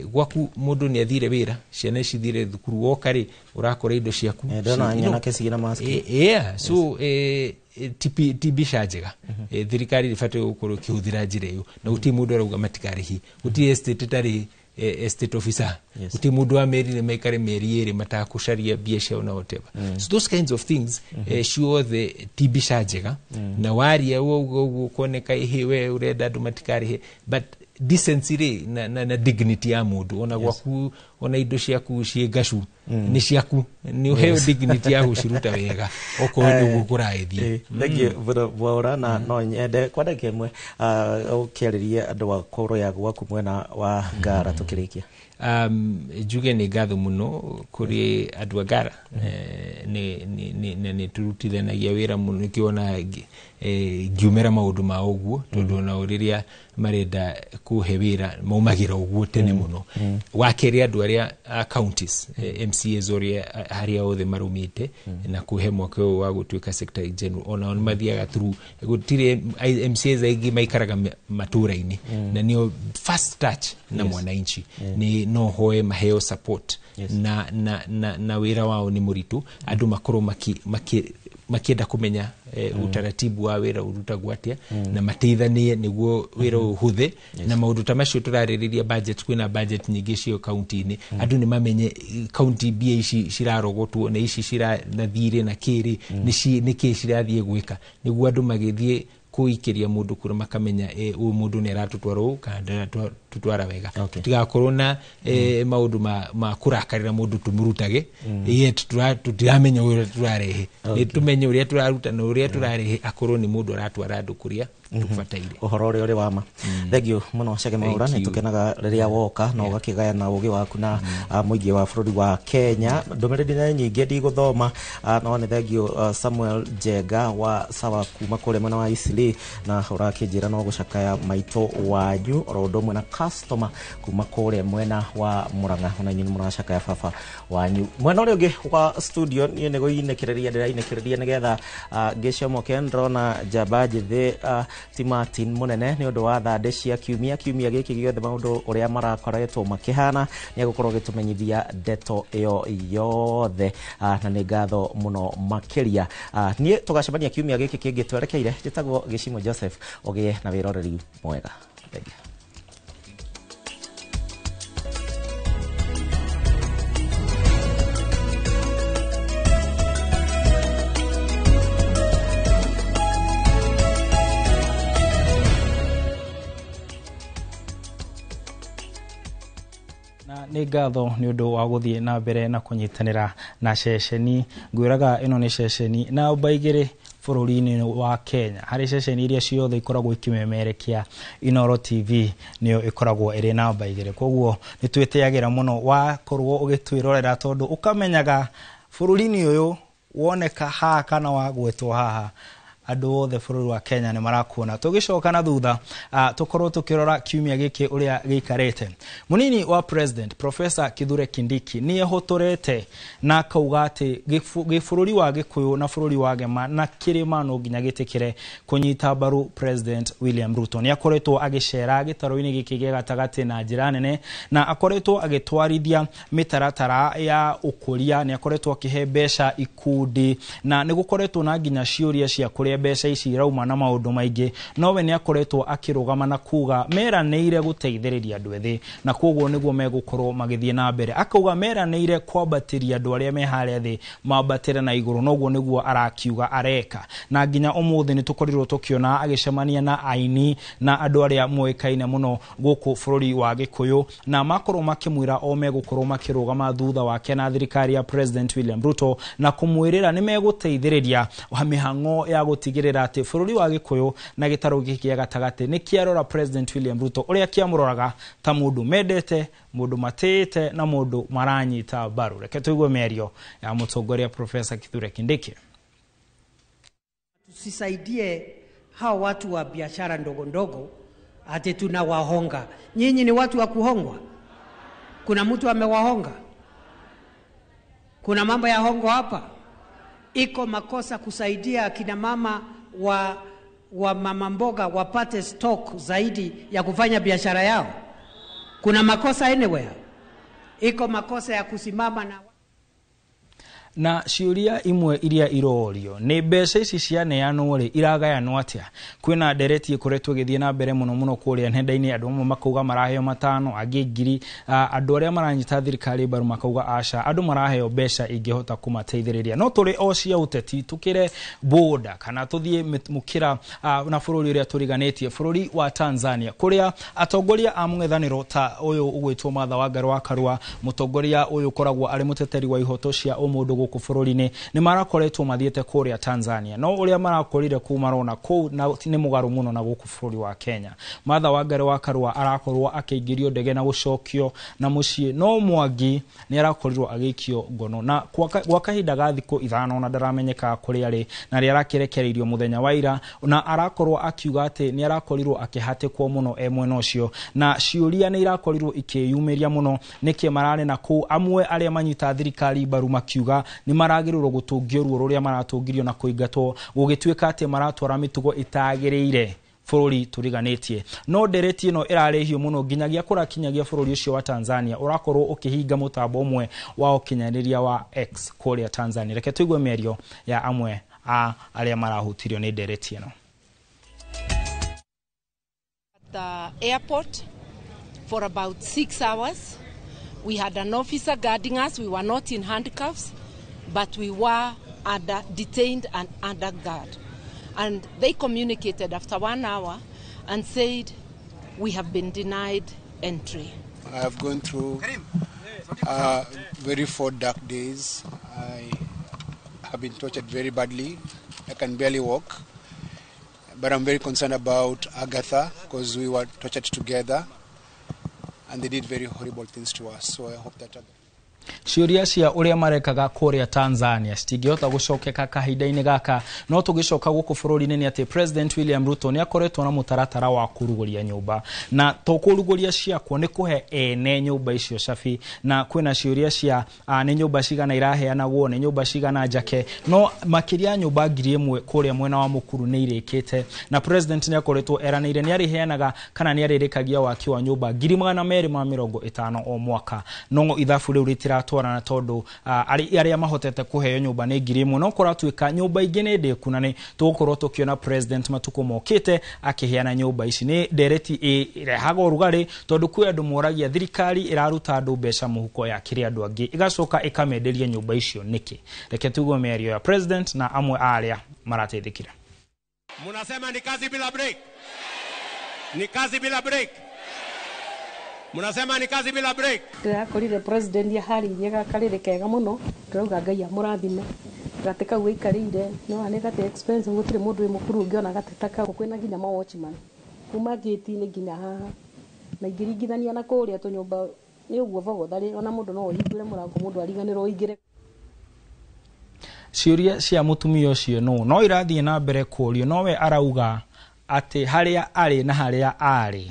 S3: gwaku mũndũ nĩ athire wĩra, ciana cithire thukuru, woka rĩ ũrakora indo ciaku
S28: Ndĩrona nyanake ciĩna mask.
S3: Yeah, so ti mbica njega. Thirikari ĩbatiĩ gũkorwo ĩkĩhũthĩra njĩra ĩyo, na gũtirĩ mũndũ arauga matikarĩhie. Gũtirĩ estate ĩtarĩ estate officer. Gũtirĩ mũndũ wamerire maikare mĩeri 2 matakũcaria mbia ciao na whatever. So those kinds of things ciothe ti mbica njega. Na waria ũguo ũguo kuoneka ĩhĩ we ũrenda andũ matikarĩhe, but decency rĩ na dignity ya mũndũ, ona gwaku, ona indo ciaku ciĩ ngacu nĩ ciaku, nĩ ũheo dignity ya gũciruta wega okorwo nĩ ũguo kũragĩthiĩ.
S28: Thank you mũno Mwaũra, na no nyende kwa ndagĩka 1 ũkĩarĩrie andũ a kũrĩa ya gwaku mwena wa Ngara tũkĩrĩkia.
S3: Njuge nĩ ngatho mũno kũrĩ andũ a Ngara. Nĩ tũrutithanagia wĩra mũno, nĩkĩo ngiumĩra maũndũ ma ũguo, tondũ onao rĩrĩa marenda kũhe wĩra maumagĩra ũguo tene mũno. Wa kerĩ, andũ arĩa a counties, MCAs ũrĩa harĩa othe marumĩte na kũhe mwaka ũyũ wa gũtuĩka secretary general, onao nĩ mathiaga through. Gũtirĩ MCAs aingĩ maikaraga matũra-inĩ na nĩo first touch na mwananchi. Nĩ no hoe maheo support na wĩra wao nĩ mũritũ, andũ makorwo makĩenda kũmenya utaratibu wa wĩra ũrutagwo atĩa na mateithanie nĩguo wĩra ũhũthe na maũndũ ta macio tũrarĩrĩria. Budget, kwĩna budget nyingĩ cio kaunti-inĩ, andũ nĩ mamenye kaunti mbia ici cirarogotwo na ici cira na thirĩ na kĩrĩ nĩ kĩ cirathiĩ gwĩka, nĩguo andũ magĩthiĩ kũikĩria mũndũ kura makamenya ũyũ mũndũ nĩ aratũtwara ũũ kana ndaratũtwara wega. Tũtigakorwo na maũndũ ma kũrakarĩra mũndũ tũmũrutage yet tũtiramenya ũrĩa tũrarehe. Nĩ tũmenye ũrĩa tũraruta na ũrĩa tũrarehe, akorwo nĩ mũndũ aratwara andũ kũrĩa Tũbataire.
S28: Ũhoro ũrĩa ũrĩ wa ma. Thank you mũno, Chege Mwaura. Nĩ tũkenaga rĩrĩa woka na ũgakĩgayana ũgĩ waku na mũingĩ wa bũrũri wa Kenya. Ndũmĩrĩri nĩ nyingĩ, ndigũthoma, no nĩ thank you Samuel Njenga wa sawa kuma kũrĩa mwena wa Isili, na ũrakĩnjĩra no gũcakaya maitũ wanyu, oro ũndũ ũmwe na customer kuma kũrĩa mwena wa Murang'a, ona inyuĩ nĩ mũracakaya baba wanyu. Mwena ũrĩa ũngĩ wa studio, niĩ nĩ gũinĩkĩrĩria ndĩrainĩkĩrĩria nĩgetha ngĩcomoke. Ndĩrona njamba njĩthĩ ti Martin mũnene nĩ ũndũ wa thandĩ cia kiumia gĩkĩ gĩothe, maũndũ ũrĩa marakoretwo makĩhana, nĩ egũkorwo agĩtũmenyithia ndeto ĩyo yothe, na nĩ ngatho mũno makĩria. Niĩ tũgacemania kiumia gĩkĩ kĩngĩ twerekeire. Njĩtagwo Gĩcimo Joseph, ũgĩe na wĩroreri mwega. Thank you.
S4: Na nĩ ngatho nĩ ũndũ wa gũthiĩ na mbere na kũnyitanĩra na ceceni. Ngwĩraga ĩno nĩ ceceni namba 2 bũrũri-inĩ wa Kenya harĩ ceceni iria ciothe ikoragwo ikĩmemerekia. Inooro TV nĩyo ĩkoragwo ĩrĩ namba 2, koguo nĩ twĩtĩagĩra mũno wakorwo ũgĩtwĩrorera, tondũ ũkamenyaga bũrũri-inĩ ũyũ woneka haha kana wagwetwo haha, andũ othe bũrũri wa Kenya nĩ marakuona. Tũgĩcoka na thutha, tũkorwo tũkĩrora kiumia gĩkĩ ũrĩa gĩikarĩte. Mũnini wa president Professor Kithure Kindiki nĩ ehotorete na akauga atĩ gĩbũrũri wa Gĩkũyũ na bũrũri wa Gema na kĩrĩma no nginya gĩtĩkĩre kũnyita mbaru President William Ruto. Nĩ akoretwo agĩcera gĩtarũ-inĩ gĩkĩ gĩa gatagatĩ na njĩra nene, na akoretwo agĩtwarithia mĩtaratara ya ũkũria, nĩ akoretwo akĩhe mbeca ikundi, na nĩ gũkoretwo na nginya ciũria cia kũrĩa mbeca ici irauma na maũndũ maingĩ, nowe nĩ akoretwo akĩrũgama na kuga meranĩire gũteithĩrĩria andũ ethĩ, na koguo nĩguo megũkorwo magĩthiĩ na mbere. Akauga meranĩire kwambatĩria andũ arĩa me harĩa thĩ mambatĩre na igũrũ, noguo nĩguo arakiuga areka. Na nginya ũmũthĩ nĩ tũkorirwo tũkĩona agĩcemania na aini na andũ arĩa moĩkaine mũno gũkũ bũrũri wa Gĩkũyũ, na makorwo makĩmwĩra o megũkorwo makĩrũgama thutha wake na thirikari ya President William Ruto, na kũmwĩrĩra nĩ megũteithĩrĩria mĩhang'o ya gũtigĩrĩra atĩ bũrũri wa Gĩkũyũ na gĩtarũ gĩkĩ gĩa gatagatĩ nĩ kĩarora President William Ruto ũrĩa kĩamũroraga ta mũndũ mendete, mũndũ matĩĩte na mũndũ maranyita mbaru. Reke tũigue mĩario ya mũtongoria Professor Kithure Kindiki.
S5: Tusisaidie hao watu wa biashara ndogo ndogo ati tunawahonga. Nyinyi ni watu wa kuhongwa? Kuna mtu amewahonga? Kuna mambo ya hongo hapa? Iko makosa kusaidia akina mama wa mama mboga wapate stock zaidi ya kufanya biashara yao? Kuna makosa anywhere? Iko makosa ya kusimama na
S4: na ciũria imwe iria irorio nĩ mbeca ici cianeanwo rĩ, iragayanwo atĩa? Kwĩna ndereti ĩkoretwo ĩgĩthiĩ na mbere mũno mũno kũrĩa nenda-inĩ, andũ amwe makauga maraheo 5, angĩ 1000, andũ arĩa maranyita thirikari mbaru makauga aca, andũ maraheo mbeca ingĩhota kũmateithĩrĩria. No tũrĩ o cia ũteti, tũkĩre boda kana tũthiĩ mũkĩra na bũrũri ũrĩa tũriganĩtie, bũrũri wa Tanzania, kũrĩa atongoria a mũng'ethanĩro ta ũyũ ũgwĩtwo Martha Wangari wa Karua, mũtongoria ũyũ ũkoragwo arĩ mũteteri wa ihoto cia ũmũndũ gũkũ bũrũri-inĩ, nĩ marakoretwo mathiĩte kũrĩa Tanzania, no ũrĩa marakorire kũu marona kũu nĩ mũgarũ mũno na gũkũ bũrũri wa Kenya. Martha Wangari wa Karua arakorwo akĩingĩrio ndege na gũcokio na mũciĩ, no Mwangi nĩ arakorirwo agĩikio ngono na gwa kahinda ga thikũ 5 na ndaramenyeka kũrĩa arĩ, na rĩ arakĩrekereirio mũthenya wa ira, na arakorwo akiuga atĩ nĩ arakorirwo akĩhatĩkwo mũno e mwena ũcio, na ciũria nĩ irakorirwo ikĩyumĩria mũno nĩkĩ mararĩ na kũu. Amwe arĩa manyita thirikari mbaru makiuga nĩ maragĩrĩirwo gũtũngio ruo rũrĩa maratũngirio na kũingatwo, gũgĩtuĩka atĩ maratwara mĩtugo ĩtagĩrĩire bũrũri tũriganĩtie. No ndereti ĩno ĩrarĩhio mũno nginyagia kũrakinyagia bũrũri ũcio wa Tanzania ũrakorwo ũkĩhinga mũtambo ũmwe wa ũkinyanĩria wa X kũrĩa Tanzania. Reke tũigue mĩario ya amwe a arĩa marahutirio nĩ ndereti ĩno.
S9: At the airport for about 6 hours, we had an officer guarding us. We were not in handcuffs, but we were detained and under guard. And they communicated after 1 hour and said, we have been denied entry.
S11: I have gone through very 4 dark days. I have been tortured very badly. I can barely walk. But I'm very concerned about Agatha because we were tortured together and they did very horrible things to us. So I hope that Agatha.
S4: Ciũria cia ũrĩa marekaga kũrĩa Tanzania citingĩhota gũcokeka kahinda-inĩ gaka, no tũgĩcoka gũkũ bũrũri-inĩ nĩ atĩ President William Ruto nĩ akoretwo na mũtaratara wa kũrugũria nyũmba, na to kũrugũria ciakwo, nĩ kũhe ene nyũmba icio cabi, na kwĩna ciũria cia nĩ nyũmba cigana iraheanagwo, nĩ nyũmba cigana njake, no makĩria nyũmba 1000 kũrĩa mwena wa Mũkuru nĩ irĩkĩte, na President nĩ akoretwo eranĩire nĩ arĩheanaga kana nĩ arĩrĩkagia waki wa nyũmba 250,000 o mwaka, no ithabu rĩu rĩtira twarana tondu aria mahotete kuheo nyumba nĩ 1000, no kũratuĩka nyũmba ingĩ nĩ ndĩku, na nĩ tũgũkorwo tũkĩona President matukũ mokĩte akĩheana nyũmba ici. Nĩ ndereti ĩrehaga ũrugarĩ tondũ kwĩ andũ moragia thirikari ĩraruta andũ mbeca mũhuko ya kĩrĩ andũ angĩ ĩgacoka ĩkamenderia nyũmba icio nĩkĩ. Reke tuigue mĩario ya President na amwe a arĩa marateithĩkire.
S12: Munasema ni kazi bila break, ni kazi bila break. Munasema ni kazi bila break.
S13: Ndĩrakorire President aharĩirie gakarĩrĩ kega mũno, ndĩrauga Ngai amũrathime. Gatĩ kau gaikarĩire no nĩ gatĩ expensive, gũtirĩ mũndũ wĩ mũkuru ũngĩona gatĩ ta kau, kwĩna nginya ma watchman kuma gate-inĩ nginya haha, na ingĩringithania na kũrĩa tũnyũmba nĩ ũguo bogotharĩ, ona mũndũ no ũhingũre mũrango mũndũ ariganĩrwo ũingĩre.
S4: Ciũria cia mũtumia ũcio no irathiĩ na mbere kũũrio, nowe arauga atĩ harĩa arĩ na harĩa arĩ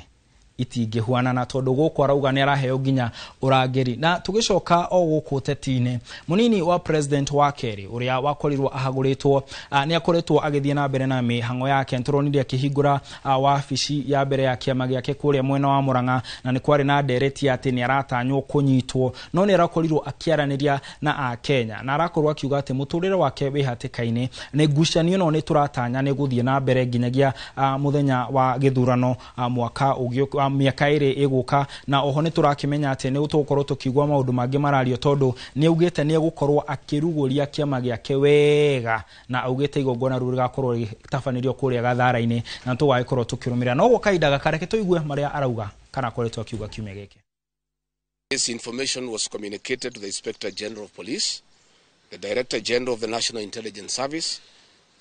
S4: itingĩhuanana tondũ gũkũ arauga nĩ araheo nginya ũrangĩri. Na tũgĩcoka o gũkũ ũteti-inĩ, mũnini wa President wa kerĩ ũrĩa wakorirwo ahagũrĩtwo nĩ akoretwo agĩthiĩ na mbere na mĩhang'o yake. Nĩtũronire akĩhingũra wabici ya mbere ya kĩama gĩake kũrĩa mwena wa Murang'a, na nĩ kwarĩ na ndereti atĩ nĩ aratanywo kũnyitwo, no nĩ arakorirwo akĩaranĩria na Akenya na arakorwo akiuga atĩ mũtũrĩre wake wĩ hatĩka-inĩ. Nĩ ngucanio no nĩ tũratanya nĩ gũthiĩ na mbere nginyagia mũthenya wa gĩthurano mwaka ũngĩ, mĩaka ĩrĩ ĩgũka, na oho nĩ tũrakĩmenya atĩ nĩ tũgũkorwo tũkĩigua maũndũ mangĩ marario tondũ nĩ augĩte nĩ egũkorwo akĩrugũria kĩama gĩake wega, na augĩte igongona rĩu rĩgakorwo rĩgĩtabanĩrio kũrĩa Gathara-inĩ, na tũgagĩkorwo tũkĩrũmĩrĩra. No gwa kahinda gaka reke tũigue marĩa arauga kana akoretwo akiuga kiumia gĩkĩ.
S12: This information was communicated to the Inspector General of Police, the Director General of the National Intelligence Service,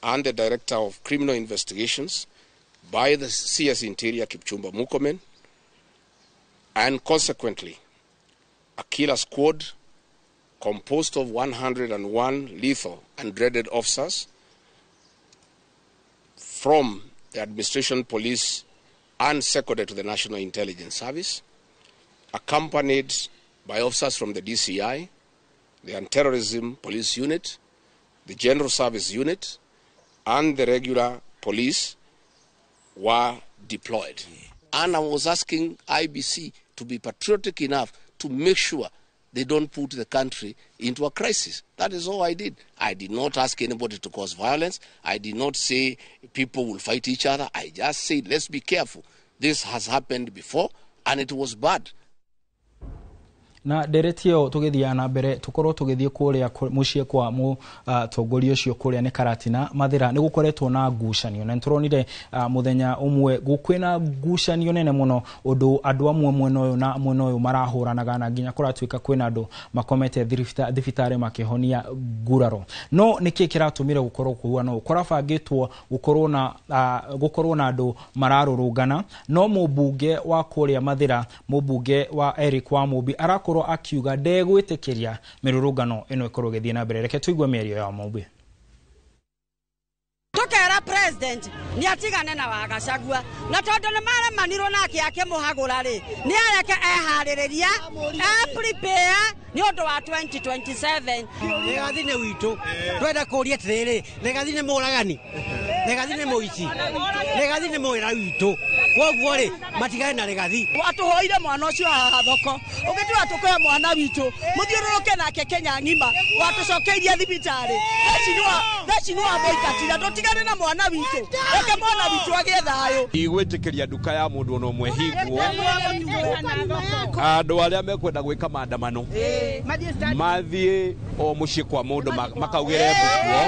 S12: and the Director of Criminal Investigations by the CS Interior Kipchumba Murkomen, and consequently, a killer squad composed of 101 lethal and dreaded officers from the administration police and seconded to the National Intelligence Service, accompanied by officers from the DCI, the Anti-Terrorism Police Unit, the General Service Unit, and the regular police were deployed. And I was asking IBC to be patriotic enough to make sure they don't put the country into a crisis. That is all I did. I did not ask anybody to cause violence. I did not say people will fight each other. I just said, let's be careful. This has happened before, and it was bad.
S4: Na ndereti ĩyo tũgĩthiaga na mbere tũkorwo tũgĩthiĩ kũrĩa mũciĩ kwa mũtongoria ũcio kũrĩa nĩ Karatina Mathĩra, nĩ gũkoretwo na ngucanio, na nĩtũronire mũthenya ũmwe kwĩna ngucanio nene mũno ũndũ andũ amwe mwena ũyũ na mwena ũyũ marahũranaga, na nginya kũratuĩka kwĩna andũ makomete thibitarĩ makĩhonia nguraro. No nĩkĩ kĩratũmire gũkorwo kũhuana ũũ? Kũrabangĩtwo gũkorwo na andũ mararũrũngana, no mũmbunge wa kũrĩa Mathĩra, mũmbunge wa Eric Wamũmbi arakorwo akiuga ndegwĩtĩkĩria mĩrũrũngano ĩno ĩkorwo ĩgĩthiĩ na mbere. Reke tũigue mĩario ya Wamũmbi.
S14: Tukera President ni atigane na Wagachagua, na tondu ni maremanirwo nake akĩmũhagũra rĩ, nĩ areke eharĩrĩria, e prepare nĩ ũndũ wa 2027.
S5: Rigathi nĩ witũ, twenda kũria atĩrĩrĩ, Rigathi nĩ mũragani, Rigathi nĩ mũici, Rigathi nĩ mwĩra witũ, koguo rĩ matigane na Rigathi.
S24: Watũhoire mwana ũcio haha thoko, ũgĩtua tũkũhe mwana witũ, mũthiũrũrũke nake Kenya ng'ima, watũcokeirie thibitarĩ. Theci nĩ wamũingatire, tũtigane na mwana witũ, reke mwana witũ agĩe thayũ.
S15: Ndigwĩtĩkĩria nduka ya mũndũ ona ũmwe hingwo. Andũ arĩa mekwenda gwĩka maandamano mathiĩ o mũciĩ kwa mũndũ makaugĩre mbukuo,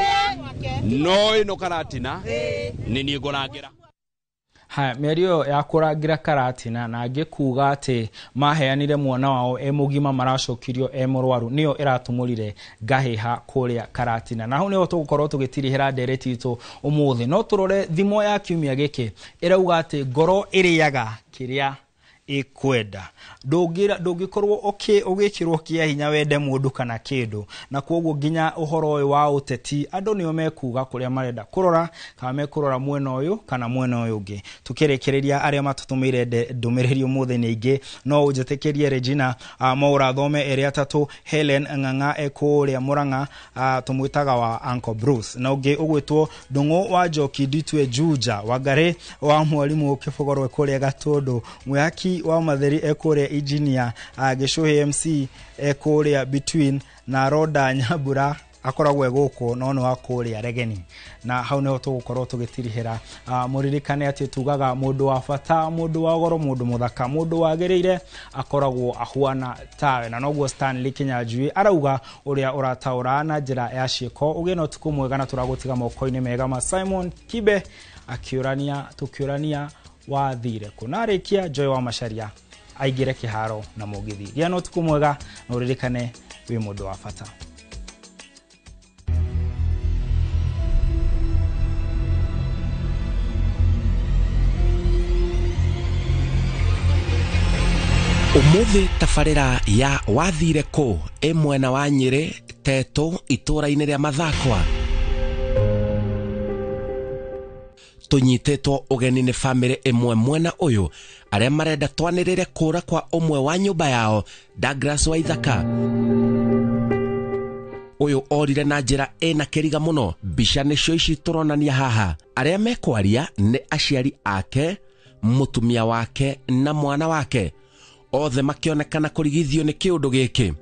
S15: no ĩno Karatina nĩ niĩ ngũrangĩra.
S4: Haya, mĩario ya kũrangĩra Karatina na angĩ kuga atĩ maheanire mwana wao e mũgima maracokirio e mũrwaru nĩyo ĩratumũrire ngahĩha kũrĩa Karatina. Na hau nĩho tũgũkorwo tũgĩtirihĩra ndereti itũ ũmũthĩ. No tũrore thimo ya kiumia gĩkĩ ĩrauga atĩ ngoro ĩrĩaga kĩrĩa ĩkwenda. Ndũngĩkorwo ũgĩkĩrwo kĩa hinya wende mũndũ kana kĩndũ, na koguo nginya ũhoro ũyũ wa ũteti andũ nĩo mekuga kũrĩa marenda kũrora, kana mekũrora mwena ũyũ kana mwena ũyũ ũngĩ. Tukĩrĩkĩrĩria arĩa matũtũmĩire ndũmĩrĩri ũmũthĩ nĩ aingĩ, no ũnjĩtĩkĩrie Regina Mwaura thome erĩ atatũ. Helen Ng'ang'a e kũrĩa Murang'a, tũmwĩtaga wa Uncle Bruce, na ũngĩ ũgwĩtwo Ndũng'ũ wa Njoki Nditue Juja, Wangari wa Mwarimũ Kĩbogoro e kũrĩa Gatũndũ, Mwĩhaki wa Matheri e kũrĩa Engineer, Gĩcũhĩ MC e kũrĩa Between, na Roda Nyambura akoragwo e gũkũ no nĩ wa kũrĩa Regeni. Na hau nĩho tũgũkorwo tũgĩtirihĩra. Mũririkane atĩ tugaga mũndũ wa bata, mũndũ wa goro, mũndũ mũthaka, mũndũ wagĩrĩire akoragwo ahuana tawe, na noguo Stanley Kinyanjui arauga ũrĩa ũrataũra na njĩra ya ciĩko. Ũgĩe na ũtukũ mwega, na tũragũtiga moko-inĩ mega ma Simon Kibe akĩũrania tũkĩũrania wathire kũ. Na arĩkia Joy wa Macharia aingĩre kĩharo na mũgithi. Gĩa na ũtukũ mwega na ũririkane wĩ mũndũ wa bata.
S6: Umuthi tabarĩra ya wathire kũ ĩ mwena wa Nyĩrĩ Tetũ itũra-inĩ rĩa Mathakwa. Tũnyitĩtwo ũgeni nĩ bamĩrĩ ĩmwe mwena ũyũ arĩa marenda twanĩrĩre kũra kwa ũmwe wa nyũmba yao Douglas Waithaka. Ũyũ orire na njĩra ĩna kĩriga mũno. Mbica nĩcio ici tũronania haha. Arĩa mekwaria nĩ aciari ake, mũtumia wake na mwana wake, othe makĩonekana kũrigithio nĩ kĩũndũ gĩkĩ.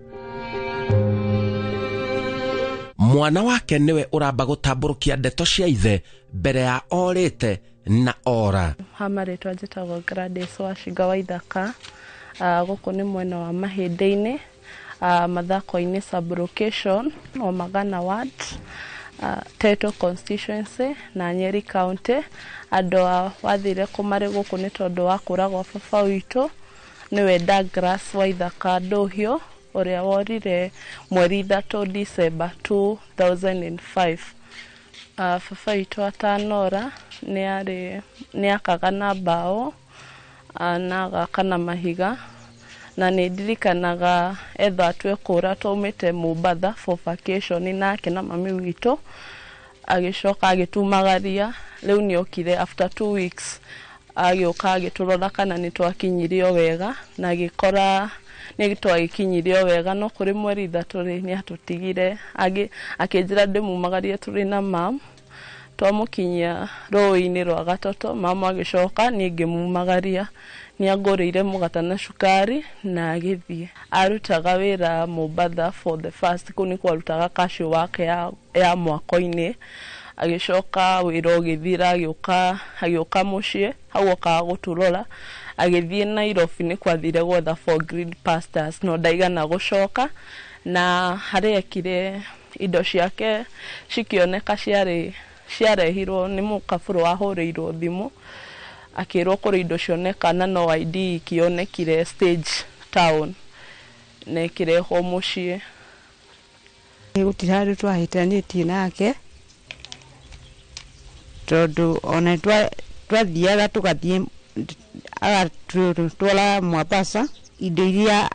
S6: Mwana wake nĩwe ũramba gũtambũrũkia ndeto cia ithe mbere ya orĩte na ora.
S7: Ha marĩtwa njĩtagwo Gladys Wacinga Waithaka. Gũkũ nĩ mwena wa Mahĩndĩ-inĩ, Mathako-inĩ sub-location, Omagana ward, Teto constituency na Nyeri county. Andũ a wathire kũ marĩ gũkũ nĩ tondũ wa kũra gwa baba witũ nĩwe Douglas Waithaka Ndũhiũ ũrĩa worire mweri 3 December 2005. Baba witũ atanora nĩ akaga na mbaũ na agaka na mahiga, na nĩ ndirikanaga etha atue kũra twaumĩte Mombatha for vacation nake na mami witũ, agĩcoka agĩtumagaria. Rĩu nĩ okire after 2 weeks agĩũka agĩtũrora kana nĩ twakinyirio wega, na agĩkora nĩ twagĩkinyirio wega, no kũrĩ mweri 3 rĩ nĩ atũtigire akĩnjĩra ndĩmumagarie tũrĩ na mam. Twamũkinyia rũĩ-inĩ rwa Gatoto, mama agĩcoka niĩ ngĩmumagaria. Nĩ angũrĩire mũgate na cukari na agĩthiĩ. Arutaga wĩra Mombatha for the first, kũu nĩkuo arutaga casual wake ya mwako-inĩ. Agĩcoka wĩra ũgĩthira, agĩũka mũciĩ, hau okaga gũtũrora. Agĩthiĩ Nairobi nĩkuo athire gwetha for green pastures, no ndaigana gũcoka. Na harĩa ekire indo ciake cikĩoneka ciarehirwo nĩ mũkabũrũ wahũrĩirwo thimũ, akĩrwo kũrĩ indo cioneka na no ID ikĩonekire stage town na ĩkĩrehwo mũciĩ.
S8: Gũtirĩ handũ twahĩtanĩtie nake tondũ ona twathiaga tũgathiĩ agatwara Mombasa indo iria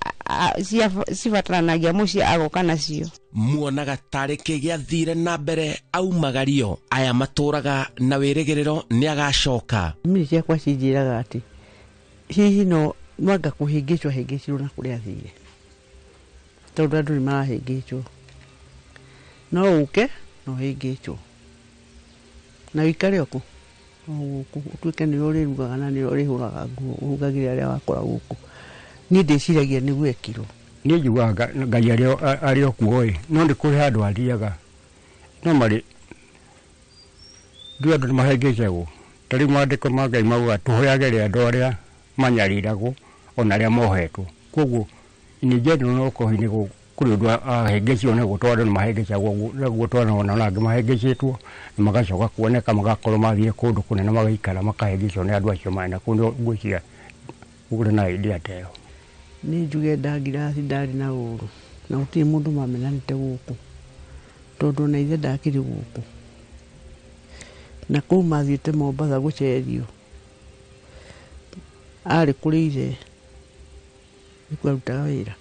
S8: cibataranagia mũciĩ agoka nacio.
S6: Muonaga tarĩ kĩ gĩathire na mbere aumagario. Aya matũraga na wĩrĩgĩrĩro nĩ agacoka.
S17: Mimi ciakwa cinjĩraga atĩ hihi no anga kũhĩngĩcwo ahĩngĩcirwo na kũrĩa athire, tondũ andũ nĩ marahĩngĩcwo, no ũke no ũhĩngĩcwo na ũikare o kũ gũkũ ũtuĩke nĩwe ũrĩrugaga na nĩwe ũrĩhũraga nguo ũrugagĩre arĩa wakora gũkũ. Niĩ ndĩciragia nĩguo ekirwo.
S18: Niĩ njugaga Ngai arĩ o kuo ĩ, no nĩ kũrĩ handũ athiaga, no marĩ ndũ andũ nĩ mahĩngĩcagwo. Ta rĩu maandĩko ma Ngai maugaga tũhoyagĩre andũ arĩa manyariragwo ona arĩa mohetwo. Koguo in general no kohi nĩ kũrĩ ũndũ ahĩngĩcirwo nĩ gũtwarwo andũ nĩ mahĩngĩcagwo gũtwarwo ona angĩ mahĩngĩcĩtwo na magacoka kuoneka magakorwo mathiĩ kũndũ kũnene magaikara makahĩngĩcwo nĩ andũ acio marĩ na kũu ngwĩciria kũrĩ na idea ta ĩyo.
S17: Nĩ njuge Ndangirathi ndarĩ na ũru na gũtirĩ mũndũ mamenanĩte gũkũ tondũ ona ithe ndakĩrĩ gũkũ na kũu mathiĩte Mombatha gũcerio arĩ kũrĩ ithe nĩkuo arutaga wĩra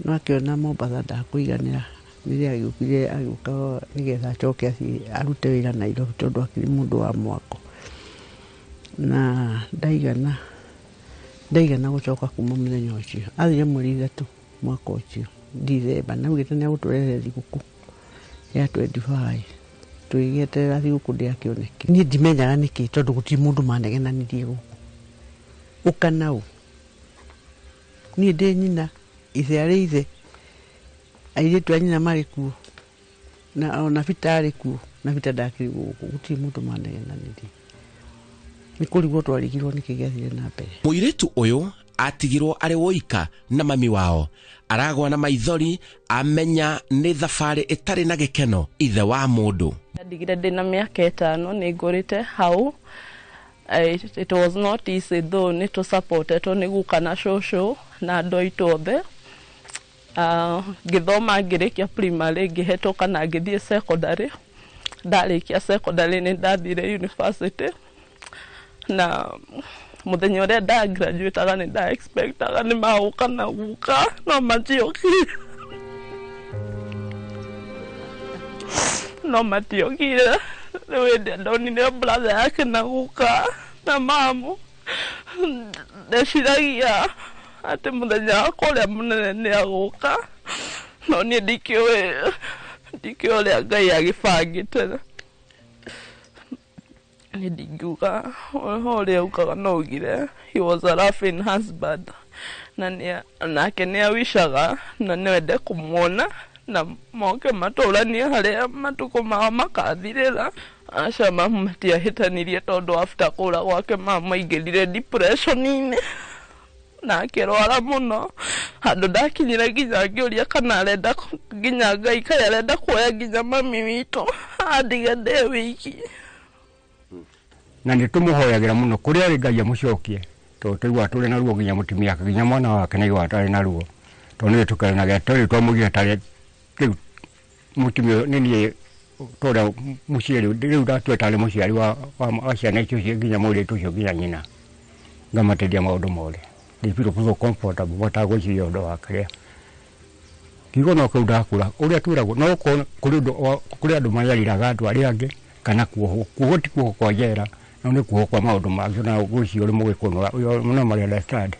S17: no akĩona Mombatha ndakũiganĩra nĩrĩo agĩũkire agĩũka nĩgetha acoke athiĩ arute wĩra Nairobi tondũ akĩrĩ mũndũ wa mwako na ndaigana gũcoka kuma mũthenya ũcio. Athire mweri 3 mwaka ũcio Dithemba na augĩte nĩ egũtũrehera thigũkũ ya 25 tũgĩeterera thigũkũ ndĩakĩonekire. Niĩ ndimenyaga nĩkĩ tondũ gũtirĩ mũndũ manegenanirie gũkũ ũka nau niĩ ndĩ nyina ithe arĩ ithe airĩtu a nyina marĩ kuo na ona Bita arĩ kuo na Bita ndakĩrĩ gũkũ gũtirĩ mũndũ manegenanirie nĩ kũrigwo twarigirwo nĩkĩ gĩathire na mbere.
S6: Mũirĩtu ũyũ atigirwo arĩ woika na mami wao aragwa na maithori amenya nĩ thabarĩ ĩtarĩ na gĩkeno ithe wa mũndũ.
S7: Ndigire ndĩna mĩaka 5 nĩ ngũrĩte hau. It was not easy though nĩ tũsupportetwo nĩ guka na cũcũ na andũ aitũ othe. Ngĩthoma ngĩrĩkia primary ngĩhetũka na ngĩthiĩ secondary. Ndarĩkia secondary nĩ ndathire university na mũthenya ũrĩa nda graduateaga nĩ nda expectaga nĩ magũka na guka no matiokire. No matiokire. Rĩu hĩndĩ ndonire brother yake na guka na mamu ndeciragia atĩ mũthenya wakwa ũrĩa mũnene nĩ agũka no niĩ ndikĩũĩ ũrĩa Ngai agĩbangĩte. Nĩ ndingiuga ũrĩa augaga no augire he was a laughing husband na nake nĩ awishaga na no ende kũmuona na moke matũranie harĩa matukũ mao makathirĩra. Aca mamu matiahĩtanirie tondũ after kũra gwake mamu aingĩrire depression-inĩ na akĩrwara mũno handũ ndakinyire nginya ngĩũria kana arenda nginya Ngai kaĩ arenda kuoya nginya mami witũ andige ndĩ wiki.
S18: Na nĩ tũmũhoyagĩra mũno kũrĩa arĩ Ngai amũcokie tondũ tũiguaga tũrĩ na ruo nginya mũtumia wake nginya mwana wake nĩaiguaga tarĩ na ruo tondũ nĩwe tũkenaga tũrĩ twamũgire tarĩ rĩu mũtumia nĩ niĩ tũrĩa mũciari rĩu ndatua tarĩ mũciari wa ciana icio nginya mũirĩtu ũcio nginya nyina ngamateithia maũndũ mothe. They feel so comfortable matagwĩciria ũndũ wa kĩrĩa kiugo no kĩu ndakũra ũrĩa twĩragwo no kũrĩ andũ manyariraga andũ arĩa angĩ kana kuohwo kuohwo ti kuohwo kwa njera no nĩ kuohwo kwa maũndũ mangĩ na ngwĩciria ũrĩ mũgĩkũyũ no marĩ understand.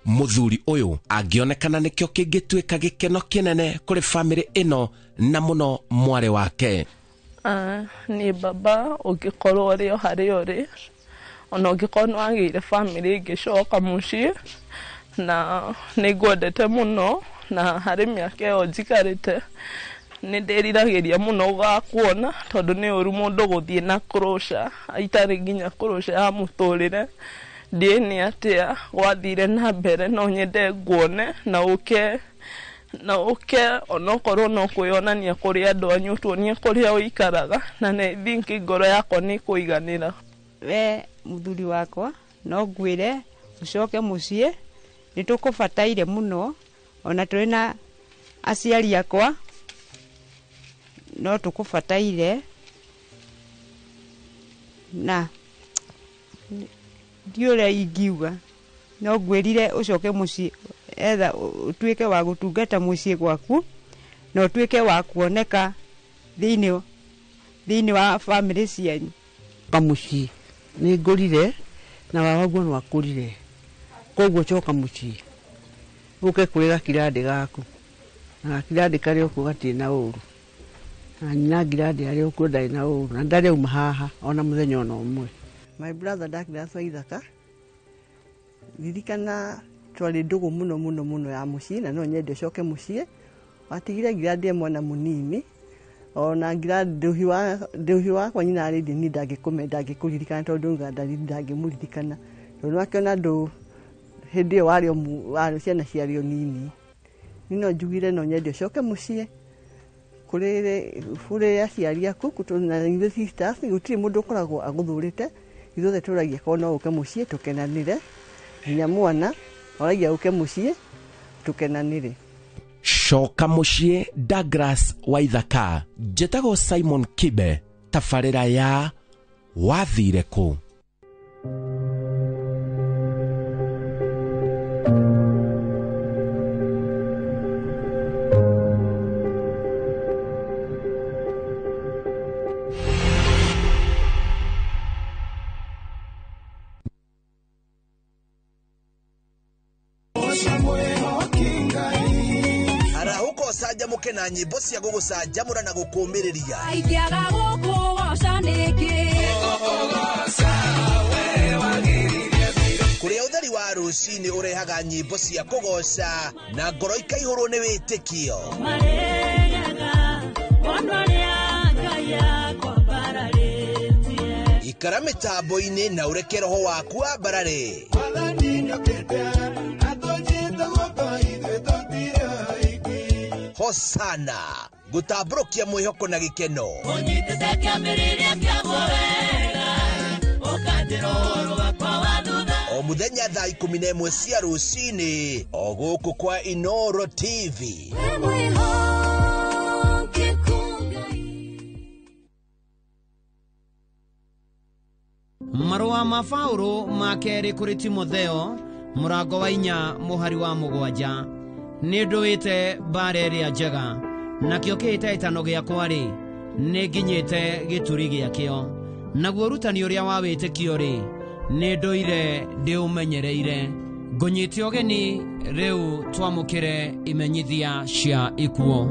S6: Mũthuri ũyũ angĩonekana nĩkĩo kĩngĩtuĩka gĩkeno kĩnene kũrĩ bamĩrĩ ĩno na mũno mwarĩ wake.
S7: Niĩ baba ũngĩkorwo ũrĩ o harĩa ũrĩ ona ũngĩkorwo nĩ wagĩire bamĩrĩ ĩngĩcoka mũciĩ na nĩ ngwendete mũno na harĩ mĩaka ĩyo njikarĩte nĩ ndĩriragĩria mũno gũgakuona tondũ nĩ ũru mũndũ gũthiĩ na closure itarĩ nginya closure ya mũtũrĩre. Ndiĩ nĩ atĩa gwathire na mbere no nyende nguone na ũke onokorwo no kwĩyonania kũrĩ andũ anyu tuonie kũrĩa ũikaraga na nĩ think ngoro yakwa nĩ kũiganĩra.
S8: We mũthuri wakwa no ngwĩre ũcoke mũciĩ nĩ tũkũbataire mũno ona tũrĩ na aciari akwa no tũkũbataire na ndiũĩ ũrĩa ingiuga no ngwĩrire ũcoke mũciĩ etha ũtuĩke wa gũtungata mũciĩ gwaku na ũtuĩke wa kuoneka thĩinĩ wa bamĩrĩ cianyu.
S17: Coka mũciĩ nĩ ngũrire na baba guo no akũrire koguo coka mũciĩ ũke kũrĩ gakirandĩ gaku na gakirandĩ karĩ okuo gatirĩ na ũru na nyina ngirandĩ arĩ okuo ndarĩ na ũru na ndarĩ auma haha ona mũthenya ona ũmwe.
S1: My brother Douglas Waithaka ririkana twarĩ ndũgũ mũno mũno mũno ya mũciĩ na no nyende ũcoke mũciĩ watigire ngirandĩ mwana mũnini ona ngirandĩ ndũhi wakwa nyina arĩ ndini ndangĩkũririkana tondũ ndangĩmũririkana tondũ akĩona andũ hĩndĩ ĩyo warĩ ciana ciarĩ o nini Niĩ no njugire no nyende ũcoke mũciĩ kũrĩ aciari aku na ithuĩ sisters gũtirĩ mũndũ ũkoragwo agũthũrĩte. Ithuothe tũragia korwo no ũke mũciĩ tũkenanĩre, nginya mwana oragia ũke mũciĩ tũkenanĩre.
S6: Coka mũciĩ Douglas Waithaka. Njĩtagwo Simon Kibe. Tabarĩra ya wathire kũ.
S10: Arahũka ũcanjamũke na nyĩmbo cia gũgũcanjamũra na gũkũũmĩrĩria.
S16: Ingĩaga gũkũgoca nĩkĩ?
S10: Kũrĩa ũtheri wa rũcinĩ ũrehaga nyĩmbo cia kũgoca na ngoro ikaihũrwo nĩ wĩtĩkio.
S16: Marĩaga ona arĩa Ngai akwambararĩtie.
S10: Ikara mĩtambo-inĩ na ũreke roho waku wambarare. Hosana gũtambũrũkia mwĩhoko na gĩkeno.
S16: Ũnyitĩte kĩambĩrĩria kĩaguo wega, ũkanjĩra ũhoro wakwa wa thutha.
S10: O mũthenya thaa 11 cia rũcinĩ o gũkũ kwa Inoro TV.
S16: Wĩ mwĩhokeku Ngai.
S5: Marũa ma Paũlũ ma kerĩ kũrĩ Timotheo mũrango wa 4 mũhari wa 7. Nĩ ndũĩte mbara ĩrĩa njega, nakĩo kĩhĩtahĩtano gĩakwa-rĩ, nĩ nginyĩte gĩturi gĩakĩo. Naguo ũrutani ũrĩa wa wĩtĩkio-rĩ, nĩ ndũire ndĩũmenyereire. Ngũnyite ũgeni rĩu twamũkĩre imenyithia cia ikuũ.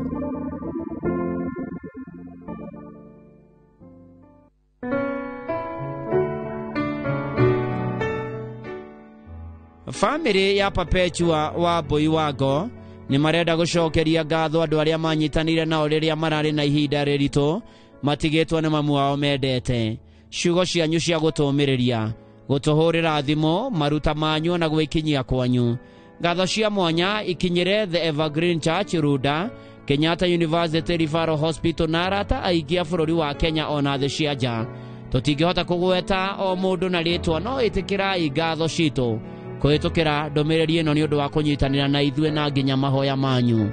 S5: Bamĩrĩ ya Perpetua wa Mbui Wango nĩ marenda gũcokeria ngatho andũ arĩa manyitanĩire nao rĩrĩa mararĩ na ihinda rĩritũ matigĩtwo nĩ mamu wao mendete. Ciugo cianyu cia gũtũũmĩrĩria, gũtũhũrĩra thimũ, maruta manyu na gwĩkinyia kwanyu. Ngatho cia mwanya ikinyĩre The Evergreen Church Runda, Kenyatta University Referral Hospital na arata aingĩ a bũrũri wa Kenya ona thĩ cia nja. Tũtingĩhota kũgweta o mũndũ na rĩtwa, no ĩtĩkĩrai ngatho citũ kũhĩtũkĩra ndũmĩrĩri ĩno nĩ ũndũ wa kũnyitanĩra na ithuĩ na nginya mahoya manyu.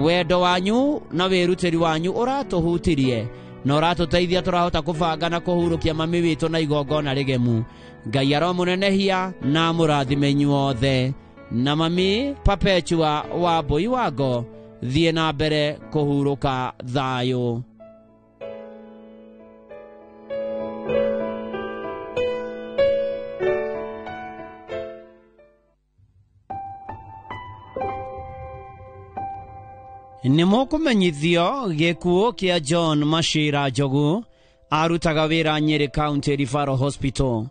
S5: Wendo wanyu na wĩrutĩri wanyu ũratũhutirie na ũratũteithia tũrahota kũbanga na kũhurũkia mami witũ na igongona rĩgemu. Ngai aromũnenehia na amũrathime inyuothe. Na mami Perpetua wa Mbui Wango, thiĩ na mbere kũhurũka thayũ. Nĩ mũkũmenyithio gĩkuũ kĩa John Mashira Njogu arutaga wĩra Nyeri County Referral Hospital.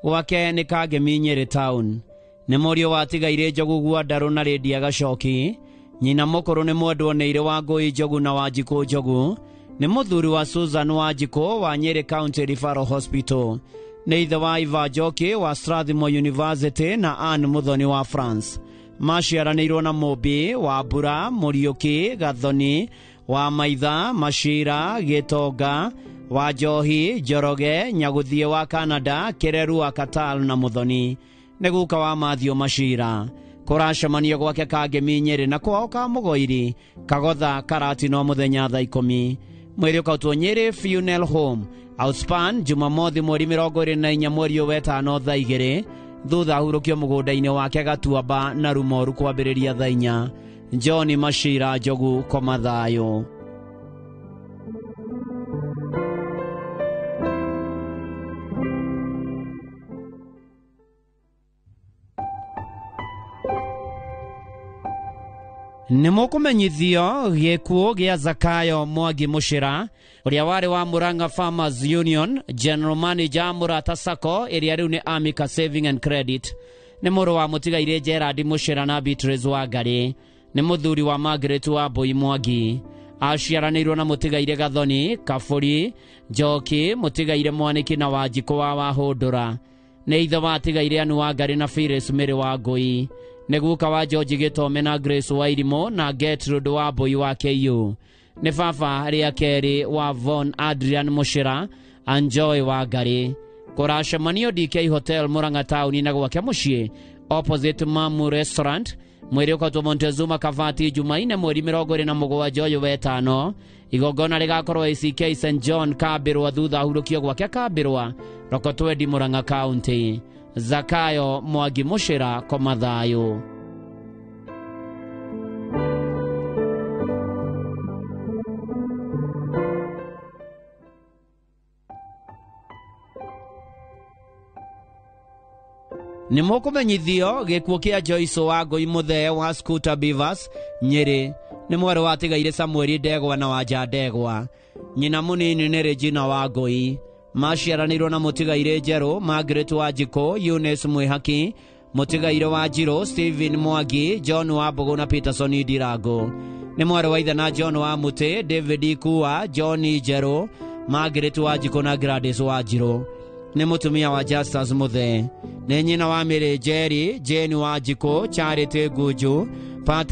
S5: Gwake nĩ Kangemi Nyeri Town. Nĩ mũriũ watigaire Njogu Gwandarũ na Lydia Gacoki. Nyina mũkũrũ nĩ mwendwo nĩ Irĩ wa Ngũi Njogu na Wanjikũ Njogu. Nĩ mũthuri wa Susan Wanjikũ wa Nyeri County Referral Hospital. Nĩ ithe wa Iva Njoki wa Strathmore University na Anne Muthoni wa France. Maciaranĩirwo na Mũmbi wa Mbura, Mũriũki, Gathoni wa Maitha, Mashira, Gĩtonga wa Njohi, Njoroge, Nyagũthiĩ wa Canada, Kĩreru wa Qatar na Muthoni. Nĩ guka wa Mathew Mashira. Kũracemanio gwake Kangemi Nyeri na kwao ka Mũgoiri, Kagotha, Karatina mũthenya thaa 10. Mwĩrĩ ũkautwo Nyeri Funeral Home, Outspan, Jumamothi mweri 24 mweri ũyũ wetano thaa 2. Thutha ahurũkio mũgũnda-inĩ wake Gatuamba na Rumoru kwambĩrĩria thaa 4. John Mashira Njogu, koma thayũ. Nĩ mũkũmenyithio gĩkuũ gĩa Zakayo Mwangi Mũcĩra ũrĩa warĩ wa Murang'a Farmers Union General Manager Mũrata Sacco ĩrĩa rĩu nĩ Amica Saving and Credit. Nĩ mũrũ wa mũtigairĩ Gerard Mũcĩra na Beatrice Wangari. Nĩ mũthuri wa Margaret wa Mbui Mwangi. Aciaranĩirwo na mũtigairĩ Gathoni Kaburi Njoki, mũtigairĩ Mwaniki na Wanjikũ wa Wahũndũra. Nĩ ithe wa atigairĩ Anu Wangari na Phyllis Mĩrĩ wa Ngũi.
S2: Nĩ guka wa George Gĩtome na Grace Wairimũ na Gertrude wa Mbui wa KU. Nĩ baba rĩa kerĩ wa Von Adrian Mũcĩra, Anjoy wa Ngarĩ. Kũracemanio DK Hotel Murang'a taũni na gwake mũciĩ opposite Mamu Restaurant, mwĩrĩ ũkotwo Montezuma Kavati, Jumaine mweri 27 ũyũ wetano. Igongona rĩgakorwo ACK St John Kambĩrwa, thutha ahurũkio gwake Kambĩrwa, Rokotwendi, Murang'a County. Zakayo Mwangi Mũcĩra, koma thayũ. Nĩ mũkũmenyithio gĩkuũ kĩa Joyce wa Ngũi Mũthee wa Scooter Beavers, Nyĩrĩ. Nĩ mwarĩ watigaire Samueli Ndegwa na Wanja Ndegwa. Nyina mũnini nĩ Regina wa Ngũi. Maciaranĩirwo na mũtigaire Njerũ Margaret wa Njikũ, Eunice Mwĩhaki, mũtigaire wa Njirũ Stephen Mwangi, John wa Mbũgũ na Peterson Ndirango. Nĩ mwarĩ wa ithe na John wa Mũtĩ, David Ikua, John Njerũ, Margaret wa Njikũ na Gladys wa Njirũ. Nĩ mũtumia wa Justus Mũthee. Nĩ nyina wa Mary Njeri, Jane wa Njikũ, Charity Ngunju,